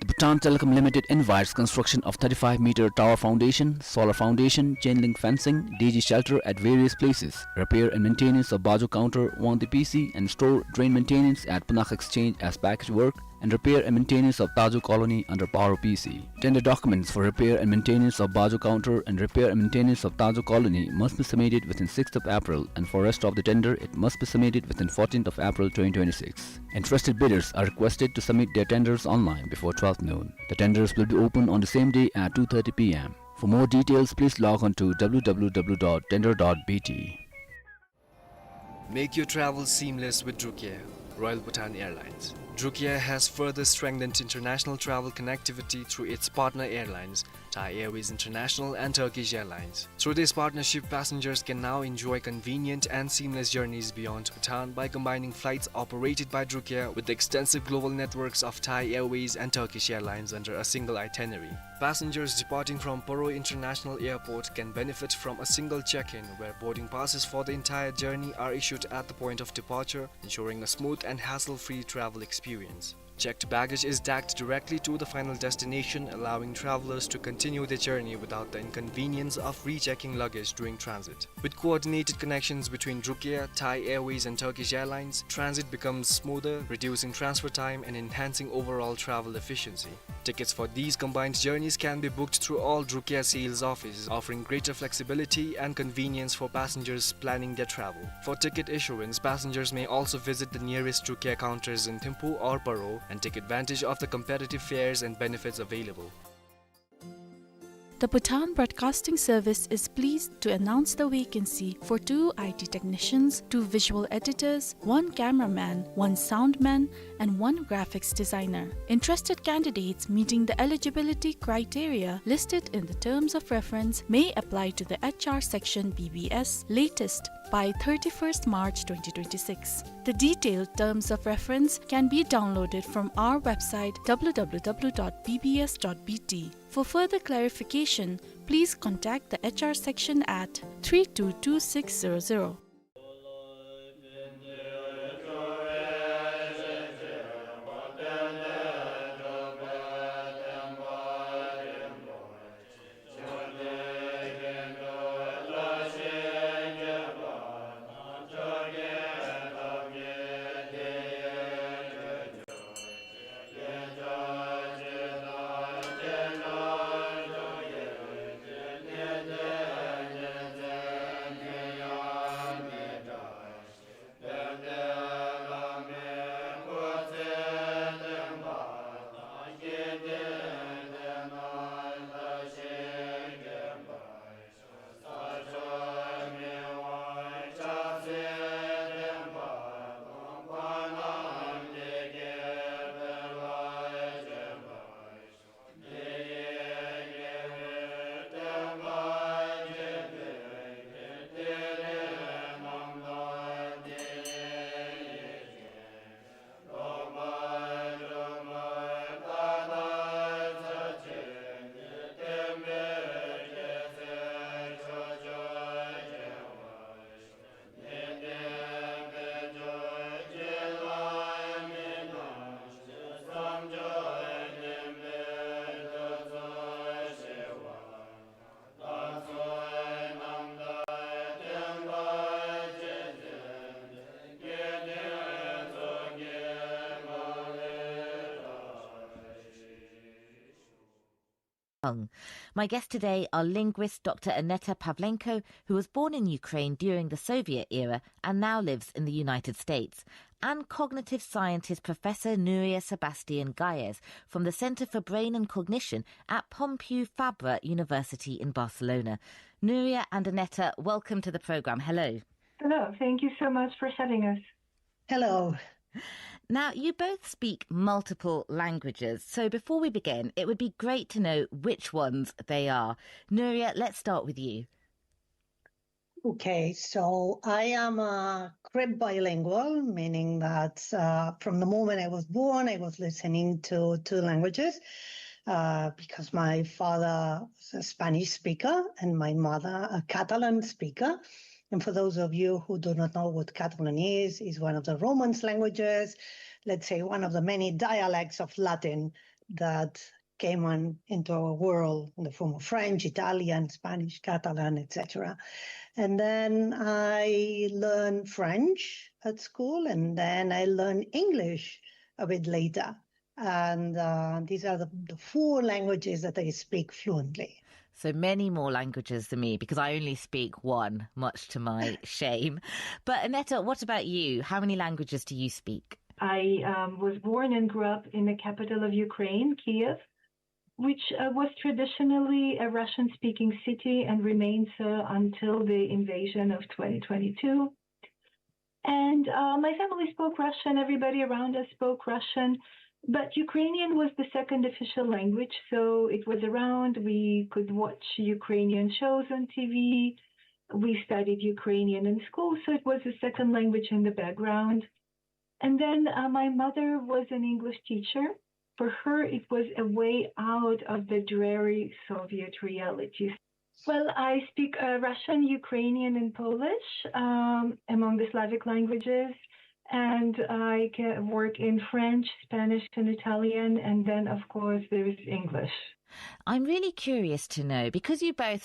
The Bhutan Telecom Limited invites construction of thirty-five meter tower foundation, solar foundation, chain link fencing, D G shelter at various places, repair and maintenance of Bajo counter, Wangdi P C, and store drain maintenance at Punakha Exchange as package work, and repair and maintenance of Tajo Colony under Paro P C. Tender documents for repair and maintenance of Bajo counter and repair and maintenance of Tajo Colony must be submitted within sixth of April, and for rest of the tender, it must be submitted within fourteenth of April twenty twenty-six. Interested bidders are requested to submit their tenders online before twelfth noon. The tenders will be open on the same day at two thirty P M. For more details, please log on to W W W dot tender dot B T. Make your travel seamless with Drukair, Royal Bhutan Airlines. Drukair has further strengthened international travel connectivity through its partner airlines, Thai Airways International and Turkish Airlines. Through this partnership, passengers can now enjoy convenient and seamless journeys beyond Bhutan by combining flights operated by Drukair with the extensive global networks of Thai Airways and Turkish Airlines under a single itinerary. Passengers departing from Paro International Airport can benefit from a single check-in, where boarding passes for the entire journey are issued at the point of departure, ensuring a smooth and hassle-free travel experience. Checked baggage is tagged directly to the final destination, allowing travelers to continue their journey without the inconvenience of rechecking luggage during transit. With coordinated connections between Drukair, Thai Airways, and Turkish Airlines, transit becomes smoother, reducing transfer time and enhancing overall travel efficiency. Tickets for these combined journeys can be booked through all Drukair sales offices, offering greater flexibility and convenience for passengers planning their travel. For ticket issuance, passengers may also visit the nearest Drukair counters in Thimphu or Paro and take advantage of the competitive fares and benefits available. The Bhutan Broadcasting Service is pleased to announce the vacancy for two I T technicians, two visual editors, one cameraman, one soundman, and one graphics designer. Interested candidates meeting the eligibility criteria listed in the terms of reference may apply to the H R section B B S latest by thirty-first March twenty twenty-six. The detailed terms of reference can be downloaded from our website, W W W dot B B S dot B T. For further clarification, please contact the H R section at three two two six zero zero. Tongue. My guests today are linguist Doctor Aneta Pavlenko, who was born in Ukraine during the Soviet era and now lives in the United States, and cognitive scientist Professor Nuria Sebastian Gayez from the Center for Brain and Cognition at Pompeu Fabra University in Barcelona. Nuria and Aneta, welcome to the program. Hello. Hello, thank you so much for having us. Hello. Now, you both speak multiple languages, so before we begin, it would be great to know which ones they are. Nuria, let's start with you. Okay, so I am a crib bilingual, meaning that, uh, from the moment I was born, I was listening to two languages, uh, because my father was a Spanish speaker and my mother a Catalan speaker. And for those of you who do not know what Catalan is, is one of the Romance languages, let's say one of the many dialects of Latin that came on into our world in the form of French, Italian, Spanish, Catalan, et cetera. And then I learned French at school, and then I learned English a bit later. And, uh, these are the, the four languages that I speak fluently. So many more languages than me, because I only speak one, much to my shame. But Aneta, what about you? How many languages do you speak? I, um, was born and grew up in the capital of Ukraine, Kiev, which, uh, was traditionally a Russian-speaking city and remains so until the invasion of twenty twenty-two. And, uh, my family spoke Russian. Everybody around us spoke Russian. But Ukrainian was the second official language, so it was around. We could watch Ukrainian shows on T V. We studied Ukrainian in school, so it was the second language in the background. And then, uh, my mother was an English teacher. For her, it was a way out of the dreary Soviet realities. Well, I speak, uh, Russian, Ukrainian, and Polish, um, among the Slavic languages, and I can work in French, Spanish, and Italian, and then, of course, there is English. I'm really curious to know, because you both